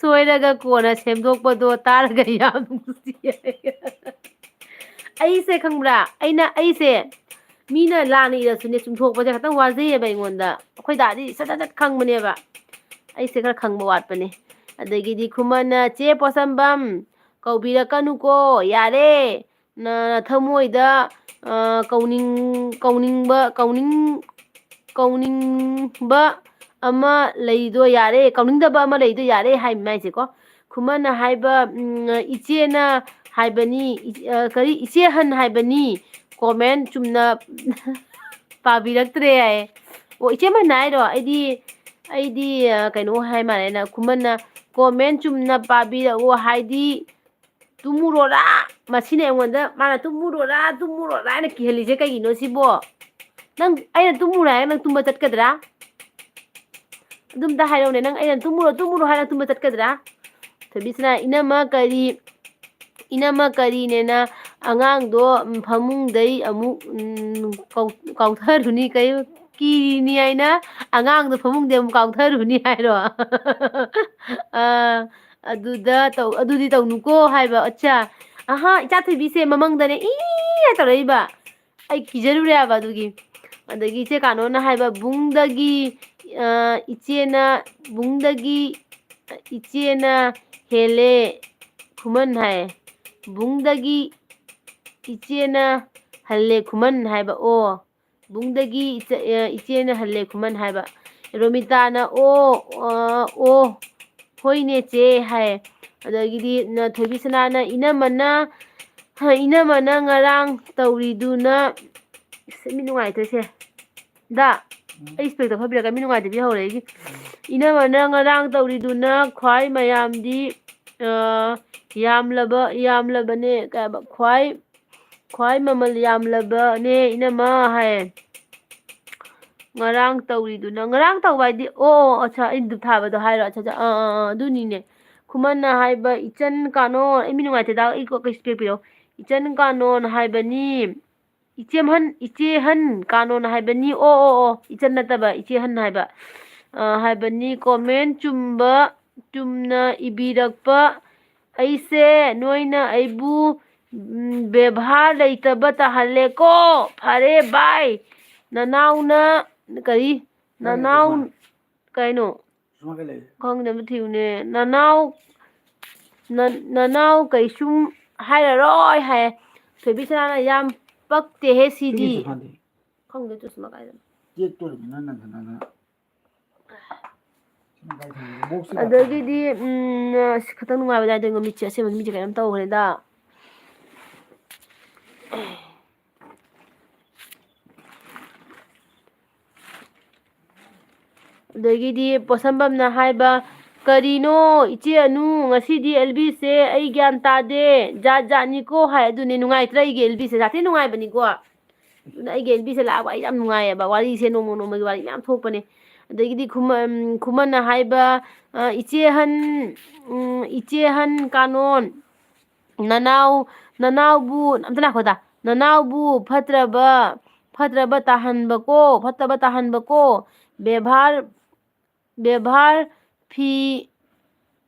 ꯁꯣꯏꯔꯒ ꯀꯣꯟꯅ ꯁꯦꯝꯗꯣꯛꯄꯗꯣ ꯇꯥꯔꯒ ꯌꯥꯝ ꯅꯨꯡꯁꯤ꯫" ꯑꯩꯁꯦ ꯈꯪꯕ꯭ꯔꯥ? ꯑꯩꯅ, ꯑꯩꯁꯦ ꯃꯤꯅ ꯂꯥꯟꯅ ꯏꯔꯁꯨꯅꯦ, ꯆꯨꯝꯊꯣꯛꯄꯁꯦ ꯈꯤꯇꯪ ꯋꯥꯖꯩꯌꯦꯕ ꯑꯩꯉꯣꯟꯗ꯫ ꯑꯩꯈꯣꯏ ꯗꯥꯗꯤ ꯁꯠ ꯁꯠ ꯁꯠ ꯈꯪꯕꯅꯦꯕ꯫ ꯑꯩꯁꯦ ꯈꯔ ꯈꯪꯕ ꯋꯥꯠꯄꯅꯦ꯫ ꯑꯗꯒꯤꯗꯤ ꯈꯨꯃꯟꯅ, "ꯆꯦ ꯄꯣꯠꯁꯝꯕꯝ, ꯀꯧꯕꯤꯔꯛꯀꯅꯨꯀꯣ, ꯌꯥꯔꯦ꯫ ꯅ-, ꯅꯊꯃꯣꯏꯗ, ꯑ, ꯀꯧꯅꯤꯡ-, ꯀꯧꯅꯤꯡꯕ, ꯀꯧꯅꯤꯡ-, ꯀꯧꯅꯤꯡꯕ ꯑꯃ ꯂꯩꯗꯣ ꯌꯥꯔꯦ, ꯀꯧꯅꯤꯡꯗꯕ ꯑꯃ ꯂꯩꯗꯣ ꯌꯥꯔꯦ" ꯍꯥꯏ ꯃꯥꯏꯁꯦꯀꯣ꯫ ꯈꯨꯃꯟꯅ ꯍꯥꯏꯕ, ꯎꯝ, "ꯏꯆꯦꯅ ꯍꯥꯏꯕꯅꯤ, ꯏ-, ꯑ, ꯀꯔꯤ, ꯏꯆꯦ ꯑꯍꯟ ꯍꯥꯏꯕꯅꯤ, comment ꯆꯨꯝꯅ ꯄꯥꯕꯤꯔꯛꯇ꯭ꯔꯦ" ꯍꯥꯏ꯫ ꯑꯣ, ꯏꯆꯦ ꯑꯍꯟ ꯍꯥꯏꯔꯣ? ꯑꯩꯗꯤ, ꯑꯩꯗꯤ, ꯑ, ꯀꯩꯅꯣ ꯍꯥꯏ ꯃꯥꯜꯂꯦꯅ, ꯈꯨꯃꯟꯅ, "comment ꯆꯨꯝꯅ ꯄꯥꯕꯤꯔꯛꯑꯣ ꯍꯥꯏꯗꯤ ꯇꯨꯝꯃꯨꯔꯣꯔꯥ?" ꯃꯁꯤꯅ ꯑꯩꯉꯣꯟꯗ, ꯃꯥꯅ "ꯇꯨꯝꯃꯨꯔꯣꯔꯥ, ꯇꯨꯝꯃꯨꯔꯣꯔꯥ" ꯍꯥꯏꯅ ꯀꯤꯍꯜꯂꯤꯁꯦ ꯀꯩꯒꯤꯅꯣ ꯁꯤꯕꯣ? ꯅꯪ, ꯑꯩꯅ "ꯇꯨꯝꯃꯨꯔꯣ" ꯍꯥꯏꯔꯒ ꯅꯪ ꯇꯨꯝꯕ ꯆꯠꯀꯗ꯭ꯔꯥ? ꯑꯗꯨꯝꯇ ꯍꯥꯏꯔꯛꯎꯅꯦ, ꯅꯪ ꯑꯩꯅ "ꯇꯨꯝꯃꯨꯔꯣ, ꯇꯨꯝꯃꯨꯔꯣ" ꯍꯥꯏꯔꯒ ꯇꯨꯝꯕ ꯆꯠꯀꯗ꯭ꯔꯥ? ꯊꯣꯏꯕꯤꯁꯅꯥ, "ꯏꯅꯝꯃ ꯀꯔꯤ, ꯏꯅꯝꯃ ꯀꯔꯤꯅꯦꯅ ꯑꯉꯥꯡꯗꯣ, ꯎꯝ, ꯐꯃꯨꯡꯗꯩ ꯑꯃꯨꯛ, ꯎꯝ, ꯀꯥꯎ-, ꯀꯥꯎꯊꯔꯨꯅꯤ, ꯀꯩ, ꯀꯤꯔꯤꯅꯤ ꯍꯥꯏꯅ ꯑꯉꯥꯡꯗꯣ ꯐꯃꯨꯡꯗꯩ ꯑꯃꯨꯛ ꯀꯥꯎꯊꯔꯨꯅꯤ" ꯍꯥꯏꯔꯣ? ꯑꯥ, ꯑꯗꯨꯗ ꯇꯧ-, "ꯑꯗꯨꯗꯤ ꯇꯧꯅꯨꯀꯣ" ꯍꯥꯏꯕ꯫ ꯑꯠꯆꯥ꯫ ꯑꯍꯥ, ꯏꯆꯥ ꯊꯣꯏꯕꯤꯁꯦ ꯃꯃꯪꯗꯅꯦ ꯏ ꯇꯧꯔꯛꯏꯕ꯫ ꯑꯩ ꯀꯤꯖꯔꯨꯔꯦ ꯍꯥꯏꯕ ꯑꯗꯨꯒꯤ꯫ ꯑꯗꯒꯤ ꯏꯆꯦ ꯀꯥꯅꯣꯅ ꯍꯥꯏꯕ, "ꯕꯨꯡꯗꯒꯤ, ꯑ, ꯏꯆꯦꯅ, ꯕꯨꯡꯗꯒꯤ ꯏꯆꯦꯅ ꯍꯦꯜꯂꯦ ꯈꯨꯃꯟ" ꯍꯥꯏ꯫ "ꯕꯨꯡꯗꯒꯤ ꯏꯆꯦꯅ ꯍꯜꯂꯦ ꯈꯨꯃꯟ" ꯍꯥꯏꯕ꯫ ꯑꯣ, "ꯕꯨꯡꯗꯒꯤ ꯏꯆꯦ-, ꯑ, ꯏꯆꯦꯅ ꯍꯜꯂꯦ ꯈꯨꯃꯟ" ꯍꯥꯏꯕ꯫ ꯔꯣꯃꯤꯇꯥꯅ, "ꯑꯣ, ꯑ, ꯑꯣ, ꯍꯣꯏꯅꯦ ꯆꯦ" ꯍꯥꯏ꯫ ꯑꯗꯒꯤꯗꯤ ꯅ-, ꯊꯣꯏꯕꯤꯁꯅꯥꯅ, "ꯏꯅꯝꯃꯅ, ꯍ, ꯏꯅꯝꯃꯅ ꯉꯔꯥꯡ ꯇꯧꯔꯤꯗꯨꯅ", ꯏꯁ, ꯃꯤ ꯅꯨꯡꯉꯥꯏꯇ꯭ꯔꯦꯁꯦ꯫ ꯗꯥ, ꯎꯝ꯫ ꯑꯩ ꯏꯁꯄꯦꯛꯇꯣ ꯐꯕꯤꯔꯛꯀꯦ, ꯃꯤ ꯅꯨꯡꯉꯥꯏꯇꯕꯤ ꯍꯧꯔꯦ ꯑꯩꯒꯤ꯫ ꯎꯝ꯫ "ꯏꯅꯝꯃꯅ ꯉꯔꯥꯡ ꯇꯧꯔꯤꯗꯨꯅ ꯈ꯭ꯋꯥꯏ ꯃꯌꯥꯝꯗꯤ ꯑ, ꯌꯥꯝꯂꯕ, ꯌꯥꯝꯂꯕꯅꯦ, ꯀꯩ ꯍꯥꯏꯕ, ꯈ꯭ꯋꯥꯏ, ꯈ꯭ꯋꯥꯏ ꯃꯃꯜ ꯌꯥꯝꯂꯕꯅꯦ, ꯏꯅꯝꯃ ꯍꯥꯏ꯫ ꯉꯔꯥꯡ ꯇꯧꯔꯤꯗꯨꯅ, ꯉꯔꯥꯡ ꯇꯧꯕ ꯍꯥꯏꯗꯤ, ꯑꯣ, ꯑꯣ, ꯑꯠꯆꯥ, ꯑꯩꯅ ꯗꯨꯞ ꯊꯥꯕꯗꯣ ꯍꯥꯏꯔꯣ, ꯑꯠꯆꯥ, ꯑꯠꯆꯥ, ꯑꯥ, ꯑꯥ, ꯑꯥ, ꯑꯗꯨꯅꯤꯅꯦ꯫ ꯈꯨꯃꯟꯅ ꯍꯥꯏꯕ, "ꯏꯆꯟ ꯀꯥꯅꯣ", ꯑꯩ ꯃꯤ ꯅꯨꯡꯉꯥꯏꯇꯦꯗ, ꯑꯩ ꯀꯣ-, ꯀꯩꯁꯨ ꯄꯤꯔꯛꯄꯤꯔꯣ꯫ "ꯏꯆꯟ ꯀꯥꯅꯣꯅ ꯍꯥꯏꯕꯅꯤ, ꯏꯆꯦꯝꯍꯟ, ꯏꯆꯦꯍꯟ ꯀꯥꯅꯣꯅ ꯍꯥꯏꯕꯅꯤ", ꯑꯣ, ꯑꯣ, ꯑꯣ, ꯏꯆꯟ ꯅꯠꯇꯕ, ꯏꯆꯦꯍꯟ ꯍꯥꯏꯕ, ꯑ, ꯍꯥꯏꯕꯅꯤ꯫ Comment ꯆꯨꯝꯕ, ꯆꯨꯝꯅ ꯏꯕꯤꯔꯛꯄ, ꯑꯩꯁꯦ ꯅꯣꯏꯅ ꯑꯩꯕꯨ, ꯎꯝ, ꯕꯦꯕꯥꯔ ꯂꯩꯇꯕ ꯇꯥꯍꯜꯂꯦꯀꯣ꯫ ꯐꯔꯦ, bye꯫ ꯅꯅꯥꯎꯅ, ꯀꯔꯤ? ꯅꯅꯥꯎ, ꯀꯩꯅꯣ? ꯈꯪꯗꯦ, ꯑꯝꯇ ꯊꯤꯌꯨꯅꯦ꯫ ꯅꯅꯥꯎ, ꯅ-, ꯅꯅꯥꯎ ꯀꯩꯁꯨꯝ ꯍꯥꯏꯔꯔꯣꯏ ꯍꯥꯏ꯫ ꯊꯣꯏꯕꯤ ꯁꯅꯥꯅ ꯌꯥꯝ ꯄꯛꯇꯦꯍꯦ ꯁꯤꯗꯤ꯫ ꯈꯪꯗꯦ, ꯆꯨꯁꯃꯥ ꯀꯥꯏꯗꯅꯣ꯫ ꯑꯗꯒꯤꯗꯤ, ꯎꯝ, ꯑꯁ, ꯈꯤꯇꯪ ꯅꯨꯡꯉꯥꯏꯕ ꯅꯥꯏꯗꯦ꯫ ꯃꯤꯠꯁꯦ, ꯑꯁꯦꯡꯕ ꯃꯤꯠꯁꯦ ꯀꯩꯅꯣꯝ ꯇꯧꯈ꯭ꯔꯦꯗ꯫ ꯑꯗꯒꯤꯗꯤ ꯄꯣꯠꯁꯝꯕꯝꯅ ꯍꯥꯏꯕ, "ꯀꯔꯤꯅꯣ ꯏꯆꯦ ꯑꯅꯨ, ꯉꯁꯤꯗꯤ ꯑꯦꯜꯕꯤꯁꯦ ꯑꯩ ꯒ꯭ꯌꯥꯟ ꯇꯥꯗꯦ, ꯖꯥꯠ ꯖꯥꯠꯅꯤꯀꯣ" ꯍꯥꯏ꯫ ꯑꯗꯨꯅꯦ, ꯅꯨꯡꯉꯥꯏꯇ꯭ꯔꯥ ꯑꯩꯒꯤ ꯑꯦꯜꯕꯤꯁꯦ? ꯖꯥꯠ ꯊꯤ ꯅꯨꯡꯉꯥꯏꯕꯅꯤꯀꯣ꯫ ꯑꯗꯨꯅ ꯑꯩꯒꯤ ꯑꯦꯜꯕꯤꯁꯦ ꯂꯥꯛꯑꯒ ꯑꯩ ꯌꯥꯝ ꯅꯨꯡꯉꯥꯏꯌꯦꯕ, ꯋꯥꯔꯤꯁꯦ ꯅꯣꯡꯃ ꯅꯣꯡꯃꯒꯤ ꯋꯥꯔꯤ ꯃꯌꯥꯝ ꯊꯣꯛꯄꯅꯦ꯫ ꯑꯗꯒꯤꯗꯤ ꯈꯨꯃꯟ-, ꯈꯨꯃꯟꯅ ꯍꯥꯏꯕ, ꯑ, "ꯏꯆꯦ ꯑꯍꯟ, ꯎꯝ, ꯏꯆꯦ ꯑꯍꯟ ꯀꯥꯅꯣꯟ, ꯅꯅꯥꯎ, ꯅꯅꯥꯎꯕꯨ", ꯑꯝꯇ ꯉꯥꯏꯈꯣꯗ, "ꯅꯅꯥꯎꯕꯨ ꯐꯠꯇ꯭ꯔꯕ, ꯐꯠꯇ꯭ꯔꯕ ꯇꯥꯍꯟꯕꯀꯣ, ꯐꯠꯇꯕ ꯇꯥꯍꯟꯕꯀꯣ, ꯕꯦꯕꯥꯔ, ꯕꯦꯕꯥꯔ ꯐꯤ,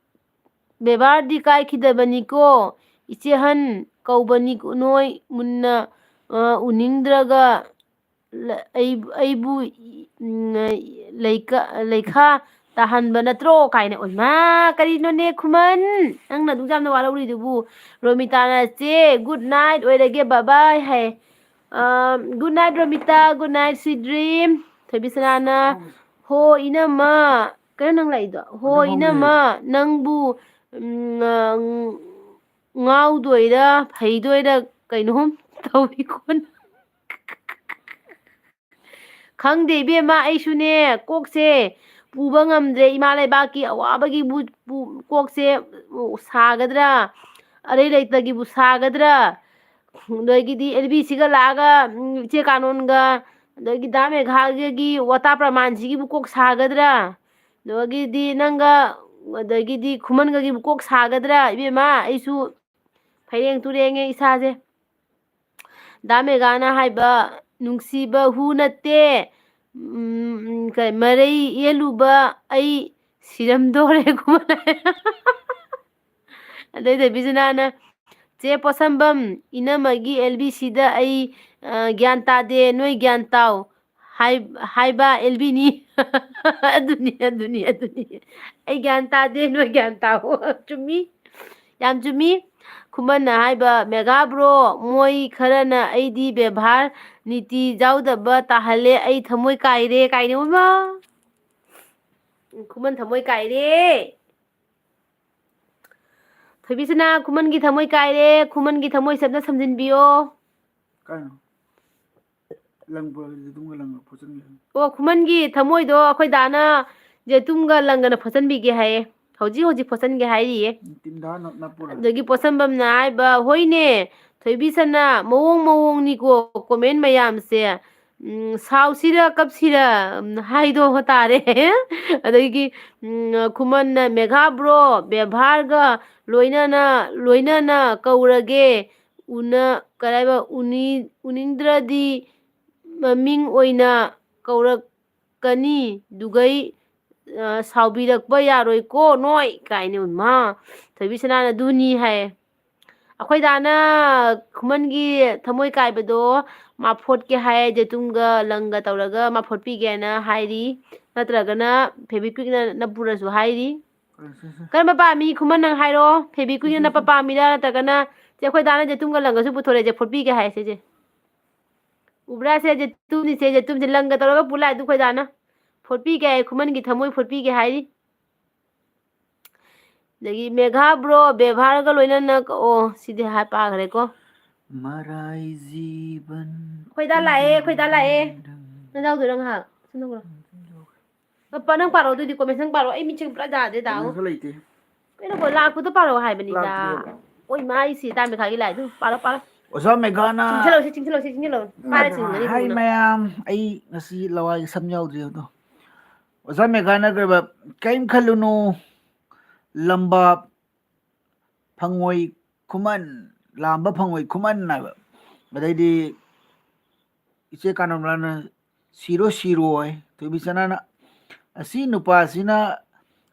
ꯕꯦꯕꯥꯔꯗꯤ ꯀꯥꯏꯈꯤꯗꯕꯅꯤꯀꯣ, ꯏꯆꯦꯍꯟ ꯀꯧꯕꯅꯤ ꯅꯣꯏ ꯃꯨꯟꯅ, ꯑ, ꯎꯅꯤꯡꯗ꯭ꯔꯒ ꯂ-, ꯑꯩ-, ꯑꯩꯕꯨ, ꯎꯝ, ꯂꯩꯀ-, ꯂꯩꯈꯥ ꯇꯥꯍꯟꯕ ꯅꯠꯇ꯭ꯔꯣ?" ꯀꯥꯏꯅ꯫ ꯑꯣꯏꯃꯥ, ꯀꯔꯤꯅꯣꯅꯦ ꯈꯨꯃꯟ? ꯅꯪꯅ ꯑꯗꯨꯛ ꯌꯥꯝꯅ ꯋꯥꯔꯧꯔꯤꯗꯨꯕꯨ? ꯔꯣꯃꯤꯇꯥꯅ, "ꯆꯦ, good night ꯑꯣꯏꯔꯒꯦ, bye bye" ꯍꯥꯏ꯫ ꯑ, good night Romita, good night sweet dream꯫ ꯊꯣꯏꯕꯤꯁꯅꯥꯅ, "ꯍꯣ ꯏꯅꯝꯃ", ꯀꯩꯅꯣ ꯅꯪ ꯂꯥꯛꯏꯗꯣ? "ꯍꯣ ꯏꯅꯝꯃ, ꯅꯪꯕꯨ, ꯎꯝ, ꯉ-, ꯉꯥꯎꯗꯣꯏꯔ ꯐꯩꯗꯣꯏꯔ ꯀꯩꯅꯣꯝ ꯇꯧꯏꯀꯣ ꯅꯪ?" ꯈꯪꯗꯦ ꯏꯕꯦꯝꯃ, ꯑꯩꯁꯨꯅꯦ, ꯀꯣꯛꯁꯦ ꯄꯨꯕ ꯉꯝꯗ꯭ꯔꯦ, ꯏꯃꯥ ꯂꯩꯕꯥꯛꯀꯤ ꯑꯋꯥꯕꯒꯤꯕꯨ ꯄꯨ-, ꯀꯣꯛꯁꯦ ꯁꯥꯒꯗ꯭ꯔꯥ, ꯑꯔꯩ ꯂꯩꯇꯒꯤꯕꯨ ꯁꯥꯒꯗ꯭ꯔꯥ, ꯑꯗꯒꯤꯗꯤ ꯑꯦꯜ ꯕꯤ ꯁꯤꯒ ꯂꯥꯛꯑꯒ, ꯎꯝ, ꯏꯆꯦ ꯀꯥꯅꯣꯟꯒ, ꯑꯗꯒꯤ ꯗꯥ ꯃꯦꯘꯥꯒꯒꯤ ꯋꯥꯇꯥ ꯄ꯭ꯔꯃꯥꯟꯁꯤꯒꯤꯕꯨ ꯀꯣꯛ ꯁꯥꯒꯗ꯭ꯔꯥ, ꯑꯗꯒꯤꯗꯤ ꯅꯪꯒ, ꯑꯗꯒꯤꯗꯤ ꯈꯨꯃꯟꯒꯒꯤꯕꯨ ꯀꯣꯛ ꯁꯥꯒꯗ꯭ꯔꯥ? ꯏꯕꯦꯝꯃ, ꯑꯩꯁꯨ ꯐꯩꯔꯦꯡ ꯇꯨꯔꯦꯡꯉꯦ ꯏꯁꯥꯁꯦ꯫ ꯗꯥ ꯃꯦꯒꯥꯅ ꯍꯥꯏꯕ, "ꯅꯨꯡꯁꯤꯕ ꯍꯨ ꯅꯠꯇꯦ, ꯎꯝ, ꯀꯩ, ꯃꯔꯩ ꯌꯦꯜꯂꯨꯕ ꯑꯩ ꯁꯤꯔꯝꯗꯣꯔꯦ" ꯈꯨꯃꯟ ꯍꯥꯏ꯫ ꯑꯗꯩ ꯊꯣꯏꯕꯤꯁꯅꯥꯅ, "ꯆꯦ ꯄꯣꯠꯁꯝꯕꯝ, ꯏꯅꯝꯃꯒꯤ ꯑꯦꯜ ꯕꯤ ꯁꯤꯗ ꯑꯩ, ꯑ, ꯒ꯭ꯌꯥꯟ ꯇꯥꯗꯦ, ꯅꯣꯏ ꯒ꯭ꯌꯥꯟ ꯇꯥꯎ" ꯍꯥꯏ-, ꯍꯥꯏꯕ ꯑꯦꯜ ꯕꯤꯅꯤ꯫ ꯑꯗꯨꯅꯤ, ꯑꯗꯨꯅꯤ, ꯑꯗꯨꯅꯤ꯫ ꯑꯩ ꯒ꯭ꯌꯥꯟ ꯇꯥꯗꯦ, ꯅꯣꯏ ꯒ꯭ꯌꯥꯟ ꯇꯥꯎ꯫ ꯆꯨꯝꯃꯤ꯫ ꯌꯥꯝ ꯆꯨꯝꯃꯤ꯫ ꯈꯨꯃꯟꯅ ꯍꯥꯏꯕ, "ꯃꯦꯒꯥ ꯕ꯭ꯔꯣ, ꯃꯣꯏ ꯈꯔꯅ ꯑꯩꯗꯤ ꯕꯦꯕꯥꯔ ꯅꯤꯇꯤ ꯌꯥꯎꯗꯕ ꯇꯥꯍꯜꯂꯦ, ꯑꯩ ꯊꯃꯣꯏ ꯀꯥꯏꯔꯦ" ꯀꯥꯏꯅ꯫ ꯏꯃꯥ! ꯈꯨꯃꯟ ꯊꯃꯣꯏ ꯀꯥꯏꯔꯦ꯫ ꯊꯣꯏꯕꯤꯁꯅꯥ, ꯈꯨꯃꯟꯒꯤ ꯊꯃꯣꯏ ꯀꯥꯏꯔꯦ, ꯈꯨꯃꯟꯒꯤ ꯊꯃꯣꯏ ꯁꯦ ꯑꯝꯇ ꯁꯝꯖꯤꯟꯕꯤꯌꯣ꯫ ꯀꯩꯅꯣ? ꯂꯪ ꯄꯨꯔꯛꯑꯗꯤ ꯇꯨꯝꯒ ꯂꯪꯒ ꯐꯣꯠꯆꯟꯒꯦ꯫ ꯑꯣ, ꯈꯨꯃꯟꯒꯤ ꯊꯃꯣꯏꯗꯣ ꯑꯩꯈꯣꯏ ꯗꯥꯅ ꯖꯦꯇꯨꯝꯒ ꯂꯪꯒꯅ ꯐꯣꯠꯆꯟꯕꯤꯒꯦ ꯍꯥꯏꯌꯦ꯫ ꯍꯧꯖꯤꯛ ꯍꯧꯖꯤꯛ ꯐꯣꯠꯆꯟꯒꯦ ꯍꯥꯏꯔꯤꯌꯦ꯫ ꯇꯤꯟꯗꯥ ꯅꯞ-, ꯅꯞꯄꯨꯔꯥ? ꯑꯗꯒꯤ ꯄꯣꯠꯁꯝꯕꯝꯅ ꯍꯥꯏꯕ, "ꯍꯣꯏꯅꯦ, ꯊꯣꯏꯕꯤꯁꯅꯥ, ꯃꯑꯣꯡ ꯃꯑꯣꯡꯅꯤꯀꯣ comment ꯃꯌꯥꯝꯁꯦ꯫ ꯎꯝ, ꯁꯥꯎꯁꯤꯔ ꯀꯞꯁꯤꯔ, ꯎꯝ, ꯍꯥꯏꯗꯣ ꯇꯥꯔꯦ"꯫ ꯑꯗꯒꯤ, ꯎꯝ, ꯈꯨꯃꯟꯅ, "ꯃꯦꯒꯥ ꯕ꯭ꯔꯣ, ꯕꯦꯚꯥꯔꯒ ꯂꯣꯏꯅꯅ, ꯂꯣꯏꯅꯅ ꯀꯧꯔꯒꯦ꯫ ꯎꯅ-, ꯀꯔꯥꯏꯕ, ꯎꯅꯤ-, ꯎꯅꯤꯡꯗ꯭ꯔꯗꯤ ꯃꯃꯤꯡ ꯑꯣꯏꯅ ꯀꯧꯔꯛꯀꯅꯤ꯫ ꯗꯨꯒꯩ, ꯑ, ꯁꯥꯎꯕꯤꯔꯛꯄ ꯌꯥꯔꯣꯏꯀꯣ ꯅꯣꯏ" ꯀꯥꯏꯅ꯫ ꯃꯥ, ꯊꯣꯏꯕꯤꯁꯅꯥꯅ ꯑꯗꯨꯅꯤ ꯍꯥꯏ꯫ ꯑꯩꯈꯣꯏ ꯗꯥꯅ ꯈꯨꯃꯟꯒꯤ ꯊꯃꯣꯏ ꯀꯥꯏꯕꯗꯣ ꯃꯥ ꯐꯣꯠꯀꯦ ꯍꯥꯏ, ꯖꯦꯇꯨꯝꯒ ꯂꯪꯒ ꯇꯧꯔꯒ ꯃꯥ ꯐꯣꯠꯄꯤꯒꯦꯅ ꯍꯥꯏꯔꯤ꯫ ꯅꯠꯇ꯭ꯔꯒꯅ ꯐꯦꯕꯤꯀ꯭ꯋꯤꯛꯅ ꯅꯞꯄꯨꯔꯁꯨ ꯍꯥꯏꯔꯤ꯫ ꯀꯔꯝꯕ ꯄꯥꯝꯃꯤ ꯈꯨꯃꯟ, ꯅꯪ ꯍꯥꯏꯔꯛꯑꯣ꯫ ꯐꯦꯕꯤꯀ꯭ꯋꯤꯛꯅ ꯅꯞꯄ ꯄꯥꯝꯃꯤꯔꯥ, ꯅꯠꯇ꯭ꯔꯒꯅ ꯆꯦ ꯑꯩꯈꯣꯏ ꯗꯥꯅ ꯖꯦꯇꯨꯝꯒ ꯂꯪꯒꯁꯨ ꯄꯨꯊꯣꯔꯛꯑꯦ, ꯆꯦ, ꯐꯣꯠꯄꯤꯒꯦ ꯍꯥꯏ ꯁꯤꯁꯦ꯫ ꯎꯕ꯭ꯔꯥ ꯁꯦ, ꯖꯦꯇꯨꯝꯅꯤ ꯁꯦ, ꯖꯦꯇꯨꯝꯁꯦ ꯂꯪꯒ ꯇꯧꯔꯒ ꯄꯨ ꯂꯥꯛꯑꯦ ꯑꯗꯨ ꯑꯩꯈꯣꯏ ꯗꯥꯅ꯫ ꯐꯣꯠꯄꯤꯒꯦ ꯍꯥꯏ, ꯈꯨꯃꯟꯒꯤ ꯊꯃꯣꯏ ꯐꯣꯠꯄꯤꯒꯦ ꯍꯥꯏꯔꯤ꯫ ꯑꯗꯒꯤ ꯃꯦꯘꯥ ꯕ꯭ꯔꯣ ꯕꯦꯚꯥꯔꯒ ꯂꯣꯏꯅꯅ ꯀꯛꯑꯣ꯫ ꯁꯤꯗꯤ ꯍꯥꯏ ꯄꯥꯈ꯭ꯔꯦꯀꯣ꯫ ꯃꯔꯥꯏ ꯖꯤꯕꯟ ꯑꯩꯈꯣꯏ ꯗꯥ ꯂꯥꯛꯑꯦ, ꯑꯩꯈꯣꯏ ꯗꯥ ꯂꯥꯛꯑꯦ꯫ ꯅꯪ ꯌꯥꯎꯗꯣꯏꯔꯣ ꯉꯥꯏꯍꯥꯛ? ꯁꯤ ꯂꯧꯔꯣ꯫ ꯄꯥ-, ꯅꯪ ꯄꯥꯔꯛꯑꯣ ꯑꯗꯨꯗꯤ, ꯀꯣꯃꯦꯟ ꯅꯪ ꯄꯥꯔꯛꯑꯣ꯫ ꯑꯩ ꯃꯤꯠꯁꯦ ꯄꯨꯔꯥ ꯌꯥꯗ꯭ꯔꯦ, ꯗꯥꯎ꯫ ꯀꯣꯃꯦꯟꯁꯨ ꯂꯩꯇꯦ꯫ ꯀꯩꯅꯣ, ꯀꯣ-, ꯂꯥꯛꯄꯗꯣ ꯄꯥꯔꯛꯑꯣ ꯍꯥꯏꯕꯅꯤꯗ꯫ ꯂꯥꯛꯇ꯭ꯔꯤꯑꯕ꯫ ꯑꯣꯏ ꯃꯥ, ꯑꯩ ꯁꯤ ꯇꯥꯃꯤꯈꯥꯒꯤ ꯂꯥꯏꯗꯨ ꯄꯥꯔꯛꯑꯣ, ꯄꯥꯔꯛꯑꯣ꯫ ꯑꯣꯖꯥ ꯃꯦꯘꯥꯅ ꯆꯤꯡꯁꯤꯜꯂꯛꯑꯣ, ꯁꯤ ꯆꯤꯡꯁꯤꯜꯂꯛꯑꯣ, ꯁꯤ ꯆꯤꯡꯁꯤꯜꯂꯛꯑꯣ꯫ ꯄꯥꯏꯔ ꯆꯤꯡꯒꯅꯤ ꯍꯥꯏ ꯀꯣꯟꯅ꯫ ꯃꯌꯥꯝ, ꯑꯩ ꯉꯁꯤ ꯂꯋꯥꯏꯒꯤ ꯁꯝ ꯌꯥꯎꯗ꯭ꯔꯤ ꯑꯗꯣ꯫ ꯑꯣꯖꯥ ꯃꯦꯘꯥꯅ ꯀꯩꯕ, "ꯀꯔꯤꯝ ꯈꯜꯂꯨꯅꯨ, ꯂꯝꯕꯥ ꯐꯪꯉꯣꯏ ꯈꯨꯃꯟ, ꯂꯥꯝꯕ ꯐꯪꯉꯣꯏ ꯈꯨꯃꯟ" ꯍꯥꯏꯕ꯫ ꯑꯗꯩꯗꯤ ꯏꯆꯦ ꯀꯥꯅꯝꯂꯥꯅ "ꯁꯤꯔꯣ, ꯁꯤꯔꯣ" ꯍꯥꯏ꯫ ꯊꯣꯏꯕꯤꯆꯅꯥꯅ "ꯑꯁꯤ ꯅꯨꯄꯥꯁꯤꯅ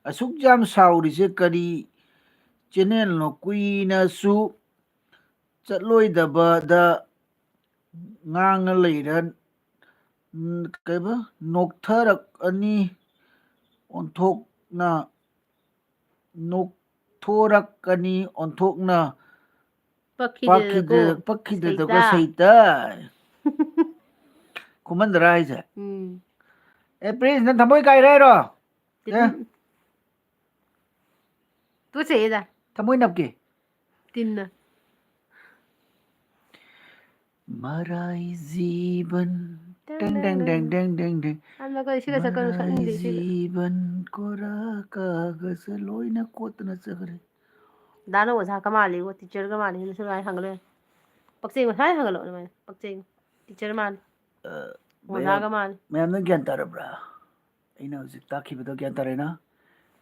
ꯑꯁꯨꯛ ꯌꯥꯝ ꯁꯥꯎꯔꯤꯁꯦ ꯀꯔꯤ ꯆꯦꯅꯦꯜꯅꯣ? ꯀꯨꯏꯅꯁꯨ ꯆꯠꯂꯣꯏꯗꯕꯗ ꯉꯥꯡꯉ ꯂꯩꯔ-, ꯎꯝ, ꯀꯩꯕ? ꯅꯣꯛꯊꯔꯛꯑꯅꯤ ꯑꯣꯟꯊꯣꯛꯅ, ꯅꯣꯛꯊꯣꯔꯛꯀꯅꯤ ꯑꯣꯟꯊꯣꯛꯅ, ꯄꯛꯈꯤꯗ꯭ꯔꯦꯗꯀꯣ, ꯄꯛꯈꯤꯗ꯭ꯔꯦ-, ꯄꯛꯈꯤꯗ꯭ꯔꯦꯗꯀꯣ ꯁꯩꯇ꯫ ꯁꯩꯇ꯫ ꯈꯨꯃꯟꯗꯔꯥ ꯍꯥꯏꯁꯦ? ꯎꯝ꯫ ꯑꯦ, ꯄ꯭ꯔꯤꯟꯁ, ꯅꯪ ꯊꯃꯣꯏ ꯀꯥꯏꯔꯦ ꯍꯥꯏꯔꯣ? ꯇꯤꯟ-, ꯑꯦ? ꯇꯨꯀꯠꯆꯩꯌꯦꯗ꯫ ꯊꯃꯣꯏ ꯅꯞꯀꯦ꯫ ꯇꯤꯟꯅ꯫ ꯃꯔꯥꯏ ꯖꯤꯕꯟ꯫ ꯇꯦꯡ, ꯇꯦꯡ, ꯇꯦꯡ, ꯇꯦꯡ, ꯇꯦꯡ, ꯇꯦꯡ꯫ ꯑꯝꯅ ꯀꯔꯤ ꯁꯤꯒ ꯁꯛꯀꯅꯨ, ꯃꯔꯥꯏ ꯁꯛꯅꯤꯡꯗꯦ ꯁꯤꯒ꯫ ꯖꯤꯕꯟ ꯀꯣꯔꯥ ꯀꯥꯒꯖ ꯂꯣꯏꯅ ꯀꯣꯠꯇꯅ ꯆꯠꯈ꯭ꯔꯦ꯫ ꯗꯥꯅ ꯑꯣꯖꯥꯒ ꯃꯥꯜꯂꯤꯕꯣ, ꯇꯤꯆꯔꯒ ꯃꯥꯜꯂꯤ꯫ ꯁꯨꯃꯥꯏꯅ ꯍꯪꯒꯠꯂꯣ꯫ ꯄꯛꯆꯩ, ꯉꯁꯥꯏ ꯍꯪꯒꯠꯂꯣ ꯑꯗꯨꯃꯥꯏꯅ꯫ ꯄꯛꯆꯩ꯫ ꯇꯤꯆꯔ ꯃꯥꯜꯂꯤ꯫ ꯑ, ꯑꯣꯖꯥꯒ ꯃꯌꯥꯝ, ꯃꯥꯜꯂꯤ꯫ ꯃꯌꯥꯝ ꯅꯪ ꯒ꯭ꯌꯥꯟ ꯇꯥꯔꯕ꯭ꯔꯥ? ꯑꯩꯅ ꯍꯧꯖꯤꯛ ꯇꯥꯛꯈꯤꯕꯗꯣ ꯒ꯭ꯌꯥꯟ ꯇꯥꯔꯦꯅ?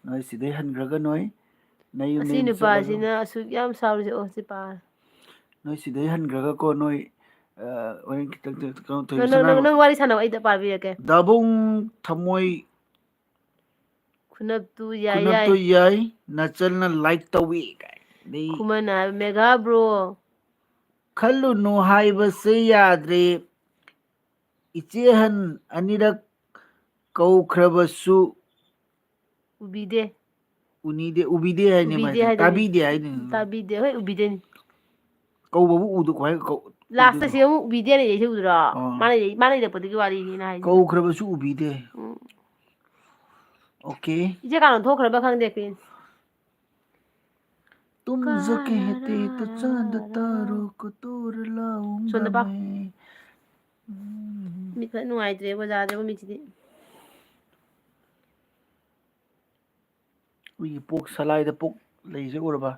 ꯅꯣꯏ ꯁꯤꯗꯩ ꯍꯟꯈ꯭ꯔꯒ ꯅꯣꯏ ꯅꯌꯨꯝ ꯑꯁꯤ ꯅꯌꯨꯝ ꯆꯠꯂꯒ ꯅꯨꯄꯥꯁꯤꯅ ꯑꯁꯨꯛ ꯌꯥꯝ ꯁꯥꯎꯔꯤꯁꯦ, ꯑꯣ, ꯁꯤ ꯄꯥꯔꯦ꯫ ꯅꯣꯏ ꯁꯤꯗꯩ ꯍꯟꯈ꯭ꯔꯒꯀꯣ, ꯅꯣꯏ, ꯑ, ꯍꯣꯔꯦꯟ ꯈꯤꯇꯪ ꯀꯩꯅꯣ ꯅꯪ, ꯅꯪ, ꯇꯧꯁꯤꯅ ꯅꯪ ꯋꯥꯔꯤ ꯁꯥꯟꯅꯧ, ꯑꯩꯗ ꯄꯥꯕꯤꯔꯛꯀꯦ꯫ ꯗꯥꯕꯨꯡ ꯊꯃꯣꯏ ꯈꯨꯅꯞꯇꯨ ꯌꯥꯏ, ꯈꯨꯅꯞꯇꯨ ꯌꯥꯏ꯫ ꯌꯥꯏ, ꯅꯆꯜꯅ ꯂꯥꯏꯛ ꯇꯧꯏ ꯀꯥꯏ꯫ ꯑꯗꯩ ꯈꯨꯃꯟ ꯍꯥꯏꯕ, ꯃꯦꯒꯥ ꯕ꯭ꯔꯣ꯫ ꯈꯜꯂꯨꯅꯨ ꯍꯥꯏꯕꯁꯦ ꯌꯥꯗ꯭ꯔꯦ꯫ ꯏꯆꯦ ꯑꯍꯟ ꯑꯅꯤꯔꯛ ꯀꯧꯈ꯭ꯔꯕꯁꯨ ꯎꯕꯤꯗꯦ꯫ ꯎꯅꯤꯗꯦ, ꯎꯕꯤꯗꯦ ꯍꯥꯏꯅꯦ ꯎꯕꯤꯗꯦ ꯃꯥꯏꯗꯣ꯫ ꯍꯥꯏꯗꯨꯅꯤ꯫ ꯇꯥꯕꯤꯗꯦ ꯍꯥꯏꯅꯦ꯫ ꯇꯥꯕꯤꯗꯦ꯫ ꯍꯣꯏ, ꯎꯕꯤꯗꯦꯅꯤ꯫ ꯀꯧꯕꯕꯨ ꯎꯗ ꯀꯃꯥꯏꯅ ꯀꯧ-, ꯂꯥꯁꯇ ꯎꯗꯣꯏꯅꯣ? ꯁꯤ ꯑꯃꯨꯛ ꯎꯕꯤꯗꯦ ꯍꯥꯏꯅ ꯌꯩꯊꯣꯛꯎꯗ꯭ꯔꯣ? ꯑꯥ꯫ ꯃꯥꯅ ꯌꯩ-, ꯃꯥꯅ ꯌꯩꯔꯛꯄꯗꯨꯒꯤ ꯋꯥꯔꯤꯅꯤꯅ ꯍꯥꯏꯁꯦ꯫ ꯀꯧꯈ꯭ꯔꯕꯁꯨ ꯎꯕꯤꯗꯦ꯫ ꯎꯝ꯫ ꯑꯣꯀꯦ꯫ ꯏꯆꯦ ꯀꯥꯟꯅ ꯊꯣꯛꯈ꯭ꯔꯕ ꯈꯪꯗꯦ, ꯄ꯭ꯔꯤꯟꯁ꯫ ꯇꯨꯝ ꯖꯣ ꯀꯦꯍꯇꯦ ꯇꯣ ꯆꯥꯟꯗ ꯇꯥꯔꯣ ꯀꯣ ꯇꯣꯔ ꯂꯥꯎꯡꯒꯥ ꯁꯣꯝꯗ ꯄꯥꯎ꯫ ꯃꯦ꯫ ꯎꯝ꯫ ꯃꯤꯠ ꯐꯖ ꯅꯨꯡꯉꯥꯏꯇ꯭ꯔꯦ, ꯑꯣꯖꯥꯁꯦ ꯃꯤꯠꯁꯤꯗꯤ꯫ ꯑꯩꯈꯣꯏꯒꯤ ꯄꯣꯛ ꯁꯂꯥꯏꯗ ꯄꯣꯛ ꯂꯩꯁꯦ ꯎꯔꯕ?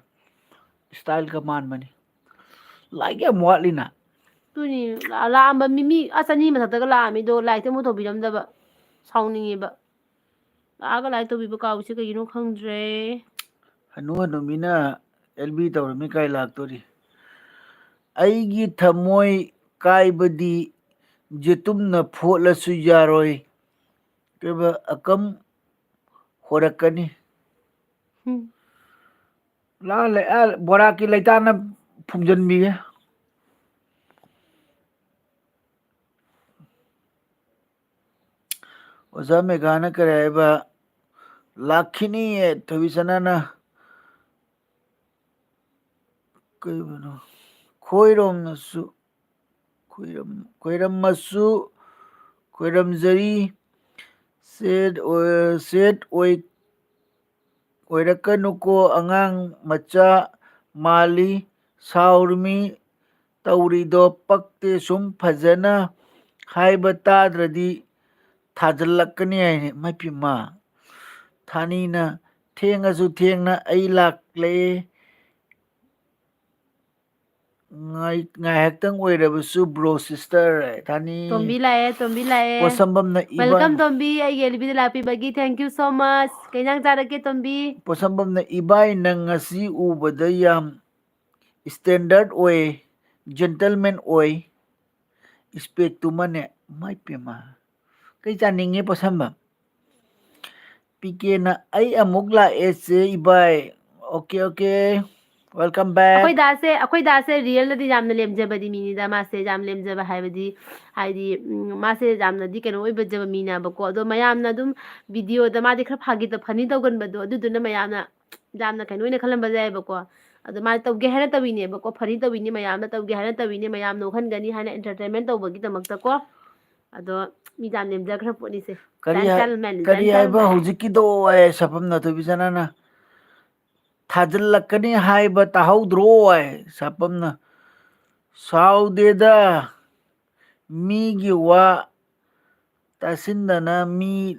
ꯏꯁꯇꯥꯏꯜꯒ ꯃꯥꯟꯕꯅꯤ꯫ ꯂꯥꯏꯔꯤꯛ ꯌꯥꯝ ꯋꯥꯠꯂꯤꯅ꯫ ꯑꯗꯨꯅꯤ, ꯂꯥ-, ꯂꯥꯛꯑꯝꯕ ꯃꯤ, ꯃꯤ ꯑꯥ ꯆꯅꯤ ꯃꯊꯛꯇꯒ ꯂꯥꯛꯑꯝꯃꯤꯗꯣ ꯂꯥꯏꯔꯤꯛꯇꯤ ꯑꯃꯨꯛ ꯇꯧꯕꯤꯔꯝꯗꯕ꯫ ꯁꯥꯎꯅꯤꯡꯉꯦꯕ꯫ ꯂꯥꯛꯑꯒ ꯂꯥꯏꯔꯤꯛ ꯇꯧꯕꯤꯕ ꯀꯥꯎꯏꯁꯦ ꯀꯩꯒꯤꯅꯣ ꯈꯪꯗ꯭ꯔꯦ꯫ ꯍꯅꯨ ꯍꯅꯨꯃꯤꯅ ꯑꯦꯜ ꯕꯤ ꯇꯧꯔꯝꯃꯤ ꯀꯥꯏ ꯂꯥꯛꯇꯣꯔꯤ? ꯑꯩꯒꯤ ꯊꯃꯣꯏ ꯀꯥꯏꯕꯗꯤ ꯌꯦꯇꯨꯝꯅ ꯐꯣꯠꯂꯁꯨ ꯌꯥꯔꯣꯏ꯫ ꯀꯩꯕ, ꯑꯀꯝ ꯍꯣꯔꯛꯀꯅꯤ꯫ ꯍꯨꯝ꯫ ꯂꯥ-, ꯂꯩ-, ꯑ, ꯕꯣꯔꯥꯛꯀꯤ ꯂꯩꯇꯥꯅ ꯐꯨꯝꯖꯤꯟꯕꯤꯒꯦ꯫ ꯑꯣꯖꯥ ꯃꯦꯘꯥꯅ ꯀꯔꯤ ꯍꯥꯏꯕ? ꯂꯥꯛꯈꯤꯅꯤꯌꯦ ꯊꯣꯏꯕꯤꯁꯅꯥꯅ꯫ ꯀꯩꯕꯅꯣ? ꯈꯣꯏꯔꯣꯝꯅꯁꯨ, ꯈꯣꯏꯔꯝ-, ꯈꯣꯏꯔꯝꯃꯁꯨ, ꯈꯣꯏꯔꯝꯖꯔꯤ꯫ ꯁꯦꯠ ꯑꯣꯏ-, ꯁꯦꯠ ꯑꯣꯏ-, ꯑꯣꯏꯔꯛꯀꯅꯨꯀꯣ, ꯑꯉꯥꯡ ꯃꯆꯥ ꯃꯥꯜꯂꯤ, ꯁꯥꯎꯔꯃꯤ, ꯇꯧꯔꯤꯗꯣ ꯄꯛꯇꯦ꯫ ꯁꯨꯝ ꯐꯖꯅ ꯍꯥꯏꯕ ꯇꯥꯗ꯭ꯔꯗꯤ ꯊꯥꯖꯤꯜꯂꯛꯀꯅꯤ ꯍꯥꯏꯅꯤ꯫ ꯃꯥꯏ ꯄꯦꯝꯃ, ꯊꯥꯅꯤꯅ ꯊꯦꯡꯉꯁꯨ ꯊꯦꯡꯅ ꯑꯩ ꯂꯥꯛꯂꯦ꯫ ꯉꯥꯏ-, ꯉꯥꯏꯍꯥꯛꯇꯪ ꯑꯣꯏꯔꯕꯁꯨ bro sister ꯊꯥꯅꯤ꯫ ꯇꯣꯝꯕꯤ ꯂꯥꯛꯑꯦ, ꯇꯣꯝꯕꯤ ꯂꯥꯛꯑꯦ꯫ ꯄꯣꯠꯁꯝꯕꯝꯅ ꯏꯕꯥ- Welcome, ꯇꯣꯝꯕꯤ, ꯑꯩꯒꯤ ꯑꯦꯜ ꯕꯤꯗ ꯂꯥꯛꯄꯤꯕꯒꯤ thank you so much꯫ ꯀꯩ ꯏꯟꯖꯥꯡ ꯆꯥꯔꯛꯀꯦ, ꯇꯣꯝꯕꯤ? ꯄꯣꯠꯁꯝꯕꯝꯅ, "ꯏꯕꯥꯏ, ꯅꯪ ꯉꯁꯤ ꯎꯕꯗ ꯌꯥꯝ standard ꯑꯣꯏ, gentleman ꯑꯣꯏ, ꯏꯁꯄꯦꯛꯇꯨꯃꯅꯦ"꯫ ꯃꯥꯏ ꯄꯦꯝꯃ, ꯀꯩ ꯆꯥꯅꯤꯡꯉꯦ ꯄꯣꯠꯁꯝꯕꯝ? ꯄꯤ ꯀꯦꯅ, "ꯑꯩ ꯑꯃꯨꯛ ꯂꯥꯛꯑꯦ ꯆꯦ ꯏꯕꯥꯏ"꯫ Okay, okay, welcome back꯫ ꯑꯩꯈꯣꯏ ꯗꯥꯁꯦ, ꯑꯩꯈꯣꯏ ꯗꯥꯁꯦ ꯔꯤꯌꯦꯜꯗꯗꯤ ꯌꯥꯝꯅ ꯂꯦꯝꯖꯕꯗꯤ ꯃꯤꯅꯤꯗ꯫ ꯃꯥꯁꯦ ꯌꯥꯝ ꯂꯦꯝꯖꯕ ꯍꯥꯏꯕꯗꯤ, ꯍꯥꯏꯗꯤ, ꯎꯝ, ꯃꯥꯁꯦ ꯌꯥꯝꯅꯗꯤ ꯀꯩꯅꯣ ꯑꯣꯏꯕꯖꯕ ꯃꯤꯅꯦꯕꯀꯣ꯫ ꯑꯗꯣ ꯃꯌꯥꯝꯅ ꯑꯗꯨꯝ ꯚꯤꯗꯤꯑꯣꯗ ꯃꯥꯗꯤ ꯈꯔ ꯐꯥꯒꯤ ꯇꯧ-, funny ꯇꯧꯒꯟꯕꯗꯣ, ꯑꯗꯨꯗꯨꯅ ꯃꯌꯥꯝꯅ ꯌꯥꯝꯅ ꯀꯩꯅꯣ ꯑꯣꯏꯅ ꯈꯜꯂꯝꯕ ꯌꯥꯏꯑꯕꯀꯣ꯫ ꯑꯗꯣ ꯃꯥ ꯇꯧꯒꯦ ꯍꯥꯏꯅ ꯇꯧꯔꯤꯅꯦꯕꯀꯣ, funny ꯇꯧꯔꯤꯅꯤ, ꯃꯌꯥꯝꯅ ꯇꯧꯒꯦ ꯍꯥꯏꯅ ꯇꯧꯔꯤꯅꯤ, ꯃꯌꯥꯝ ꯅꯣꯛꯍꯟꯒꯅꯤ ꯍꯥꯏꯅ entertainment ꯇꯧꯕꯒꯤꯗꯃꯛꯇꯀꯣ꯫ ꯑꯗꯣ ꯃꯤ ꯌꯥꯝ ꯂꯦꯝꯖꯈ꯭ꯔ ꯄꯣꯠꯅꯤꯁꯦ꯫ ꯀꯔꯤ ꯍꯥꯏ-, Gentleman, ꯀꯔꯤ ꯍꯥꯏꯕ gentleman꯫ ꯍꯧꯖꯤꯛꯀꯤꯗꯣ? ꯑꯦ, ꯁꯥꯐꯝꯅ ꯊꯣꯏꯕꯤꯁꯅꯥꯅ ꯊꯥꯖꯤꯜꯂꯛꯀꯅꯤ ꯍꯥꯏꯕ ꯇꯥꯍꯧꯗ꯭ꯔꯣ? ꯑꯦ, ꯁꯥꯐꯝꯅ ꯁꯥꯎꯗꯦꯗ, ꯃꯤꯒꯤ ꯋꯥ ꯇꯥꯁꯤꯟꯗꯅ ꯃꯤ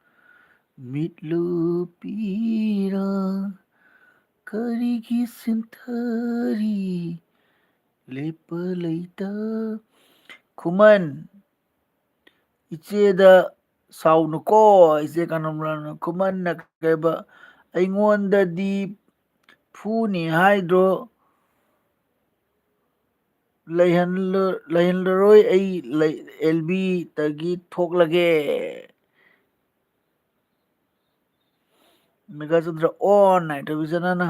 ꯃꯤꯠꯂꯨ ꯄꯤꯔꯥ ꯀꯔꯤꯒꯤ ꯁꯤꯟꯊꯔꯤ ꯂꯦꯞꯄ ꯂꯩꯇ ꯈꯨꯃꯟ ꯏꯆꯦꯗ ꯁꯥꯎꯅꯨꯀꯣ꯫ ꯏꯆꯦ ꯀꯅꯝꯔꯥꯅ ꯈꯨꯃꯟꯅ ꯀꯩꯕ ꯑꯩꯉꯣꯟꯗꯗꯤ ꯐꯨꯅꯤ ꯍꯥꯏꯗ꯭ꯔꯣ? ꯂꯩꯍꯜꯂꯔꯣꯏ ꯑꯩ ꯑꯦꯜ ꯕꯤꯗꯒꯤ ꯊꯣꯛꯂꯒꯦ꯫ ꯃꯦꯒꯥꯆꯟꯗ꯭ꯔ ꯑꯣꯟ ꯍꯥꯏ ꯊꯣꯏꯕꯤꯆꯅꯅ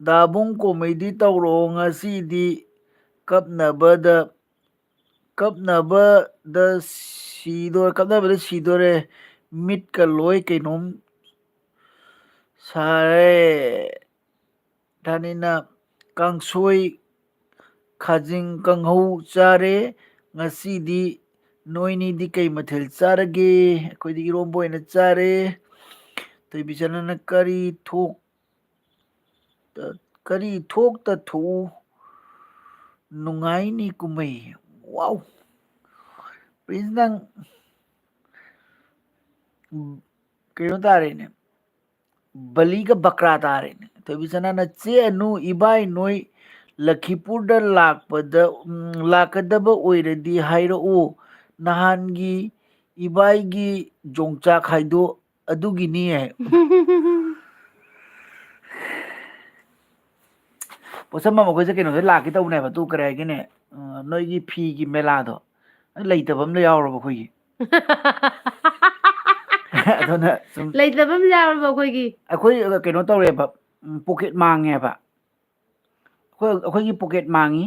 ꯗꯥꯕꯨꯡ ꯀꯣꯃꯦꯗꯤ ꯇꯧꯔꯛꯑꯣ ꯉꯁꯤꯗꯤ ꯀꯞꯅꯕꯗ ꯀꯞꯅꯕꯗ ꯁꯤꯗꯣꯔꯦ ꯀꯞꯅꯕꯗ ꯁꯤꯗꯣꯔꯦ꯫ ꯃꯤꯠꯀ ꯂꯣꯏ ꯀꯩꯅꯣꯝ ꯁꯥꯔꯦ꯫ ꯊꯥꯅꯤꯅ ꯀꯥꯡꯁꯣꯏ ꯈꯥꯖꯤꯡ ꯀꯥꯡꯍꯧ ꯆꯥꯔꯦ꯫ ꯉꯁꯤꯗꯤ ꯅꯣꯏꯅꯤꯗꯤ ꯀꯩ ꯃꯊꯦꯜ ꯆꯥꯔꯒꯦ? ꯑꯩꯈꯣꯏꯗꯤ ꯏꯔꯣꯝꯕ ꯑꯣꯏꯅ ꯆꯥꯔꯦ꯫ ꯊꯣꯏꯕꯤꯆꯅꯅ ꯀꯔꯤ ꯊꯣꯛ ꯀꯔꯤ ꯊꯣꯛꯇ ꯊꯣꯛꯎ ꯅꯨꯡꯉꯥꯏꯅꯤ ꯀꯨꯝꯍꯩ꯫ ꯋꯥꯎ! ꯄ꯭ꯔꯤꯟꯁ ꯅꯪ ꯀꯩꯅꯣ ꯇꯥꯔꯦꯅꯦ꯫ ꯕꯂꯤꯒ ꯕꯀ꯭ꯔꯥ ꯇꯥꯔꯦꯅꯦ꯫ ꯊꯣꯏꯕꯤꯆꯅꯅ ꯆꯦ ꯑꯅꯨ ꯏꯕꯥꯏ ꯅꯣꯏ ꯂꯈꯤꯄꯨꯔꯗ ꯂꯥꯛꯄꯗ ꯎꯝ, ꯂꯥꯛꯀꯗꯕ ꯑꯣꯏꯔꯗꯤ ꯍꯥꯏꯔꯛꯎ꯫ ꯅꯍꯥꯟꯒꯤ ꯏꯕꯥꯏꯒꯤ ꯌꯣꯡꯆꯥꯛ ꯍꯥꯏꯗꯣ ꯑꯗꯨꯒꯤꯅꯤ ꯍꯥꯏ꯫ ꯄꯣꯠꯁꯝꯕꯝ ꯑꯩꯈꯣꯏꯁꯦ ꯀꯩꯅꯣꯗ ꯂꯥꯛꯀꯦ ꯇꯧꯕꯅꯦꯕ꯫ ꯇꯨ ꯀꯔꯤ ꯍꯥꯏꯒꯦꯅꯦ? ꯑ, ꯅꯣꯏꯒꯤ ꯐꯤꯒꯤ ꯃꯦꯂꯥꯗꯣ꯫ ꯑꯗꯨ ꯂꯩꯇꯕ ꯑꯃ ꯌꯥꯎꯔꯕ ꯑꯩꯈꯣꯏꯒꯤ꯫ ꯑꯗꯨꯅ ꯁꯨꯝ ꯂꯩꯇꯕ ꯑꯃ ꯌꯥꯎꯔꯕ ꯑꯩꯈꯣꯏꯒꯤ꯫ ꯑꯩꯈꯣꯏ ꯀꯩꯅꯣ ꯇꯧꯔꯦꯕ꯫ ꯎꯝ, ꯄꯣꯀꯦꯠ ꯃꯥꯡꯉꯦꯕ꯫ ꯑꯩꯈꯣꯏ ꯑꯩꯈꯣꯏꯒꯤ ꯄꯣꯀꯦꯠ ꯃꯥꯡꯉꯤ꯫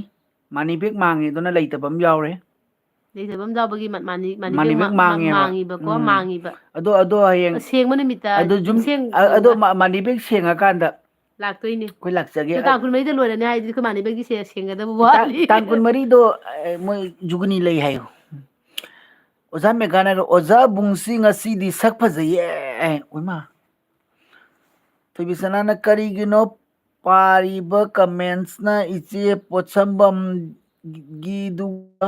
ꯃꯅꯤ ꯕꯦꯒ ꯃꯥꯡꯉꯤ꯫ ꯑꯗꯨꯅ ꯂꯩꯇꯕ ꯑꯃ ꯌꯥꯎꯔꯦ꯫ ꯂꯩꯇꯕ ꯑꯃ ꯌꯥꯎꯕꯒꯤ ꯃ- money money money bag bag ꯃꯥ- ꯃꯥꯡꯉꯦꯕ꯫ ꯃꯥꯡꯉꯤꯕꯀꯣ ꯎꯝ꯫ ꯃꯥꯡꯉꯤꯕ꯫ ꯑꯗꯣ ꯑꯗꯣ ꯍꯌꯦꯡ ꯑꯁꯦꯡꯕ ꯅꯨꯃꯤꯠꯇ ꯑꯗꯨ ꯖꯨꯝ ꯁꯦꯡ- ꯑ- ꯑꯗꯣ ꯃ- ꯃꯅꯤ ꯕꯦꯒ ꯁꯦꯡꯉꯀꯥꯟꯗ ꯂꯥꯛꯇꯣꯏꯅꯦ꯫ ꯑꯩꯈꯣꯏ ꯂꯥꯛꯆꯒꯦ꯫ ꯑꯗꯣ ꯇꯥꯡ ꯀꯨꯟꯃꯔꯤꯗ ꯂꯣꯏꯔꯅꯤ ꯍꯥꯏꯗꯨꯗꯤ ꯑꯩꯈꯣꯏ ꯃꯥꯟꯅꯕꯒꯤ ꯁꯦ ꯁꯦꯡꯒꯗꯕ ꯇꯥꯡ ꯋꯥꯠꯂꯤ꯫ ꯇꯥꯡ ꯀꯨꯟꯃꯔꯤꯗꯣ, ꯑꯦ, ꯃꯣꯏ ꯖꯨꯒꯅꯤ ꯂꯩ ꯍꯥꯏꯌꯨ꯫ ꯑꯣꯖꯥ ꯃꯦꯒꯥꯅꯒ, "ꯑꯣꯖꯥ ꯕꯨꯡꯁꯤ ꯉꯁꯤꯗꯤ ꯁꯛ ꯐꯖꯩꯌꯦ"꯫ ꯑꯣꯏꯃꯥ꯫ ꯊꯣꯏꯕꯤꯁꯅꯥꯅ, "ꯀꯔꯤꯒꯤꯅꯣ ꯄꯥꯔꯤꯕ commentsꯅ ꯏꯆꯦ ꯄꯣꯠꯁꯝꯕꯝꯒꯤꯗꯨꯒ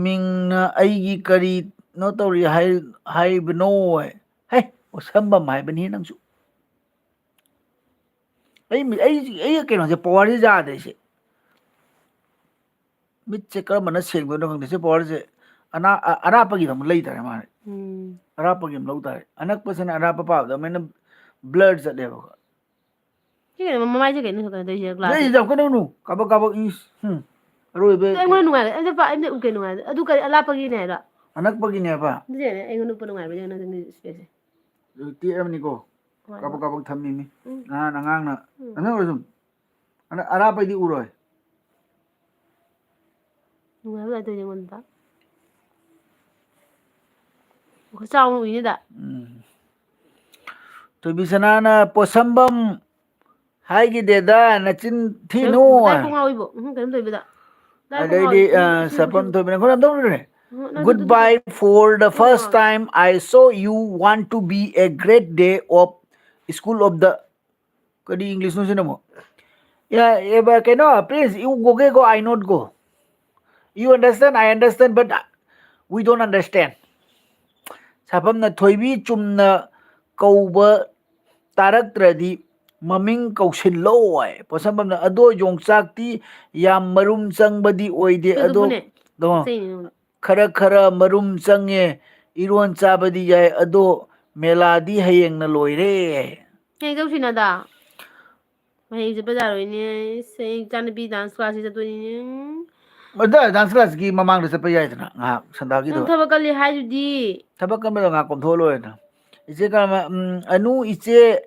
ꯃꯤꯡꯅ ꯑꯩꯒꯤ ꯀꯔꯤꯅꯣ ꯇꯧꯔꯤ ꯍꯥꯏ-, ꯍꯥꯏꯔꯤꯕꯅꯣ?" ꯍꯦ, ꯄꯣꯠꯁꯝꯕꯝ ꯍꯥꯏꯕꯅꯤ ꯅꯪꯁꯨ꯫ ꯑꯩ ꯃꯤ-, ꯑꯩ, ꯑꯩ ꯀꯩꯅꯣꯁꯦ, powerꯁꯦ ꯌꯥꯗ꯭ꯔꯦ ꯁꯤ꯫ ꯃꯤꯠꯁꯦ ꯀꯔꯝꯕꯅ ꯁꯦꯡꯗꯣꯏꯅꯣ ꯈꯪꯗꯦ꯫ ꯁꯤ powerꯁꯦ ꯑꯅꯥ-, ꯑ-, ꯑꯔꯥꯞꯄꯒꯤꯗ ꯑꯃꯨꯛ ꯂꯩꯇꯥꯔꯦ ꯃꯥꯅꯦ꯫ ꯎꯝ꯫ ꯑꯔꯥꯞꯄꯒꯤ ꯑꯃ ꯂꯧ ꯇꯥꯔꯦ꯫ ꯑꯅꯛꯄꯁꯤꯅ ꯑꯔꯥꯞꯄ ꯄꯥꯕꯗ ꯑꯃꯅ blur ꯆꯠꯂꯦꯕ꯫ ꯁꯤ ꯀꯩꯅꯣ, ꯃꯃꯥꯏꯁꯦ ꯀꯩꯅꯣ ꯀꯩꯅꯣ ꯇꯧꯔꯤꯁꯦ, glass? ꯅꯣꯏ ꯌꯥꯝ ꯀꯩꯅꯣ ꯅꯨ-, ꯀꯥꯕꯛ ꯀꯥꯕꯛ ꯏꯁ꯫ ꯍꯨꯝ꯫ ꯑꯔꯣꯏꯕ ꯑꯗꯣ ꯑꯩꯉꯣꯟꯗ ꯅꯨꯡꯉꯥꯏꯔꯦ꯫ ꯑꯩꯅ ꯄꯥ-, ꯑꯩꯅ ꯎ-, ꯀꯩ ꯅꯨꯡꯉꯥꯏꯔꯦ? ꯑꯗꯨ ꯀꯔꯤ ꯑꯂꯥꯞꯄꯒꯤꯅꯦ ꯍꯥꯏꯔꯣ? ꯑꯅꯛꯄꯒꯤꯅꯦꯕ꯫ ꯑꯗꯨꯗꯤ ꯌꯥꯔꯦ, ꯑꯩꯉꯣꯟꯗ ꯎꯞꯄ ꯅꯨꯡꯉꯥꯏꯕꯅꯦ ꯅꯪꯒꯤ spaceꯁꯦ꯫ ꯑꯗꯨ ꯇꯦꯛꯑꯕꯅꯤꯀꯣ꯫ ꯍꯣꯏ, ꯀꯥꯕꯛ ꯍꯣꯏ꯫ ꯀꯥꯕꯛ ꯊꯝꯃꯤꯅꯤ꯫ ꯎꯝ꯫ ꯅꯍꯥꯟ ꯑꯉꯥꯡꯅ, ꯎꯝ꯫ ꯑꯉꯥꯡ ꯑꯣꯏꯔꯁꯨ ꯑꯅ-, ꯑꯔꯥꯞꯄꯩꯗꯤ ꯎꯔꯣꯏ꯫ ꯅꯨꯡꯉꯥꯏꯕ ꯂꯥꯏ ꯇꯧꯔꯤꯁꯦ ꯑꯩꯉꯣꯟꯗ꯫ ꯈꯨꯠ ꯆꯥꯎꯅ ꯎꯏꯅꯦꯗ꯫ ꯎꯝ꯫ ꯊꯣꯏꯕꯤꯁꯅꯥꯅ ꯄꯣꯠꯁꯝꯕꯝ ꯍꯥꯏꯒꯤꯗꯦꯗ, ꯅꯆꯤꯟ ꯊꯤꯅꯨ꯫ ꯀꯩꯅꯣ, ꯗꯥꯏ ꯀꯣꯡ ꯉꯥꯎꯏꯕꯣ꯫ ꯎꯝ, ꯀꯩꯅꯣꯝ ꯇꯧꯏꯕꯗ꯫ ꯗꯥꯏ ꯀꯣꯡ ꯑꯗꯩꯗꯤ, ꯉꯥꯎꯏ꯫ ꯎꯝ, ꯑ, ꯎꯝ, ꯁꯥꯐꯝ ꯎꯝ꯫ ꯊꯣꯏꯕꯤꯅ ꯈꯣꯏꯔꯝ ꯇꯧꯔꯨꯔꯦ꯫ ꯎꯝ, ꯅꯪ "Goodbye ꯑꯗꯨ for the Kong first ꯉꯥꯎꯏ꯫ Time I saw you want to be a great day of school of the", ꯀꯔꯤ Englishꯅꯣ ꯁꯤꯅ ꯑꯃꯨꯛ? ꯌꯥ, ꯑꯦ, ꯕ-, ꯀꯩꯅꯣ, "Please, you go, go, go, I not go. You understand, I understand, but we don't understand." ꯁꯥꯐꯝꯅ, "ꯊꯣꯏꯕꯤ ꯆꯨꯝꯅ ꯀꯧꯕ ꯇꯥꯔꯛꯇ꯭ꯔꯗꯤ ꯃꯃꯤꯡ ꯀꯧꯁꯤꯜꯂꯣ" ꯍꯥꯏ꯫ ꯄꯣꯠꯁꯝꯕꯝꯅ, "ꯑꯗꯣ ꯌꯣꯡꯆꯥꯛꯇꯤ ꯌꯥꯝ ꯃꯔꯨꯝ ꯆꯪꯕꯗꯤ ꯑꯣꯏꯗꯦ, ꯑꯗꯣ ꯑꯗꯨꯕꯨꯅꯦ, ꯑꯗꯣ ꯆꯩꯅꯤ ꯅꯉꯣꯟꯗ꯫ ꯈꯔ ꯈꯔ ꯃꯔꯨꯝ ꯆꯪꯉꯦ, ꯏꯔꯣꯟ ꯆꯥꯕꯗꯤ ꯌꯥꯏ, ꯑꯗꯣ ꯃꯦꯂꯥꯗꯤ ꯍꯌꯦꯡꯅ ꯂꯣꯏꯔꯦ" ꯍꯥꯏ꯫ ꯍꯌꯦꯡ ꯆꯧꯁꯤꯅꯗ꯫ ꯍꯌꯦꯡ ꯆꯠꯄ ꯌꯥꯔꯣꯏꯅꯦ꯫ ꯑꯩꯁ, ꯍꯌꯦꯡ ꯏꯆꯥꯅꯨꯄꯤ dance classꯁꯤ ꯆꯠꯇꯣꯏꯅꯤꯅꯦ꯫ ꯑꯗ dance classꯀꯤ ꯃꯃꯥꯡꯗ ꯆꯠꯄ ꯌꯥꯏꯗꯅ, ꯉꯥꯏꯍꯥꯛ ꯁꯟꯗꯥꯒꯤꯗꯣ꯫ ꯅꯪ ꯊꯕꯛ ꯀꯜꯂꯤ ꯍꯥꯏꯗꯨꯗꯤ꯫ ꯊꯕꯛ ꯀꯟꯕꯗꯣ ꯉꯥꯏꯍꯥꯛ ꯀꯣꯝꯊꯣꯛꯑ ꯂꯣꯏꯔꯦꯅ꯫ ꯏꯆꯦ ꯀꯔꯃ-, ꯎꯝ, "ꯑꯅꯨ ꯏꯆꯦ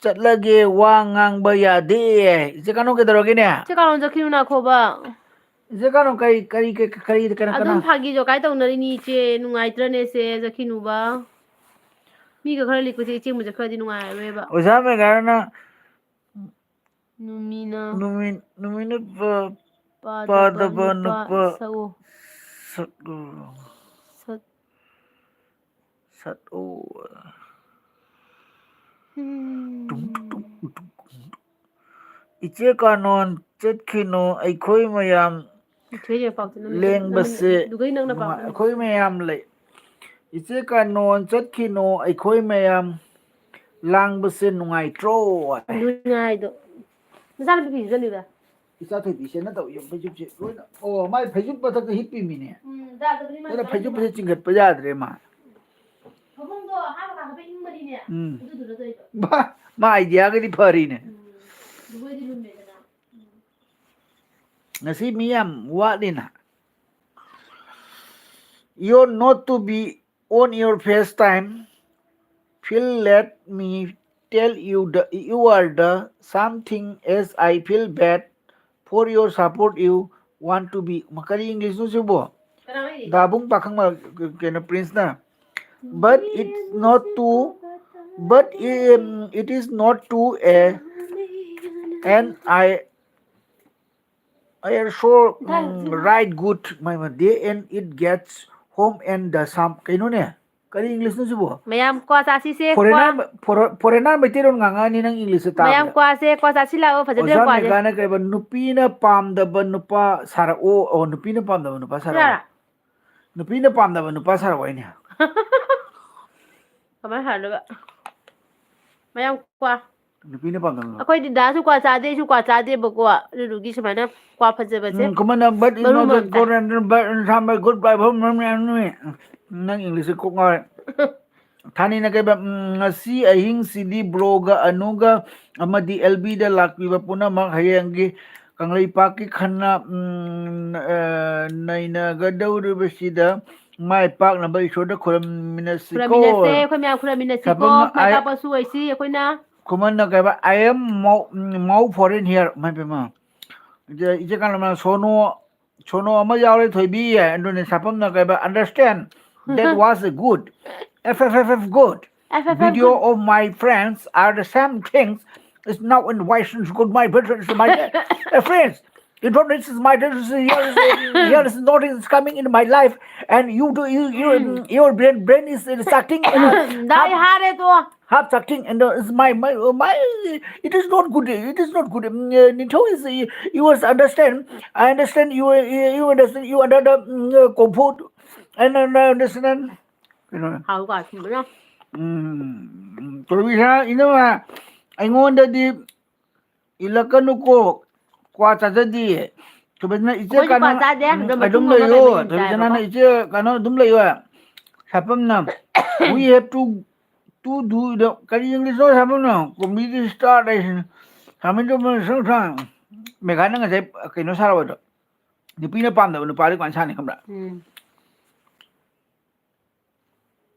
ꯆꯠꯂꯒꯦ, ꯋꯥ ꯉꯥꯡꯕ ꯌꯥꯗꯦ" ꯍꯥꯏ꯫ ꯏꯆꯦ ꯀꯥꯅꯣ ꯀꯩꯗꯧꯔꯒꯦꯅꯦ? ꯏꯆꯦ ꯀꯥꯅꯣ ꯆꯠꯈꯤꯅꯨ ꯅꯥꯈꯣꯕ꯫ ꯏꯆꯦ ꯀꯥꯅꯣ ꯀꯔꯤ, ꯀꯔꯤ, ꯀꯔꯤ, ꯀꯔꯤ, ꯀꯔꯤ, ꯑꯗꯨꯝ ꯀꯅꯥ? ꯐꯥꯒꯤ ꯖꯣꯀꯥꯏ ꯇꯧꯅꯔꯤꯅꯤ ꯏꯆꯦ, ꯅꯨꯡꯉꯥꯏꯇ꯭ꯔꯅꯦ ꯏꯆꯦ, ꯆꯠꯈꯤꯅꯨꯕ꯫ ꯃꯤꯒ ꯈꯔ ꯂꯤꯛꯄꯁꯦ ꯏꯆꯦꯡꯕꯁꯦ ꯈꯔꯗꯤ ꯅꯨꯡꯉꯥꯏꯔꯔꯣꯏꯕ꯫ ꯑꯣꯖꯥ ꯃꯦꯘꯥꯅ ꯅꯨꯃꯤꯅ ꯅꯨꯃꯤꯠ ꯅꯨꯃꯤꯠꯅ ꯄ- ꯄꯥꯗꯕ ꯄꯥꯗꯕ ꯅꯨꯄꯥ ꯅꯨꯄꯥ ꯁꯛꯎ꯫ ꯁꯛꯎ꯫ ꯁꯠ ꯁꯠꯎ꯫ ꯎꯝ꯫ ꯇꯨꯡ ꯇꯨꯡ ꯇꯨꯡ ꯇꯨꯡ꯫ ꯏꯆꯦ ꯀꯥꯅꯣꯟ ꯆꯠꯈꯤꯅꯨ, ꯑꯩꯈꯣꯏ ꯃꯌꯥꯝ ꯏꯊꯣꯏꯅꯦ ꯄꯥꯎꯗꯨꯅ ꯂꯦꯡꯕꯁꯦ ꯗꯨꯒꯩ ꯅꯪꯅ ꯄꯥꯎ ꯅꯨꯡꯉꯥꯏ-, ꯑꯩꯈꯣꯏ ꯃꯌꯥꯝ ꯂꯩ꯫ ꯏꯆꯦ ꯀꯥꯅꯣꯟ ꯆꯠꯈꯤꯅꯨ, ꯑꯩꯈꯣꯏ ꯃꯌꯥꯝ ꯂꯥꯡꯕꯁꯦ ꯅꯨꯡꯉꯥꯏꯇ꯭ꯔꯣ? ꯅꯨꯡꯉꯥꯏꯗꯣ꯫ ꯅꯆꯥꯅꯨꯄꯤ ꯐꯤꯁꯨ ꯆꯠꯂꯤꯕ? ꯏꯆꯥ ꯊꯣꯏꯕꯤꯁꯦ ꯅꯠꯇꯕ ꯌꯨꯝ ꯐꯩꯖꯨꯞꯁꯦ ꯂꯣꯏꯅ꯫ ꯑꯣ, ꯃꯥꯏ ꯐꯩꯖꯨꯞ ꯃꯊꯛꯇ ꯍꯤꯞꯄꯤꯃꯤꯅꯦ꯫ ꯎꯝ, ꯌꯥꯗꯕꯅꯤ ꯃꯥ ꯑꯗꯨꯅ ꯆꯥꯅꯤꯡꯕ꯫ ꯐꯩꯖꯨꯞꯁꯦ ꯆꯤꯡꯈꯠꯄ ꯌꯥꯗ꯭ꯔꯦ ꯃꯥ꯫ ꯐꯃꯨꯡꯗꯣ ꯑꯍꯥꯟꯕ ꯀꯥꯈꯠꯄ ꯏꯪꯕꯅꯤꯅꯦ꯫ ꯎꯝ꯫ ꯑꯗꯨꯗꯨꯅ ꯇꯧꯔꯤꯕ꯫ ꯃꯥ, ꯃꯥ ꯑꯥꯏꯗꯤꯌꯥꯒꯗꯤ ꯐꯔꯤꯅꯦ꯫ ꯎꯝ꯫ ꯂꯨꯕꯩꯗꯤ ꯂꯨꯝꯃꯦꯗꯅ꯫ ꯉꯁꯤ ꯃꯤ ꯌꯥꯝ ꯋꯥꯠꯂꯤꯅ꯫ You're not to be on your FaceTime. Feel, let me tell you the, you are the something as I feel bad for your support you want to be. ꯀꯔꯤ English ꯅꯣ ꯁꯤꯕꯣ? ꯀꯅꯥꯅꯣ ꯏꯔꯤꯁꯦ? ꯗꯥꯕꯨꯡ ꯄꯥꯈꯪꯕ ꯀꯩꯅꯣ Prince ꯅ꯫ But it's not to, but, um, it is not to a, and I, I also, um, right good, my, my day and it gets home and the some. ꯀꯩꯅꯣꯅꯦ? ꯀꯔꯤ English ꯅꯣ ꯁꯤꯕꯣ? ꯃꯌꯥꯝ ꯀ꯭ꯋꯥ ꯆꯥꯁꯤꯁꯦ, ꯀ꯭ꯋꯥ꯫ Foreigner, foreign-, foreigner ꯃꯩꯇꯩꯂꯣꯟ ꯉꯥꯡꯉꯛꯑꯅꯤ ꯅꯪ English ꯇꯥꯕꯗ꯫ ꯃꯌꯥꯝ ꯀ꯭ꯋꯥꯁꯦ, ꯀ꯭ꯋꯥ ꯆꯥꯁꯤꯜꯂꯛꯑꯣ, ꯐꯖꯗꯣꯏꯅꯦ ꯑꯣꯖꯥ ꯀ꯭ꯋꯥꯁꯦ꯫ ꯃꯦꯘꯥꯅ ꯀꯩꯕ, ꯅꯨꯄꯤꯅ ꯄꯥꯝꯗꯕ ꯅꯨꯄꯥ ꯁꯥꯔꯛꯑꯣ꯫ ꯑꯣ, ꯅꯨꯄꯤꯅ ꯄꯥꯝꯗꯕ ꯅꯨꯄꯥ ꯁꯥꯔꯛꯑꯣ꯫ ꯁꯤꯔꯥ? ꯅꯨꯄꯤꯅ ꯄꯥꯝꯗꯕ ꯅꯨꯄꯥ ꯁꯥꯔꯛꯑꯣ ꯍꯥꯏꯅꯦ꯫ ꯀꯃꯥꯏꯅ ꯍꯥꯏꯗꯣꯏꯕ? ꯃꯌꯥꯝ ꯀ꯭ꯋꯥ꯫ ꯅꯨꯄꯤꯅ ꯄꯥꯝꯗꯕ ꯅꯨꯄꯥ꯫ ꯑꯩꯈꯣꯏꯗꯤ ꯗꯥꯁꯨ ꯀ꯭ꯋꯥ ꯆꯥꯗꯦ, ꯑꯩꯁꯨ ꯀ꯭ꯋꯥ ꯆꯥꯗꯦꯕꯀꯣ꯫ ꯑꯗꯨꯗꯨꯒꯤ ꯁꯨꯃꯥꯏꯅ ꯀ꯭ꯋꯥ ꯐꯖꯕꯁꯦ ꯎꯝ, ꯈꯨꯃꯟꯅ, "But it's ꯃꯔꯨ not ꯃꯔꯥꯡ a ꯆꯥꯏ꯫ good and but it's not a good platform." ꯅꯪ English ꯁꯦ ꯀꯣꯛ ꯉꯥꯎꯔꯦ꯫ ꯊꯥꯅꯤꯅ ꯀꯩꯕ, ꯎꯝ, "ꯉꯁꯤ ꯑꯍꯤꯡꯁꯤꯗꯤ ꯕ꯭ꯔꯣꯒ ꯑꯅꯨꯒ ꯑꯃꯗꯤ ꯑꯦꯜ ꯕꯤꯗ ꯂꯥꯛꯄꯤꯕ ꯄꯨꯝꯅꯃꯛ ꯍꯌꯦꯡꯒꯤ ꯀꯪꯂꯩꯄꯥꯛꯀꯤ ꯈꯟꯅ, ꯎꯝ, ꯑ, ꯅꯩꯅꯒꯗꯧꯔꯤꯕꯁꯤꯗ ꯃꯥꯏ ꯄꯥꯛꯅꯕ ꯏꯁꯣꯔꯗ ꯈꯨꯔꯨꯝꯃꯤꯟꯅꯁꯤꯀꯣ." ꯈꯨꯔꯨꯝꯃꯤꯟꯅꯁꯦ, ꯑꯩꯈꯣꯏ ꯃꯌꯥꯝ ꯈꯨꯔꯨꯝꯃꯤꯟꯅꯁꯤꯀꯣ꯫ ꯁꯥꯄꯝꯅ ꯃꯥꯏ ꯑꯥꯏ-, ꯄꯥꯛꯄꯁꯨ ꯑꯣꯏꯁꯤ ꯑꯩꯈꯣꯏꯅ꯫ ꯈꯨꯃꯟꯅ ꯀꯩꯕ, "I am Mao, um, Mao foreign here." ꯃꯥꯏ ꯄꯦꯝꯃ꯫ ꯏꯆꯦ, ꯏꯆꯦ ꯀꯥꯟꯅꯃ, "ꯁꯣꯅꯣ, ꯁꯣꯅꯣ ꯑꯃ ꯌꯥꯎꯔꯦ ꯊꯣꯏꯕꯤ" ꯍꯥꯏ꯫ ꯑꯗꯨꯅꯦ ꯁꯥꯄꯝꯅ ꯀꯩꯕ, "Understand, that was a good. F F F F good." Video of my friends are the same things. It's now in Washington, good, my friends, my uh, friends. You don't, this is my, this is here, is, here is nothing is coming in my life, and you do, you, you, your brain, brain is, is sucking, and, uh, ꯗꯥꯏ ꯍꯥꯔꯦꯗꯣ half sucking, and uh, it's my, my, uh, my, it is not good, it is not good. Mm, uh, Nintendo is, uh, you must understand, I understand, you, uh, you understand, you under the mm, uh, comfort, and uh, understand. You know, ꯍꯥꯎ ꯀꯥ ꯊꯨꯝꯕꯅ ꯎꯝ, ꯇꯣꯔꯕꯤꯁꯥ ꯏꯅꯝꯃ, ꯑꯩꯉꯣꯟꯗꯗꯤ ꯏꯜꯂꯛꯀꯅꯨꯀꯣ, ꯀ꯭ꯋꯥ ꯆꯥꯖꯗꯦ꯫ ꯇꯣꯔꯕꯤꯁꯥꯅ ꯏꯆꯦ ꯑꯩꯈꯣꯏꯗꯤ ꯀ꯭ꯋꯥ ꯀꯥꯟꯅ ꯆꯥꯗꯦ, ꯎꯝ, ꯑꯗꯣ ꯑꯗꯨꯝ ꯃꯇꯨꯡ ꯑꯃ ꯂꯩꯌꯣ꯫ ꯀꯩꯅꯣ ꯇꯣꯔꯕꯤꯁꯥꯅ ꯆꯥꯏꯕꯀꯣ꯫ ꯏꯆꯦ ꯀꯩꯅꯣ ꯑꯗꯨꯝ ꯂꯩꯌꯣ꯫ ꯁꯥꯄꯝꯅ, "We have to, to do the," ꯀꯔꯤ English ꯅꯣ ꯁꯥꯄꯝꯅ? Comedy star ꯍꯥꯏꯁꯤꯅ꯫ ꯁꯥꯃꯤꯟꯗꯣ ꯃꯣꯏ ꯁꯪ ꯁꯪ꯫ ꯃꯦꯘꯥꯅ ꯉꯁꯥꯏ ꯀꯩꯅꯣ ꯁꯥꯔꯛꯑꯣꯗꯣ꯫ ꯅꯨꯄꯤꯅ ꯄꯥꯝꯗꯕ ꯅꯨꯄꯥꯗꯤ ꯀꯃꯥꯏꯅ ꯁꯥꯅꯤ ꯈꯪꯕ꯭ꯔꯥ? ꯎꯝ꯫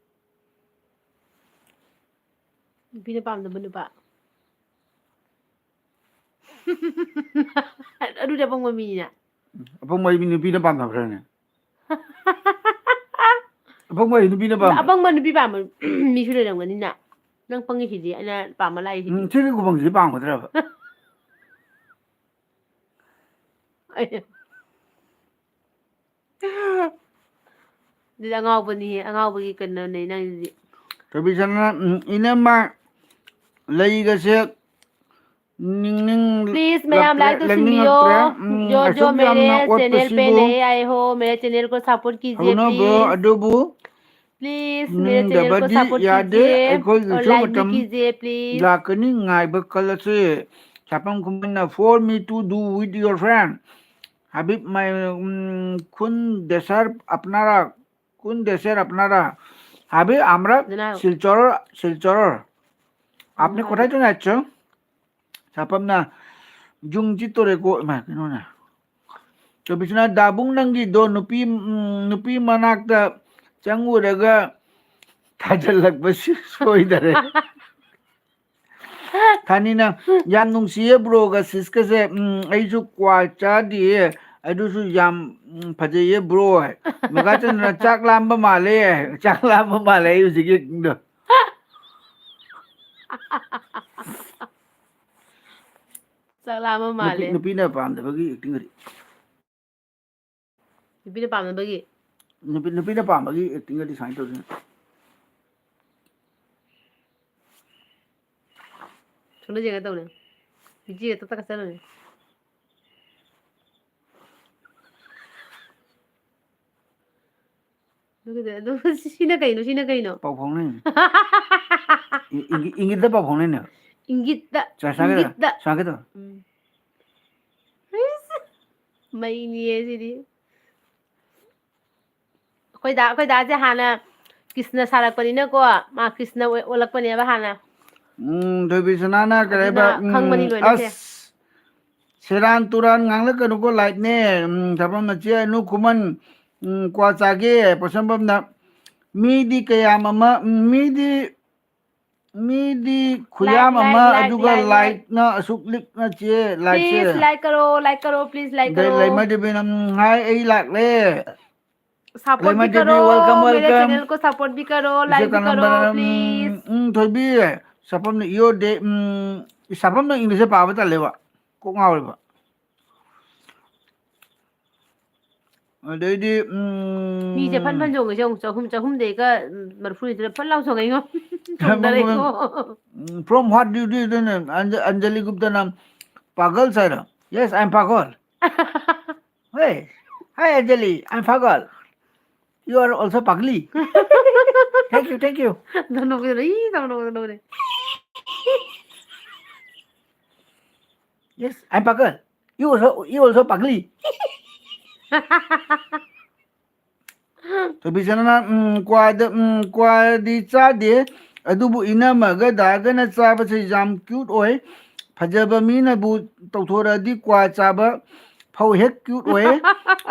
ꯅꯨꯄꯤꯅ ꯄꯥꯝꯗꯕ ꯅꯨꯄꯥ꯫ ꯑꯗꯨꯗꯤ ꯑꯄꯪꯕ ꯃꯤꯅꯤꯅꯦ꯫ ꯑꯄꯪꯕ ꯃꯤ ꯅꯨꯄꯤꯅ ꯄꯥꯝꯗꯕ꯭ꯔꯥꯅꯦ? ꯑꯄꯪꯕ ꯍꯥꯏꯁꯤ ꯅꯨꯄꯤꯅ ꯄꯥꯝꯕ? ꯑꯄꯪꯕ ꯅꯨꯄꯤ ꯄꯥꯝꯕ ꯃꯤꯁꯨ ꯂꯩꯔꯝꯒꯅꯤꯅ꯫ ꯅꯪ ꯄꯪꯉꯤꯁꯤꯗꯤ, ꯑꯩꯅ ꯄꯥꯝꯕ ꯂꯥꯛꯏꯁꯤꯗꯤ꯫ ꯎꯝ, ꯁꯤꯒꯤ ꯈꯨꯐꯝꯁꯤꯗꯤ ꯄꯥꯝꯒꯗ꯭ꯔꯕ? ꯑꯗꯨꯗꯤ ꯑꯉꯥꯎꯕꯅꯤ, ꯑꯉꯥꯎꯕꯒꯤ ꯀꯩꯅꯣꯅꯦ ꯅꯪꯗꯤ꯫ ꯇꯣꯔꯕꯤꯁꯥꯅ, ꯎꯝ, ꯏꯅꯝꯃ ꯂꯩꯒꯁꯦ ꯅꯤꯡꯅꯤꯡ Please ꯃꯌꯥꯝ like ꯇꯧꯁꯤꯟꯕꯤꯌꯣ꯫ ꯂꯩꯅꯤꯡꯉꯛꯇ꯭ꯔꯦ꯫ ꯎꯝ, जो जो ꯑꯁꯨꯛ ꯌꯥꯝꯅ मेरे channel पे ꯑꯣꯠꯄꯁꯤꯕꯨ꯫ नए आए हो, मेरे channel को support कीजिए ꯍꯧꯅꯕ꯭ꯔꯣ please। ꯑꯗꯨꯕꯨ Please मेरे channel को ꯅꯤꯡꯗꯕꯗꯤ support ꯌꯥꯗꯦ꯫ कीजिए और ꯑꯩꯈꯣꯏꯒꯤꯁꯨ like भी ꯃꯇꯝ कीजिए please। ꯂꯥꯛꯀꯅꯤ, ꯉꯥꯏꯕ ꯀꯜꯂꯁꯤ꯫ ꯁꯥꯄꯝ ꯈꯨꯃꯟꯅ, "For me to do with your friend, Habib, my, উম, কোন দেশর আপনারা, কোন দেশর আপনারা?" হাবিব, আমরা জানাও। শিলচরর, শিলচরর। আপনি হুম। কোথায় জন্য যাচ্ছ? ꯁꯥꯄꯝꯅ, "ꯌꯨꯝ ꯆꯤꯠꯇꯣꯔꯦꯀꯣ", ꯏꯃꯥ, ꯀꯩꯅꯣꯅꯦ꯫ ꯇꯣꯔꯕꯤꯁꯥꯅ, "ꯗꯥꯕꯨꯡ ꯅꯪꯒꯤꯗꯣ ꯅꯨꯄꯤ, ꯎꯝ, ꯅꯨꯄꯤ ꯃꯅꯥꯛꯇ ꯆꯪꯉꯨꯔꯒ ꯊꯥꯖꯤꯜꯂꯛꯄꯁꯤ ꯁꯣꯏꯗꯔꯦ"꯫ ꯊꯥꯅꯤꯅ, "ꯌꯥꯝ ꯅꯨꯡꯁꯤꯌꯦ ꯕ꯭ꯔꯣꯒ ꯁꯤꯁꯀꯁꯦ꯫ ꯎꯝ, ꯑꯩꯁꯨ ꯀ꯭ꯋꯥ ꯆꯥꯗꯤꯌꯦ, ꯑꯗꯨꯁꯨ ꯌꯥꯝ, ꯎꯝ, ꯐꯖꯩꯌꯦ ꯕ꯭ꯔꯣ"꯫ ꯃꯦꯒꯥꯆꯟꯗ꯭ꯔꯅ, "ꯆꯥꯛ ꯂꯥꯝꯕ ꯃꯥꯜꯂꯦ, ꯆꯥꯛ ꯂꯥꯝꯕ ꯃꯥꯜꯂꯦ" ꯑꯩ ꯍꯧꯖꯤꯛꯀꯤꯗꯣ꯫ ꯆꯥꯛ ꯂꯥꯝꯕ ꯅꯨꯄꯤ, ꯃꯥꯜꯂꯦ꯫ ꯅꯨꯄꯤꯅ ꯄꯥꯝꯗꯕꯒꯤ acting ꯒꯗꯤ꯫ ꯅꯨꯄꯤꯅ ꯄꯥꯝꯗꯕꯒꯤ? ꯅꯨꯄꯤ, ꯅꯨꯄꯤꯅ ꯄꯥꯝꯕꯒꯤ acting ꯒꯗꯤ ꯁꯨꯃꯥꯏꯅ ꯇꯧꯗꯣꯏꯅꯦ꯫ ꯁꯣꯝꯗ ꯌꯦꯡꯉ ꯇꯧꯅꯦ꯫ ꯕꯤꯖꯤꯒ ꯇꯛ ꯇꯛ ꯀꯛꯁꯜꯂꯨꯅꯦ꯫ ꯑꯗꯨꯒꯤꯗꯤ ꯑꯗꯨ ꯁꯤꯅ ꯀꯩꯅꯣ? ꯁꯤꯅ ꯀꯩꯅꯣ? ꯄꯥꯎ ꯐꯥꯎꯅꯩꯅꯦ꯫ ꯏ-, ꯏꯪꯒꯤ-, ꯏꯪꯒꯤꯠꯇ ꯄꯥꯎ ꯐꯥꯎꯅꯩꯅꯦ꯫ ꯏꯪꯒꯤꯠꯇ꯫ ꯁꯨꯃꯥꯏꯅ ꯁꯨꯃꯥꯏꯅ ꯀꯩꯗꯧꯔꯦ? ꯏꯪꯒꯤꯠꯇ꯫ ꯁꯨꯃꯥꯏꯅ ꯀꯩꯗꯧꯔꯦ? ꯎꯝ꯫ ꯃꯩꯅꯤꯌꯦ ꯁꯤꯗꯤ꯫ ꯑꯩꯈꯣꯏ ꯗꯥ, ꯑꯩꯈꯣꯏ ꯗꯥꯁꯦ ꯍꯥꯟꯅ ꯀ꯭ꯔꯤꯁꯅ ꯁꯥꯔꯛꯄꯅꯤꯅꯀꯣ, ꯃꯥ ꯀ꯭ꯔꯤꯁꯅ ꯑꯣꯏ-, ꯑꯣꯜꯂꯛꯄꯅꯦꯕ ꯍꯥꯟꯅ꯫ ꯎꯝ, ꯊꯣꯏꯕꯤ ꯁꯅꯥꯅ ꯀꯔꯤ ꯑꯗꯨꯅ ꯍꯥꯏꯕ? ꯎꯝ, ꯈꯪꯕꯅꯤ ꯂꯣꯏꯅꯁꯦ꯫ ꯑꯁ, ꯁꯦꯔꯥꯟ ꯇꯨꯔꯥꯟ ꯉꯥꯡꯂꯛꯀꯅꯨꯀꯣ, live ꯅꯦ꯫ ꯎꯝ, ꯊꯕꯛ ꯃꯆꯦ ꯑꯅꯨ ꯈꯨꯃꯟ, ꯎꯝ, ꯀ꯭ꯋꯥ ꯆꯥꯒꯦ ꯄꯣꯠꯁꯝꯐꯝꯗ꯫ ꯃꯤꯗꯤ ꯀꯌꯥꯝ ꯑꯃ, ꯎꯝ, ꯃꯤꯗꯤ, ꯃꯤꯗꯤ ꯈꯨꯌꯥꯝ like, ꯑꯃ, like, like, ꯑꯗꯨꯒ like, like꯫ Live ꯅ ꯑꯁꯨꯛ ꯂꯤꯛꯅ ꯆꯦ, live ꯁꯦ꯫ Please like ꯀꯔꯣ, like ꯀꯔꯣ, please like ꯑꯗꯩ ꯀꯔꯣ꯫ ꯂꯩꯃ ꯗꯦꯕꯤꯅ, ꯎꯝ, ꯍꯥꯏ, ꯑꯩ ꯂꯥꯛꯂꯦ꯫ Support ꯂꯩꯃ ꯕꯤ ꯗꯦꯕꯤ, ꯀꯔꯣ, welcome, ꯃꯦꯔꯦ welcome꯫ Channel ꯀꯣ support ꯕꯤ ꯀꯔꯣ, ꯏꯆꯦ like ꯕꯤ ꯀꯔꯣ, ꯀꯥꯅꯝꯕꯔ, ꯎꯝ, please꯫ ꯎꯝ, ꯊꯣꯏꯕꯤ, ꯁꯐꯝꯅ ꯏꯌꯣ ꯗꯦ, ꯎꯝ, ꯁꯐꯝꯅ English ꯁꯦ ꯄꯥꯕ ꯇꯜꯂꯦꯕ꯫ ꯀꯣꯛ ꯉꯥꯎꯔꯦꯕ꯫ ꯑꯗꯩꯗꯤ, ꯎꯝ, ꯃꯤꯁꯦ ꯐꯟ ꯐꯟ ꯆꯣꯡꯉꯤꯁꯦ ꯌꯦꯡꯉꯨ, ꯆꯍꯨꯝ, ꯆꯍꯨꯝꯗꯩꯒ, ꯎꯝ, ꯃꯔꯤꯐꯨꯅꯤꯊꯣꯏꯗ ꯐꯟ ꯂꯥꯎ ꯆꯣꯡꯉꯛꯏꯉꯣ꯫ ꯆꯣꯡꯊꯔꯛꯏꯉꯣ꯫ ꯎꯝ, from what do you do? ꯑꯗꯨꯅ ꯑꯟꯖ-, ꯑꯟꯖꯂꯤ ꯒꯨꯞꯇꯅ ꯄꯥꯒꯜ ꯍꯥꯏꯔꯣ? Yes, I am ꯄꯥꯒꯜ꯫ Hey, hi, Anjali, I'm Pagal. You are also Pagli. Thank you, thank you. ꯅꯣꯛꯅꯤꯡꯕꯅ, E, ꯇꯧ ꯅꯣꯛꯅꯤꯡꯕꯅ꯫ Yes, I'm Pagal. You also, you also Pagli. ꯊꯣꯏꯕꯤꯁꯅꯥꯅ, um, quad, ꯎꯝ, ꯀ꯭ꯋꯥꯗꯤ ꯆꯥꯗꯦ, ꯑꯗꯨꯕꯨ ꯏꯅꯝꯃꯒ ꯗꯥꯒꯅ ꯆꯥꯕꯁꯦ ꯌꯥꯝ cute ꯑꯣꯏ꯫ ꯐꯖꯕ ꯃꯤꯅꯕꯨ ꯇꯧꯊꯣꯔꯛꯑꯗꯤ ꯀ꯭ꯋꯥ ꯆꯥꯕ ꯐꯧ ꯍꯦꯛ cute ꯑꯣꯏ꯫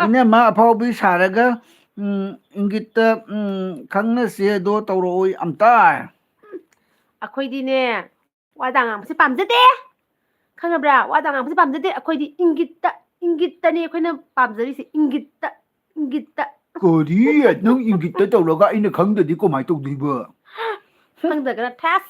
ꯏꯅꯝꯃ ꯑꯐꯥꯎꯕꯤ ꯁꯥꯔꯒ, ꯎꯝ, ꯏꯪꯒꯤꯠꯇ, ꯎꯝ, ꯈꯪꯅꯁꯦ ꯑꯗꯣ ꯇꯧꯔꯛꯑꯣ ꯑꯝꯇ꯫ ꯑꯩꯈꯣꯏꯗꯤꯅꯦ, ꯋꯥꯗ ꯉꯥꯡꯕꯁꯦ ꯄꯥꯝꯖꯗꯦ꯫ ꯈꯪꯉꯕ꯭ꯔꯥ? ꯋꯥꯗ ꯉꯥꯡꯕꯁꯦ ꯄꯥꯝꯖꯗꯦ꯫ ꯑꯩꯈꯣꯏꯗꯤ ꯏꯪꯒꯤꯠꯇ, ꯏꯪꯒꯤꯠꯇꯅꯦ ꯑꯩꯈꯣꯏꯅ ꯄꯥꯝꯖꯔꯤꯁꯦ꯫ ꯏꯪꯒꯤꯠꯇ, ꯏꯪꯒꯤꯠꯇ꯫ ꯀꯔꯤ? ꯅꯪ ꯏꯪꯒꯤꯠꯇ ꯇꯧꯔꯒ ꯑꯩꯅ ꯈꯪꯗ꯭ꯔꯗꯤ ꯀꯃꯥꯏꯅ ꯇꯧꯗꯣꯏꯕ? ꯈꯪꯗ꯭ꯔꯒꯅ ꯊꯦꯁ꯫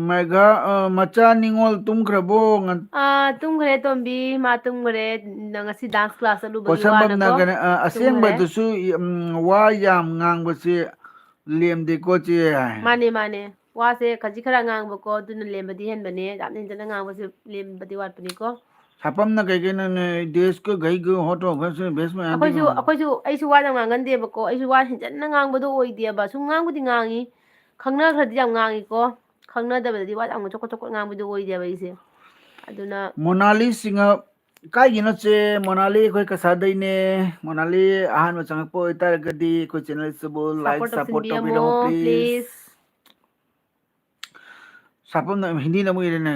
ꯃꯦꯘꯥ, ꯑ, ꯃꯆꯥ ꯅꯤꯉꯣꯜ ꯇꯨꯝꯈ꯭ꯔꯕꯣ? ꯉꯟ- ꯑꯥ, ꯇꯨꯝꯈ꯭ꯔꯦ ꯇꯣꯝꯕꯤ, ꯃꯥ ꯇꯨꯝꯈ꯭ꯔꯦ꯫ ꯅ-, ꯉꯁꯤ dance class ꯆꯠꯂꯨꯕꯒꯤ ꯄꯣꯠꯁꯝꯕꯝꯅ ꯋꯥꯅꯀꯣ꯫ ꯀꯩꯅꯣ, ꯑ, ꯇꯨꯝꯈ꯭ꯔꯦ꯫ ꯑꯁꯦꯡꯕꯗꯨꯁꯨ, ꯎꯝ, ꯋꯥ ꯌꯥꯝ ꯉꯥꯡꯕꯁꯦ ꯂꯦꯝꯗꯦꯀꯣ ꯆꯦ ꯍꯥꯏ꯫ ꯃꯥꯅꯦ, ꯃꯥꯅꯦ꯫ ꯋꯥꯁꯦ ꯈꯖꯤꯛ ꯈꯔ ꯉꯥꯡꯕꯀꯣ, ꯑꯗꯨꯅ ꯂꯦꯝꯕꯗꯤ ꯍꯦꯟꯕꯅꯦ꯫ ꯌꯥꯝꯅ ꯍꯦꯟꯖꯟꯅ ꯉꯥꯡꯕꯁꯦ ꯂꯦꯝꯕꯗꯤ ꯋꯥꯠꯄꯅꯤꯀꯣ꯫ ꯁꯥꯄꯝꯅ ꯀꯩ ꯀꯩꯅꯣꯅꯦ, ꯗꯦꯁꯀ ꯘꯩꯒ ꯍꯣꯇꯣ ꯐꯦꯁ ꯕꯦꯁ ꯃꯌꯥꯝ ꯑꯩꯈꯣꯏꯁꯨ, ꯀꯩꯅꯣ꯫ ꯑꯩꯈꯣꯏꯁꯨ, ꯑꯩꯁꯨ ꯋꯥ ꯌꯥꯝ ꯉꯥꯡꯒꯟꯗꯦꯕꯀꯣ꯫ ꯑꯩꯁꯨ ꯋꯥ ꯍꯦꯟꯖꯟꯅ ꯉꯥꯡꯕꯗꯣ ꯑꯣꯏꯗꯦꯕ꯫ ꯁꯨꯝ ꯉꯥꯡꯕꯨꯗꯤ ꯉꯥꯡꯉꯤ꯫ ꯈꯪꯅꯈ꯭ꯔꯗꯤ ꯌꯥꯝ ꯉꯥꯡꯉꯤꯀꯣ꯫ ꯈꯪꯅꯗꯕꯗꯗꯤ ꯋꯥ ꯌꯥꯝ ꯆꯣꯀꯠ ꯆꯣꯀꯠ ꯉꯥꯡꯕꯗꯣ ꯑꯣꯏꯗꯦꯕ ꯑꯩꯁꯦ꯫ ꯑꯗꯨꯅ ꯃꯣꯅꯥꯂꯤ ꯁꯤꯡꯍ, ꯀꯥꯏꯒꯤꯅꯣ ꯆꯦ? ꯃꯣꯅꯥꯂꯤ ꯑꯩꯈꯣꯏ ꯀꯁꯥꯗꯩꯅꯦ꯫ ꯃꯣꯅꯥꯂꯤ ꯑꯍꯥꯟꯕ ꯆꯪꯉꯛꯄ ꯑꯣꯏꯇꯥꯔꯒꯗꯤ ꯑꯩꯈꯣꯏ channel ꯑꯁꯤꯕꯨ like, support support ꯇꯧꯁꯤꯟꯕꯤꯔꯝꯃꯣ, ꯇꯧꯕꯤꯔꯝꯃꯣ, please꯫ Please꯫ ꯁꯥꯄꯝꯅ ꯍꯤꯟꯗꯤꯗ ꯑꯃꯨꯛ ꯏꯔꯦꯅꯦ,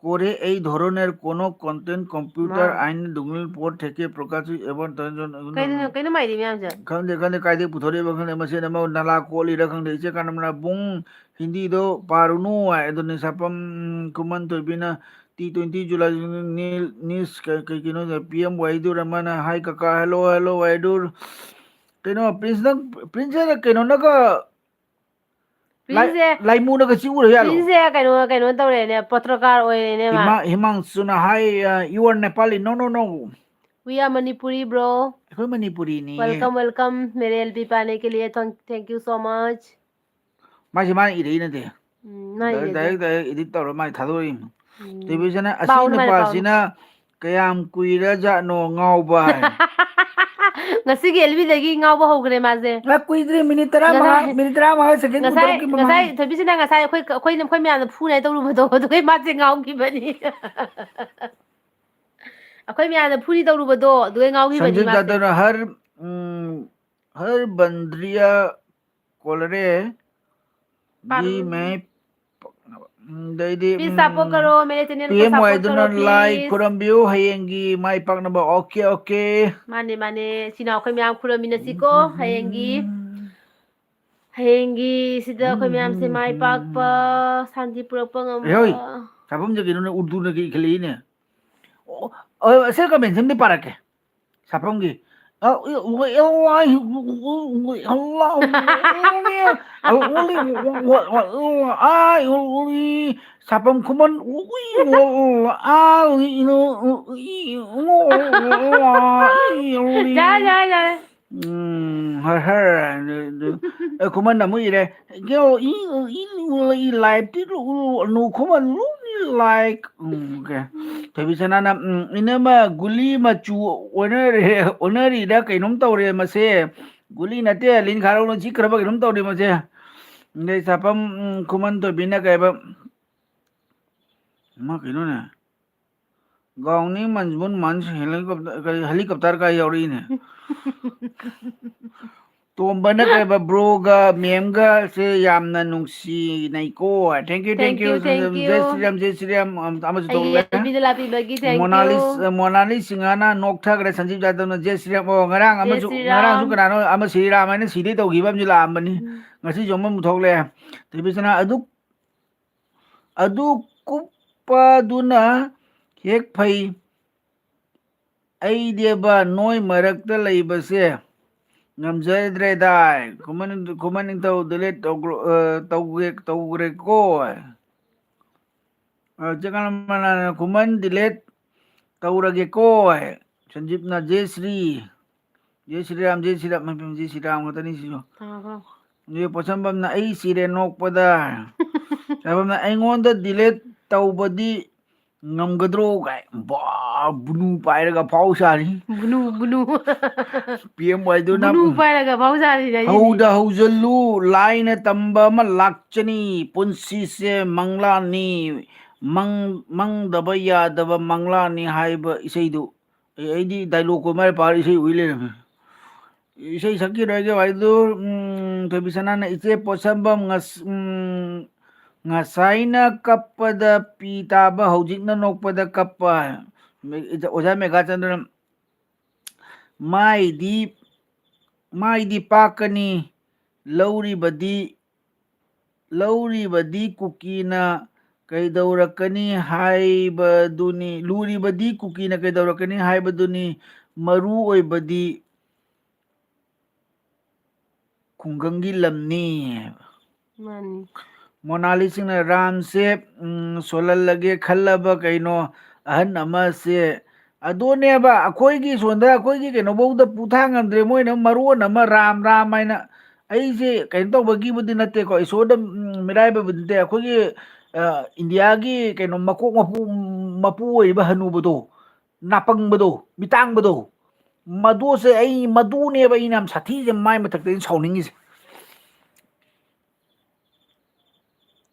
"ꯀꯣꯔꯦ ꯑꯩ ꯙꯣꯔꯣꯅꯦꯔ ꯀꯣꯅꯣ content computer ꯃꯥ꯫ ꯑꯥꯏꯟ ꯗꯨꯒꯅꯤꯜ ꯄꯣꯠ ꯊꯦꯀꯦ ꯄ꯭ꯔꯣꯀꯥꯁꯤ ꯑꯦꯕꯟ ꯇꯔꯟꯖꯟ ꯑꯗꯨꯅ" ꯀꯩꯅꯣ, ꯀꯩꯅꯣ ꯃꯥꯏꯗꯤ ꯃꯌꯥꯝꯁꯦ? ꯈꯪꯗꯦ, ꯈꯪꯗꯦ, ꯀꯥꯏꯗꯩ ꯄꯨꯊꯣꯔꯛꯏꯕ ꯈꯪꯗꯦ, ꯃꯁꯦꯟ ꯑꯃ ꯅꯥꯂꯥ ꯀꯣꯠꯂꯤꯔ ꯈꯪꯗꯦ, ꯏꯆꯦ ꯀꯥꯅꯃꯅ ꯕꯨꯡ ꯍꯤꯟꯗꯤꯗꯣ ꯄꯥꯔꯨꯅꯨ ꯍꯥꯏ꯫ ꯑꯗꯨꯅꯦ ꯁꯥꯄꯝ ꯈꯨꯃꯟ ꯊꯣꯏꯕꯤꯅ ꯇꯤ ꯇ꯭ꯋꯦꯟꯇꯤ ꯖꯨꯂꯥꯏ ꯅꯤꯜ, ꯅꯤꯁ ꯀꯩ, ꯀꯩ ꯀꯩꯅꯣ ꯄꯤ ꯑꯦꯝ ꯋꯥꯏꯗꯨꯔ ꯑꯃꯅ ꯍꯥꯏ ꯀꯀꯥ ꯍꯦꯜꯂꯣ, ꯍꯦꯜꯂꯣ ꯋꯥꯏꯗꯨꯔ꯫ ꯀꯩꯅꯣ ꯄ꯭ꯔꯤꯟꯁꯅ, ꯄ꯭ꯔꯤꯟꯁꯅ ꯀꯩꯅꯣꯅꯒ ꯂꯥꯏ-, ꯄ꯭ꯔꯤꯟꯁꯁꯦ, ꯂꯥꯏꯃꯨꯅꯒ ꯆꯤꯛꯎꯔ ꯖꯥꯠꯂꯣ? ꯄ꯭ꯔꯤꯟꯁꯁꯦ ꯀꯩꯅꯣ, ꯀꯩꯅꯣ ꯇꯧꯔꯦꯅꯦ, ꯄꯣꯇ꯭ꯔꯀꯥꯔ ꯑꯣꯏꯔꯦꯅꯦ ꯃꯥ꯫ ꯍꯤꯃꯥ-, ꯍꯤꯃꯥꯡꯁꯨꯅ ꯍꯥꯏ, uh, "You are Nepali." No, no, no. We are Manipuri, bro. ꯑꯩꯈꯣꯏ ꯃꯅꯤꯄꯨꯔꯤꯅꯤ꯫ Welcome, welcome. मेरे एलपी पे आने के लिए thank, thank you so much. ꯃꯥꯁꯦ ꯃꯥꯅ ꯏꯔꯛꯏ ꯅꯠꯇꯦ꯫ ꯎꯝ, ꯃꯥꯅ ꯏꯔꯛꯏ꯫ Direct, direct edit ꯇꯧꯔ ꯃꯥꯅ ꯊꯥꯗꯣꯔꯛꯏꯅꯤ꯫ ꯎꯝ꯫ ꯇꯦꯂꯤꯚꯤꯖꯟꯅ ꯑꯁꯤ ꯄꯥꯎꯅ ꯃꯥꯅ ꯄꯥꯎꯅ꯫ ꯅꯨꯄꯥꯁꯤꯅ ꯀꯌꯥꯝ ꯀꯨꯏꯔꯖꯥꯠꯅꯣ ꯉꯥꯎꯕ ꯍꯥꯏ꯫ ꯉꯁꯤꯒꯤ ꯑꯦꯜꯕꯤꯗꯒꯤ ꯉꯥꯎꯕ ꯍꯧꯈ꯭ꯔꯦ ꯃꯥꯁꯦ꯫ ꯑ, ꯀꯨꯏꯗ꯭ꯔꯤ, ꯃꯤꯅꯤꯠ ꯇꯔꯥꯃꯉꯥ, ꯉꯁꯥꯏ, ꯃꯤꯅꯤꯠ ꯇꯔꯥꯃꯉꯥ ꯁꯦꯀꯦꯟ ꯉꯁꯥꯏ, ꯀꯨꯟꯇꯔꯨꯛꯀꯤ ꯃꯃꯥꯡ꯫ ꯉꯁꯥꯏ ꯊꯣꯏꯕꯤꯁꯤꯅ ꯉꯁꯥꯏ ꯑꯩꯈꯣꯏ, ꯑꯩꯈꯣꯏꯅ, ꯑꯩꯈꯣꯏ ꯃꯌꯥꯝꯅ ꯐꯨꯅꯦ ꯇꯧꯔꯨꯕꯗꯣ, ꯑꯗꯨꯒꯩ ꯃꯥꯁꯦ ꯉꯥꯎꯈꯤꯕꯅꯤ꯫ ꯑꯩꯈꯣꯏ ꯃꯌꯥꯝꯅ ꯐꯨꯅꯤ ꯇꯧꯔꯨꯕꯗꯣ, ꯑꯗꯨꯒꯩ ꯉꯥꯎꯈꯤꯕꯅꯤ ꯁꯟꯖꯤꯠ ꯃꯥꯁꯦ꯫ ꯖꯥꯗꯕꯅ ꯍꯔ, ꯎꯝ, ꯍꯔ ꯕꯟꯗ꯭ꯔꯤꯌꯥ ꯀꯣꯂꯔꯦ꯫ ꯄꯥꯔꯨ꯫ ꯗꯤ ꯃꯦ ꯄꯛꯅꯕ꯫ ꯎꯝ, ꯑꯗꯩꯗꯤ, ꯄ꯭ꯂꯤꯖ ꯁꯞꯄꯣꯔꯠ ꯎꯝ, ꯀꯔꯣ, ꯃꯦꯔꯦ ꯆꯦꯅꯦꯜ ꯀꯣ ꯄꯤ ꯑꯦꯝ ꯁꯞꯄꯣꯔꯠ ꯋꯥꯏꯗꯨꯅ ꯀꯔꯣ, ꯂꯥꯏ ꯄ꯭ꯂꯤꯖ꯫ ꯈꯨꯔꯝꯕꯤꯌꯨ ꯍꯌꯦꯡꯒꯤ ꯃꯥꯏ ꯄꯥꯛꯅꯕ꯫ Okay, okay. ꯃꯥꯅꯦ, ꯃꯥꯅꯦ꯫ ꯏꯆꯤꯟ ꯏꯅꯥꯎ ꯑꯩꯈꯣꯏ ꯃꯌꯥꯝ ꯈꯨꯔꯝꯃꯤꯟꯅꯁꯤꯀꯣ꯫ ꯍꯌꯦꯡꯒꯤ, ꯍꯌꯦꯡꯒꯤ ꯁꯤꯗ ꯑꯩꯈꯣꯏ ꯃꯌꯥꯝꯁꯦ ꯃꯥꯏ ꯄꯥꯛꯄ, ꯁꯥꯟꯇꯤ ꯄꯨꯔꯛꯄ ꯉꯝꯕ꯫ ꯑꯦ, ꯍꯣꯏ꯫ ꯁꯥꯐꯝꯁꯦ ꯀꯩꯅꯣꯅꯦ, ꯎꯔꯗꯨꯅ ꯀꯩ ꯏꯈꯠꯂꯛꯏꯅꯦ꯫ ꯑꯣ, ꯑ, ꯑꯁꯤ ꯀꯃꯦꯟꯁꯤꯝꯗꯤ ꯄꯥꯔꯛꯀꯦ꯫ ꯁꯥꯐꯝꯒꯤ꯫ ꯁꯥꯐꯝ ꯈꯨꯃꯟ꯫ ꯌꯥꯔꯦ, ꯌꯥꯔꯦ, ꯌꯥꯔꯦ꯫ ꯎꯝ, ꯍꯔ ꯍꯔ꯫ ꯑꯗꯨ, ꯑꯗꯨ, ꯑꯦ, ꯈꯨꯃꯟ ꯑꯃꯨꯛ ꯏꯔꯦ꯫ ꯒꯦꯜ, ꯏ, ꯏ, ꯏ, ꯂꯥꯏꯞꯇꯤ ꯂꯨ, ꯂꯨ, ꯈꯨꯃꯟ ꯂꯨ, ꯂꯥꯏꯛ꯫ ꯎꯝ, ꯑꯣꯀꯦ꯫ ꯊꯣꯏꯕꯤꯁꯅꯥꯅ, ꯎꯝ, ꯏꯅꯝꯃ ꯒꯨꯂꯤ ꯃꯆꯨ ꯑꯣꯟꯅꯔꯦ, ꯑꯣꯟꯅꯔꯤꯔ ꯀꯩꯅꯣꯝ ꯇꯧꯔꯦ ꯃꯁꯦ꯫ ꯒꯨꯂꯤ ꯅꯠꯇꯦ, ꯂꯤꯟ ꯈꯥꯔꯧꯅ ꯆꯤꯛꯈ꯭ꯔꯕ ꯀꯩꯅꯣꯝ ꯇꯧꯔꯦ ꯃꯁꯦ꯫ ꯑꯗꯩ ꯁꯥꯐꯝ, ꯎꯝ, ꯈꯨꯃꯟ ꯊꯣꯏꯕꯤꯅ ꯀꯩ ꯍꯥꯏꯕ? ꯃꯥ ꯀꯩꯅꯣꯅꯦ? ꯒꯥꯎꯅꯤ ꯃꯟꯖꯨꯟ ꯃꯟꯁ ꯍꯦꯂꯤꯀꯣꯞꯇꯔ, ꯀꯔꯤ, ꯍꯦꯂꯤꯀꯣꯞꯇꯔ ꯀꯥꯏ ꯌꯥꯎꯔꯛꯏꯅꯦ꯫ ꯇꯣꯝꯕꯅ ꯀꯩꯕ, ꯕ꯭ꯔꯣꯒ ꯃꯦꯝꯒꯁꯦ ꯌꯥꯝꯅ ꯅꯨꯡꯁꯤꯅꯩꯀꯣ꯫ Thank you, thank you, thank you, thank you꯫ ꯖꯩ Shriram, ꯖꯩ Shriram, ꯑꯝ-, ꯑꯃꯁꯨ ꯑꯩꯒꯤ ꯊꯣꯛꯂꯦ꯫ ꯑꯦꯜ ꯕꯤꯗ ꯂꯥꯛꯄꯤꯕꯒꯤ thank you꯫ ꯃꯣꯅꯥꯂꯤꯁ-, ꯑ, ꯃꯣꯅꯥꯂꯤꯁ ꯁꯤꯡꯍꯥꯅ ꯅꯣꯛꯊꯈ꯭ꯔꯦ ꯁꯟꯖꯤꯕ ꯌꯥꯗꯕꯅ꯫ ꯖꯩ ꯁ꯭ꯔꯤꯔꯥꯝ, ꯑꯣ, ꯉꯔꯥꯡ ꯖꯩ ꯑꯃꯁꯨ, ꯁ꯭ꯔꯤꯔꯥꯝ꯫ ꯉꯔꯥꯡꯁꯨ ꯀꯅꯥꯅꯣ ꯑꯃ ꯁ꯭ꯔꯤꯔꯥꯝ ꯍꯥꯏꯅ ꯁꯤꯗꯩ ꯇꯧꯈꯤꯕ ꯑꯃꯁꯨ ꯂꯥꯛꯑꯝꯕꯅꯤ꯫ ꯎꯝ꯫ ꯉꯁꯤꯁꯨ ꯑꯃꯃꯨꯛ ꯊꯣꯛꯂꯛꯑꯦ꯫ ꯊꯣꯏꯕꯤꯁꯅꯥ, ꯑꯗꯨꯛ ꯑꯗꯨ ꯀꯨꯞꯄꯗꯨꯅ ꯍꯦꯛ ꯐꯩ꯫ ꯑꯩꯗꯦꯕ ꯅꯣꯏ ꯃꯔꯛꯇ ꯂꯩꯕꯁꯦ ꯉꯝꯖꯗ꯭ꯔꯦꯗꯥꯏ꯫ ꯈꯨꯃꯟ, ꯈꯨꯃꯟ ꯅꯤꯡꯊꯧ delete ꯇꯧꯒ꯭ꯔꯣ-, ꯑ, ꯇꯧꯒ꯭ꯔꯦ-, ꯇꯧꯒ꯭ꯔꯦꯀꯣ꯫ ꯑ, ꯆꯤꯀꯟ ꯃꯅꯥꯅ ꯈꯨꯃꯟ delete ꯇꯧꯔꯒꯦꯀꯣ꯫ ꯁꯟꯖꯤꯞꯅ J Shri. J Shriram, J Shriram, ꯃꯩ ꯄꯦꯝꯃ, ꯖꯦ ꯁ꯭ꯔꯤꯔꯥꯝ ꯉꯥꯛꯇꯅꯤ ꯁꯤꯁꯨ꯫ ꯊꯝꯃꯣ, ꯊꯝꯃꯣ꯫ ꯑꯗꯨꯒ ꯄꯣꯠꯁꯝꯕꯝꯅ "ꯑꯩ ꯁꯤꯔꯦ ꯅꯣꯛꯄꯗ"꯫ ꯁꯥꯐꯝꯅ "ꯑꯩꯉꯣꯟꯗ delete ꯇꯧꯕꯗꯤ ꯉꯝꯒꯗ꯭ꯔꯣ ꯀꯥꯏ, ꯕꯥ, ꯕꯨꯅꯨ ꯄꯥꯏꯔꯒ ꯐꯥꯎ ꯁꯥꯔꯤ꯫ ꯕꯨꯅꯨ, ꯕꯨꯅꯨ꯫ ꯄꯤ ꯑꯦꯝ ꯋꯥꯏꯗꯨꯅ, ꯕꯨꯅꯨ ꯎꯝ, ꯄꯥꯏꯔꯒ ꯐꯥꯎ ꯁꯥꯔꯤ ꯍꯥꯏꯁꯤꯅꯤ꯫ "ꯍꯧꯗ ꯍꯧꯖꯜꯂꯨ, ꯂꯥꯏꯅ ꯇꯝꯕ ꯑꯃ ꯂꯥꯛꯆꯅꯤ, ꯄꯨꯟꯁꯤꯁꯦ ꯃꯪꯂꯥꯟꯅꯤ, ꯃꯪ-, ꯃꯪꯗꯕ ꯌꯥꯗꯕ ꯃꯪꯂꯥꯟꯅꯤ" ꯍꯥꯏꯕ ꯏꯁꯩꯗꯨ꯫ ꯑꯩ, ꯑꯩꯗꯤ ꯗꯥꯏꯂꯣꯛ ꯀꯣꯏꯃꯥꯏ ꯄꯥꯔ ꯏꯁꯩ ꯎꯏ ꯂꯩꯔꯝꯃꯦ꯫ ꯏꯁꯩ ꯁꯛꯈꯤꯔꯣꯏꯒꯦ ꯋꯥꯏꯗꯨ, ꯎꯝ, ꯊꯣꯏꯕꯤꯁꯅꯥꯅ, "ꯏꯆꯦ ꯄꯣꯠꯁꯝꯕꯝ ꯉꯁ-, ꯎꯝ, ꯉꯁꯥꯏꯅ ꯀꯞꯄꯗ ꯄꯤ ꯇꯥꯕ, ꯍꯧꯖꯤꯛꯅ ꯅꯣꯛꯄꯗ ꯀꯞꯄ"꯫ ꯑꯣꯖꯥ ꯃꯦꯘꯥꯆꯟꯗ꯭ꯔꯅ, "ꯃꯥꯏꯗꯤ, ꯃꯥꯏꯗꯤ ꯄꯥꯛꯀꯅꯤ, ꯂꯧꯔꯤꯕꯗꯤ, ꯂꯧꯔꯤꯕꯗꯤ ꯀꯨꯀꯤꯅ ꯀꯩꯗꯧꯔꯛꯀꯅꯤ ꯍꯥꯏꯕꯗꯨꯅꯤ, ꯂꯨꯔꯤꯕꯗꯤ ꯀꯨꯀꯤꯅ ꯀꯩꯗꯧꯔꯛꯀꯅꯤ ꯍꯥꯏꯕꯗꯨꯅꯤ, ꯃꯔꯨ ꯑꯣꯏꯕꯗꯤ ꯈꯨꯡꯒꯪꯒꯤ ꯂꯝꯅꯤ" ꯍꯥꯏꯕ꯫ ꯃꯥꯅꯤ꯫ ꯃꯣꯅꯥꯂꯤꯁꯤꯡꯅ, "ꯔꯥꯝꯁꯦ, ꯎꯝ, ꯁꯣꯜꯍꯜꯂꯒꯦ ꯈꯜꯂꯕ ꯀꯩꯅꯣ ꯑꯍꯟ ꯑꯃꯁꯦ"꯫ ꯑꯗꯨꯅꯦꯕ, ꯑꯩꯈꯣꯏꯒꯤ ꯁꯣꯝꯗ ꯑꯩꯈꯣꯏꯒꯤ ꯀꯩꯅꯣꯐꯧꯗ ꯄꯨꯊꯥꯡ ꯉꯝꯗ꯭ꯔꯦ, ꯃꯣꯏꯅ ꯃꯔꯣꯟ ꯑꯃ ꯔꯥꯝ ꯔꯥꯝ ꯍꯥꯏꯅ꯫ ꯑꯩꯁꯦ ꯀꯩꯅꯣ ꯇꯧꯕꯒꯤꯕꯨꯗꯤ ꯅꯠꯇꯦꯀꯣ, ꯏꯁꯣꯔꯗ, ꯎꯝ, ꯃꯤꯔꯥꯏꯕꯕꯨꯗꯤ ꯅꯠꯇꯦ꯫ ꯑꯩꯈꯣꯏꯒꯤ, ꯑ, ꯏꯟꯗꯤꯌꯥꯒꯤ ꯀꯩꯅꯣ ꯃꯀꯣꯛ ꯃꯄꯨ, ꯃꯄꯨ ꯑꯣꯏꯔꯤꯕ ꯍꯅꯨꯕꯗꯣ, ꯅꯥꯄꯪꯕꯗꯣ, ꯃꯤꯇꯥꯡꯕꯗꯣ, ꯃꯗꯨꯁꯦ ꯑꯩ, ꯃꯗꯨꯅꯦꯕ ꯑꯩꯅ ꯌꯥꯝ ꯁꯥꯊꯤꯁꯦ, ꯃꯥꯏ ꯃꯊꯛꯇ ꯑꯩꯅ ꯁꯥꯎꯅꯤꯡꯉꯤꯁꯦ꯫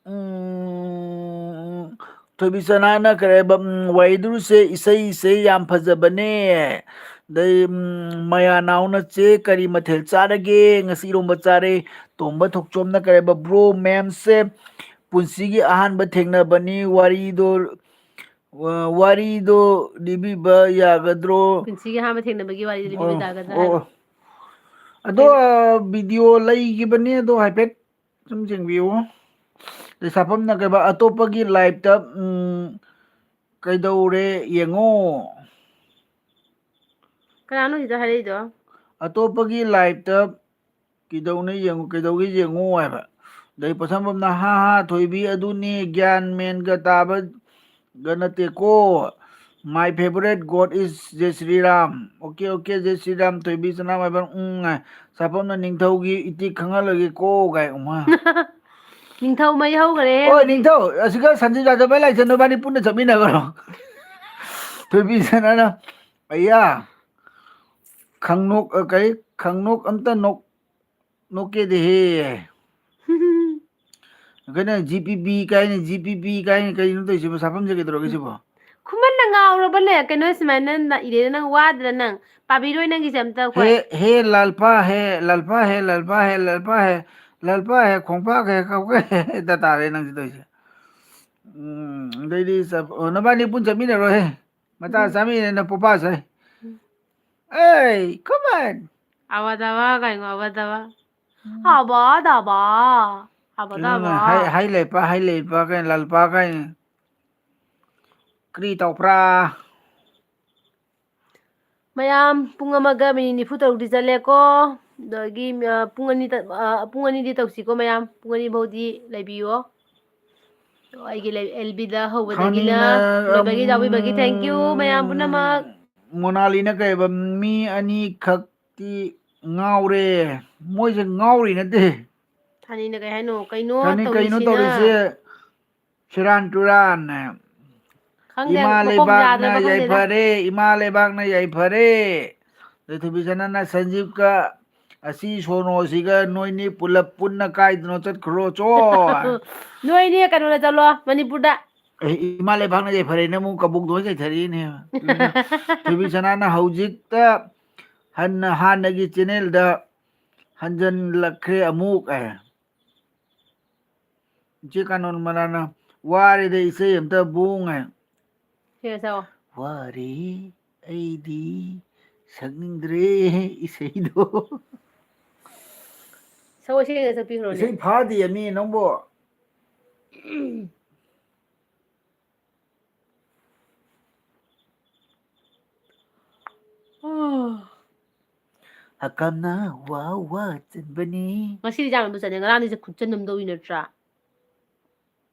ꯎꯝ, ꯊꯣꯏꯕꯤ ꯆꯅꯥꯅ ꯀꯔꯤ ꯍꯥꯏꯕ, ꯎꯝ, "ꯋꯥꯏꯗꯨꯔꯨꯁꯦ ꯏꯁꯩꯁꯦ ꯌꯥꯝ ꯐꯖꯕꯅꯦ"꯫ ꯑꯗꯩ, ꯎꯝ, ꯃꯌꯥꯅꯥꯎꯅ, "ꯆꯦ, ꯀꯔꯤ ꯃꯊꯦꯜ ꯆꯥꯔꯒꯦ?" "ꯉꯁꯤ ꯏꯔꯣꯝꯕ ꯆꯥꯔꯦ"꯫ ꯇꯣꯝꯕ ꯊꯣꯛꯆꯣꯝꯅ ꯀꯔꯤ ꯍꯥꯏꯕ, "ꯕ꯭ꯔꯣ, ꯃꯦꯝꯁꯦ ꯄꯨꯟꯁꯤꯒꯤ ꯑꯍꯥꯟꯕ ꯊꯦꯡꯅꯕꯅꯤ, ꯋꯥꯔꯤꯗꯣ, ꯋꯥ-, ꯋꯥꯔꯤꯗꯣ ꯂꯤꯕꯤꯕ ꯌꯥꯒꯗ꯭ꯔꯣ?" ꯄꯨꯟꯁꯤꯒꯤ ꯑꯍꯥꯟꯕ ꯊꯦꯡꯅꯕꯒꯤ ꯋꯥꯔꯤꯗꯣ ꯂꯤꯕꯤꯕ ꯑꯣ, ꯌꯥꯒꯗ꯭ꯔꯥ ꯑꯣ, ꯍꯥꯏꯕ꯫ ꯑꯣ꯫ ꯑꯗꯣ, ꯀꯩꯅꯣ? ꯑ, ꯚꯤꯗꯤꯑꯣ ꯂꯩꯈꯤꯕꯅꯦ, ꯑꯗꯣ ꯍꯥꯏꯐꯦꯠ ꯁꯨꯝ ꯌꯦꯡꯕꯤꯌꯨ꯫ ꯂꯩꯁꯥꯐꯝꯅ ꯀꯩꯕ, "ꯑꯇꯣꯞꯄꯒꯤ ꯂꯥꯏꯐꯇ, ꯎꯝ, ꯀꯩꯗꯧꯔꯦ ꯌꯦꯡꯉꯣ"꯫ ꯀꯅꯥꯅꯣ ꯁꯤꯗ ꯍꯥꯏꯔꯛꯏꯗꯣ? "ꯑꯇꯣꯞꯄꯒꯤ ꯂꯥꯏꯐꯇ ꯀꯩꯗꯧꯅ ꯌꯦꯡꯉꯨ, ꯀꯩꯗꯧꯒꯦ ꯌꯦꯡꯉꯨ" ꯍꯥꯏꯕ꯫ ꯑꯗꯩ ꯄꯣꯠꯁꯝꯕꯝꯅ, "ꯍꯥ ꯍꯥ, ꯊꯣꯏꯕꯤ ꯑꯗꯨꯅꯤ, ꯒ꯭ꯌꯥꯟ ꯃꯦꯟꯒ ꯇꯥꯕ ꯒ ꯅꯠꯇꯦꯀꯣ꯫ My favorite God is Jai Shriram". Okay, okay, Jai Shriram, Thoibi Sanamaibam, ꯎꯝ, ꯉꯥꯏ꯫ ꯁꯥꯐꯝꯅ, "ꯅꯤꯡꯊꯧꯒꯤ ꯏꯇꯤꯛ ꯈꯪꯍꯜꯂꯒꯦꯀꯣ" ꯀꯥꯏ, ꯎꯃ꯫ ꯅꯤꯡꯊꯧ ꯃꯩ ꯍꯧꯈ꯭ꯔꯦ꯫ ꯍꯣꯏ, ꯅꯤꯡꯊꯧ, ꯑꯁꯤꯒ ꯁꯟꯖꯤꯠ ꯌꯥꯗꯕ ꯂꯥꯏꯁꯟ ꯅꯕꯥꯅꯤ ꯄꯨꯟꯅ ꯆꯠꯃꯤꯟꯅꯈ꯭ꯔꯣ꯫ ꯊꯣꯏꯕꯤ ꯁꯅꯥꯅ, "ꯑꯩꯌꯥ, ꯈꯪꯅꯣꯛ-, ꯑ, ꯀꯩ, ꯈꯪꯅꯣꯛ ꯑꯝꯇ ꯅꯣꯛ-, ꯅꯣꯛꯀꯦꯗꯦꯍꯦ"꯫ ꯀꯩꯅꯣ, "ꯖꯤ ꯄꯤ ꯕꯤ" ꯀꯥꯏꯅ, "ꯖꯤ ꯄꯤ ꯕꯤ" ꯀꯥꯏꯅ ꯀꯩꯅꯣ ꯇꯧꯔꯤꯁꯤꯕꯣ? ꯁꯥꯐꯝꯁꯦ ꯀꯩꯗꯧꯔꯒꯦ ꯁꯤꯕꯣ? ꯈꯨꯃꯟꯅ ꯉꯥꯎꯔꯕꯅꯦ꯫ ꯀꯩꯅꯣ ꯁꯨꯃꯥꯏꯅ ꯅ-, ꯏꯔꯦꯅ ꯅꯪ ꯋꯥꯗ꯭ꯔꯥ ꯅꯪ? ꯄꯥꯕꯤꯔꯣꯏ ꯅꯪꯒꯤꯁꯦ ꯑꯝꯇ ꯑꯩꯈꯣꯏ꯫ ꯍꯦ, ꯍꯦ ꯂꯥꯜꯄꯥ ꯍꯦ, ꯂꯥꯜꯄꯥ ꯍꯦ, ꯂꯥꯜꯄꯥ ꯍꯦ, ꯂꯥꯜꯄꯥ ꯍꯦ, ꯂꯥꯜꯄꯥ ꯍꯦ, ꯈꯣꯡꯄꯥꯛ ꯍꯦ, ꯀꯧꯀꯦ ꯍꯦ, ꯍꯦ, ꯗ ꯇꯥꯔꯦ ꯅꯪꯁꯤ ꯇꯧꯔꯤꯁꯦ꯫ ꯎꯝ, ꯑꯗꯩꯗꯤ ꯆꯠ-, ꯑꯣ, ꯅꯕꯥꯅꯤ ꯄꯨꯟ ꯆꯠꯃꯤꯟꯅꯔꯣꯏꯍꯦ꯫ ꯃꯆꯥ ꯎꯝ꯫ ꯆꯥꯃꯤꯟꯅꯅ ꯄꯣꯄꯥꯁ ꯍꯦ꯫ ꯎꯝ꯫ ꯑꯦ, come on꯫ ꯑꯕꯗꯕ ꯀꯩꯅꯣ, ꯑꯕꯗꯕ꯫ ꯎꯝ꯫ ꯑꯕꯗꯕ꯫ ꯑꯕꯗꯕ꯫ ꯀꯩꯅꯣꯅꯦ, ꯍꯥꯏ, ꯍꯥꯏ ꯂꯩꯄ, ꯍꯥꯏ ꯂꯩꯄ ꯀꯩꯅꯣ, ꯂꯥꯜꯄꯥ ꯀꯩꯅꯣ꯫ ꯀꯔꯤ ꯇꯧꯕ꯭ꯔꯥ? ꯃꯌꯥꯝ, ꯄꯨꯡ ꯑꯃꯒ ꯃꯤꯅꯤꯠ ꯅꯤꯐꯨ ꯇꯔꯨꯛꯇꯤ ꯆꯠꯂꯦꯀꯣ꯫ ꯑꯗꯒꯤ, ꯑ, ꯄꯨꯡ ꯑꯅꯤ ꯇ-, ꯑ, ꯄꯨꯡ ꯑꯅꯤꯗꯤ ꯇꯧꯁꯤꯀꯣ, ꯃꯌꯥꯝ꯫ ꯄꯨꯡ ꯑꯅꯤ ꯐꯥꯎꯗꯤ ꯂꯩꯕꯤꯌꯣ꯫ ꯑꯩꯒꯤ ꯂꯩ-, ꯑꯦꯜ ꯕꯤꯗ ꯍꯧꯕꯗꯒꯤꯅ ꯊꯥꯅꯤꯅ, ꯂꯣꯏꯕꯒꯤ ꯌꯥꯎꯕꯤꯕꯒꯤ thank you, ꯃꯌꯥꯝ ꯄꯨꯝꯅꯃꯛ꯫ ꯃꯣꯅꯥꯂꯤꯅ ꯀꯩ ꯍꯥꯏꯕ, ꯃꯤ ꯑꯅꯤꯈꯛꯇꯤ ꯉꯥꯎꯔꯦ꯫ ꯃꯣꯏꯁꯦ ꯉꯥꯎꯔꯤ ꯅꯠꯇꯦ꯫ ꯊꯥꯅꯤꯅ ꯀꯩ ꯍꯥꯏꯅꯣ? ꯀꯩꯅꯣ ꯊꯥꯅꯤ ꯀꯩꯅꯣ ꯇꯧꯔꯤꯁꯤꯅ? ꯇꯧꯔꯤꯁꯦ? ꯁꯦꯔꯥꯟ ꯇꯨꯔꯥꯟ꯫ ꯈꯪꯗꯦ, ꯏꯃꯥ ꯃꯀꯣꯛ ꯂꯩꯕꯥꯛꯅ ꯌꯥꯗ꯭ꯔꯕ ꯈꯪꯗꯦꯗ꯫ ꯌꯥꯏꯐꯔꯦ, ꯏꯃꯥ ꯂꯩꯕꯥꯛꯅ ꯌꯥꯏꯐꯔꯦ꯫ ꯂꯩꯊꯣꯏꯕꯤ ꯁꯅꯥꯅ ꯁꯟꯖꯤꯞꯀ ꯑꯁꯤ ꯁꯣꯅꯣꯁꯤꯒ ꯅꯣꯏꯅꯤ ꯄꯨꯂꯞ ꯄꯨꯟꯅ ꯀꯥꯏꯗꯅꯣ ꯆꯠꯈ꯭ꯔꯣ ꯆꯣ꯫ ꯅꯣꯏꯅꯤ ꯀꯩꯅꯣꯗ ꯆꯠꯂꯣ, ꯃꯅꯤꯄꯨꯔꯗ꯫ ꯑꯦ, ꯏꯃꯥ ꯂꯩꯕꯥꯛꯅ ꯌꯥꯏꯐꯔꯦꯅ ꯑꯃꯨꯛ ꯀꯕꯣꯛꯇꯣ ꯆꯩꯊꯔꯛꯏꯅꯦ꯫ ꯊꯣꯏꯕꯤ ꯁꯅꯥꯅ ꯍꯧꯖꯤꯛꯇ ꯍꯟꯅ ꯍꯥꯟꯅꯒꯤ ꯆꯦꯅꯦꯜꯗ ꯍꯟꯖꯟꯂꯛꯈ꯭ꯔꯦ ꯑꯃꯨꯛ ꯑꯦ꯫ ꯏꯆꯦ ꯀꯥꯅꯣꯟ ꯃꯅꯥꯅ, "ꯋꯥꯔꯦꯗ ꯏꯁꯩ ꯑꯝꯇ ꯕꯣꯡ" ꯍꯥꯏ꯫ ꯁꯤꯒ ꯁꯛꯑꯣ꯫ "ꯋꯥꯔꯦ ꯑꯩꯗꯤ ꯁꯛꯅꯤꯡꯗ꯭ꯔꯦ ꯏꯁꯩꯗꯣ"꯫ ꯁꯛꯑꯣ, ꯁꯤꯒ ꯁꯛꯄꯤꯈ꯭ꯔꯣꯅꯦ꯫ ꯏꯁꯩ ꯐꯥꯗꯤꯌꯦ ꯃꯤ ꯅꯪꯕꯣ꯫ ꯍꯀꯝꯅ ꯋꯥ ꯋꯥ ꯆꯟꯕꯅꯤ꯫ ꯉꯁꯤꯗꯤ ꯌꯥꯝꯅꯕꯨ ꯆꯠꯅꯩ, ꯉꯔꯥꯡꯗꯤ ꯈꯨꯠꯆꯟ ꯑꯃ ꯇꯧꯏ ꯅꯠꯇ꯭ꯔꯥ?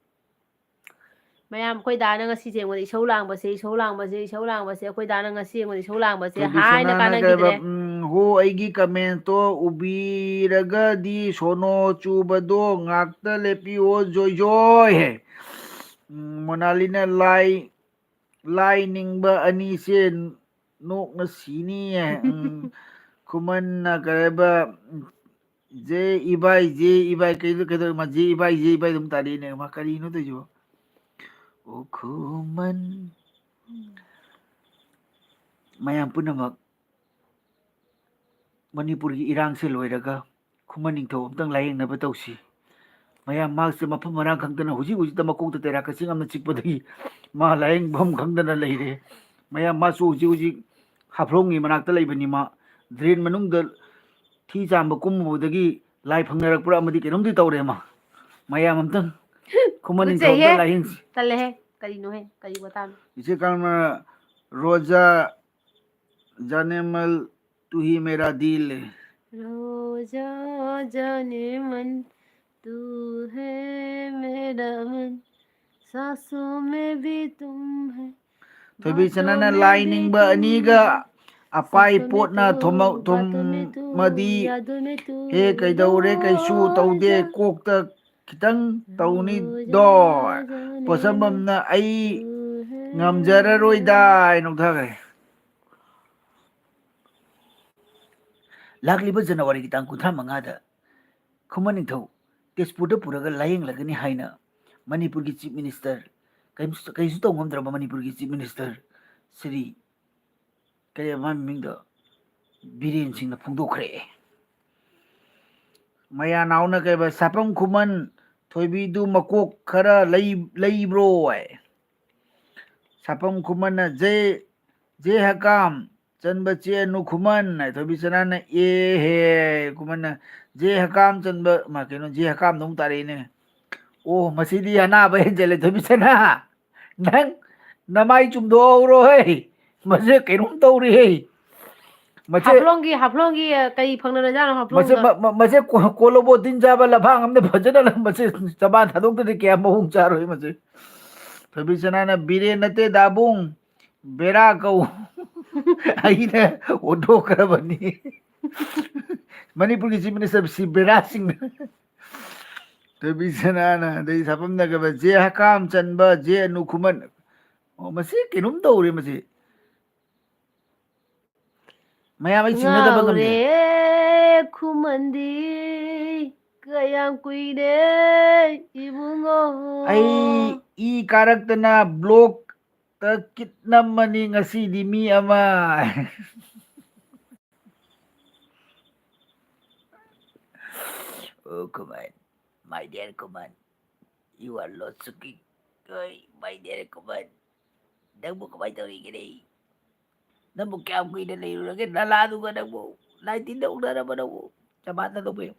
ꯃꯌꯥꯝ, ꯑꯩꯈꯣꯏ ꯗꯥꯅ ꯉꯁꯤꯁꯦ ꯑꯩꯉꯣꯟꯗ ꯏꯁꯧ ꯂꯥꯡꯕꯁꯦ, ꯏꯁꯧ ꯂꯥꯡꯕꯁꯦ, ꯏꯁꯧ ꯂꯥꯡꯕꯁꯦ, ꯑꯩꯈꯣꯏ ꯗꯥꯅ ꯉꯁꯤ ꯑꯩꯉꯣꯟꯗ ꯏꯁꯧ ꯂꯥꯡꯕꯁꯦ ꯊꯣꯏꯕꯤ ꯍꯥꯏꯅ ꯁꯅꯥꯅ ꯀꯥꯟꯅꯈꯤꯗ꯭ꯔꯦ꯫ ꯀꯩꯕ, ꯎꯝ, ꯍꯣ, ꯑꯩꯒꯤ ꯀꯃꯦꯟꯇꯣ ꯎꯕꯤꯔꯒꯗꯤ ꯁꯣꯅꯣ ꯆꯨꯕꯗꯣ ꯉꯥꯛꯇ ꯂꯦꯞꯄꯤꯌꯣ, ꯖꯣꯏ ꯖꯣꯏ꯫ ꯎꯝ, ꯃꯣꯅꯥꯂꯤꯅ ꯂꯥꯏ, ꯂꯥꯏ ꯅꯤꯡꯕ ꯑꯅꯤꯁꯦ ꯅꯣꯛꯅ ꯁꯤꯅꯤꯌꯦ꯫ ꯎꯝ, ꯈꯨꯃꯟꯅ ꯀꯔꯤꯕ, ꯖꯦ ꯏꯕꯥꯏ, ꯖꯦ ꯏꯕꯥꯏ, ꯀꯩꯗ-, ꯀꯩꯗꯧꯔꯦ? ꯃꯥ ꯖꯦ ꯏꯕꯥꯏ, ꯖꯦ ꯏꯕꯥꯏ ꯑꯗꯨꯝ ꯇꯥꯔꯛꯏꯅꯦ꯫ ꯃꯥ ꯀꯔꯤꯅꯣ ꯇꯧꯔꯤꯁꯤꯕꯣ? ꯑꯣ ꯈꯨꯃꯟ꯫ ꯃꯌꯥꯝ ꯄꯨꯝꯅꯃꯛ ꯃꯅꯤꯄꯨꯔꯒꯤ ꯏꯔꯥꯡꯁꯦ ꯂꯣꯏꯔꯒ ꯈꯨꯃꯟ ꯅꯤꯡꯊꯧ ꯑꯝꯇꯪ ꯂꯥꯌꯦꯡꯅꯕ ꯇꯧꯁꯤ꯫ ꯃꯌꯥꯝ ꯃꯍꯥꯛꯁꯦ ꯃꯐꯝ ꯃꯔꯥꯡ ꯈꯪꯗꯅ ꯍꯧꯖꯤꯛ ꯍꯧꯖꯤꯛꯇ ꯃꯀꯣꯛꯇ ꯇꯦꯔꯥ ꯀꯥꯆꯤꯟ ꯑꯃꯅ ꯆꯤꯛꯄꯗꯒꯤ ꯃꯥ ꯂꯥꯌꯦꯡꯐꯝ ꯈꯪꯗꯅ ꯂꯩꯔꯦ꯫ ꯃꯌꯥꯝ ꯃꯥꯁꯨ ꯍꯧꯖꯤꯛ ꯍꯧꯖꯤꯛ ꯍꯥꯐꯂꯣꯡꯒꯤ ꯃꯅꯥꯛꯇ ꯂꯩꯕꯅꯤ꯫ ꯃꯥ ꯗ꯭ꯔꯦꯟ ꯃꯅꯨꯡꯗ ꯊꯤ ꯆꯥꯝꯕ ꯀꯨꯝꯃꯨꯕꯗꯒꯤ ꯂꯥꯏ ꯐꯪꯅꯔꯛꯄ꯭ꯔꯥ ꯑꯃꯗꯤ ꯀꯩꯅꯣꯝꯗꯤ ꯇꯧꯔꯦ ꯃꯥ꯫ ꯃꯌꯥꯝ ꯑꯝꯇꯪ ꯈꯨꯃꯟ ꯅꯤꯡꯊꯧ ꯑꯝꯇ ꯇꯨꯀꯠꯆꯩꯍꯦ꯫ ꯂꯥꯌꯦꯡꯁꯤ꯫ ꯇꯜꯂꯦꯍꯦ꯫ ꯀꯔꯤꯅꯣꯍꯦ? ꯀꯔꯤ ꯋꯥꯇꯥꯅꯣ? ꯏꯆꯦ ꯀꯔꯃ, ꯔꯣꯖꯥ ꯖꯥꯅꯦꯃꯜ ꯇꯨ ꯍꯤ ꯃꯦꯔꯥ ꯗꯤꯜ꯫ ꯔꯣꯖꯥ ꯖꯥꯅꯦꯃꯟ ꯇꯨ ꯍꯦ ꯃꯦꯔꯥ ꯃꯟ, ꯁꯥꯁꯣ ꯃꯦ ꯚꯤ ꯇꯨꯝ ꯍꯦ꯫ ꯊꯣꯏꯕꯤ ꯆꯅꯥꯅ ꯂꯥꯏ ꯅꯤꯡꯕ ꯑꯅꯤꯒ ꯑꯄꯥꯏ ꯄꯣꯠꯅ ꯊꯣꯝꯃ-, ꯊꯣꯝꯃꯗꯤ, ꯍꯦ, ꯀꯩꯗꯧꯔꯦ? ꯀꯩꯁꯨ ꯇꯧꯗꯦ, ꯀꯣꯛꯇ ꯈꯤꯇꯪ ꯇꯧꯅꯤꯗꯣ꯫ ꯄꯣꯠꯁꯝꯕꯝꯅ ꯑꯩ ꯉꯝꯖꯔꯔꯣꯏꯗ ꯍꯥꯏꯅ ꯅꯣꯛꯊꯈ꯭ꯔꯦ꯫ ꯂꯥꯛꯂꯤꯕ ꯖꯅꯋꯥꯔꯤꯒꯤ ꯇꯥꯡ ꯀꯨꯟꯊ꯭ꯔꯥ ꯃꯉꯥꯗ ꯈꯨꯃꯟ ꯅꯤꯡꯊꯧ ꯇꯦꯖꯄꯨꯔꯗ ꯄꯨꯔꯒ ꯂꯥꯌꯦꯡꯂꯒꯅꯤ ꯍꯥꯏꯅ ꯃꯅꯤꯄꯨꯔꯒꯤ ꯆꯤꯐ ꯃꯤꯅꯤꯁꯇꯔ, ꯀꯩꯝꯁꯨ, ꯀꯩꯁꯨ ꯇꯧ ꯉꯝꯗ꯭ꯔꯕ ꯃꯅꯤꯄꯨꯔꯒꯤ ꯆꯤꯐ ꯃꯤꯅꯤꯁꯇꯔ ꯁ꯭ꯔꯤ, ꯀꯔꯤ ꯃꯥꯏ ꯃꯃꯤꯡꯗꯣ, ꯕꯤꯔꯦꯟ ꯁꯤꯡꯅ ꯐꯣꯡꯗꯣꯛꯈ꯭ꯔꯦ꯫ ꯃꯌꯥꯅꯥꯎꯅ ꯀꯩꯕ, ꯁꯥꯄꯝ ꯈꯨꯃꯟ ꯊꯣꯏꯕꯤꯗꯨ ꯃꯀꯣꯛ ꯈꯔ ꯂꯩ-, ꯂꯩꯕ꯭ꯔꯣ ꯍꯥꯏ꯫ ꯁꯥꯄꯝ ꯈꯨꯃꯟꯅ ꯖꯦ, ꯖꯦ ꯍꯀꯥꯝ ꯆꯟꯕ ꯆꯦ ꯑꯅꯨ ꯈꯨꯃꯟ ꯍꯥꯏ꯫ ꯊꯣꯏꯕꯤ ꯆꯅꯥꯅ ꯑꯦ ꯍꯦ ꯈꯨꯃꯟꯅ ꯖꯦ ꯍꯀꯥꯝ ꯆꯟꯕ, ꯃꯥ ꯀꯩꯅꯣ, ꯖꯦ ꯍꯀꯥꯝꯗ ꯑꯃꯨꯛ ꯇꯥꯔꯛꯏꯅꯦ꯫ ꯑꯣ, ꯃꯁꯤꯗꯤ ꯑꯅꯥꯕ ꯍꯦꯟꯖꯜꯂꯦ ꯊꯣꯏꯕꯤ ꯆꯅꯥ꯫ ꯅꯪ ꯅꯃꯥꯏ ꯆꯨꯝꯊꯣꯛꯍꯧꯔꯣ ꯍꯦ꯫ ꯃꯁꯤ ꯀꯩꯅꯣꯝ ꯇꯧꯔꯦ ꯍꯦ꯫ ꯃꯁꯤ ꯍꯥꯐꯂꯣꯡꯒꯤ, ꯍꯥꯐꯂꯣꯡꯒꯤ, ꯑ, ꯀꯔꯤ ꯐꯪꯅꯔꯖꯥꯠꯅꯣ ꯃꯁꯤ ꯍꯥꯐꯂꯣꯡꯗ? ꯃ-, ꯃ-, ꯃꯁꯤ ꯀꯣ-, ꯀꯣꯂꯣꯕꯣ ꯇꯤꯟ ꯆꯥꯕ ꯂꯐꯥꯡ ꯑꯝꯗ ꯐꯖꯅ ꯃꯁꯤ ꯆꯕꯥꯟ ꯊꯥꯗꯣꯛꯇ꯭ꯔꯗꯤ ꯀꯌꯥ ꯃꯑꯣꯡ ꯆꯥꯔꯣꯏ ꯃꯁꯤ꯫ ꯊꯣꯏꯕꯤ ꯆꯅꯥꯅ ꯕꯤꯔꯦꯟ ꯅꯠꯇꯦ ꯗꯥꯕꯨꯡ, ꯕꯦꯔꯥ ꯀꯧ꯫ ꯑꯩꯅ ꯑꯣꯟꯊꯣꯛꯈ꯭ꯔꯕꯅꯤ꯫ ꯃꯅꯤꯄꯨꯔꯒꯤ ꯆꯤꯐ ꯃꯤꯅꯤꯁꯇꯔ ꯁꯤ ꯕꯦꯔꯥꯁꯤꯡꯅ꯫ ꯊꯣꯏꯕꯤ ꯁꯅꯥꯅ, ꯑꯗꯩ ꯁꯥꯄꯝꯅꯒꯕ, ꯖꯦ ꯍꯀꯥꯝ ꯆꯟꯕ, ꯖꯦ ꯑꯅꯨ ꯈꯨꯃꯟ꯫ ꯑꯣ, ꯃꯁꯤ ꯀꯩꯅꯣꯝ ꯇꯧꯔꯦ ꯃꯁꯤ꯫ ꯃꯌꯥꯝ ꯑꯩ ꯆꯤꯡꯅꯗꯕ ꯉꯝꯗꯦ꯫ ꯉꯥꯎꯔꯦ ꯈꯨꯃꯟꯗꯤ ꯀꯌꯥꯝ ꯀꯨꯏꯔꯦ ꯏꯕꯨꯡꯉꯣ꯫ ꯑꯩ ꯏ ꯀꯥꯔꯛꯇꯅ ꯕ꯭ꯂꯣꯛꯇ ꯀꯤꯠ ꯅꯝꯃꯅꯤ ꯉꯁꯤꯗꯤ ꯃꯤ ꯑꯃ꯫ ꯑꯣ ꯈꯨꯃꯟ, my dear Khuman, you are not speaking. ꯍꯣꯏ, my dear ꯈꯨꯃꯟ, ꯅꯪꯕꯨ ꯀꯃꯥꯏꯅ ꯇꯧꯔꯤꯒꯦꯅꯦ? ꯅꯪꯕꯨ ꯀꯌꯥꯝ ꯀꯨꯏꯅ ꯂꯩꯔꯨꯔꯒꯦ ꯅꯂꯥꯗꯨꯒ ꯅꯪꯕꯨ? ꯂꯥꯏꯇꯤꯟꯗ ꯎꯅꯔꯕ ꯅꯪꯕꯨ? ꯆꯃꯥꯟꯅ ꯇꯧꯕ ꯌꯥꯝ꯫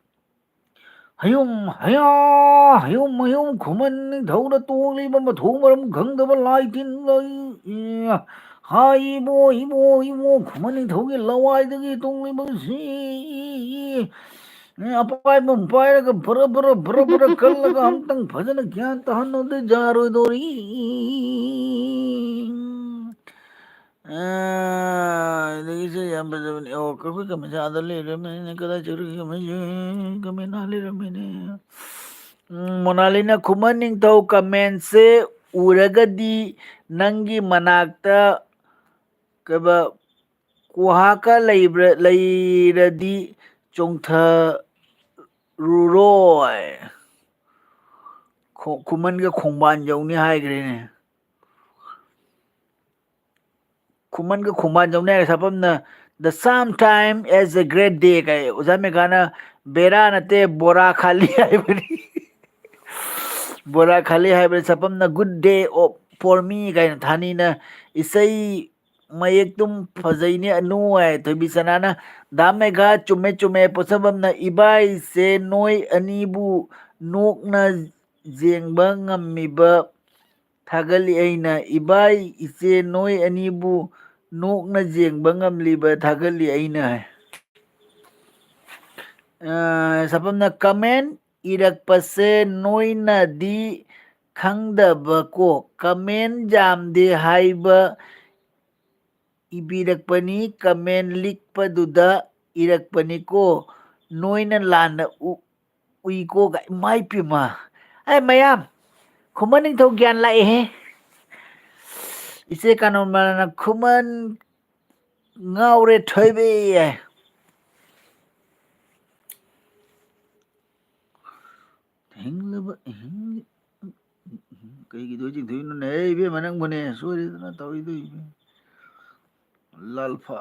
ꯍꯌꯨꯝ ꯍꯌꯥ, ꯍꯌꯨꯝ ꯍꯌꯨꯝ ꯈꯨꯃꯟ ꯅꯤꯡꯊꯧꯅ ꯇꯣꯡꯂꯤꯕ ꯃꯊꯣꯡ ꯃꯔꯝ ꯈꯪꯗꯕ ꯂꯥꯏ ꯇꯤꯟ ꯂꯩ꯫ ꯏ, ꯍꯥꯏ ꯏꯕꯣ, ꯏꯕꯣ, ꯏꯕꯣ, ꯈꯨꯃꯟ ꯅꯤꯡꯊꯧꯒꯤ ꯂꯋꯥꯏꯗꯒꯤ ꯇꯣꯡꯂꯤꯕ ꯁꯤ, ꯏ, ꯑꯄꯥꯏꯕ ꯑꯃ ꯄꯥꯏꯔꯒ ꯕꯔ ꯕꯔ ꯕꯔ ꯕꯔ ꯀꯜꯂꯒ ꯑꯝꯇꯪ ꯐꯖꯅ ꯒ꯭ꯌꯥꯟ ꯇꯥꯍꯟꯅꯗ ꯌꯥꯔꯣꯏꯗꯧꯔꯤ꯫ ꯑꯥ, ꯑꯗꯒꯤꯁꯦ ꯌꯥꯝ ꯐꯖꯕꯅꯦ꯫ ꯑꯣ, ꯑꯩꯈꯣꯏ ꯀꯃꯦꯟꯁꯦ ꯑꯥꯗ ꯂꯩꯔꯝꯃꯦꯅꯦ꯫ ꯀꯗꯥꯏ ꯆꯠꯈ꯭ꯔꯒꯦ ꯀꯃꯦꯟꯁꯦ? ꯀꯃꯦꯟ ꯑꯥ ꯂꯩꯔꯝꯃꯦꯅꯦ꯫ ꯎꯝ, ꯃꯣꯅꯥꯂꯤꯅ ꯈꯨꯃꯟ ꯅꯤꯡꯊꯧ ꯀꯃꯦꯟꯁꯦ ꯎꯔꯒꯗꯤ ꯅꯪꯒꯤ ꯃꯅꯥꯛꯇ ꯀꯩꯕ ꯀꯨꯍꯥꯀ ꯂꯩꯕ꯭ꯔꯥ, ꯂꯩꯔꯗꯤ ꯆꯣꯡꯊꯔꯨꯔꯣꯏ꯫ ꯈꯣ-, ꯈꯨꯃꯟꯒ ꯈꯣꯡꯕꯥꯟ ꯌꯧꯅꯤ ꯍꯥꯏꯈ꯭ꯔꯦꯅꯦ꯫ ꯈꯨꯃꯟꯒ ꯈꯣꯡꯕꯥꯟ ꯌꯧꯅꯤ ꯍꯥꯏꯔꯦ꯫ ꯁꯥꯄꯝꯅ, "The same time as a great day" ꯀꯥꯏ꯫ ꯑꯣꯖꯥ ꯃꯦꯘꯥꯅ, "ꯕꯦꯔꯥ ꯅꯠꯇꯦ, ꯕꯣꯔꯥ ꯈꯥꯂꯤ" ꯍꯥꯏꯕꯅꯤ꯫ "ꯕꯣꯔꯥ ꯈꯥꯂꯤ" ꯍꯥꯏꯕꯅꯤ꯫ ꯁꯥꯄꯝꯅ, "Good day of, for me" ꯀꯥꯏꯅ꯫ ꯊꯥꯅꯤꯅ, "ꯏꯁꯩ ꯃꯌꯦꯛꯇꯨꯝ ꯐꯖꯩꯅꯦ ꯑꯅꯨ" ꯍꯥꯏ꯫ ꯊꯣꯏꯕꯤ ꯁꯅꯥꯅ, "ꯗꯥ ꯃꯦꯘꯥ, ꯆꯨꯝꯃꯦ, ꯆꯨꯝꯃꯦ꯫ ꯄꯣꯠꯁꯝꯕꯝꯅ, ꯏꯕꯥꯏꯁꯦ ꯅꯣꯏ ꯑꯅꯤꯕꯨ ꯅꯣꯛꯅ ꯌꯦꯡꯕ ꯉꯝꯃꯤꯕ ꯊꯥꯒꯠꯂꯤ ꯑꯩꯅ꯫ ꯏꯕꯥꯏ, ꯏꯆꯦ, ꯅꯣꯏ ꯑꯅꯤꯕꯨ ꯅꯣꯛꯅ ꯌꯦꯡꯕ ꯉꯝꯂꯤꯕ ꯊꯥꯒꯠꯂꯤ ꯑꯩꯅ" ꯍꯥꯏ꯫ ꯑ, ꯁꯥꯄꯝꯅ, "ꯀꯃꯦꯟ ꯏꯔꯛꯄꯁꯦ ꯅꯣꯏꯅꯗꯤ ꯈꯪꯗꯕꯀꯣ, ꯀꯃꯦꯟ ꯌꯥꯝꯗꯦ ꯍꯥꯏꯕ ꯏꯕꯤꯔꯛꯄꯅꯤ, comment ꯂꯤꯛꯄꯗꯨꯗ ꯏꯔꯛꯄꯅꯤꯀꯣ, ꯅꯣꯏꯅ ꯂꯥꯟꯅ ꯎ-, ꯎꯏꯀꯣ ꯒꯥꯏ꯫ ꯏꯃꯥꯏ ꯄꯦꯝꯃ꯫ ꯑꯩ ꯃꯌꯥꯝ, ꯈꯨꯃꯟ ꯅꯤꯡꯊꯧ ꯒ꯭ꯌꯥꯟ ꯂꯥꯛꯑꯦꯍꯦ꯫ ꯏꯆꯦ ꯀꯥꯅꯣꯝꯃꯅ ꯈꯨꯃꯟ ꯉꯥꯎꯔꯦ ꯊꯣꯏꯕꯤ꯫ ꯍꯤꯡꯂꯕ ꯍꯤꯡ-, ꯀꯩꯒꯤꯗꯣ ꯆꯤꯡꯊꯣꯛꯏꯅꯣꯅꯦ? ꯍꯦ, ꯏꯕꯦꯝꯃ, ꯅꯪꯕꯨꯅꯦ ꯁꯣꯏꯔꯦꯗꯅ ꯇꯧꯔꯤꯗꯣ, ꯏꯕꯦꯝꯃ꯫ ꯂꯥꯜꯐꯥ꯫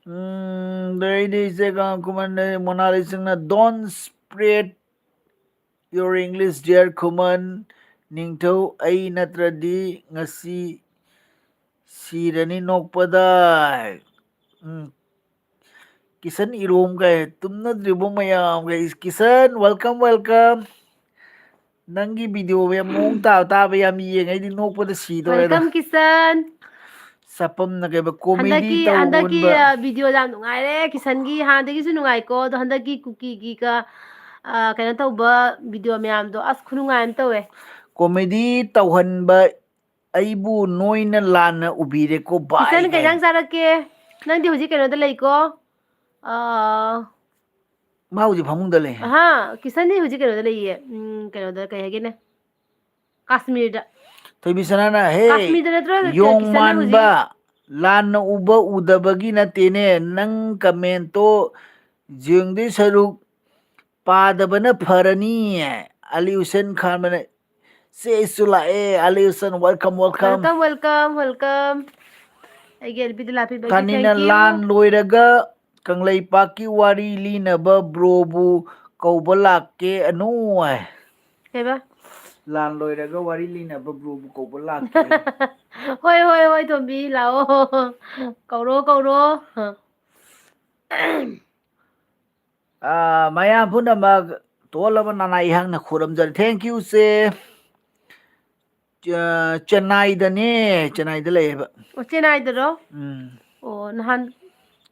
ꯎꯝ, ꯑꯗꯩꯗꯤ ꯏꯆꯦ ꯀꯥ-, ꯈꯨꯃꯟꯗꯩ ꯃꯣꯅꯥꯂꯤꯁꯤꯡꯅ, "Don't spread your English, dear ꯈꯨꯃꯟ ꯅꯤꯡꯊꯧ, ꯑꯩ ꯅꯠꯇ꯭ꯔꯗꯤ ꯉꯁꯤ ꯁꯤꯔꯅꯤ ꯅꯣꯛꯄꯗ"꯫ ꯎꯝ, ꯀꯤꯁꯟ ꯏꯔꯣꯝ ꯀꯥꯏ, "ꯇꯨꯝꯅꯗ꯭ꯔꯤꯕꯣ ꯃꯌꯥꯝ?" ꯀꯥꯏ꯫ Kisan, welcome, welcome꯫ ꯅꯪꯒꯤ video ꯌꯥꯝ ꯃꯑꯣꯡ ꯇꯥꯕ, ꯇꯥꯕ ꯌꯥꯝ ꯌꯦꯡꯉꯦ, ꯑꯩꯗꯤ ꯅꯣꯛꯄꯗ ꯁꯤꯗꯣꯔꯦꯗ꯫ Welcome, ꯀꯤꯁꯟ꯫ ꯆꯄꯝꯅ ꯀꯩꯕ, comedy ꯍꯟꯗꯛꯀꯤ, ꯍꯟꯗꯛꯀꯤ, ꯇꯧꯕ꯫ ꯑ, video ꯌꯥꯝ ꯅꯨꯡꯉꯥꯏꯔꯦ ꯀꯤꯁꯟꯒꯤ꯫ ꯍꯥꯟꯅꯗꯒꯤꯁꯨ ꯅꯨꯡꯉꯥꯏꯀꯣ, ꯑꯗꯣ ꯍꯟꯗꯛꯀꯤ ꯀꯨꯀꯤꯒꯤꯒ, ꯑ, ꯀꯩꯅꯣ ꯇꯧꯕ video ꯃꯌꯥꯝꯗꯣ, ꯑꯁ, ꯈꯨꯅꯨꯡꯉꯥꯏ ꯑꯃ ꯇꯧꯋꯦ꯫ Comedy ꯇꯧꯍꯟꯕ ꯑꯩꯕꯨ ꯅꯣꯏꯅ ꯂꯥꯟꯅ ꯎꯕꯤꯔꯦꯀꯣ ꯚꯥꯏ, ꯀꯤꯁꯟ, ꯀꯩ ꯀꯥꯏꯅ꯫ ꯏꯟꯖꯥꯡ ꯆꯥꯔꯛꯀꯦ? ꯅꯪꯗꯤ ꯍꯧꯖꯤꯛ ꯀꯩꯅꯣꯗ ꯂꯩꯀꯣ? ꯑ, ꯃꯥ ꯍꯧꯖꯤꯛ ꯐꯃꯨꯡꯗ ꯂꯩ꯫ ꯑꯍꯥ, ꯀꯤꯁꯟꯗꯤ ꯍꯧꯖꯤꯛ ꯀꯩꯅꯣꯗ ꯂꯩꯌꯦ꯫ ꯎꯝ, ꯀꯩꯅꯣꯗ, ꯀꯩ ꯍꯥꯏꯒꯦꯅꯦ? ꯀꯥꯁꯃꯤꯔꯗ꯫ ꯊꯣꯏꯕꯤꯁꯅꯥꯅ, "ꯍꯦ, ꯀꯥꯁꯃꯤꯔꯗ ꯅꯠꯇ꯭ꯔꯣ ꯌꯣꯡ ꯀꯤꯁꯟꯅ ꯍꯧꯖꯤꯛ? ꯃꯥꯟꯕ, ꯂꯥꯟꯅ ꯎꯕ ꯎꯗꯕꯒꯤ ꯅꯠꯇꯦꯅꯦ, ꯅꯪ commentꯇꯣ ꯌꯦꯡꯗꯣꯏ ꯁꯔꯨꯛ ꯄꯥꯗꯕꯅ ꯐꯔꯅꯤ"꯫ ꯑꯂꯤ ꯍꯨꯁꯦꯟ ꯈꯥꯟꯕꯅ, "ꯆꯦꯁꯨ ꯂꯥꯛꯑꯦ, Ali Hussain, welcome, welcome꯫ Welcome, welcome, welcome꯫ ꯑꯩꯒꯤ ꯑꯦꯜ ꯕꯤꯗ ꯂꯥꯛꯄꯤꯕꯒꯤ ꯀꯥꯅꯤꯅ thank you꯫ "ꯂꯥꯟ ꯂꯣꯏꯔꯒ ꯀꯪꯂꯩꯄꯥꯛꯀꯤ ꯋꯥꯔꯤ ꯂꯤꯅꯕ broꯕꯨ ꯀꯧꯕ ꯂꯥꯛꯀꯦ ꯑꯅꯨ" ꯍꯥꯏ꯫ ꯀꯩꯕ? "ꯂꯥꯟ ꯂꯣꯏꯔꯒ ꯋꯥꯔꯤ ꯂꯤꯅꯕ broꯕꯨ ꯀꯧꯕ ꯂꯥꯛꯀꯦ"꯫ ꯍꯣꯏ, ꯍꯣꯏ, ꯍꯣꯏ, ꯇꯣꯝꯕꯤ, ꯂꯥꯛꯑꯣ꯫ ꯀꯧꯔꯣ, ꯀꯧꯔꯣ꯫ ꯑꯥ, ꯃꯌꯥꯝ ꯄꯨꯝꯅꯃꯛ ꯇꯣꯜꯂꯕ ꯅꯅꯥꯏ ꯏꯍꯥꯛꯅ ꯈꯨꯔꯨꯝꯖꯔꯤ꯫ Thank you, ꯆꯦ꯫ ꯆ-, ꯆꯦꯟꯅꯥꯏꯗꯅꯦ, ꯆꯦꯟꯅꯥꯏꯗ ꯂꯩꯌꯦꯕ꯫ ꯑꯣ, ꯆꯦꯟꯅꯥꯏꯗꯔꯣ? ꯎꯝ꯫ ꯑꯣ, ꯅꯍꯥꯟ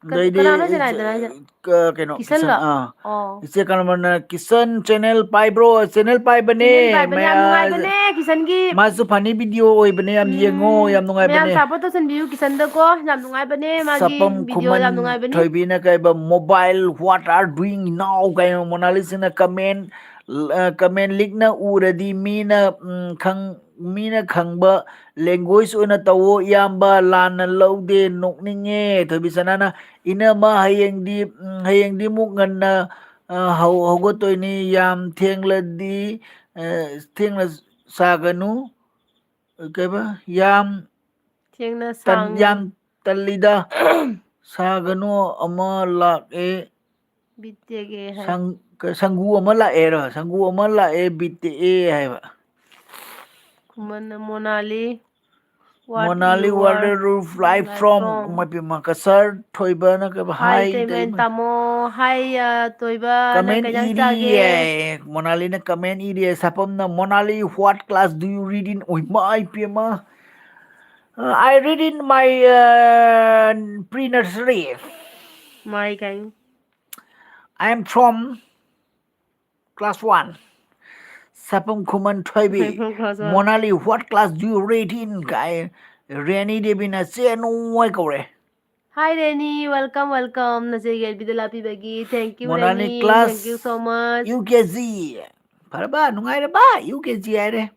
ꯀ-, ꯑꯗꯩꯗꯤ ꯀꯅꯥꯅꯣ ꯏꯆꯦ ꯅꯥꯏꯗꯅ ꯍꯥꯏꯁꯦ? ꯀ-, ꯀꯩꯅꯣ, ꯀꯤꯁꯟꯂꯣ? ꯀꯤꯁꯟ, ꯑꯥ꯫ ꯑꯣ꯫ ꯏꯆꯦ ꯀꯅꯥꯃꯅ, "ꯀꯤꯁꯟ channel ꯄꯥꯏꯕ꯭ꯔꯣ?" Channel ꯄꯥꯏꯕꯅꯦ꯫ Channel ꯄꯥꯏꯕꯅꯦ, ꯌꯥꯝ ꯃꯌꯥ-, ꯅꯨꯡꯉꯥꯏꯕꯅꯦ, ꯀꯤꯁꯟꯒꯤ꯫ ꯃꯥꯁꯨ funny video ꯑꯣꯏꯕꯅꯦ, ꯌꯥꯝ ꯌꯦꯡꯉꯣ, ꯎꯝ, ꯌꯥꯝ ꯃꯌꯥꯝ ꯅꯨꯡꯉꯥꯏꯕꯅꯦ꯫ Support ꯇꯧꯁꯟꯕꯤꯌꯨ ꯀꯤꯁꯟꯗꯀꯣ, ꯌꯥꯝ ꯅꯨꯡꯉꯥꯏꯕꯅꯦ, ꯃꯥꯒꯤ ꯁꯄꯝ video ꯈꯨꯃꯟ ꯌꯥꯝ ꯅꯨꯡꯉꯥꯏꯕꯅꯤ꯫ ꯊꯣꯏꯕꯤꯅ ꯀꯩꯕ, "Mobile, what are doing now?" ꯀꯥꯏꯅ ꯃꯣꯅꯥꯂꯤꯁꯤꯅ comment, ꯑ, comment ꯂꯤꯛꯅ ꯎꯔꯗꯤ ꯃꯤꯅ, ꯎꯝ, ꯈꯪ-, ꯃꯤꯅ ꯈꯪꯕ language ꯑꯣꯏꯅ ꯇꯧꯋꯣ ꯏꯌꯥꯝꯕ, ꯂꯥꯟꯅ ꯂꯧꯗꯦ, ꯅꯣꯛꯅꯤꯡꯉꯦ꯫ ꯊꯣꯏꯕꯤ ꯁꯅꯥꯅ, "ꯏꯅꯝꯃ, ꯍꯌꯦꯡꯗꯤ, ꯎꯝ, ꯍꯌꯦꯡꯗꯤ ꯑꯃꯨꯛ ꯉꯟꯅ, ꯑ, ꯍꯧ-, ꯍꯧꯒꯠꯇꯣꯏꯅꯤ, ꯌꯥꯝ ꯊꯦꯡꯂꯗꯤ, ꯑ, ꯊꯦꯡꯅ ꯁꯥꯒꯅꯨ, ꯀꯩꯕ, ꯌꯥꯝ ꯊꯦꯡꯅ ꯇꯟ-, ꯁꯥꯡ-, ꯌꯥꯝ ꯇꯜꯂꯤꯗ, ꯁꯥꯒꯅꯨ, ꯑꯃ ꯂꯥꯛꯑꯦ, ꯕꯤꯠ ꯇꯦꯛꯑꯦ ꯍꯥꯏ꯫ ꯁꯪ-, ꯀ-, ꯁꯪꯒꯨ ꯑꯃ ꯂꯥꯛꯑꯦꯔꯣ? ꯁꯪꯒꯨ ꯑꯃ ꯂꯥꯛꯑꯦ, ꯕꯤꯠ ꯇꯦꯛꯑꯦ ꯍꯥꯏꯕ꯫ ꯈꯨꯃꯟ ꯃꯣꯅꯥꯂꯤ, what ꯃꯣꯅꯥꯂꯤ, you what are, you reply live from? From? ꯏꯃꯥ ꯄꯦꯝꯃ, ꯀꯁꯔ ꯊꯣꯏꯕꯅ ꯀꯩꯕ? Hi, ꯍꯥꯏ, ꯇꯩꯃ ꯇꯩꯃ꯫ ꯇꯥꯃꯣ꯫ Hi, ꯑ, ꯊꯣꯏꯕ, ꯅꯪ comment ꯀꯩ ꯏꯟꯖꯥꯡ ꯆꯥꯒꯦ? ꯏꯔꯤꯌꯦ꯫ ꯃꯣꯅꯥꯂꯤꯅ comment ꯏꯔꯤꯌꯦ꯫ ꯁꯥꯄꯝꯅ, "Mona Lee, what class do you read in?" ꯑꯣꯏ, ꯃꯥꯏ ꯄꯦꯝꯃ꯫ Uh, I read in my, uh, pre-nursery. ꯃꯥꯏ ꯀꯥꯏ꯫ I am from class one. ꯁꯥꯄꯝ ꯈꯨꯃꯟ ꯊꯣꯏꯕꯤ꯫ Class one. "Mona Lee, what class do you read in?" Kai Reni ꯗꯦꯕꯤꯅ ꯆꯦ ꯅꯣꯡꯃꯣꯏ ꯀꯧꯔꯦ꯫ Hi, Reni, welcome, welcome. ꯅꯆꯦꯒꯤ ꯑꯦꯜꯕꯤꯗ ꯂꯥꯛꯄꯤꯕꯒꯤ thank you, Monali Reni, class thank you so much. U K G꯫ ꯐꯔꯕ? ꯅꯨꯡꯉꯥꯏꯔꯕ? U K G ꯍꯥꯏꯔꯦ꯫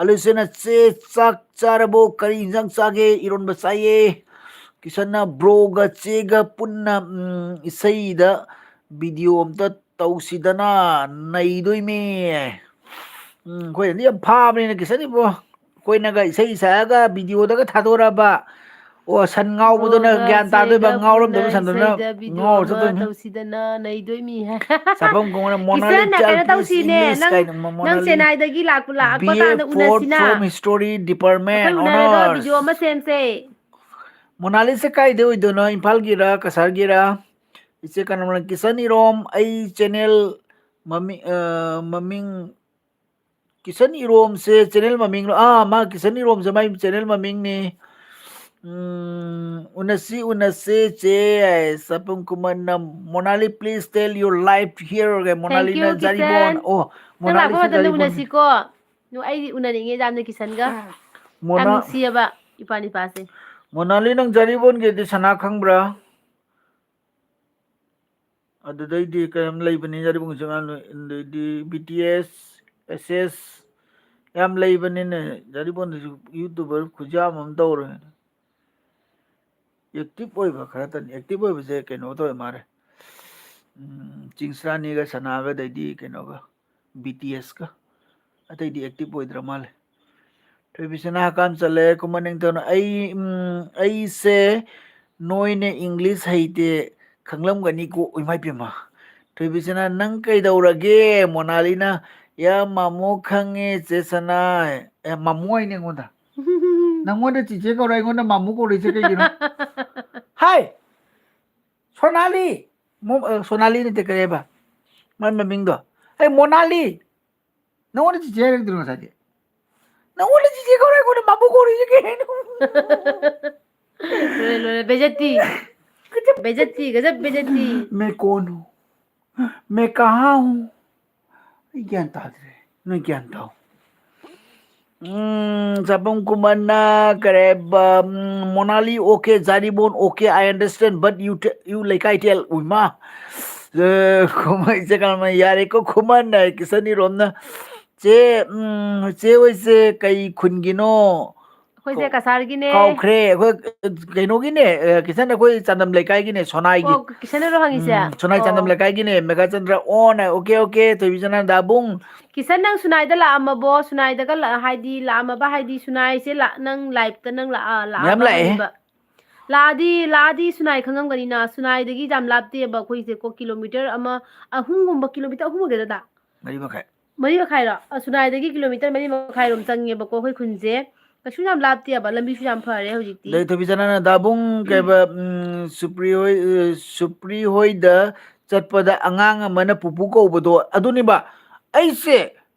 ꯑꯂꯨꯁꯦꯅ ꯆꯦ, "ꯆꯥꯛ ꯆꯥꯔꯕꯣ? ꯀꯔꯤ ꯏꯟꯖꯥꯡ ꯆꯥꯒꯦ?" "ꯏꯔꯣꯟꯕ ꯆꯥꯏꯌꯦ꯫" ꯀꯤꯁꯟꯅ, "ꯕ꯭ꯔꯣꯒ ꯆꯦꯒ ꯄꯨꯟꯅ, ꯎꯝ, ꯏꯁꯩꯗ video ꯑꯝꯇ ꯇꯧꯁꯤꯗꯅ, ꯅꯩꯗꯣꯏꯃꯤ꯫" ꯎꯝ, ꯑꯩꯈꯣꯏꯅꯗꯤ ꯌꯥꯝ ꯐꯥꯕꯅꯤꯅ ꯀꯤꯁꯟ ꯏꯕꯣ꯫ ꯑꯩꯈꯣꯏꯅꯒ ꯏꯁꯩ ꯁꯛꯑꯒ videoꯗꯒ ꯊꯥꯗꯣꯔꯛꯑꯕ, ꯑꯣ, ꯁꯟ ꯉꯥꯎꯕꯗꯨꯅ ꯕ꯭ꯔꯣꯒ ꯒ꯭ꯌꯥꯟ ꯇꯥꯗꯣꯏꯕ, ꯆꯦꯒ ꯉꯥꯎꯔꯝꯗꯕ ꯄꯨꯟꯅ ꯁꯟꯗꯨꯅ ꯏꯁꯩꯗ video ꯉꯥꯎꯔ ꯑꯃ ꯆꯠꯇꯣꯏꯅꯤ꯫ ꯇꯧꯁꯤꯗꯅ ꯅꯩꯗꯣꯏꯃꯤ꯫ ꯆꯥꯐꯝ ꯀꯧꯕꯅ ꯃꯣꯅꯥꯂꯤ ꯀꯤꯁꯟꯅ ꯀꯩꯅꯣ ꯇꯧꯁꯤꯅꯦ, English ꯅꯪ, ꯀꯥꯏꯅ ꯃ-, ꯅꯪ ꯃꯣꯅꯥꯂꯤ ꯆꯦꯟꯅꯥꯏꯗꯒꯤ ꯂꯥꯛꯄ, ꯂꯥꯛꯄ B A ꯀꯥꯟꯗ fourth ꯎꯅꯁꯤꯅ꯫ From History Department ꯑꯩꯈꯣꯏ ꯎꯅꯔꯒ Honours꯫ Video ꯑꯃ ꯁꯦꯝꯁꯦ꯫ ꯃꯣꯅꯥꯂꯤꯁꯦ ꯀꯥꯏꯗ ꯑꯣꯏꯗꯣꯏꯅꯣ? ꯏꯝꯐꯥꯜꯒꯤꯔ, ꯀꯁꯥꯔꯒꯤꯔ? ꯏꯆꯦ ꯀꯅꯥꯃꯅ, "ꯀꯤꯁꯟ ꯏꯔꯣꯝ, ꯑꯩ channel ꯃꯃꯤ-, ꯑ, ꯃꯃꯤꯡ ꯀꯤꯁꯟ ꯏꯔꯣꯝꯁꯦ ꯆꯦꯅꯦꯜ ꯃꯃꯤꯡꯂꯣ? ꯑꯥ, ꯃꯥ ꯀꯤꯁꯟ ꯏꯔꯣꯝꯁꯦ ꯃꯥꯏ ꯆꯦꯅꯦꯜ ꯃꯃꯤꯡꯅꯤ꯫ ꯎꯝ, ꯎꯅꯁꯤ ꯎꯅꯁꯤ ꯆꯦ ꯍꯥꯏ, ꯁꯄꯝ ꯀꯨꯃꯥꯔꯅ꯫ "Monali, please tell your life here." ꯀꯥꯏ, Thank ꯃꯣꯅꯥꯂꯤꯅ you, ꯖꯥꯔꯤꯕꯣꯟ꯫ ꯀꯤꯁꯟ꯫ ꯑꯣ, ꯅꯪ ꯃꯣꯅꯥꯂꯤꯁꯤ ꯂꯥꯛꯄ ꯃꯇꯝꯗ ꯖꯥꯔꯤꯕꯣꯟ꯫ ꯎꯅꯁꯤꯀꯣ꯫ ꯅꯨ-, ꯑꯩꯗꯤ ꯎꯅꯅꯤꯡꯉꯦ ꯌꯥꯝꯅ ꯀꯤꯁꯟꯒ꯫ ꯌꯥꯝ ꯃꯣꯅꯥ-, ꯅꯨꯡꯁꯤꯌꯦꯕ ꯏꯄꯥ ꯅꯤꯄꯥꯁꯦ꯫ ꯃꯣꯅꯥꯂꯤ, ꯅꯪ ꯖꯥꯔꯤꯕꯣꯟꯒꯤꯗꯤ ꯁꯅꯥ ꯈꯪꯕ꯭ꯔꯥ? ꯑꯗꯨꯗꯩꯗꯤ ꯀꯌꯥꯝ ꯂꯩꯕꯅꯤ ꯖꯥꯔꯤꯕꯣꯟꯒꯤꯁꯨ ꯑꯉꯥꯡ ꯅꯣꯏ-, ꯑꯗꯩꯗꯤ ꯕꯤ ꯇꯤ ꯑꯦꯁ, ꯑꯦꯁ ꯑꯦꯁ ꯌꯥꯝ ꯂꯩꯕꯅꯤꯅꯦ꯫ ꯖꯥꯔꯤꯕꯣꯟꯗꯁꯨ YouTuber ꯈꯨꯌꯥꯝ ꯑꯃ ꯇꯧꯔꯦ꯫ Active ꯑꯣꯏꯕ ꯈꯔꯇꯅꯤ꯫ Active ꯑꯣꯏꯕꯁꯦ ꯀꯩꯅꯣ ꯇꯧꯋꯦ ꯃꯥꯜꯂꯦ꯫ ꯎꯝ, ꯆꯤꯡꯁꯔꯥꯅꯤꯒ ꯁꯅꯥꯒ ꯑꯗꯩꯗꯤ ꯀꯩꯅꯣꯒ ꯕꯤ ꯇꯤ ꯑꯦꯁꯀ꯫ ꯑꯇꯩꯗꯤ active ꯑꯣꯏꯗ꯭ꯔ ꯃꯥꯜꯂꯦ꯫ ꯊꯣꯏꯕꯤꯁꯅꯥ ꯍꯀꯥꯝ ꯆꯜꯂꯦ, ꯈꯨꯃꯟ ꯅꯤꯡꯊꯧꯅ, "ꯑꯩ, ꯎꯝ, ꯑꯩꯁꯦ ꯅꯣꯏꯅ English ꯍꯩꯇꯦ ꯈꯪꯂꯝꯒꯅꯤꯀꯣ꯫" ꯏꯃꯥ ꯏꯄꯦꯝꯃ꯫ ꯊꯣꯏꯕꯤꯁꯅꯥ, "ꯅꯪ ꯀꯩꯗꯧꯔꯒꯦ?" ꯃꯣꯅꯥꯂꯤꯅ, "ꯌꯥ ꯃꯥꯃꯣ ꯈꯪꯉꯦ ꯆꯦ ꯁꯅꯥ꯫" ꯑꯦ, ꯃꯥꯃꯣ ꯍꯥꯏꯅꯦ ꯑꯩꯉꯣꯟꯗ꯫ ꯅꯪꯉꯣꯟꯗ ꯆꯤꯆꯦ ꯀꯧꯔ ꯑꯩꯉꯣꯟꯗ ꯃꯥꯃꯣ ꯀꯧꯔꯤꯁꯦ ꯀꯩꯒꯤꯅꯣ? ꯍꯥꯏ! ꯁꯣꯅꯥꯂꯤ! ꯃꯣ-, ꯑ, ꯁꯣꯅꯥꯂꯤ ꯅꯠꯇꯦ, ꯀꯔꯤ ꯍꯥꯏꯕ? ꯃꯥꯏ ꯃꯃꯤꯡꯗꯣ꯫ "ꯑꯩ ꯃꯣꯅꯥꯂꯤ! ꯅꯪꯉꯣꯟꯗ ꯆꯤꯆꯦ ꯍꯥꯏꯔꯛꯇ꯭ꯔꯣ ꯉꯁꯥꯏꯗꯤ? ꯅꯪꯉꯣꯟꯗ ꯆꯤꯆꯦ ꯀꯧꯔ ꯑꯩꯉꯣꯟꯗ ꯃꯥꯃꯣ ꯀꯧꯔꯤꯁꯦ ꯀꯩꯅꯣ?" ꯂꯣꯏꯔꯦ, ꯂꯣꯏꯔꯦ꯫ ꯕꯦꯖꯠꯇꯤ꯫ ꯕꯦꯖꯠꯇꯤ, ꯒꯖꯕ ꯕꯦꯖꯠꯇꯤ꯫ मैं कौन हूँ? मैं कहाँ हूँ? ꯑꯩ ꯒ꯭ꯌꯥꯟ ꯇꯥꯗ꯭ꯔꯦ꯫ ꯅꯣꯏ ꯒ꯭ꯌꯥꯟ ꯇꯥꯎ꯫ ꯎꯝ, ꯆꯥꯄꯝ ꯀꯨꯃꯥꯔꯅ ꯀꯔꯤ ꯍꯥꯏꯕ, ꯎꯝ, "Monali, okay, Jaribon, okay, I understand, but you te-, you ꯂꯩꯀꯥꯏ ꯇꯦꯜ", ꯎꯏꯃꯥ꯫ ꯑꯦ, ꯈꯨꯃꯟ ꯏꯆꯦ ꯀꯔꯝꯕ, ꯌꯥꯔꯦꯀꯣ, ꯈꯨꯃꯟ ꯍꯥꯏ, ꯀꯤꯁꯟ ꯏꯔꯣꯝꯅ꯫ "ꯆꯦ, ꯎꯝ, ꯆꯦ ꯍꯣꯏꯁꯦ ꯀꯩ ꯈꯨꯟꯒꯤꯅꯣ?" ꯑꯩꯈꯣꯏꯁꯦ ꯀꯣ-, ꯀꯁꯥꯔꯒꯤꯅꯦ꯫ ꯀꯥꯎꯈ꯭ꯔꯦ꯫ ꯑꯩꯈꯣꯏ, ꯀꯩꯅꯣꯒꯤꯅꯦ, ꯑ, ꯀꯤꯁꯟ, ꯑꯩꯈꯣꯏ ꯆꯥꯟꯗꯝ ꯂꯩꯀꯥꯏꯒꯤꯅꯦ, ꯁꯣꯅꯥꯏꯒꯤ꯫ ꯑꯣ, ꯀꯤꯁꯟꯅꯔꯣ ꯍꯪꯉꯤꯁꯦ? ꯎꯝ, ꯁꯣꯅꯥꯏ ꯆꯥꯟꯗꯝ ꯑꯣ꯫ ꯂꯩꯀꯥꯏꯒꯤꯅꯦ, ꯃꯦꯒꯥꯆꯟꯗ꯭ꯔ ꯑꯣꯟ, okay, okay, ꯊꯣꯏꯕꯤꯆꯅ, ꯗꯥꯕꯨꯡ꯫ ꯀꯤꯁꯟ, ꯅꯪ ꯁꯨꯅꯥꯏꯗ ꯂꯥꯛꯑꯝꯃꯕꯣ? ꯁꯨꯅꯥꯏꯗꯒ ꯂꯥꯛ-, ꯍꯥꯏꯗꯤ ꯂꯥꯛꯑꯝꯃꯕ ꯍꯥꯏꯗꯤ ꯁꯨꯅꯥꯏꯁꯦ ꯂꯥꯛ-, ꯅꯪ live ꯇ ꯅꯪ ꯂꯥꯛꯑ-, ꯃꯌꯥꯝ ꯂꯥꯛꯑꯕ ꯂꯥꯛꯑꯦ꯫ ꯍꯪꯉꯤꯕ? ꯂꯥꯛꯑꯗꯤ, ꯂꯥꯛꯑꯗꯤ ꯁꯨꯅꯥꯏ ꯈꯪꯉꯝꯒꯅꯤꯅ, ꯁꯨꯅꯥꯏꯗꯒꯤ ꯌꯥꯝ ꯂꯥꯞꯇꯦꯕ ꯑꯩꯈꯣꯏꯁꯦ ꯀꯣ, kilometre ꯑꯃ, ꯑꯍꯨꯝꯒꯨꯝꯕ, kilometre ꯑꯍꯨꯝ ꯑꯣꯏꯒꯗ꯭ꯔꯥ? ꯃꯔꯤ ꯃꯈꯥꯏ꯫ ꯃꯔꯤ ꯃꯈꯥꯏꯔꯣ? ꯑ, ꯁꯨꯅꯥꯏꯗꯒꯤ kilometre ꯃꯔꯤ ꯃꯈꯥꯏꯔꯣꯝ ꯆꯪꯉꯦꯕꯀꯣ ꯑꯩꯈꯣꯏ ꯈꯨꯟꯁꯦ꯫ ꯀꯩꯁꯨ ꯌꯥꯝ ꯂꯥꯞꯇꯦꯕ, ꯂꯝꯕꯤꯁꯨ ꯌꯥꯝ ꯐꯔꯦ ꯍꯧꯖꯤꯛꯇꯤ꯫ ꯑꯗꯩ ꯊꯣꯏꯕꯤꯆꯅꯅ ꯗꯥꯕꯨꯡ ꯀꯩꯕ, ꯎꯝ, ꯁꯨꯄ꯭ꯔꯤ ꯍꯣꯏ, ꯑ, ꯁꯨꯄ꯭ꯔꯤ ꯍꯣꯏꯗ ꯆꯠꯄꯗ ꯑꯉꯥꯡ ꯑꯃꯅ ꯄꯨꯄꯨ ꯀꯧꯕꯗꯣ ꯑꯗꯨꯅꯤꯕ꯫ ꯑꯩꯁꯦ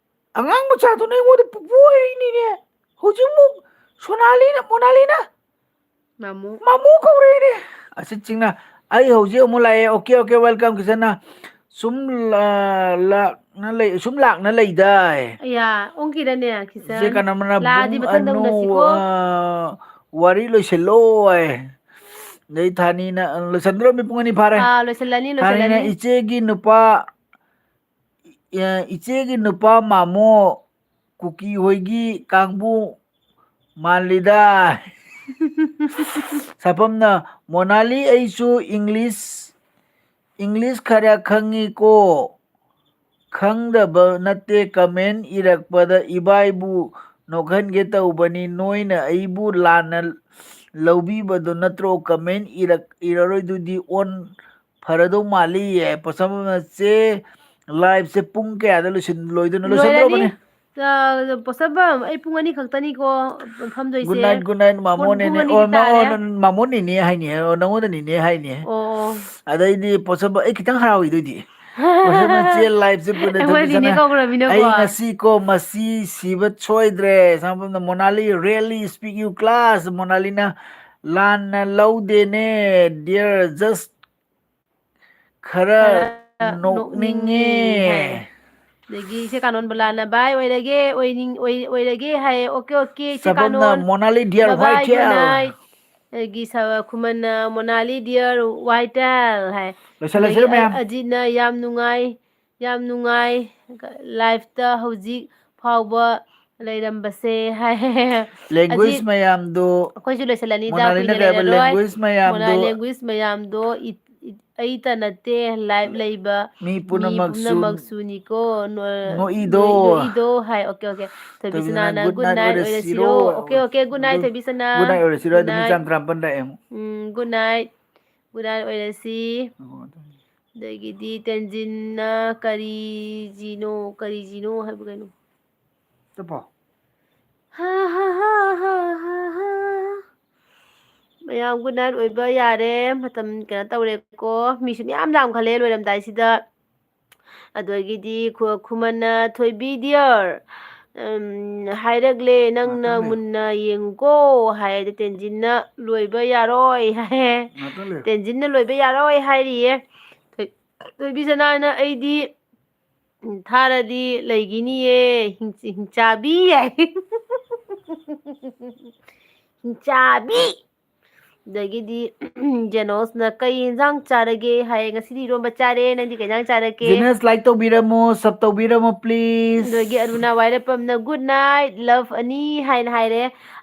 ꯑꯉꯥꯡ ꯃꯆꯥꯗꯨꯅ ꯑꯩꯉꯣꯟꯗ ꯄꯨꯄꯨ ꯍꯥꯏꯔꯛꯏꯅꯤꯅꯦ꯫ ꯍꯧꯖꯤꯛꯃꯨꯛ ꯁꯣꯅꯥꯂꯤꯅ, ꯃꯣꯅꯥꯂꯤꯅ ꯃꯥꯃꯨ꯫ ꯃꯥꯃꯨ ꯀꯧꯔꯛꯏꯅꯦ꯫ ꯑꯁꯤꯠ ꯁꯤꯡꯅ, "ꯑꯩ ꯍꯧꯖꯤꯛ ꯑꯃꯨꯛ ꯂꯥꯛꯑꯦ꯫ Okay, okay, welcome, ꯀꯤꯁꯟꯅ꯫ ꯁꯨꯝ ꯂꯥ-, ꯂꯥꯛꯅ ꯂꯩ, ꯁꯨꯝ ꯂꯥꯛꯅ ꯂꯩꯗꯥꯏ?" ꯑꯌꯥ, ꯑꯣꯡꯈꯤꯗꯅꯦ, ꯀꯤꯁꯟ꯫ ꯏꯆꯦ ꯀꯅꯃꯅ ꯂꯥꯛꯑꯗꯤ ꯕꯨꯡ ꯃꯊꯪꯗ ꯑꯅꯨ, ꯎꯅꯁꯤꯀꯣ꯫ ꯑ, ꯋꯥꯔꯤ ꯂꯣꯏꯁꯤꯜꯂꯣ ꯍꯥꯏ꯫ ꯑꯗꯩ ꯊꯥꯅꯤꯅ, ꯑ, ꯂꯣꯏꯁꯤꯟꯗ꯭ꯔꯣꯃꯤ, ꯄꯨꯡ ꯑꯅꯤ ꯐꯥꯔꯦ꯫ ꯑꯥ, ꯂꯣꯏꯁꯤꯜꯂꯅꯤ, ꯊꯥꯅꯤꯅ ꯂꯣꯏꯁꯤꯜꯂꯅꯤ꯫ ꯏꯆꯦꯒꯤ ꯅꯨꯄꯥ, ꯏ-, ꯏꯆꯦꯒꯤ ꯅꯨꯄꯥ ꯃꯥꯃꯣ ꯀꯨꯀꯤ ꯍꯣꯏꯒꯤ ꯀꯥꯡꯕꯨ ꯃꯥꯜꯂꯤꯗ꯫ ꯁꯥꯐꯝꯅ, "ꯃꯣꯅꯥꯂꯤ, ꯑꯩꯁꯨ ꯏꯪꯂꯤꯁ, ꯏꯪꯂꯤꯁ ꯈꯔ ꯈꯪꯉꯤꯀꯣ, ꯈꯪꯗꯕ ꯅꯠꯇꯦ, comment ꯏꯔꯛꯄꯗ ꯏꯕꯥꯏꯕꯨ ꯅꯣꯛꯍꯟꯒꯦ ꯇꯧꯕꯅꯤ, ꯅꯣꯏꯅ ꯑꯩꯕꯨ ꯂꯥꯟꯅ ꯂꯧꯕꯤꯕꯗꯣ ꯅꯠꯇ꯭ꯔꯣ? Comment ꯏꯔꯛ-, ꯏꯔꯔꯣꯏꯗꯨꯗꯤ ꯑꯣꯟ ꯐꯔꯗꯧ ꯃꯥꯜꯂꯤ"꯫ ꯄꯣꯠꯁꯝ ꯑꯃ, ꯆꯦ, liveꯁꯦ ꯄꯨꯡ ꯀꯌꯥꯗ ꯂꯣꯏꯁꯤꯟ-, ꯂꯣꯏꯗꯣꯏꯅꯣ? ꯂꯣꯏꯔꯅꯤ꯫ ꯂꯣꯏꯁꯤꯟꯗ꯭ꯔꯣꯕꯅꯦ? ꯑ, ꯄꯣꯠꯁꯝꯕꯝ, ꯑꯩ ꯄꯨꯡ ꯑꯅꯤ ꯈꯛꯇꯅꯤꯀꯣ ꯐꯝꯗꯣꯏꯁꯦ꯫ Good night, good night, ꯄꯨꯡ, ꯃꯥꯃꯣꯅꯦꯅꯦ꯫ ꯄꯨꯡ ꯑꯅꯤꯗꯤ ꯑꯣ, ꯃꯥ-, ꯑꯣ, ꯇꯥꯔꯦ꯫ ꯅ-, ꯃꯥꯃꯣꯅꯦꯅꯦ ꯍꯥꯏꯅꯦ꯫ ꯑꯣ, ꯅꯉꯣꯟꯗꯅꯤꯅꯦ ꯍꯥꯏꯅꯦ꯫ ꯑꯣ, ꯑꯣ꯫ ꯑꯗꯩꯗꯤ ꯄꯣꯠꯁꯝꯕꯝ, ꯑꯩ ꯈꯤꯇꯪ ꯍꯔꯥꯎꯏꯗꯣꯏꯗꯤ꯫ ꯄꯣꯠꯁꯝꯕꯝ ꯆꯦ liveꯁꯦ ꯄꯨꯟꯅ ꯑꯩꯈꯣꯏ ꯅꯤꯅꯦ ꯇꯧꯕꯤꯁꯅ-, ꯀꯧꯈ꯭ꯔꯃꯤꯅꯀꯣ꯫ "ꯑꯩ ꯉꯁꯤ ꯀꯣ ꯃꯁꯤ ꯁꯤꯕ ꯁꯣꯏꯗ꯭ꯔꯦ"꯫ ꯁꯝꯅ ꯃꯣꯅꯥꯂꯤ, "Really speak you class", ꯃꯣꯅꯥꯂꯤꯅ, "ꯂꯥꯟꯅ ꯂꯧꯗꯦꯅꯦ, dear, just ꯈꯔ ꯈꯔ ꯅꯣꯛꯅꯤꯡꯉꯦ"꯫ ꯅꯣꯛꯅꯤꯡꯉꯦ ꯍꯥꯏ꯫ ꯑꯗꯒꯤ ꯏꯆꯦ ꯀꯥꯅꯣꯟꯕꯂꯥꯅ, "ꯚꯥꯏ, ꯑꯣꯏꯔꯒꯦ, ꯑꯣꯏꯅꯤꯡ-, ꯑꯣꯏ-, ꯑꯣꯏꯔꯒꯦ" ꯍꯥꯏ꯫ "ꯑꯣꯀꯦ, ꯑꯣꯀꯦ, ꯏꯆꯦ ꯁꯥꯐꯝꯅ, ꯀꯥꯅꯣꯟ꯫ ꯃꯣꯅꯥꯂꯤ dear, ꯕꯥꯏ ꯕꯥꯏ, ꯋꯥꯏ ꯒꯨꯗ ꯇꯦꯜ꯫ ꯅꯥꯏꯠ"꯫ ꯑꯗꯒꯤ ꯁ-, ꯈꯨꯃꯟꯅ, "ꯃꯣꯅꯥꯂꯤ dear, ꯋꯥꯏ ꯇꯦꯜ" ꯍꯥꯏ꯫ ꯂꯣꯏꯁꯤꯜꯂꯁꯤꯔ ꯑꯗꯒꯤ ꯑ-, ꯃꯌꯥꯝ? ꯑꯖꯤꯠꯅ, "ꯌꯥꯝ ꯅꯨꯡꯉꯥꯏ, ꯌꯥꯝ ꯅꯨꯡꯉꯥꯏ, liveꯇ ꯍꯧꯖꯤꯛ ꯐꯥꯎꯕ ꯂꯩꯔꯝꯕꯁꯦ" ꯍꯥꯏ꯫ Language ꯑꯖꯤꯠ, ꯃꯌꯥꯝꯗꯣ ꯑꯩꯈꯣꯏꯁꯨ ꯂꯣꯏꯁꯤꯜꯂꯅꯤꯗ, ꯃꯣꯅꯥꯂꯤꯅ ꯀꯨꯏꯅ ꯀꯩ ꯍꯥꯏꯕ? ꯂꯩꯔꯔꯣꯏ꯫ Language ꯃꯣꯅꯥ-, ꯃꯌꯥꯝꯗꯣ language ꯃꯌꯥꯝꯗꯣ ꯏ-, ꯏ-, ꯑꯩꯇ ꯅꯠꯇꯦ, live ꯂꯩꯕ ꯃꯤ ꯃꯤ ꯄꯨꯝꯅꯃꯛꯁꯨ ꯄꯨꯝꯅꯃꯛꯁꯨꯅꯤꯀꯣ, ꯅꯣ-, ꯅꯣꯛꯏꯗꯣ꯫ ꯅꯣꯏ ꯅꯣꯛꯏꯗꯣ ꯍꯥꯏ꯫ Okay, okay. ꯊꯣꯏꯕꯤꯁꯅꯥꯅ ꯊꯣꯏꯕꯤꯁꯅꯥꯅ good good night night ꯑꯣꯏꯔꯁꯤꯔꯣ꯫ ꯑꯣꯏꯔꯁꯤꯔꯣ꯫ Okay, okay, good night, good, ꯊꯣꯏꯕꯤꯁꯅꯥ꯫ Good night ꯑꯣꯏꯔꯁꯤꯔꯣ꯫ Good ꯑꯗꯨ ꯃꯤ night꯫ ꯆꯥꯝ ꯇꯔꯥꯃꯥꯄꯟ ꯂꯥꯛꯑꯦ ꯑꯃꯨꯛ꯫ ꯎꯝ, good night꯫ Good night ꯑꯣꯏꯔꯁꯤ꯫ ꯑꯗꯒꯤꯗꯤ ꯇꯦꯟꯖꯤꯟꯅ ꯀꯔꯤꯖꯤꯅꯣ, ꯀꯔꯤꯖꯤꯅꯣ ꯍꯥꯏꯕ ꯀꯩꯅꯣ? ꯆꯠꯄꯣ꯫ ꯍꯥ, ꯍꯥ, ꯍꯥ꯫ ꯃꯌꯥꯝ good night ꯑꯣꯏꯕ ꯌꯥꯔꯦ꯫ ꯃꯇꯝ ꯀꯩꯅꯣ ꯇꯧꯔꯦꯀꯣ꯫ ꯃꯤꯁꯨ ꯃꯌꯥꯝ ꯌꯥꯝꯈꯠꯂꯦ ꯂꯣꯏꯔꯝꯗꯥꯏꯁꯤꯗ꯫ ꯑꯗꯒꯤꯗꯤ ꯈꯨ-, ꯈꯨꯃꯟꯅ, "ꯊꯣꯏꯕꯤ dear, ꯎꯝ, ꯍꯥꯏꯔꯛꯂꯦ, ꯅꯪꯅ ꯉꯥꯛꯇꯪ ꯂꯩꯌꯨ꯫ ꯃꯨꯟꯅ ꯌꯦꯡꯉꯨꯀꯣ" ꯍꯥꯏ꯫ ꯑꯗ ꯇꯦꯟꯖꯤꯟꯅ, "ꯂꯣꯏꯕ ꯌꯥꯔꯣꯏ" ꯍꯥꯏ꯫ ꯉꯥꯛꯇꯪ ꯂꯩꯌꯨ꯫ ꯇꯦꯟꯖꯤꯟꯅ "ꯂꯣꯏꯕ ꯌꯥꯔꯣꯏ" ꯍꯥꯏꯔꯤꯌꯦ꯫ ꯊꯣꯏ-, ꯊꯣꯏꯕꯤ ꯁꯅꯥꯅ, "ꯑꯩꯗꯤ, ꯎꯝ, ꯊꯥꯔꯗꯤ ꯂꯩꯈꯤꯅꯤꯌꯦ, ꯍꯤꯡ-, ꯍꯤꯡꯆꯥꯕꯤ" ꯍꯥꯏ꯫ "ꯍꯤꯡꯆꯥꯕꯤ"꯫ ꯑꯗꯒꯤꯗꯤ ꯖꯦꯅꯣꯁꯅ, "ꯀꯩ ꯌꯦꯟꯖꯥꯡ ꯆꯥꯔꯒꯦ?" ꯍꯥꯏ꯫ "ꯉꯁꯤꯗꯤ ꯏꯔꯣꯝꯕ ꯆꯥꯔꯦ, ꯅꯪꯗꯤ ꯀꯩ ꯌꯦꯟꯖꯥꯡ ꯆꯥꯔꯛꯀꯦ?" ꯖꯦꯅꯁ, like ꯇꯧꯕꯤꯔꯝꯃꯣ, sub ꯇꯧꯕꯤꯔꯝꯃꯣ, please꯫ ꯑꯗꯒꯤ ꯑꯔꯨꯅꯥ ꯋꯥꯏꯔꯦꯞꯄꯝꯅ, "Good night, love ꯑꯅꯤ" ꯍꯥꯏꯅ ꯍꯥꯏꯔꯦ꯫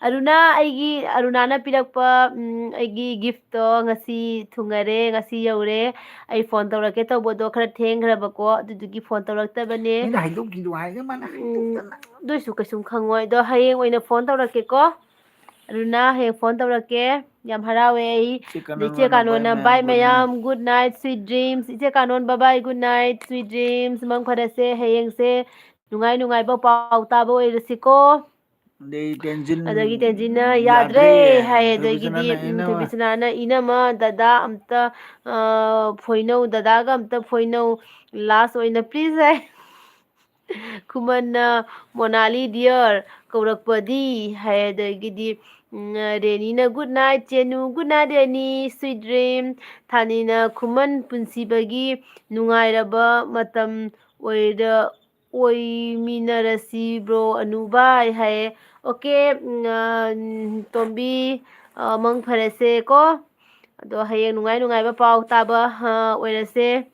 ꯑꯔꯨꯅꯥ, ꯑꯩꯒꯤ, ꯑꯔꯨꯅꯥꯅ ꯄꯤꯔꯛꯄ, ꯎꯝ, ꯑꯩꯒꯤ gift ꯇꯣ ꯉꯁꯤ ꯊꯨꯡꯉꯔꯦ, ꯉꯁꯤ ꯌꯧꯔꯦ꯫ ꯑꯩ phone ꯇꯧꯔꯛꯀꯦ ꯇꯧꯕꯗꯣ ꯈꯔ ꯊꯦꯡꯈ꯭ꯔꯕꯀꯣ, ꯑꯗꯨꯗꯨꯒꯤ phone ꯇꯧꯔꯛꯇꯕꯅꯦ꯫ ꯃꯤꯅ ꯍꯥꯏꯗꯣꯛꯈꯤꯗꯣ ꯍꯥꯏꯔꯒ ꯃꯥꯅ ꯎꯝ, ꯍꯥꯏꯗꯣꯛꯇꯅ꯫ ꯑꯗꯨ ꯑꯣꯏꯁꯨ ꯀꯩꯁꯨꯝ ꯈꯪꯉꯣꯏ꯫ ꯑꯗꯣ ꯍꯌꯦꯡ ꯑꯣꯏꯅ phone ꯇꯧꯔꯛꯀꯦꯀꯣ꯫ ꯑꯔꯨꯅꯥ, ꯍꯌꯦꯡ phone ꯇꯧꯔꯛꯀꯦ꯫ ꯌꯥꯝ ꯍꯔꯥꯎꯋꯦ ꯑꯩ꯫ ꯏꯆꯦ ꯑꯗꯣ ꯏꯆꯦ ꯀꯥꯅꯣꯟꯅ, ꯀꯥꯅꯣꯟꯅ, "Bye ꯃꯌꯥꯝ, good night, sweet dreams"꯫ ꯏꯆꯦ ꯀꯥꯅꯣꯟ, "Bye bye, good night, sweet dreams, ꯃꯪ ꯐꯔꯁꯦ꯫ ꯍꯌꯦꯡꯁꯦ ꯅꯨꯡꯉꯥꯏ ꯅꯨꯡꯉꯥꯏꯕ ꯄꯥꯎ ꯇꯥꯕ ꯑꯣꯏꯔꯁꯤꯀꯣ"꯫ ꯑꯗꯩ ꯇꯦꯟꯖꯤꯟ ꯑꯗꯒꯤ ꯇꯦꯟꯖꯤꯟꯅ, "ꯌꯥꯗ꯭ꯔꯦ" ꯌꯥꯗ꯭ꯔꯦ꯫ ꯍꯥꯏ꯫ ꯊꯣꯏꯕꯤ ꯑꯗꯒꯤꯗꯤ, ꯁꯅꯥꯅ, ꯎꯝ, ꯏꯅꯝꯃ꯫ ꯊꯣꯏꯕꯤ ꯁꯅꯥꯅ, "ꯏꯅꯝꯃ, ꯗꯗꯥ ꯑꯝꯇ, ꯑ, ꯐꯣꯏꯅꯧ, ꯗꯗꯥꯒ ꯑꯝꯇ ꯐꯣꯏꯅꯧ, last ꯑꯣꯏꯅ please" ꯍꯥꯏ꯫ ꯈꯨꯃꯟꯅ, "ꯃꯣꯅꯥꯂꯤ dear ꯀꯧꯔꯛꯄꯗꯤ" ꯍꯥꯏ꯫ ꯑꯗꯒꯤꯗꯤ, ꯎꯝ, ꯔꯦꯅꯤꯅ, "Good night ꯆꯦꯅꯨ, good night rainy, sweet dream"꯫ ꯊꯥꯅꯤꯅ, "ꯈꯨꯃꯟ ꯄꯨꯟꯁꯤꯕꯒꯤ ꯅꯨꯡꯉꯥꯏꯔꯕ ꯃꯇꯝ ꯑꯣꯏꯔ-, ꯑꯣꯏꯃꯤꯟꯅꯔꯁꯤ bro ꯑꯅꯨ ꯕꯥꯏ" ꯍꯥꯏꯌꯦ꯫ Okay, ꯎꯝ, ꯑ, ꯇꯣꯝꯕꯤ, ꯑ, ꯃꯪ ꯐꯔꯁꯦ ꯀꯣ꯫ ꯑꯗꯣ ꯍꯌꯦꯡ ꯅꯨꯡꯉꯥꯏ ꯅꯨꯡꯉꯥꯏꯕ ꯄꯥꯎ ꯇꯥꯕ, ꯑ, ꯑꯣꯏꯔꯁꯦ꯫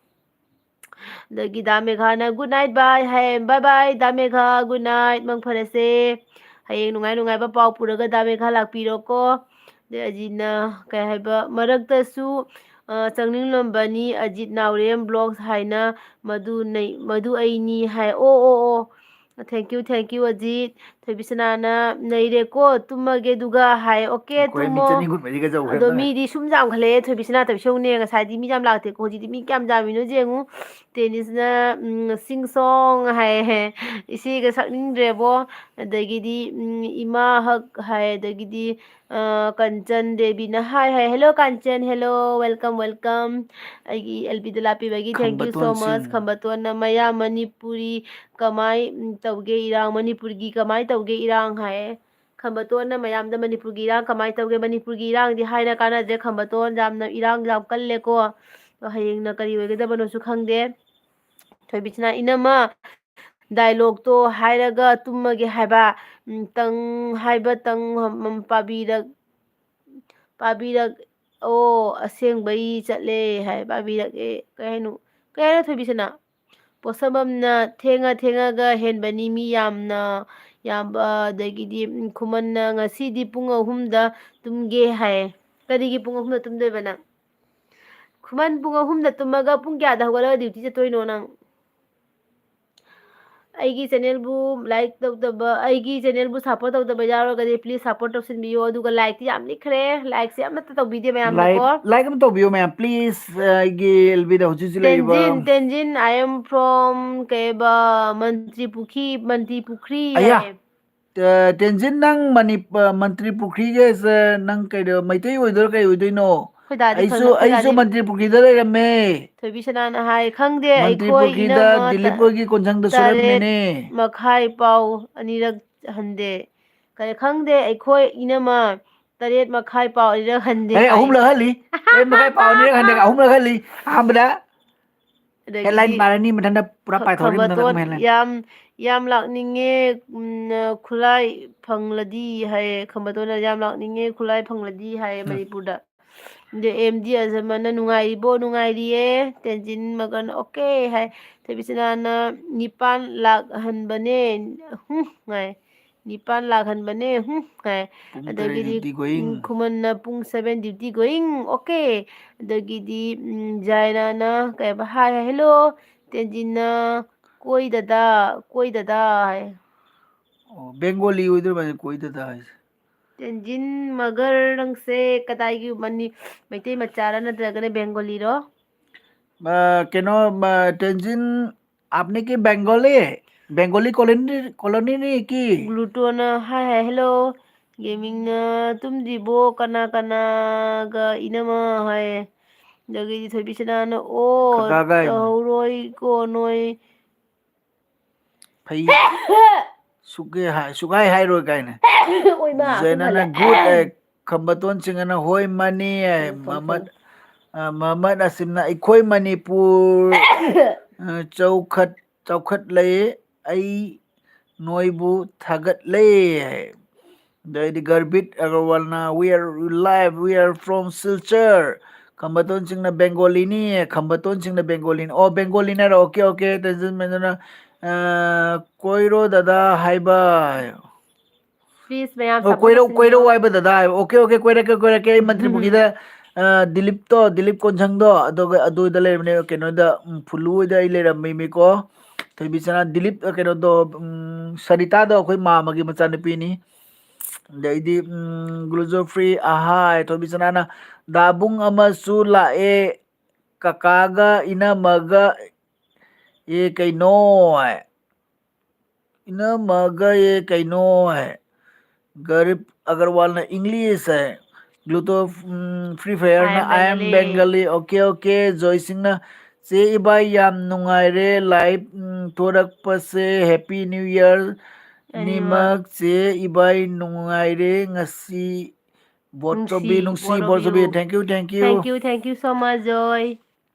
ꯑꯗꯒꯤ ꯗꯥ ꯃꯦꯘꯥꯅ, "Good night ꯕꯥꯏ" ꯍꯥꯏ꯫ "Bye bye ꯗꯥ ꯃꯦꯘꯥ, good night, ꯃꯪ ꯐꯔꯁꯦ꯫ ꯍꯌꯦꯡ ꯅꯨꯡꯉꯥꯏ ꯅꯨꯡꯉꯥꯏꯕ ꯄꯥꯎ ꯄꯨꯔꯒ ꯗꯥ ꯃꯦꯘꯥ ꯂꯥꯛꯄꯤꯔꯣꯀꯣ"꯫ ꯑꯗꯩ ꯑꯖꯤꯠꯅ ꯀꯩ ꯍꯥꯏꯕ, "ꯃꯔꯛꯇꯁꯨ, ꯑ, ꯆꯪꯅꯤꯡꯂꯝꯕꯅꯤ ꯑꯖꯤꯠ ꯅꯥꯎꯔꯦꯝ vlogs ꯍꯥꯏꯅ, ꯃꯗꯨ ꯅꯩ-, ꯃꯗꯨ ꯑꯩꯅꯤ" ꯍꯥꯏ꯫ ꯑꯣ, ꯑꯣ, ꯑꯣ꯫ Thank you, thank you Ajit. ꯊꯣꯏꯕꯤꯁꯅꯥꯅ ꯅꯩꯔꯦꯀꯣ, ꯇꯨꯝꯃꯒꯦ ꯑꯗꯨꯒ ꯍꯥꯏ꯫ ꯑꯣꯀꯦ, ꯑꯩꯈꯣꯏ ꯃꯤ ꯇꯨꯝꯃꯣ꯫ ꯆꯅꯤ ꯍꯨꯝꯐꯨ ꯃꯔꯤꯒ ꯌꯧꯈ꯭ꯔꯦ ꯑꯗꯣ ꯅꯣꯏ꯫ ꯃꯤꯗꯤ ꯁꯨꯝ ꯌꯥꯝꯈꯠꯂꯛꯑꯦ꯫ ꯊꯣꯏꯕꯤꯁꯅꯥ ꯇꯧꯕꯤꯁꯦ ꯌꯦꯡꯉꯨꯅꯦ, ꯉꯁꯥꯏꯗꯤ ꯃꯤ ꯌꯥꯝ ꯂꯥꯛꯇꯦꯀꯣ, ꯍꯧꯖꯤꯛꯇꯤ ꯃꯤ ꯀꯌꯥꯝ ꯌꯥꯝꯃꯤꯅꯣ ꯌꯦꯡꯉꯨ꯫ ꯇꯦꯅꯤꯁꯅ, ꯎꯝ, "Sing song" ꯍꯥꯏ, ꯍꯦ, "ꯏꯁꯩꯒ ꯁꯛꯅꯤꯡꯗ꯭ꯔꯦꯕꯣ"꯫ ꯑꯗꯒꯤꯗꯤ, ꯎꯝ, "ꯏꯃꯥ ꯍꯛ" ꯍꯥꯏ꯫ ꯑꯗꯒꯤꯗꯤ, ꯑ, ꯀꯟꯆꯟ ꯗꯦꯕꯤꯅ ꯍꯥꯏ, ꯍꯥꯏ꯫ Hello Kanchan, hello, welcome, welcome꯫ ꯑꯩꯒꯤ ꯑꯦꯜ ꯕꯤꯗ ꯂꯥꯛꯄꯤꯕꯒꯤ thank you so ꯈꯝꯕꯇꯣꯟ much꯫ ꯁꯤꯡ꯫ ꯈꯝꯕꯇꯣꯟꯅ ꯃꯌꯥꯝ ꯃꯅꯤꯄꯨꯔꯤ ꯀꯃꯥꯏ, ꯎꯝ, ꯇꯧꯒꯦ ꯏꯔꯥꯡ? ꯃꯅꯤꯄꯨꯔꯒꯤ ꯀꯃꯥꯏ ꯇꯧꯒꯦ ꯏꯔꯥꯡ ꯍꯥꯏꯌꯦ꯫ ꯈꯝꯕꯇꯣꯟꯅ ꯃꯌꯥꯝꯗ ꯃꯅꯤꯄꯨꯔꯒꯤ ꯏꯔꯥꯡ ꯀꯃꯥꯏ ꯇꯧꯒꯦ? ꯃꯅꯤꯄꯨꯔꯒꯤ ꯏꯔꯥꯡꯗꯤ ꯍꯥꯏꯔ ꯀꯥꯟꯅꯗ꯭ꯔꯦ꯫ ꯈꯝꯕꯇꯣꯟ ꯌꯥꯝꯅ ꯏꯔꯥꯡ ꯌꯥꯝ ꯀꯜꯂꯦꯀꯣ꯫ ꯑꯗꯣ ꯍꯌꯦꯡꯅ ꯀꯔꯤ ꯑꯣꯏꯒꯗꯕꯅꯣꯁꯨ ꯈꯪꯗꯦ꯫ ꯊꯣꯏꯕꯤꯁꯅꯥ, "ꯏꯅꯝꯃ, dialogue ꯇꯣ ꯍꯥꯏꯔꯒ ꯇꯨꯝꯃꯒꯦ ꯍꯥꯏꯕ, ꯎꯝ, ꯇꯪ ꯍꯥꯏꯕ ꯇꯪ, ꯎꯝ, ꯄꯥꯕꯤꯔꯛ-, ꯄꯥꯕꯤꯔꯛ-, ꯑꯣ, ꯑꯁꯦꯡꯕꯩ ꯆꯠꯂꯦ" ꯍꯥꯏ, "ꯄꯥꯕꯤꯔꯛꯑꯦ"꯫ ꯀꯩ ꯍꯥꯏꯅꯣ? ꯀꯩ ꯍꯥꯏꯅꯣ, ꯊꯣꯏꯕꯤꯁꯅꯥ? ꯄꯣꯠꯁꯝꯕꯝꯅ, "ꯊꯦꯡꯉ ꯊꯦꯡꯉꯒ ꯍꯦꯟꯕꯅꯤ ꯃꯤ ꯌꯥꯝꯅ ꯌꯥꯝꯕ"꯫ ꯑꯗꯒꯤꯗꯤ, ꯎꯝ, ꯈꯨꯃꯟꯅ, "ꯉꯁꯤꯗꯤ ꯄꯨꯡ ꯑꯍꯨꯝꯗ ꯇꯨꯝꯒꯦ" ꯍꯥꯏ꯫ ꯀꯔꯤꯒꯤ ꯄꯨꯡ ꯑꯍꯨꯝꯗ ꯇꯨꯝꯗꯣꯏꯕ ꯅꯪ? ꯈꯨꯃꯟ, ꯄꯨꯡ ꯑꯍꯨꯝꯗ ꯇꯨꯝꯃꯒ ꯄꯨꯡ ꯀꯌꯥꯗ ꯍꯧꯒꯠꯂꯒ duty ꯆꯠꯇꯣꯏꯅꯣ ꯅꯪ? ꯑꯩꯒꯤ channel ꯕꯨ like ꯇꯧꯗꯕ, ꯑꯩꯒꯤ channel ꯕꯨ support ꯇꯧꯗꯕ ꯌꯥꯎꯔꯒꯗꯤ please support ꯇꯧꯁꯤꯟꯕꯤꯌꯣ꯫ ꯑꯗꯨꯒ like ꯇꯤ ꯌꯥꯝ ꯅꯤꯛꯈ꯭ꯔꯦ, like ꯁꯦ ꯑꯃꯠꯇ ꯇꯧꯕꯤꯗꯦ ꯃꯌꯥꯝꯅꯀꯣ꯫ Like, like ꯑꯃ ꯇꯧꯕꯤꯌꯣ ꯃꯌꯥꯝ, please꯫ ꯑ, ꯑꯩꯒꯤ ꯑꯦꯜ ꯕꯤꯗ ꯍꯧꯖꯤꯛ ꯍꯧꯖꯤꯛ ꯂꯩꯔꯤꯕ ꯇꯦꯟꯖꯤꯟ, ꯇꯦꯟꯖꯤꯟ, "I am from" ꯀꯩꯕ, "ꯃꯟꯇ꯭ꯔꯤ ꯄꯨꯈ꯭ꯔꯤ", ꯃꯟꯇ꯭ꯔꯤ ꯄꯨꯈ꯭ꯔꯤ ꯑꯌꯥ꯫ ꯍꯥꯏꯌꯦ꯫ ꯑ, ꯇꯦꯟꯖꯤꯟ, ꯅꯪ ꯃꯅꯤ-, ꯑ, ꯃꯟꯇ꯭ꯔꯤ ꯄꯨꯈ꯭ꯔꯤꯒꯁꯦ ꯅꯪ ꯀꯩꯗ-, ꯃꯩꯇꯩ ꯑꯣꯏꯗꯣꯏꯔꯣ, ꯀꯩ ꯑꯣꯏꯗꯣꯏꯅꯣ? ꯑꯩꯈꯣꯏ ꯗꯥꯗꯤ ꯑꯩꯁꯨ, ꯈꯪꯉꯦ, ꯑꯩꯈꯣꯏ ꯑꯩꯁꯨ ꯗꯥꯗꯤ ꯃꯟꯇ꯭ꯔꯤ ꯄꯨꯈ꯭ꯔꯤꯗ ꯂꯩꯔꯝꯃꯦ꯫ ꯊꯣꯏꯕꯤꯁꯅꯥꯅ ꯍꯥꯏ, "ꯈꯪꯗꯦ, ꯃꯟꯇ꯭ꯔꯤ ꯑꯩꯈꯣꯏ ꯄꯨꯈ꯭ꯔꯤꯗ ꯏꯅꯝꯃ ꯇ-, ꯗꯤꯂꯤꯞ ꯍꯣꯏꯒꯤ ꯀꯣꯟꯁꯪꯗ ꯇꯔꯦꯠ ꯁꯣꯏꯔꯝꯃꯦꯅꯦ꯫ ꯃꯈꯥꯏ ꯄꯥꯎ ꯑꯅꯤꯔꯛ ꯍꯟꯗꯦ"꯫ ꯀꯔꯤ, "ꯈꯪꯗꯦ, ꯑꯩꯈꯣꯏ ꯏꯅꯝꯃ ꯇꯔꯦꯠ ꯃꯈꯥꯏ ꯄꯥꯎ ꯑꯅꯤꯔꯛ ꯍꯟꯗꯦ" ꯑꯦ, ꯍꯥꯏ꯫ ꯑꯍꯨꯝꯂꯛ ꯍꯜꯂꯤ꯫ ꯇꯔꯦꯠ ꯃꯈꯥꯏ ꯄꯥꯎ ꯑꯅꯤꯔꯛ ꯍꯟꯗꯦ, ꯑꯍꯨꯝꯂꯛ ꯍꯜꯂꯤ꯫ ꯑꯍꯥꯟꯕꯗ ꯑꯗꯒꯤꯗꯤ headline ꯃꯥꯔꯅꯤ ꯃꯊꯟꯇ ꯄꯨꯔꯥ ꯈ-, ꯄꯥꯏꯊꯣꯛꯈ꯭ꯔꯦ, ꯃꯊꯟꯇ ꯈꯝꯕꯇꯣꯟ ꯑꯃꯨꯛ ꯍꯦꯜꯂꯦ꯫ ꯌꯥꯝ, ꯌꯥꯝ ꯂꯥꯛꯅꯤꯡꯉꯦ, ꯎꯝ, ꯈꯨꯠꯂꯥꯏ ꯐꯪꯂꯗꯤ ꯍꯥꯏꯌꯦ꯫ ꯈꯝꯕꯇꯣꯟꯅ, "ꯌꯥꯝ ꯂꯥꯛꯅꯤꯡꯉꯦ, ꯈꯨꯠꯂꯥꯏ ꯐꯪꯂꯗꯤ" ꯍꯥꯏꯌꯦ ꯎꯝ꯫ ꯃꯅꯤꯄꯨꯔꯗ꯫ ꯑꯗ ꯑꯦꯝ ꯗꯤ ꯑꯖꯃꯟꯅ, "ꯅꯨꯡꯉꯥꯏꯔꯤꯕꯣ?" "ꯅꯨꯡꯉꯥꯏꯔꯤꯌꯦ"꯫ ꯇꯦꯟꯖꯤꯟ ꯃꯒꯟ, "ꯑꯣꯀꯦ" ꯍꯥꯏ꯫ ꯊꯣꯏꯕꯤꯁꯅꯥꯅ, "ꯅꯤꯄꯥꯟ ꯂꯥꯛꯍꯟꯕꯅꯦ", ꯍꯨꯝ, ꯉꯥꯏ꯫ "ꯅꯤꯄꯥꯟ ꯂꯥꯛꯍꯟꯕꯅꯦ", ꯍꯨꯝ, ꯍꯥꯏ꯫ ꯄꯨꯡ ꯇꯔꯦꯠ ꯑꯗꯒꯤꯗꯤ, duty going꯫ ꯎꯝ, ꯈꯨꯃꯟꯅ, "ꯄꯨꯡ seven duty going, okay"꯫ ꯑꯗꯒꯤꯗꯤ, ꯎꯝ, ꯖꯥꯏꯅꯥꯅ ꯀꯩ ꯍꯥꯏꯕ? "Hi, hi, hello"꯫ ꯇꯦꯟꯖꯤꯟꯅ, "ꯀꯣꯏ ꯗꯗꯥ, ꯀꯣꯏ ꯗꯗꯥ" ꯍꯥꯏ꯫ ꯑꯣ, ꯕꯦꯡꯒꯣꯂꯤ ꯑꯣꯏꯗꯣꯏꯔ ꯃꯥꯜꯂꯦ ꯀꯣꯏꯗꯗ ꯍꯥꯏꯁꯦ꯫ ꯇꯦꯟꯖꯤꯟ ꯃꯒꯔ, ꯅꯪꯁꯦ ꯀꯗꯥꯏꯒꯤ ꯃꯅꯤ-, ꯃꯩꯇꯩ ꯃꯆꯥꯔ ꯅꯠꯇ꯭ꯔꯒꯅ ꯕꯦꯡꯒꯣꯂꯤꯔꯣ? ꯑ, ꯀꯩꯅꯣ, ꯑ, ꯇꯦꯟꯖꯤꯟ, आपने की बंगाली, बंगाली कॉलोनी, कॉलोनी नहीं की? ꯒ꯭ꯂꯨꯇꯣꯅ ꯍꯥꯏ ꯍꯥꯏ, "ꯍꯦꯜꯂꯣ, ꯒꯦꯃꯤꯡꯅ ꯇꯨꯝꯗ꯭ꯔꯤꯕꯣ? ꯀꯅꯥ ꯀꯅꯥꯒ ꯏꯅꯃ?" ꯍꯥꯏ꯫ ꯑꯗꯒꯤꯗꯤ ꯊꯣꯏꯕꯤꯁꯅꯥꯅ, "ꯑꯣ, ꯀꯀꯥꯒ ꯍꯥꯏꯕꯅꯦ꯫ ꯇꯧꯍꯧꯔꯣꯏꯀꯣ ꯅꯣꯏ?" ꯐꯩ꯫ ꯁꯨꯛꯍꯦ ꯍꯥꯏ-, ꯁꯨꯛꯍꯥꯏ ꯍꯥꯏꯔꯣꯏ ꯀꯥꯏꯅ꯫ ꯑꯣꯏꯃ, ꯖꯦꯅꯅ ꯄꯨꯝꯍꯜꯂꯦ꯫ "Good", ꯑꯦ, ꯈꯝꯕꯇꯣꯟ ꯁꯤꯡꯍꯅ "ꯍꯣꯏ ꯃꯥꯅꯤ", ꯑꯦ, ꯎꯝ, ꯃꯃꯠ, ꯑ, ꯃꯃꯠ ꯑꯁꯤꯝꯅ "ꯑꯩꯈꯣꯏ ꯃꯅꯤꯄꯨꯔ, ꯑ, ꯆꯥꯎꯈꯠ-, ꯆꯥꯎꯈꯠꯂꯦ, ꯑꯩ ꯅꯣꯏꯕꯨ ꯊꯥꯒꯠꯂꯦ", ꯍꯥꯏ꯫ ꯑꯗꯩꯗꯤ ꯒꯔꯕꯤꯠ ꯑꯒꯔꯋꯥꯜꯅ "We are live, we are from Silchar", ꯈꯝꯕꯇꯣꯟ ꯁꯤꯡꯅ "ꯕꯦꯡꯒꯣꯂꯤꯅꯤ", ꯈꯝꯕꯇꯣꯟ ꯁꯤꯡꯅ "ꯕꯦꯡꯒꯣꯂꯤꯅꯤ", ꯑꯣ, ꯕꯦꯡꯒꯣꯂꯤꯅꯦ ꯍꯥꯏꯔꯣ, ꯑꯣꯀꯦ, ꯑꯣꯀꯦ, ꯇꯦꯟꯖꯤꯟ ꯃꯦꯟꯖꯅ, ꯑ, "ꯀꯣꯏꯔꯣ ꯗꯗꯥ" ꯍꯥꯏꯕ꯫ Please, ꯃꯌꯥꯝ ꯑꯣ, support ꯀꯣꯏꯔꯧ-, ꯇꯧꯁꯤꯟꯕꯤꯌꯣ꯫ ꯀꯣꯏꯔꯧ ꯍꯥꯏꯕ ꯗꯗꯥ ꯍꯥꯏꯕ꯫ ꯑꯣꯀꯦ, ꯑꯣꯀꯦ, ꯀꯣꯏꯔꯛꯀꯦ, ꯀꯣꯏꯔꯛꯀꯦ꯫ ꯑꯩ ꯃꯟꯇ꯭ꯔꯤꯄꯨꯈ꯭ꯔꯤꯗ, ꯑ, ꯗꯤꯂꯤꯞꯇꯣ, ꯗꯤꯂꯤꯞ ꯀꯣꯟꯁꯪꯗꯣ, ꯑꯗꯨꯒ ꯑꯗꯨꯗ ꯂꯩꯔꯕꯅꯦ, ꯀꯩꯅꯣꯗ, ꯎꯝ, ꯐꯨꯂꯨ ꯍꯣꯏꯗ ꯑꯩ ꯂꯩꯔꯝꯃꯤꯃꯤꯀꯣ꯫ ꯊꯣꯏꯕꯤꯁꯅꯥ, ꯗꯤꯂꯤꯞ, ꯑ, ꯀꯩꯅꯣꯗꯣ, ꯎꯝ, ꯁꯔꯤꯇꯥꯗꯣ ꯑꯩꯈꯣꯏ ꯃꯥꯃꯒꯤ ꯃꯆꯥꯅꯨꯄꯤꯅꯤ꯫ ꯑꯗꯩꯗꯤ, ꯎꯝ, ꯒ꯭ꯂꯨꯖꯣ ꯐ꯭ꯔꯤ, ꯑꯍꯥꯏ, ꯊꯣꯏꯕꯤꯁꯅꯥꯅ, "ꯗꯥꯕꯨꯡ ꯑꯃꯁꯨ ꯂꯥꯛꯑꯦ, ꯀꯀꯥꯒ ꯏꯅꯝꯃꯒ, ꯑꯦ, ꯀꯩꯅꯣ?" ꯍꯥꯏ꯫ "ꯏꯅꯝꯃꯒ ꯑꯦ ꯀꯩꯅꯣ?" ꯍꯥꯏ꯫ ꯒꯔꯤꯞ ꯑꯒꯔꯋꯥꯜꯅ "English" ꯍꯥꯏ꯫ ꯒ꯭ꯂꯨꯇꯣ, ꯎꯝ, ꯐ꯭ꯔꯤ ꯐꯥꯌꯔꯅ "I am Bengali", okay, okay. Joy ꯁꯤꯡꯅ, "ꯆꯦ ꯏꯕꯥꯏ ꯌꯥꯝ ꯅꯨꯡꯉꯥꯏꯔꯦ live, ꯎꯝ, ꯊꯣꯔꯛꯄꯁꯦ, Happy New Year ꯑꯅꯤꯃꯛ꯫ ꯑꯅꯤꯃꯛ ꯆꯦ ꯏꯕꯥꯏ ꯅꯨꯡꯉꯥꯏꯔꯦ ꯉꯁꯤ꯫ ꯕꯣꯠꯆꯧꯕꯤ ꯅꯨꯡꯁꯤ, ꯅꯨꯡꯁꯤ, ꯕꯣꯠꯆꯧꯕꯤ, ꯕꯣꯠꯆꯧꯕꯤ꯫ Thank you, thank you꯫ Thank you, thank you so much, ꯖꯣꯏ꯫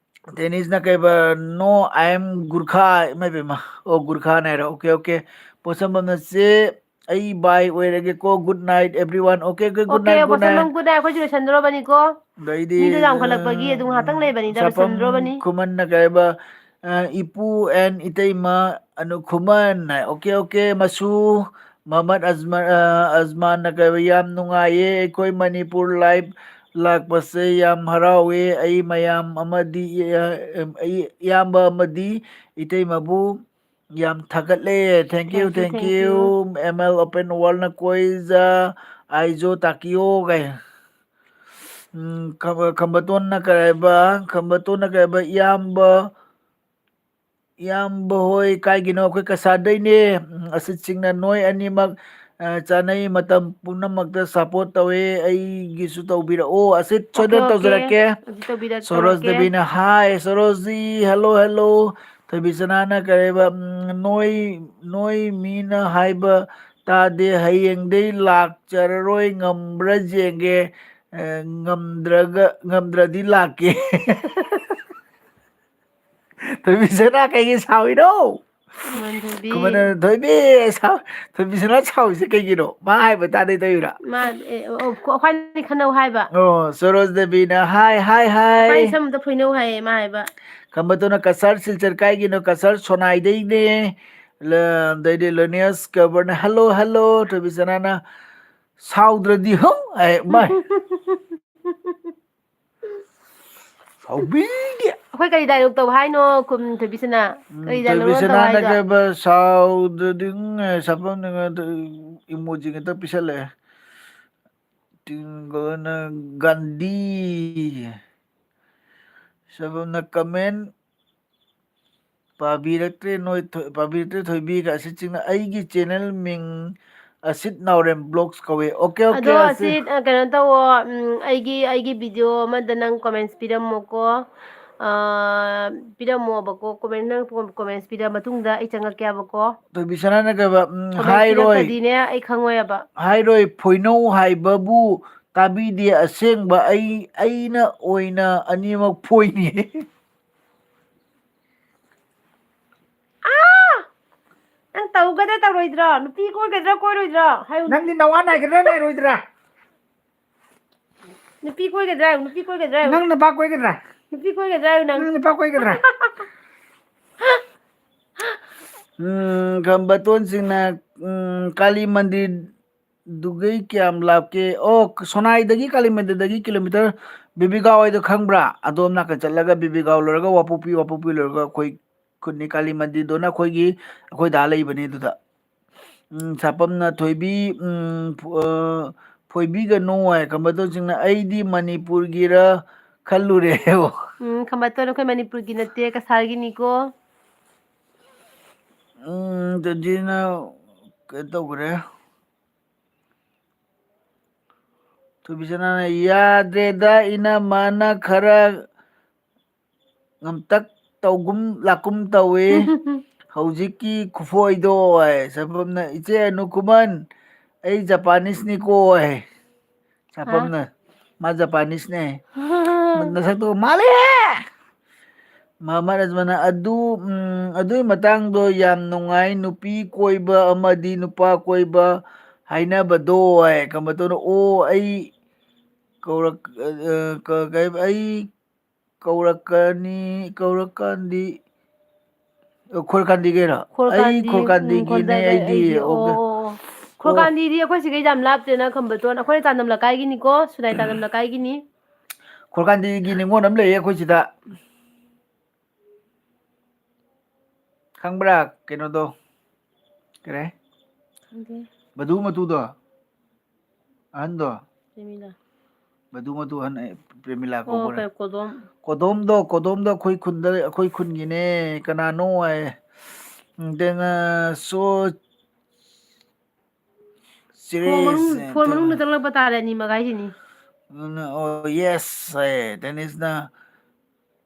ꯗꯦꯅꯤꯁꯅ ꯀꯩꯕ, "No, I am Gurkha", ꯏꯃꯥ ꯏꯕꯦꯝꯃ꯫ ꯑꯣ, ꯒꯨꯔꯈꯥꯅꯦ ꯍꯥꯏꯔꯣ꯫ Okay, okay. ꯄꯣꯠꯁꯝꯕꯝꯅ, "ꯆꯦ, ꯑꯩ ꯕꯥꯏ ꯑꯣꯏꯔꯒꯦꯀꯣ꯫ Good night, everyone." Okay, okay, good okay, night, good ꯄꯣꯠꯁꯝꯕꯝ, night꯫ Good night꯫ ꯑꯩꯈꯣꯏꯁꯨ ꯂꯣꯏꯁꯟꯗꯣꯔꯕꯅꯤꯀꯣ꯫ ꯑꯗꯩꯗꯤ, ꯃꯤꯗꯣ ꯌꯥꯝꯈꯠꯂꯛꯄꯒꯤ ꯑꯗꯨꯝ ꯉꯥꯏꯍꯥꯛꯇꯪ ꯂꯩꯕꯅꯤꯗ, ꯁꯥꯄꯝ ꯂꯣꯏꯁꯟꯗꯣꯔꯕꯅꯤ꯫ ꯈꯨꯃꯟꯅ ꯀꯩꯕ, ꯑ, "ꯏꯄꯨ and ꯏꯇꯩꯃ ꯑꯅꯨ ꯈꯨꯃꯟ" ꯍꯥꯏ꯫ ꯑꯣꯀꯦ, ꯑꯣꯀꯦ, ꯃꯁꯨ ꯃꯍꯃꯠ ꯑꯖꯃ-, ꯑ, ꯑꯖꯃꯥꯟꯅ ꯀꯩꯕ, "ꯌꯥꯝ ꯅꯨꯡꯉꯥꯏꯌꯦ ꯑꯩꯈꯣꯏ ꯃꯅꯤꯄꯨꯔ live ꯂꯥꯛꯄꯁꯦ, ꯌꯥꯝ ꯍꯔꯥꯎꯋꯦ꯫ ꯑꯩ ꯃꯌꯥꯝ ꯑꯃꯗꯤ, ꯑ, ꯑꯩ ꯏꯌꯥꯝꯕ ꯑꯃꯗꯤ ꯏꯇꯩꯃꯕꯨ ꯌꯥꯝ ꯊꯥꯒꯠꯂꯦ꯫ Thank you, thank you, thank you꯫ M L Open Worldꯅ ꯀꯣꯏꯖ ꯑꯥꯏꯖꯣ ꯇꯥꯀꯤꯌꯣ ꯀꯥꯏ꯫ ꯎꯝ, ꯈꯝꯕ-, ꯈꯝꯕꯇꯣꯟꯅ ꯀꯔꯤ ꯍꯥꯏꯕ? ꯈꯝꯕꯇꯣꯟꯅ ꯀꯔꯤ ꯍꯥꯏꯕ? ꯏꯌꯥꯝꯕ, ꯏꯌꯥꯝꯕ ꯍꯣꯏ ꯀꯥꯏꯒꯤꯅꯣ? ꯑꯩꯈꯣꯏ ꯀꯁꯥꯔꯗꯩꯅꯦ꯫ ꯎꯝ, ꯑꯁꯤꯠ ꯁꯤꯡꯅ ꯅꯣꯏ ꯑꯅꯤꯃꯛ, ꯑ, ꯆꯥꯅꯩ, ꯃꯇꯝ ꯄꯨꯝꯅꯃꯛꯇ support ꯇꯧꯋꯦ, ꯑꯩꯒꯤꯁꯨ ꯇꯧꯕꯤꯔꯛꯑꯣ꯫ ꯑꯁꯤꯠ ꯁꯣꯏꯗꯅ OK, OK꯫ ꯇꯧꯖꯔꯛꯀꯦ꯫ ꯑꯗꯨ ꯇꯧꯕꯤꯔꯛꯀꯦ, ꯁꯣꯔꯣꯖ ꯇꯧꯔꯛꯀꯦ꯫ ꯗꯦꯕꯤꯅ, "Hi, ꯁꯣꯔꯣꯖꯖꯤ, hello, hello"꯫ ꯊꯣꯏꯕꯤꯁꯅꯥꯅ ꯀꯔꯤ ꯍꯥꯏꯕ? ꯎꯝ, "ꯅꯣꯏ, ꯅꯣꯏ ꯃꯤꯅ ꯍꯥꯏꯕ ꯇꯥꯗꯦ, ꯍꯌꯦꯡꯗꯩ ꯂꯥꯛꯆꯔꯔꯣꯏ, ꯉꯝꯕ꯭ꯔꯥ ꯌꯦꯡꯒꯦ, ꯑ, ꯉꯝꯗ꯭ꯔꯒ, ꯉꯝꯗ꯭ꯔꯗꯤ ꯂꯥꯛꯀꯦ"꯫ ꯊꯣꯏꯕꯤꯁꯅꯥ ꯀꯩꯒꯤ ꯁꯥꯎꯏꯅꯣ? ꯈꯨꯃꯟ ꯊꯣꯏꯕꯤ꯫ ꯈꯨꯃꯟ ꯊꯣꯏꯕꯤ, ꯁꯥꯎ-, ꯊꯣꯏꯕꯤꯁꯅꯥ ꯁꯥꯎꯔꯤꯁꯦ ꯀꯩꯒꯤꯅꯣ? ꯃꯥ ꯍꯥꯏꯕ ꯇꯥꯗꯦ ꯇꯧꯔꯤꯔꯥ? ꯃꯥ, ꯑꯦ, ꯑꯣ, ꯑꯣ, ꯑꯩꯈꯣꯏꯅꯤ ꯈꯟꯅꯧ ꯍꯥꯏꯕ꯫ ꯑꯣ, ꯁꯣꯔꯣꯖ ꯗꯦꯕꯤꯅ, "Hi, hi, hi"꯫ ꯑꯩꯈꯣꯏꯅꯤ ꯁꯝ ꯑꯝꯇ ꯐꯣꯏꯅꯧ ꯍꯥꯏꯌꯦ ꯃꯥ ꯍꯥꯏꯕ꯫ ꯈꯝꯕꯇꯣꯟꯅ ꯀꯁꯥꯔ ꯁꯤꯜꯆꯔ ꯀꯥꯏꯒꯤꯅꯣ? ꯀꯁꯥꯔ ꯁꯣꯅꯥꯏꯗꯩꯅꯦ꯫ ꯂ-, ꯑꯗꯩꯗꯤ ꯂꯣꯅꯤꯌꯁ ꯀꯕꯔꯅ, "Hello, hello"꯫ ꯊꯣꯏꯕꯤꯁꯅꯥꯅ, "ꯁꯥꯎꯗ꯭ꯔꯗꯤ ꯍꯨꯝ" ꯍꯥꯏ, ꯃꯥꯏ꯫ ꯁꯥꯎꯕꯤꯒꯦ꯫ ꯑꯩꯈꯣꯏ ꯀꯔꯤ dialogue ꯇꯧ ꯍꯥꯏꯅꯣ, ꯀꯨꯝ ꯊꯣꯏꯕꯤꯁꯅꯥ? ꯎꯝ, ꯀꯔꯤ dialogue ꯅꯣ ꯇꯧ ꯊꯣꯏꯕꯤꯁꯅꯥꯅ ꯍꯥꯏꯗꯣ? ꯀꯩꯕ, ꯁꯥꯎꯗ꯭ꯔꯗꯤ, ꯎꯝ, ꯁꯥꯐꯝꯅꯦ, emoji ꯉꯥꯛꯇ ꯄꯤꯁꯜꯂꯛꯑꯦ꯫ ꯇꯤꯡꯒꯣꯅ ꯒꯥꯟꯙꯤ꯫ ꯁꯥꯐꯝꯅ comment ꯄꯥꯕꯤꯔꯛꯇ꯭ꯔꯦ ꯅꯣꯏ ꯊꯣꯏ-, ꯄꯥꯕꯤꯔꯛꯇ꯭ꯔꯦ ꯊꯣꯏꯕꯤ꯫ ꯑꯁꯤꯠ ꯁꯤꯡꯅ, "ꯑꯩꯒꯤ channel ꯃꯤꯡ ꯑꯁꯤꯠ ꯅꯥꯎꯔꯦꯝ vlogs ꯀꯧꯋꯦ"꯫ OK, OK, ꯑꯗꯣ ꯑꯁꯤꯠ꯫ ꯑꯁꯤꯠ, ꯑ, ꯀꯩꯅꯣ ꯇꯧꯋꯣ, ꯎꯝ, ꯑꯩꯒꯤ, ꯑꯩꯒꯤ video ꯑꯃꯗ ꯅꯪ comments ꯄꯤꯔꯝꯃꯣꯀꯣ꯫ ꯑ, ꯄꯤꯔꯝꯃꯣꯕꯀꯣ꯫ Comment, ꯅꯪ comments ꯄꯤꯔ ꯃꯇꯨꯡꯗ ꯑꯩ ꯆꯪꯉꯛꯀꯦꯕꯀꯣ꯫ ꯊꯣꯏꯕꯤꯁꯅꯥꯅ ꯀꯩꯕ, ꯎꯝ, comment ꯍꯥꯏꯔꯣꯏ꯫ ꯄꯤꯔꯛꯇꯗꯤꯅꯦ ꯑꯩ ꯈꯪꯉꯣꯏꯕ꯫ ꯍꯥꯏꯔꯣꯏ, ꯐꯣꯏꯅꯧ ꯍꯥꯏꯕꯕꯨ ꯇꯥꯕꯤꯗꯦ꯫ ꯑꯁꯦꯡꯕ ꯑꯩ, ꯑꯩꯅ ꯑꯣꯏꯅ ꯑꯅꯤꯃꯛ ꯐꯣꯏꯅꯤ꯫ ꯑꯥ! ꯅꯪ ꯇꯧꯒꯗ꯭ꯔꯥ ꯇꯧꯔꯣꯏꯗ꯭ꯔꯣ? ꯅꯨꯄꯤ ꯀꯣꯏꯒꯗ꯭ꯔꯥ ꯀꯣꯏꯔꯣꯏꯗ꯭ꯔꯣ? ꯍꯥꯏꯌꯨ꯫ ꯅꯪꯗꯤ ꯅꯋꯥ ꯅꯥꯏꯒꯗ꯭ꯔꯥ ꯅꯥꯏꯔꯣꯏꯗ꯭ꯔꯥ? ꯅꯨꯄꯤ ꯀꯣꯏꯒꯗ꯭ꯔꯥ? ꯅꯨꯄꯤ ꯀꯣꯏꯒꯗ꯭ꯔꯥ? ꯅꯪ ꯅꯨꯄꯥ ꯀꯣꯏꯒꯗ꯭ꯔꯥ? ꯅꯨꯄꯤ ꯀꯣꯏꯒꯗ꯭ꯔꯥ ꯍꯥꯏꯌꯨ ꯅꯪ꯫ ꯅꯪ ꯅꯨꯄꯥ ꯀꯣꯏꯒꯗ꯭ꯔꯥ? ꯎꯝ, ꯈꯝꯕꯇꯣꯟꯁꯤꯡꯅ, ꯎꯝ, ꯀꯥꯂꯤ ꯃꯟꯗꯤꯔ ꯗꯨꯒꯩ ꯀꯌꯥꯝ ꯂꯥꯞꯀꯦ? ꯑꯣ, ꯁꯣꯅꯥꯏꯗꯒꯤ ꯀꯥꯂꯤ ꯃꯟꯗꯤꯔꯗꯒꯤ kilometre, ꯕꯤꯕꯤꯒꯥꯎ ꯍꯥꯏꯗꯣ ꯈꯪꯕ꯭ꯔꯥ? ꯑꯗꯣꯝ ꯅꯥꯀꯟ ꯆꯠꯂꯒ ꯕꯤꯕꯤꯒꯥꯎ ꯂꯣꯏꯔꯒ ꯋꯥꯄꯣꯛꯄꯤ, ꯋꯥꯄꯣꯛꯄꯤ ꯂꯣꯏꯔꯒ ꯑꯩꯈꯣꯏ ꯈꯨꯟꯅꯤ꯫ ꯀꯥꯂꯤ ꯃꯟꯗꯤꯔꯗꯨꯅ ꯑꯩꯈꯣꯏꯒꯤ, ꯑꯩꯈꯣꯏ ꯗꯥ ꯂꯩꯕꯅꯦ ꯑꯗꯨꯗ꯫ ꯎꯝ, ꯁꯥꯄꯝꯅ ꯊꯣꯏꯕꯤ, ꯎꯝ, ꯐꯨ-, ꯑ, ꯐꯣꯏꯕꯤꯒꯅꯨ ꯍꯥꯏ꯫ ꯈꯝꯕꯇꯣꯟꯁꯤꯡꯅ "ꯑꯩꯗꯤ ꯃꯅꯤꯄꯨꯔꯒꯤꯔ ꯈꯜꯂꯨꯔꯦ"꯫ ꯎꯝ, ꯈꯝꯕꯇꯣꯟ ꯑꯩꯈꯣꯏ ꯃꯅꯤꯄꯨꯔꯒꯤ ꯅꯠꯇꯦ, ꯀꯁꯥꯔꯒꯤꯅꯤꯀꯣ꯫ ꯎꯝ, ꯑꯗꯨꯗꯤꯅ ꯀꯩꯅꯣ ꯇꯧꯈ꯭ꯔꯦ꯫ ꯊꯣꯏꯕꯤꯁꯅꯥꯅ "ꯌꯥꯗ꯭ꯔꯦꯗ, ꯏꯅꯝꯃꯅ ꯈꯔ ꯉꯝꯇꯛ ꯇꯧꯒꯨꯝ ꯂꯥꯛꯀꯨꯝ ꯇꯧꯏ ꯍꯧꯖꯤꯛꯀꯤ ꯈꯨꯐꯣꯏꯗꯣ" ꯍꯥꯏ꯫ ꯁꯥꯄꯝꯅ "ꯏꯆꯦ ꯑꯅꯨꯀꯨꯃꯟ, ꯑꯩ ꯖꯄꯥꯅꯤꯁꯅꯤꯀꯣ" ꯍꯥꯏ꯫ ꯁꯥꯄꯝꯅ "ꯃꯥ ꯖꯄꯥꯅꯤꯁꯅꯦ" ꯍꯥꯏ꯫ "ꯅꯁꯛꯇꯨ ꯃꯥꯜꯂꯦꯍꯦ!" ꯃꯍꯃꯠ ꯑꯖꯃꯟꯅ "ꯑꯗꯨ, ꯎꯝ, ꯑꯗꯨꯒꯤ ꯃꯇꯥꯡꯗꯣ ꯌꯥꯝ ꯅꯨꯡꯉꯥꯏ, ꯅꯨꯄꯤ ꯀꯣꯏꯕ ꯑꯃꯗꯤ ꯅꯨꯄꯥ ꯀꯣꯏꯕ ꯍꯥꯏꯅꯕꯗꯣ" ꯍꯥꯏ꯫ ꯈꯝꯕꯇꯣꯟꯅ "ꯑꯣ, ꯑꯩ ꯀꯧꯔꯛ-, ꯑ, ꯀ-, ꯀꯩ-, ꯑꯩ ꯀꯧꯔꯛꯀꯅꯤ, ꯀꯧꯔꯛꯀꯥꯟꯗꯤ", ꯑ, ꯈꯣꯔꯀꯥꯟꯗꯤ ꯀꯩꯅꯣ? ꯑꯩ ꯈꯣꯔꯀꯥꯟꯗꯤ, ꯎꯝ, ꯈꯣꯔꯀꯥꯟꯗꯤꯒꯤꯅꯦ ꯈꯣꯟꯗꯥꯒ ꯑꯩꯗꯤ꯫ ꯑꯩꯒꯤ, ꯑꯣ, ꯑꯣ, ꯑꯣ꯫ ꯑꯣ꯫ ꯈꯣꯔꯀꯥꯟꯗꯤꯗꯤ ꯑꯩꯈꯣꯏ ꯁꯤꯒꯩ ꯌꯥꯝ ꯂꯥꯞꯇꯦꯅ, ꯈꯝꯕꯇꯣꯟ꯫ ꯑꯩꯈꯣꯏ ꯇꯥꯟꯗꯝ ꯂꯩꯀꯥꯏꯒꯤꯅꯤꯀꯣ, ꯁꯨꯅꯥꯏ ꯇꯥꯟꯗꯝ ꯂꯩꯀꯥꯏꯒꯤꯅꯤ꯫ ꯈꯣꯔꯀꯥꯟꯗꯤꯒꯤ ꯅꯤꯉꯣꯜ ꯑꯃ ꯂꯩꯌꯦ ꯑꯩꯈꯣꯏ ꯁꯤꯗ꯫ ꯈꯪꯕ꯭ꯔꯥ? ꯀꯩꯅꯣꯗꯣ꯫ ꯀꯔꯤ? ꯈꯪꯗꯦ꯫ ꯃꯗꯨ ꯃꯇꯨꯗꯣ? ꯑꯍꯟꯗꯣ? ꯄ꯭ꯔꯦꯃꯤꯂꯥ꯫ ꯃꯗꯨ ꯃꯇꯨ ꯑꯍꯟ, ꯑꯦ, ꯄ꯭ꯔꯦꯃꯤꯂꯥ ꯑꯣ, ꯀꯧꯕ꯭ꯔꯥ? ꯀꯩ, ꯀꯣꯗꯣꯝ꯫ ꯀꯣꯗꯣꯝꯗꯣ, ꯀꯣꯗꯣꯝꯗꯣ ꯑꯩꯈꯣꯏ ꯈꯨꯟꯗ, ꯑꯩꯈꯣꯏ ꯈꯨꯟꯒꯤꯅꯦ꯫ ꯀꯅꯥꯅꯣ ꯍꯥꯏ? ꯎꯝ, then, uh, so ꯐꯣꯟ ꯃꯅꯨꯡ, serious, ꯐꯣꯟ ꯃꯅꯨꯡꯗ ꯆꯪꯂꯛꯄ ꯇꯥꯔꯦ ꯑꯅꯤꯃꯛ ꯍꯥꯏꯁꯤꯅꯤ꯫ ꯎꯝ, oh, yes, ꯍꯥꯏ꯫ ꯗꯦꯅꯤꯁꯅ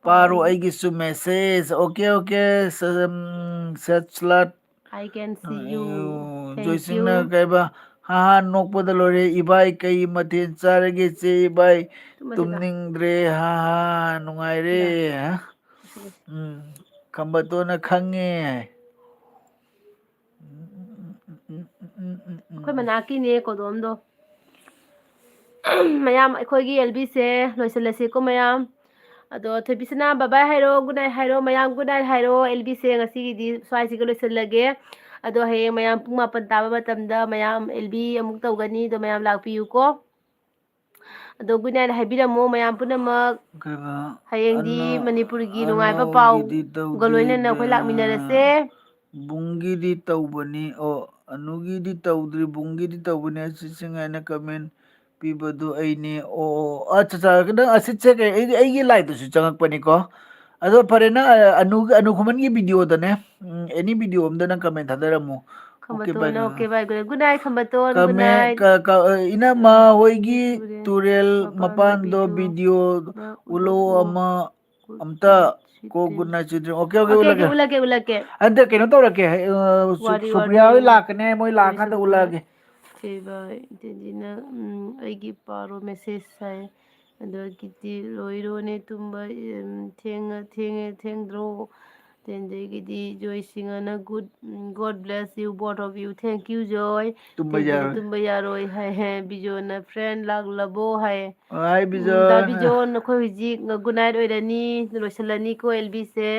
"ꯄꯥꯔꯣ ꯍꯣꯏ꯫ ꯑꯩꯒꯤꯁꯨ message"꯫ Okay, okay, ꯁ-, ꯎꯝ, ꯁꯠꯁꯂꯥꯠ꯫ I can see you. ꯑꯌꯣ, Thank ꯖꯣꯏꯁꯤꯡꯅ you꯫ ꯀꯩꯕ? "ꯍꯥ ꯍꯥ, ꯅꯣꯛꯄꯗ ꯂꯣꯏꯔꯦ꯫ ꯏꯕꯥꯏ, ꯀꯩ ꯃꯊꯦꯜ ꯆꯥꯔꯒꯦ ꯆꯦ ꯏꯕꯥꯏ? ꯇꯨꯝꯃꯁꯤꯗ꯫ ꯇꯨꯝꯅꯤꯡꯗ꯭ꯔꯦ, ꯍꯥ ꯍꯥ, ꯅꯨꯡꯉꯥꯏꯔꯦ"꯫ ꯁꯤꯗ꯫ ꯍꯥ? ꯁꯤꯗ꯫ ꯎꯝ, ꯈꯝꯕꯇꯣꯟꯅ ꯈꯪꯉꯦ꯫ ꯑꯩꯈꯣꯏ ꯃꯅꯥꯛꯀꯤꯅꯦ ꯀꯣꯗꯣꯝꯗꯣ꯫ ꯃꯌꯥꯝ, ꯑꯩꯈꯣꯏꯒꯤ ꯑꯦꯜ ꯕꯤꯁꯦ ꯂꯣꯏꯁꯤꯜꯂꯁꯤꯀꯣ ꯃꯌꯥꯝ꯫ ꯑꯗꯣ ꯊꯣꯏꯕꯤꯁꯅꯥ bye bye ꯍꯥꯏꯔꯣ, good night ꯍꯥꯏꯔꯣ, ꯃꯌꯥꯝ good night ꯍꯥꯏꯔꯣ꯫ ꯑꯦꯜ ꯕꯤꯁꯦ ꯉꯁꯤꯒꯤꯗꯤ ꯁ꯭ꯋꯥꯏꯁꯤꯒ ꯂꯣꯏꯁꯤꯜꯂꯒꯦ꯫ ꯑꯗꯣ ꯍꯌꯦꯡ ꯃꯌꯥꯝ ꯄꯨꯡ ꯃꯥꯄꯟ ꯇꯥꯕ ꯃꯇꯝꯗ ꯃꯌꯥꯝ ꯑꯦꯜ ꯕꯤ ꯑꯃꯨꯛ ꯇꯧꯒꯅꯤ꯫ ꯑꯗꯣ ꯃꯌꯥꯝ ꯂꯥꯛꯄꯤꯌꯨꯀꯣ꯫ ꯑꯗꯣ good night ꯍꯥꯏꯕꯤꯔꯝꯃꯣ ꯃꯌꯥꯝ ꯄꯨꯝꯅꯃꯛ꯫ ꯀꯩꯕ? ꯍꯌꯦꯡꯗꯤ ꯑꯅꯨ-, ꯃꯅꯤꯄꯨꯔꯒꯤ ꯅꯨꯡꯉꯥꯏꯕ ꯑꯅꯨꯒꯤꯗꯤ ꯄꯥꯎꯒ ꯂꯣꯏꯅꯅ ꯑꯩꯈꯣꯏ ꯇꯧꯗꯦꯗ꯫ ꯂꯥꯛꯃꯤꯟꯅꯔꯁꯦ꯫ ꯕꯨꯡꯒꯤꯗꯤ ꯇꯧꯕꯅꯤ꯫ ꯑꯣ, ꯑꯅꯨꯒꯤꯗꯤ ꯇꯧꯗ꯭ꯔꯤ, ꯕꯨꯡꯒꯤꯗꯤ ꯇꯧꯕꯅꯤ꯫ ꯑꯁꯤꯠ ꯁꯤꯡ ꯍꯥꯏꯅ comment ꯄꯤꯕꯗꯨ ꯑꯩꯅꯤ꯫ ꯑꯣ, ꯑꯣ, ꯑꯠꯆꯥ, ꯑꯠꯆꯥ, ꯅꯪ ꯑꯁꯤꯠꯁꯦ ꯀꯩ-, ꯑꯩꯒꯤ, ꯑꯩꯒꯤ liveꯇꯁꯨ ꯆꯪꯉꯛꯄꯅꯤꯀꯣ꯫ ꯑꯗꯣ ꯐꯔꯦ, ꯅꯪ, ꯑ, ꯑꯅꯨ, ꯑꯅꯨ ꯈꯨꯃꯟꯒꯤ videoꯗꯅꯦ, ꯎꯝ, any video ꯑꯝꯗ ꯅꯪ comment ꯊꯥꯗꯔꯝꯃꯣ꯫ Okay, bye, ꯈꯝꯕꯇꯣꯟ, ꯉꯥ-, okay, bye, good night, ꯈꯝꯕꯇꯣꯟ, good comment, night꯫ ꯀ-, ꯀ-, ꯑ, ꯏꯅꯝꯃ ꯍꯣꯏꯒꯤ ꯇꯨꯔꯦꯜ ꯃꯄꯥꯟꯗꯣ video ꯎꯠꯂꯛꯑꯣ ꯑꯃ, ꯑꯝꯇ ꯀꯣ, good night children꯫ Okay, okay, Okay, okay, ꯎꯠꯂꯒꯦ꯫ ꯎꯠꯂꯛꯀꯦ, ꯎꯠꯂꯛꯀꯦ꯫ ꯍꯟꯗꯛ ꯀꯩꯅꯣ ꯇꯧꯔꯛꯀꯦ, ꯑ, ꯁꯨ-, ꯋꯥꯔꯤ, ꯁꯨꯄ꯭ꯔꯤꯌꯥ ꯍꯣꯏ ꯋꯥꯔꯤ꯫ ꯂꯥꯛꯀꯅꯦ, ꯃꯣꯏ ꯂꯥꯛꯑꯀꯥꯟꯗ ꯎꯠꯂꯛꯑꯒꯦ꯫ ꯀꯩꯕ, ꯏꯟꯇꯦꯟꯖꯤꯅ, ꯎꯝ, ꯑꯩꯒꯤ ꯄꯥꯔꯣ message ꯍꯥꯏ꯫ ꯑꯗꯒꯤꯗꯤ ꯂꯣꯏꯔꯣꯅꯦ ꯇꯨꯝꯕ, ꯎꯝ, ꯊꯦꯡꯉ-, ꯊꯦꯡꯉꯦ, ꯊꯦꯡꯗ꯭ꯔꯣ? ꯑꯗꯒꯤꯗꯤ ꯖꯣꯏ ꯁꯤꯡꯍꯅ good, um, God bless you, both of you. Thank you, ꯖꯣꯏ꯫ ꯇꯨꯝꯕ ꯇꯦꯟꯖꯤꯅ ꯌꯥꯔꯣꯏ꯫ ꯇꯨꯝꯕ ꯌꯥꯔꯣꯏ ꯍꯥꯏ, ꯍꯦ꯫ ꯕꯤꯖꯣꯅ friend ꯂꯥꯛꯂꯕꯣ ꯍꯥꯏ꯫ ꯍꯥꯏ, ꯎꯝ, ꯗꯥ ꯕꯤꯖꯣꯟ꯫ ꯕꯤꯖꯣꯟ, ꯑꯩꯈꯣꯏ ꯍꯧꯖꯤꯛ good night ꯑꯣꯏꯔꯅꯤ, ꯂꯣꯏꯁꯤꯜꯂꯅꯤꯀꯣ ꯑꯦꯜꯕꯤꯁꯦ꯫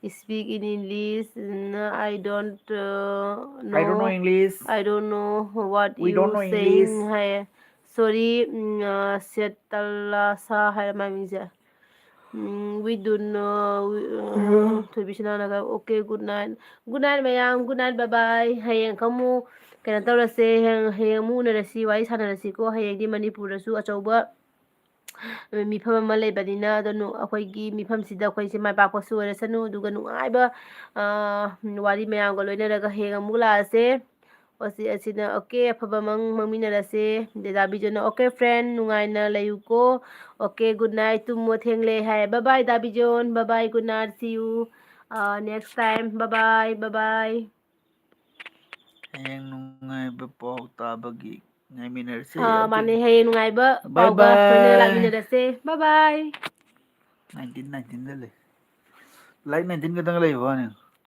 Speak in English, um, I don't, uh, I don't know know, English. I don't know what We you don't know saying English. ꯍꯥꯏꯌꯦ꯫ Sorry, ꯎꯝ, ꯑ, ꯁꯦꯇꯂꯥꯁꯥ ꯍꯥꯏꯔ ꯃꯥꯏ ꯃꯤꯡꯁꯦ꯫ ꯎꯝ, we do know, we, uh, ꯊꯣꯏꯕꯤꯁꯅꯥꯅꯒ, okay, good night꯫ Good night, ꯃꯌꯥꯝ꯫ Good night, bye bye꯫ ꯍꯌꯦꯡ ꯑꯃꯨꯛ ꯀꯩꯅꯣ ꯇꯧꯔꯁꯦ꯫ ꯍꯌꯦꯡ, ꯍꯌꯦꯡ ꯑꯃꯨꯛ ꯎꯅꯔꯁꯤ, ꯋꯥꯔꯤ ꯁꯥꯟꯅꯔꯁꯤꯀꯣ꯫ ꯍꯌꯦꯡꯗꯤ ꯃꯅꯤꯄꯨꯔꯗꯁꯨ ꯑꯆꯧꯕ ꯃꯤꯐꯝ ꯑꯃ ꯂꯩꯕꯅꯤꯅ, ꯑꯗꯣ ꯅꯨ-, ꯑꯩꯈꯣꯏꯒꯤ ꯃꯤꯐꯝꯁꯤꯗ ꯑꯩꯈꯣꯏꯁꯦ ꯃꯥꯏ ꯄꯥꯛꯄꯁꯨ ꯑꯣꯏꯔꯁꯅꯨ, ꯑꯗꯨꯒ ꯅꯨꯡꯉꯥꯏꯕ, ꯑ, ꯋꯥꯔꯤ ꯃꯌꯥꯝꯒ ꯂꯣꯏꯅꯔꯒ ꯍꯌꯦꯡ ꯑꯃꯨꯛ ꯂꯥꯛꯑꯁꯦ꯫ ꯑꯁꯤ, ꯑꯁꯤꯅ, okay, ꯑꯐꯕ ꯃꯪ ꯃꯪꯃꯤꯟꯅꯔꯁꯦ꯫ ꯗꯦꯗꯥ ꯕꯤꯖꯣꯟꯅ, okay, friend, ꯅꯨꯡꯉꯥꯏꯅ ꯂꯩꯌꯨꯀꯣ꯫ Okay, good night, ꯇꯨꯝꯃꯣ, ꯊꯦꯡꯂꯦ ꯍꯥꯏ꯫ Bye bye, the ꯕꯤꯖꯣꯟ, bye bye, good night, see you, uh, next time, bye bye, bye bye꯫ ꯍꯌꯦꯡ ꯅꯨꯡꯉꯥꯏꯕ ꯄꯥꯎ ꯇꯥꯕꯒꯤ ꯉꯥꯏꯃꯤꯟꯅꯔꯁꯦ꯫ ꯑꯥ, Okay. ꯃꯥꯅꯦ, ꯍꯌꯦꯡ ꯅꯨꯡꯉꯥꯏꯕ Bye ꯄꯥꯎꯒ ꯂꯣꯏꯅꯅ bye. ꯂꯥꯛꯃꯤꯟꯅꯔꯁꯦ꯫ Bye bye꯫ Nineteen, nineteenꯗ ꯂꯩ꯫ Like nineteen ꯈꯛꯇꯪ ꯂꯩꯕ ꯋꯥꯅꯤ꯫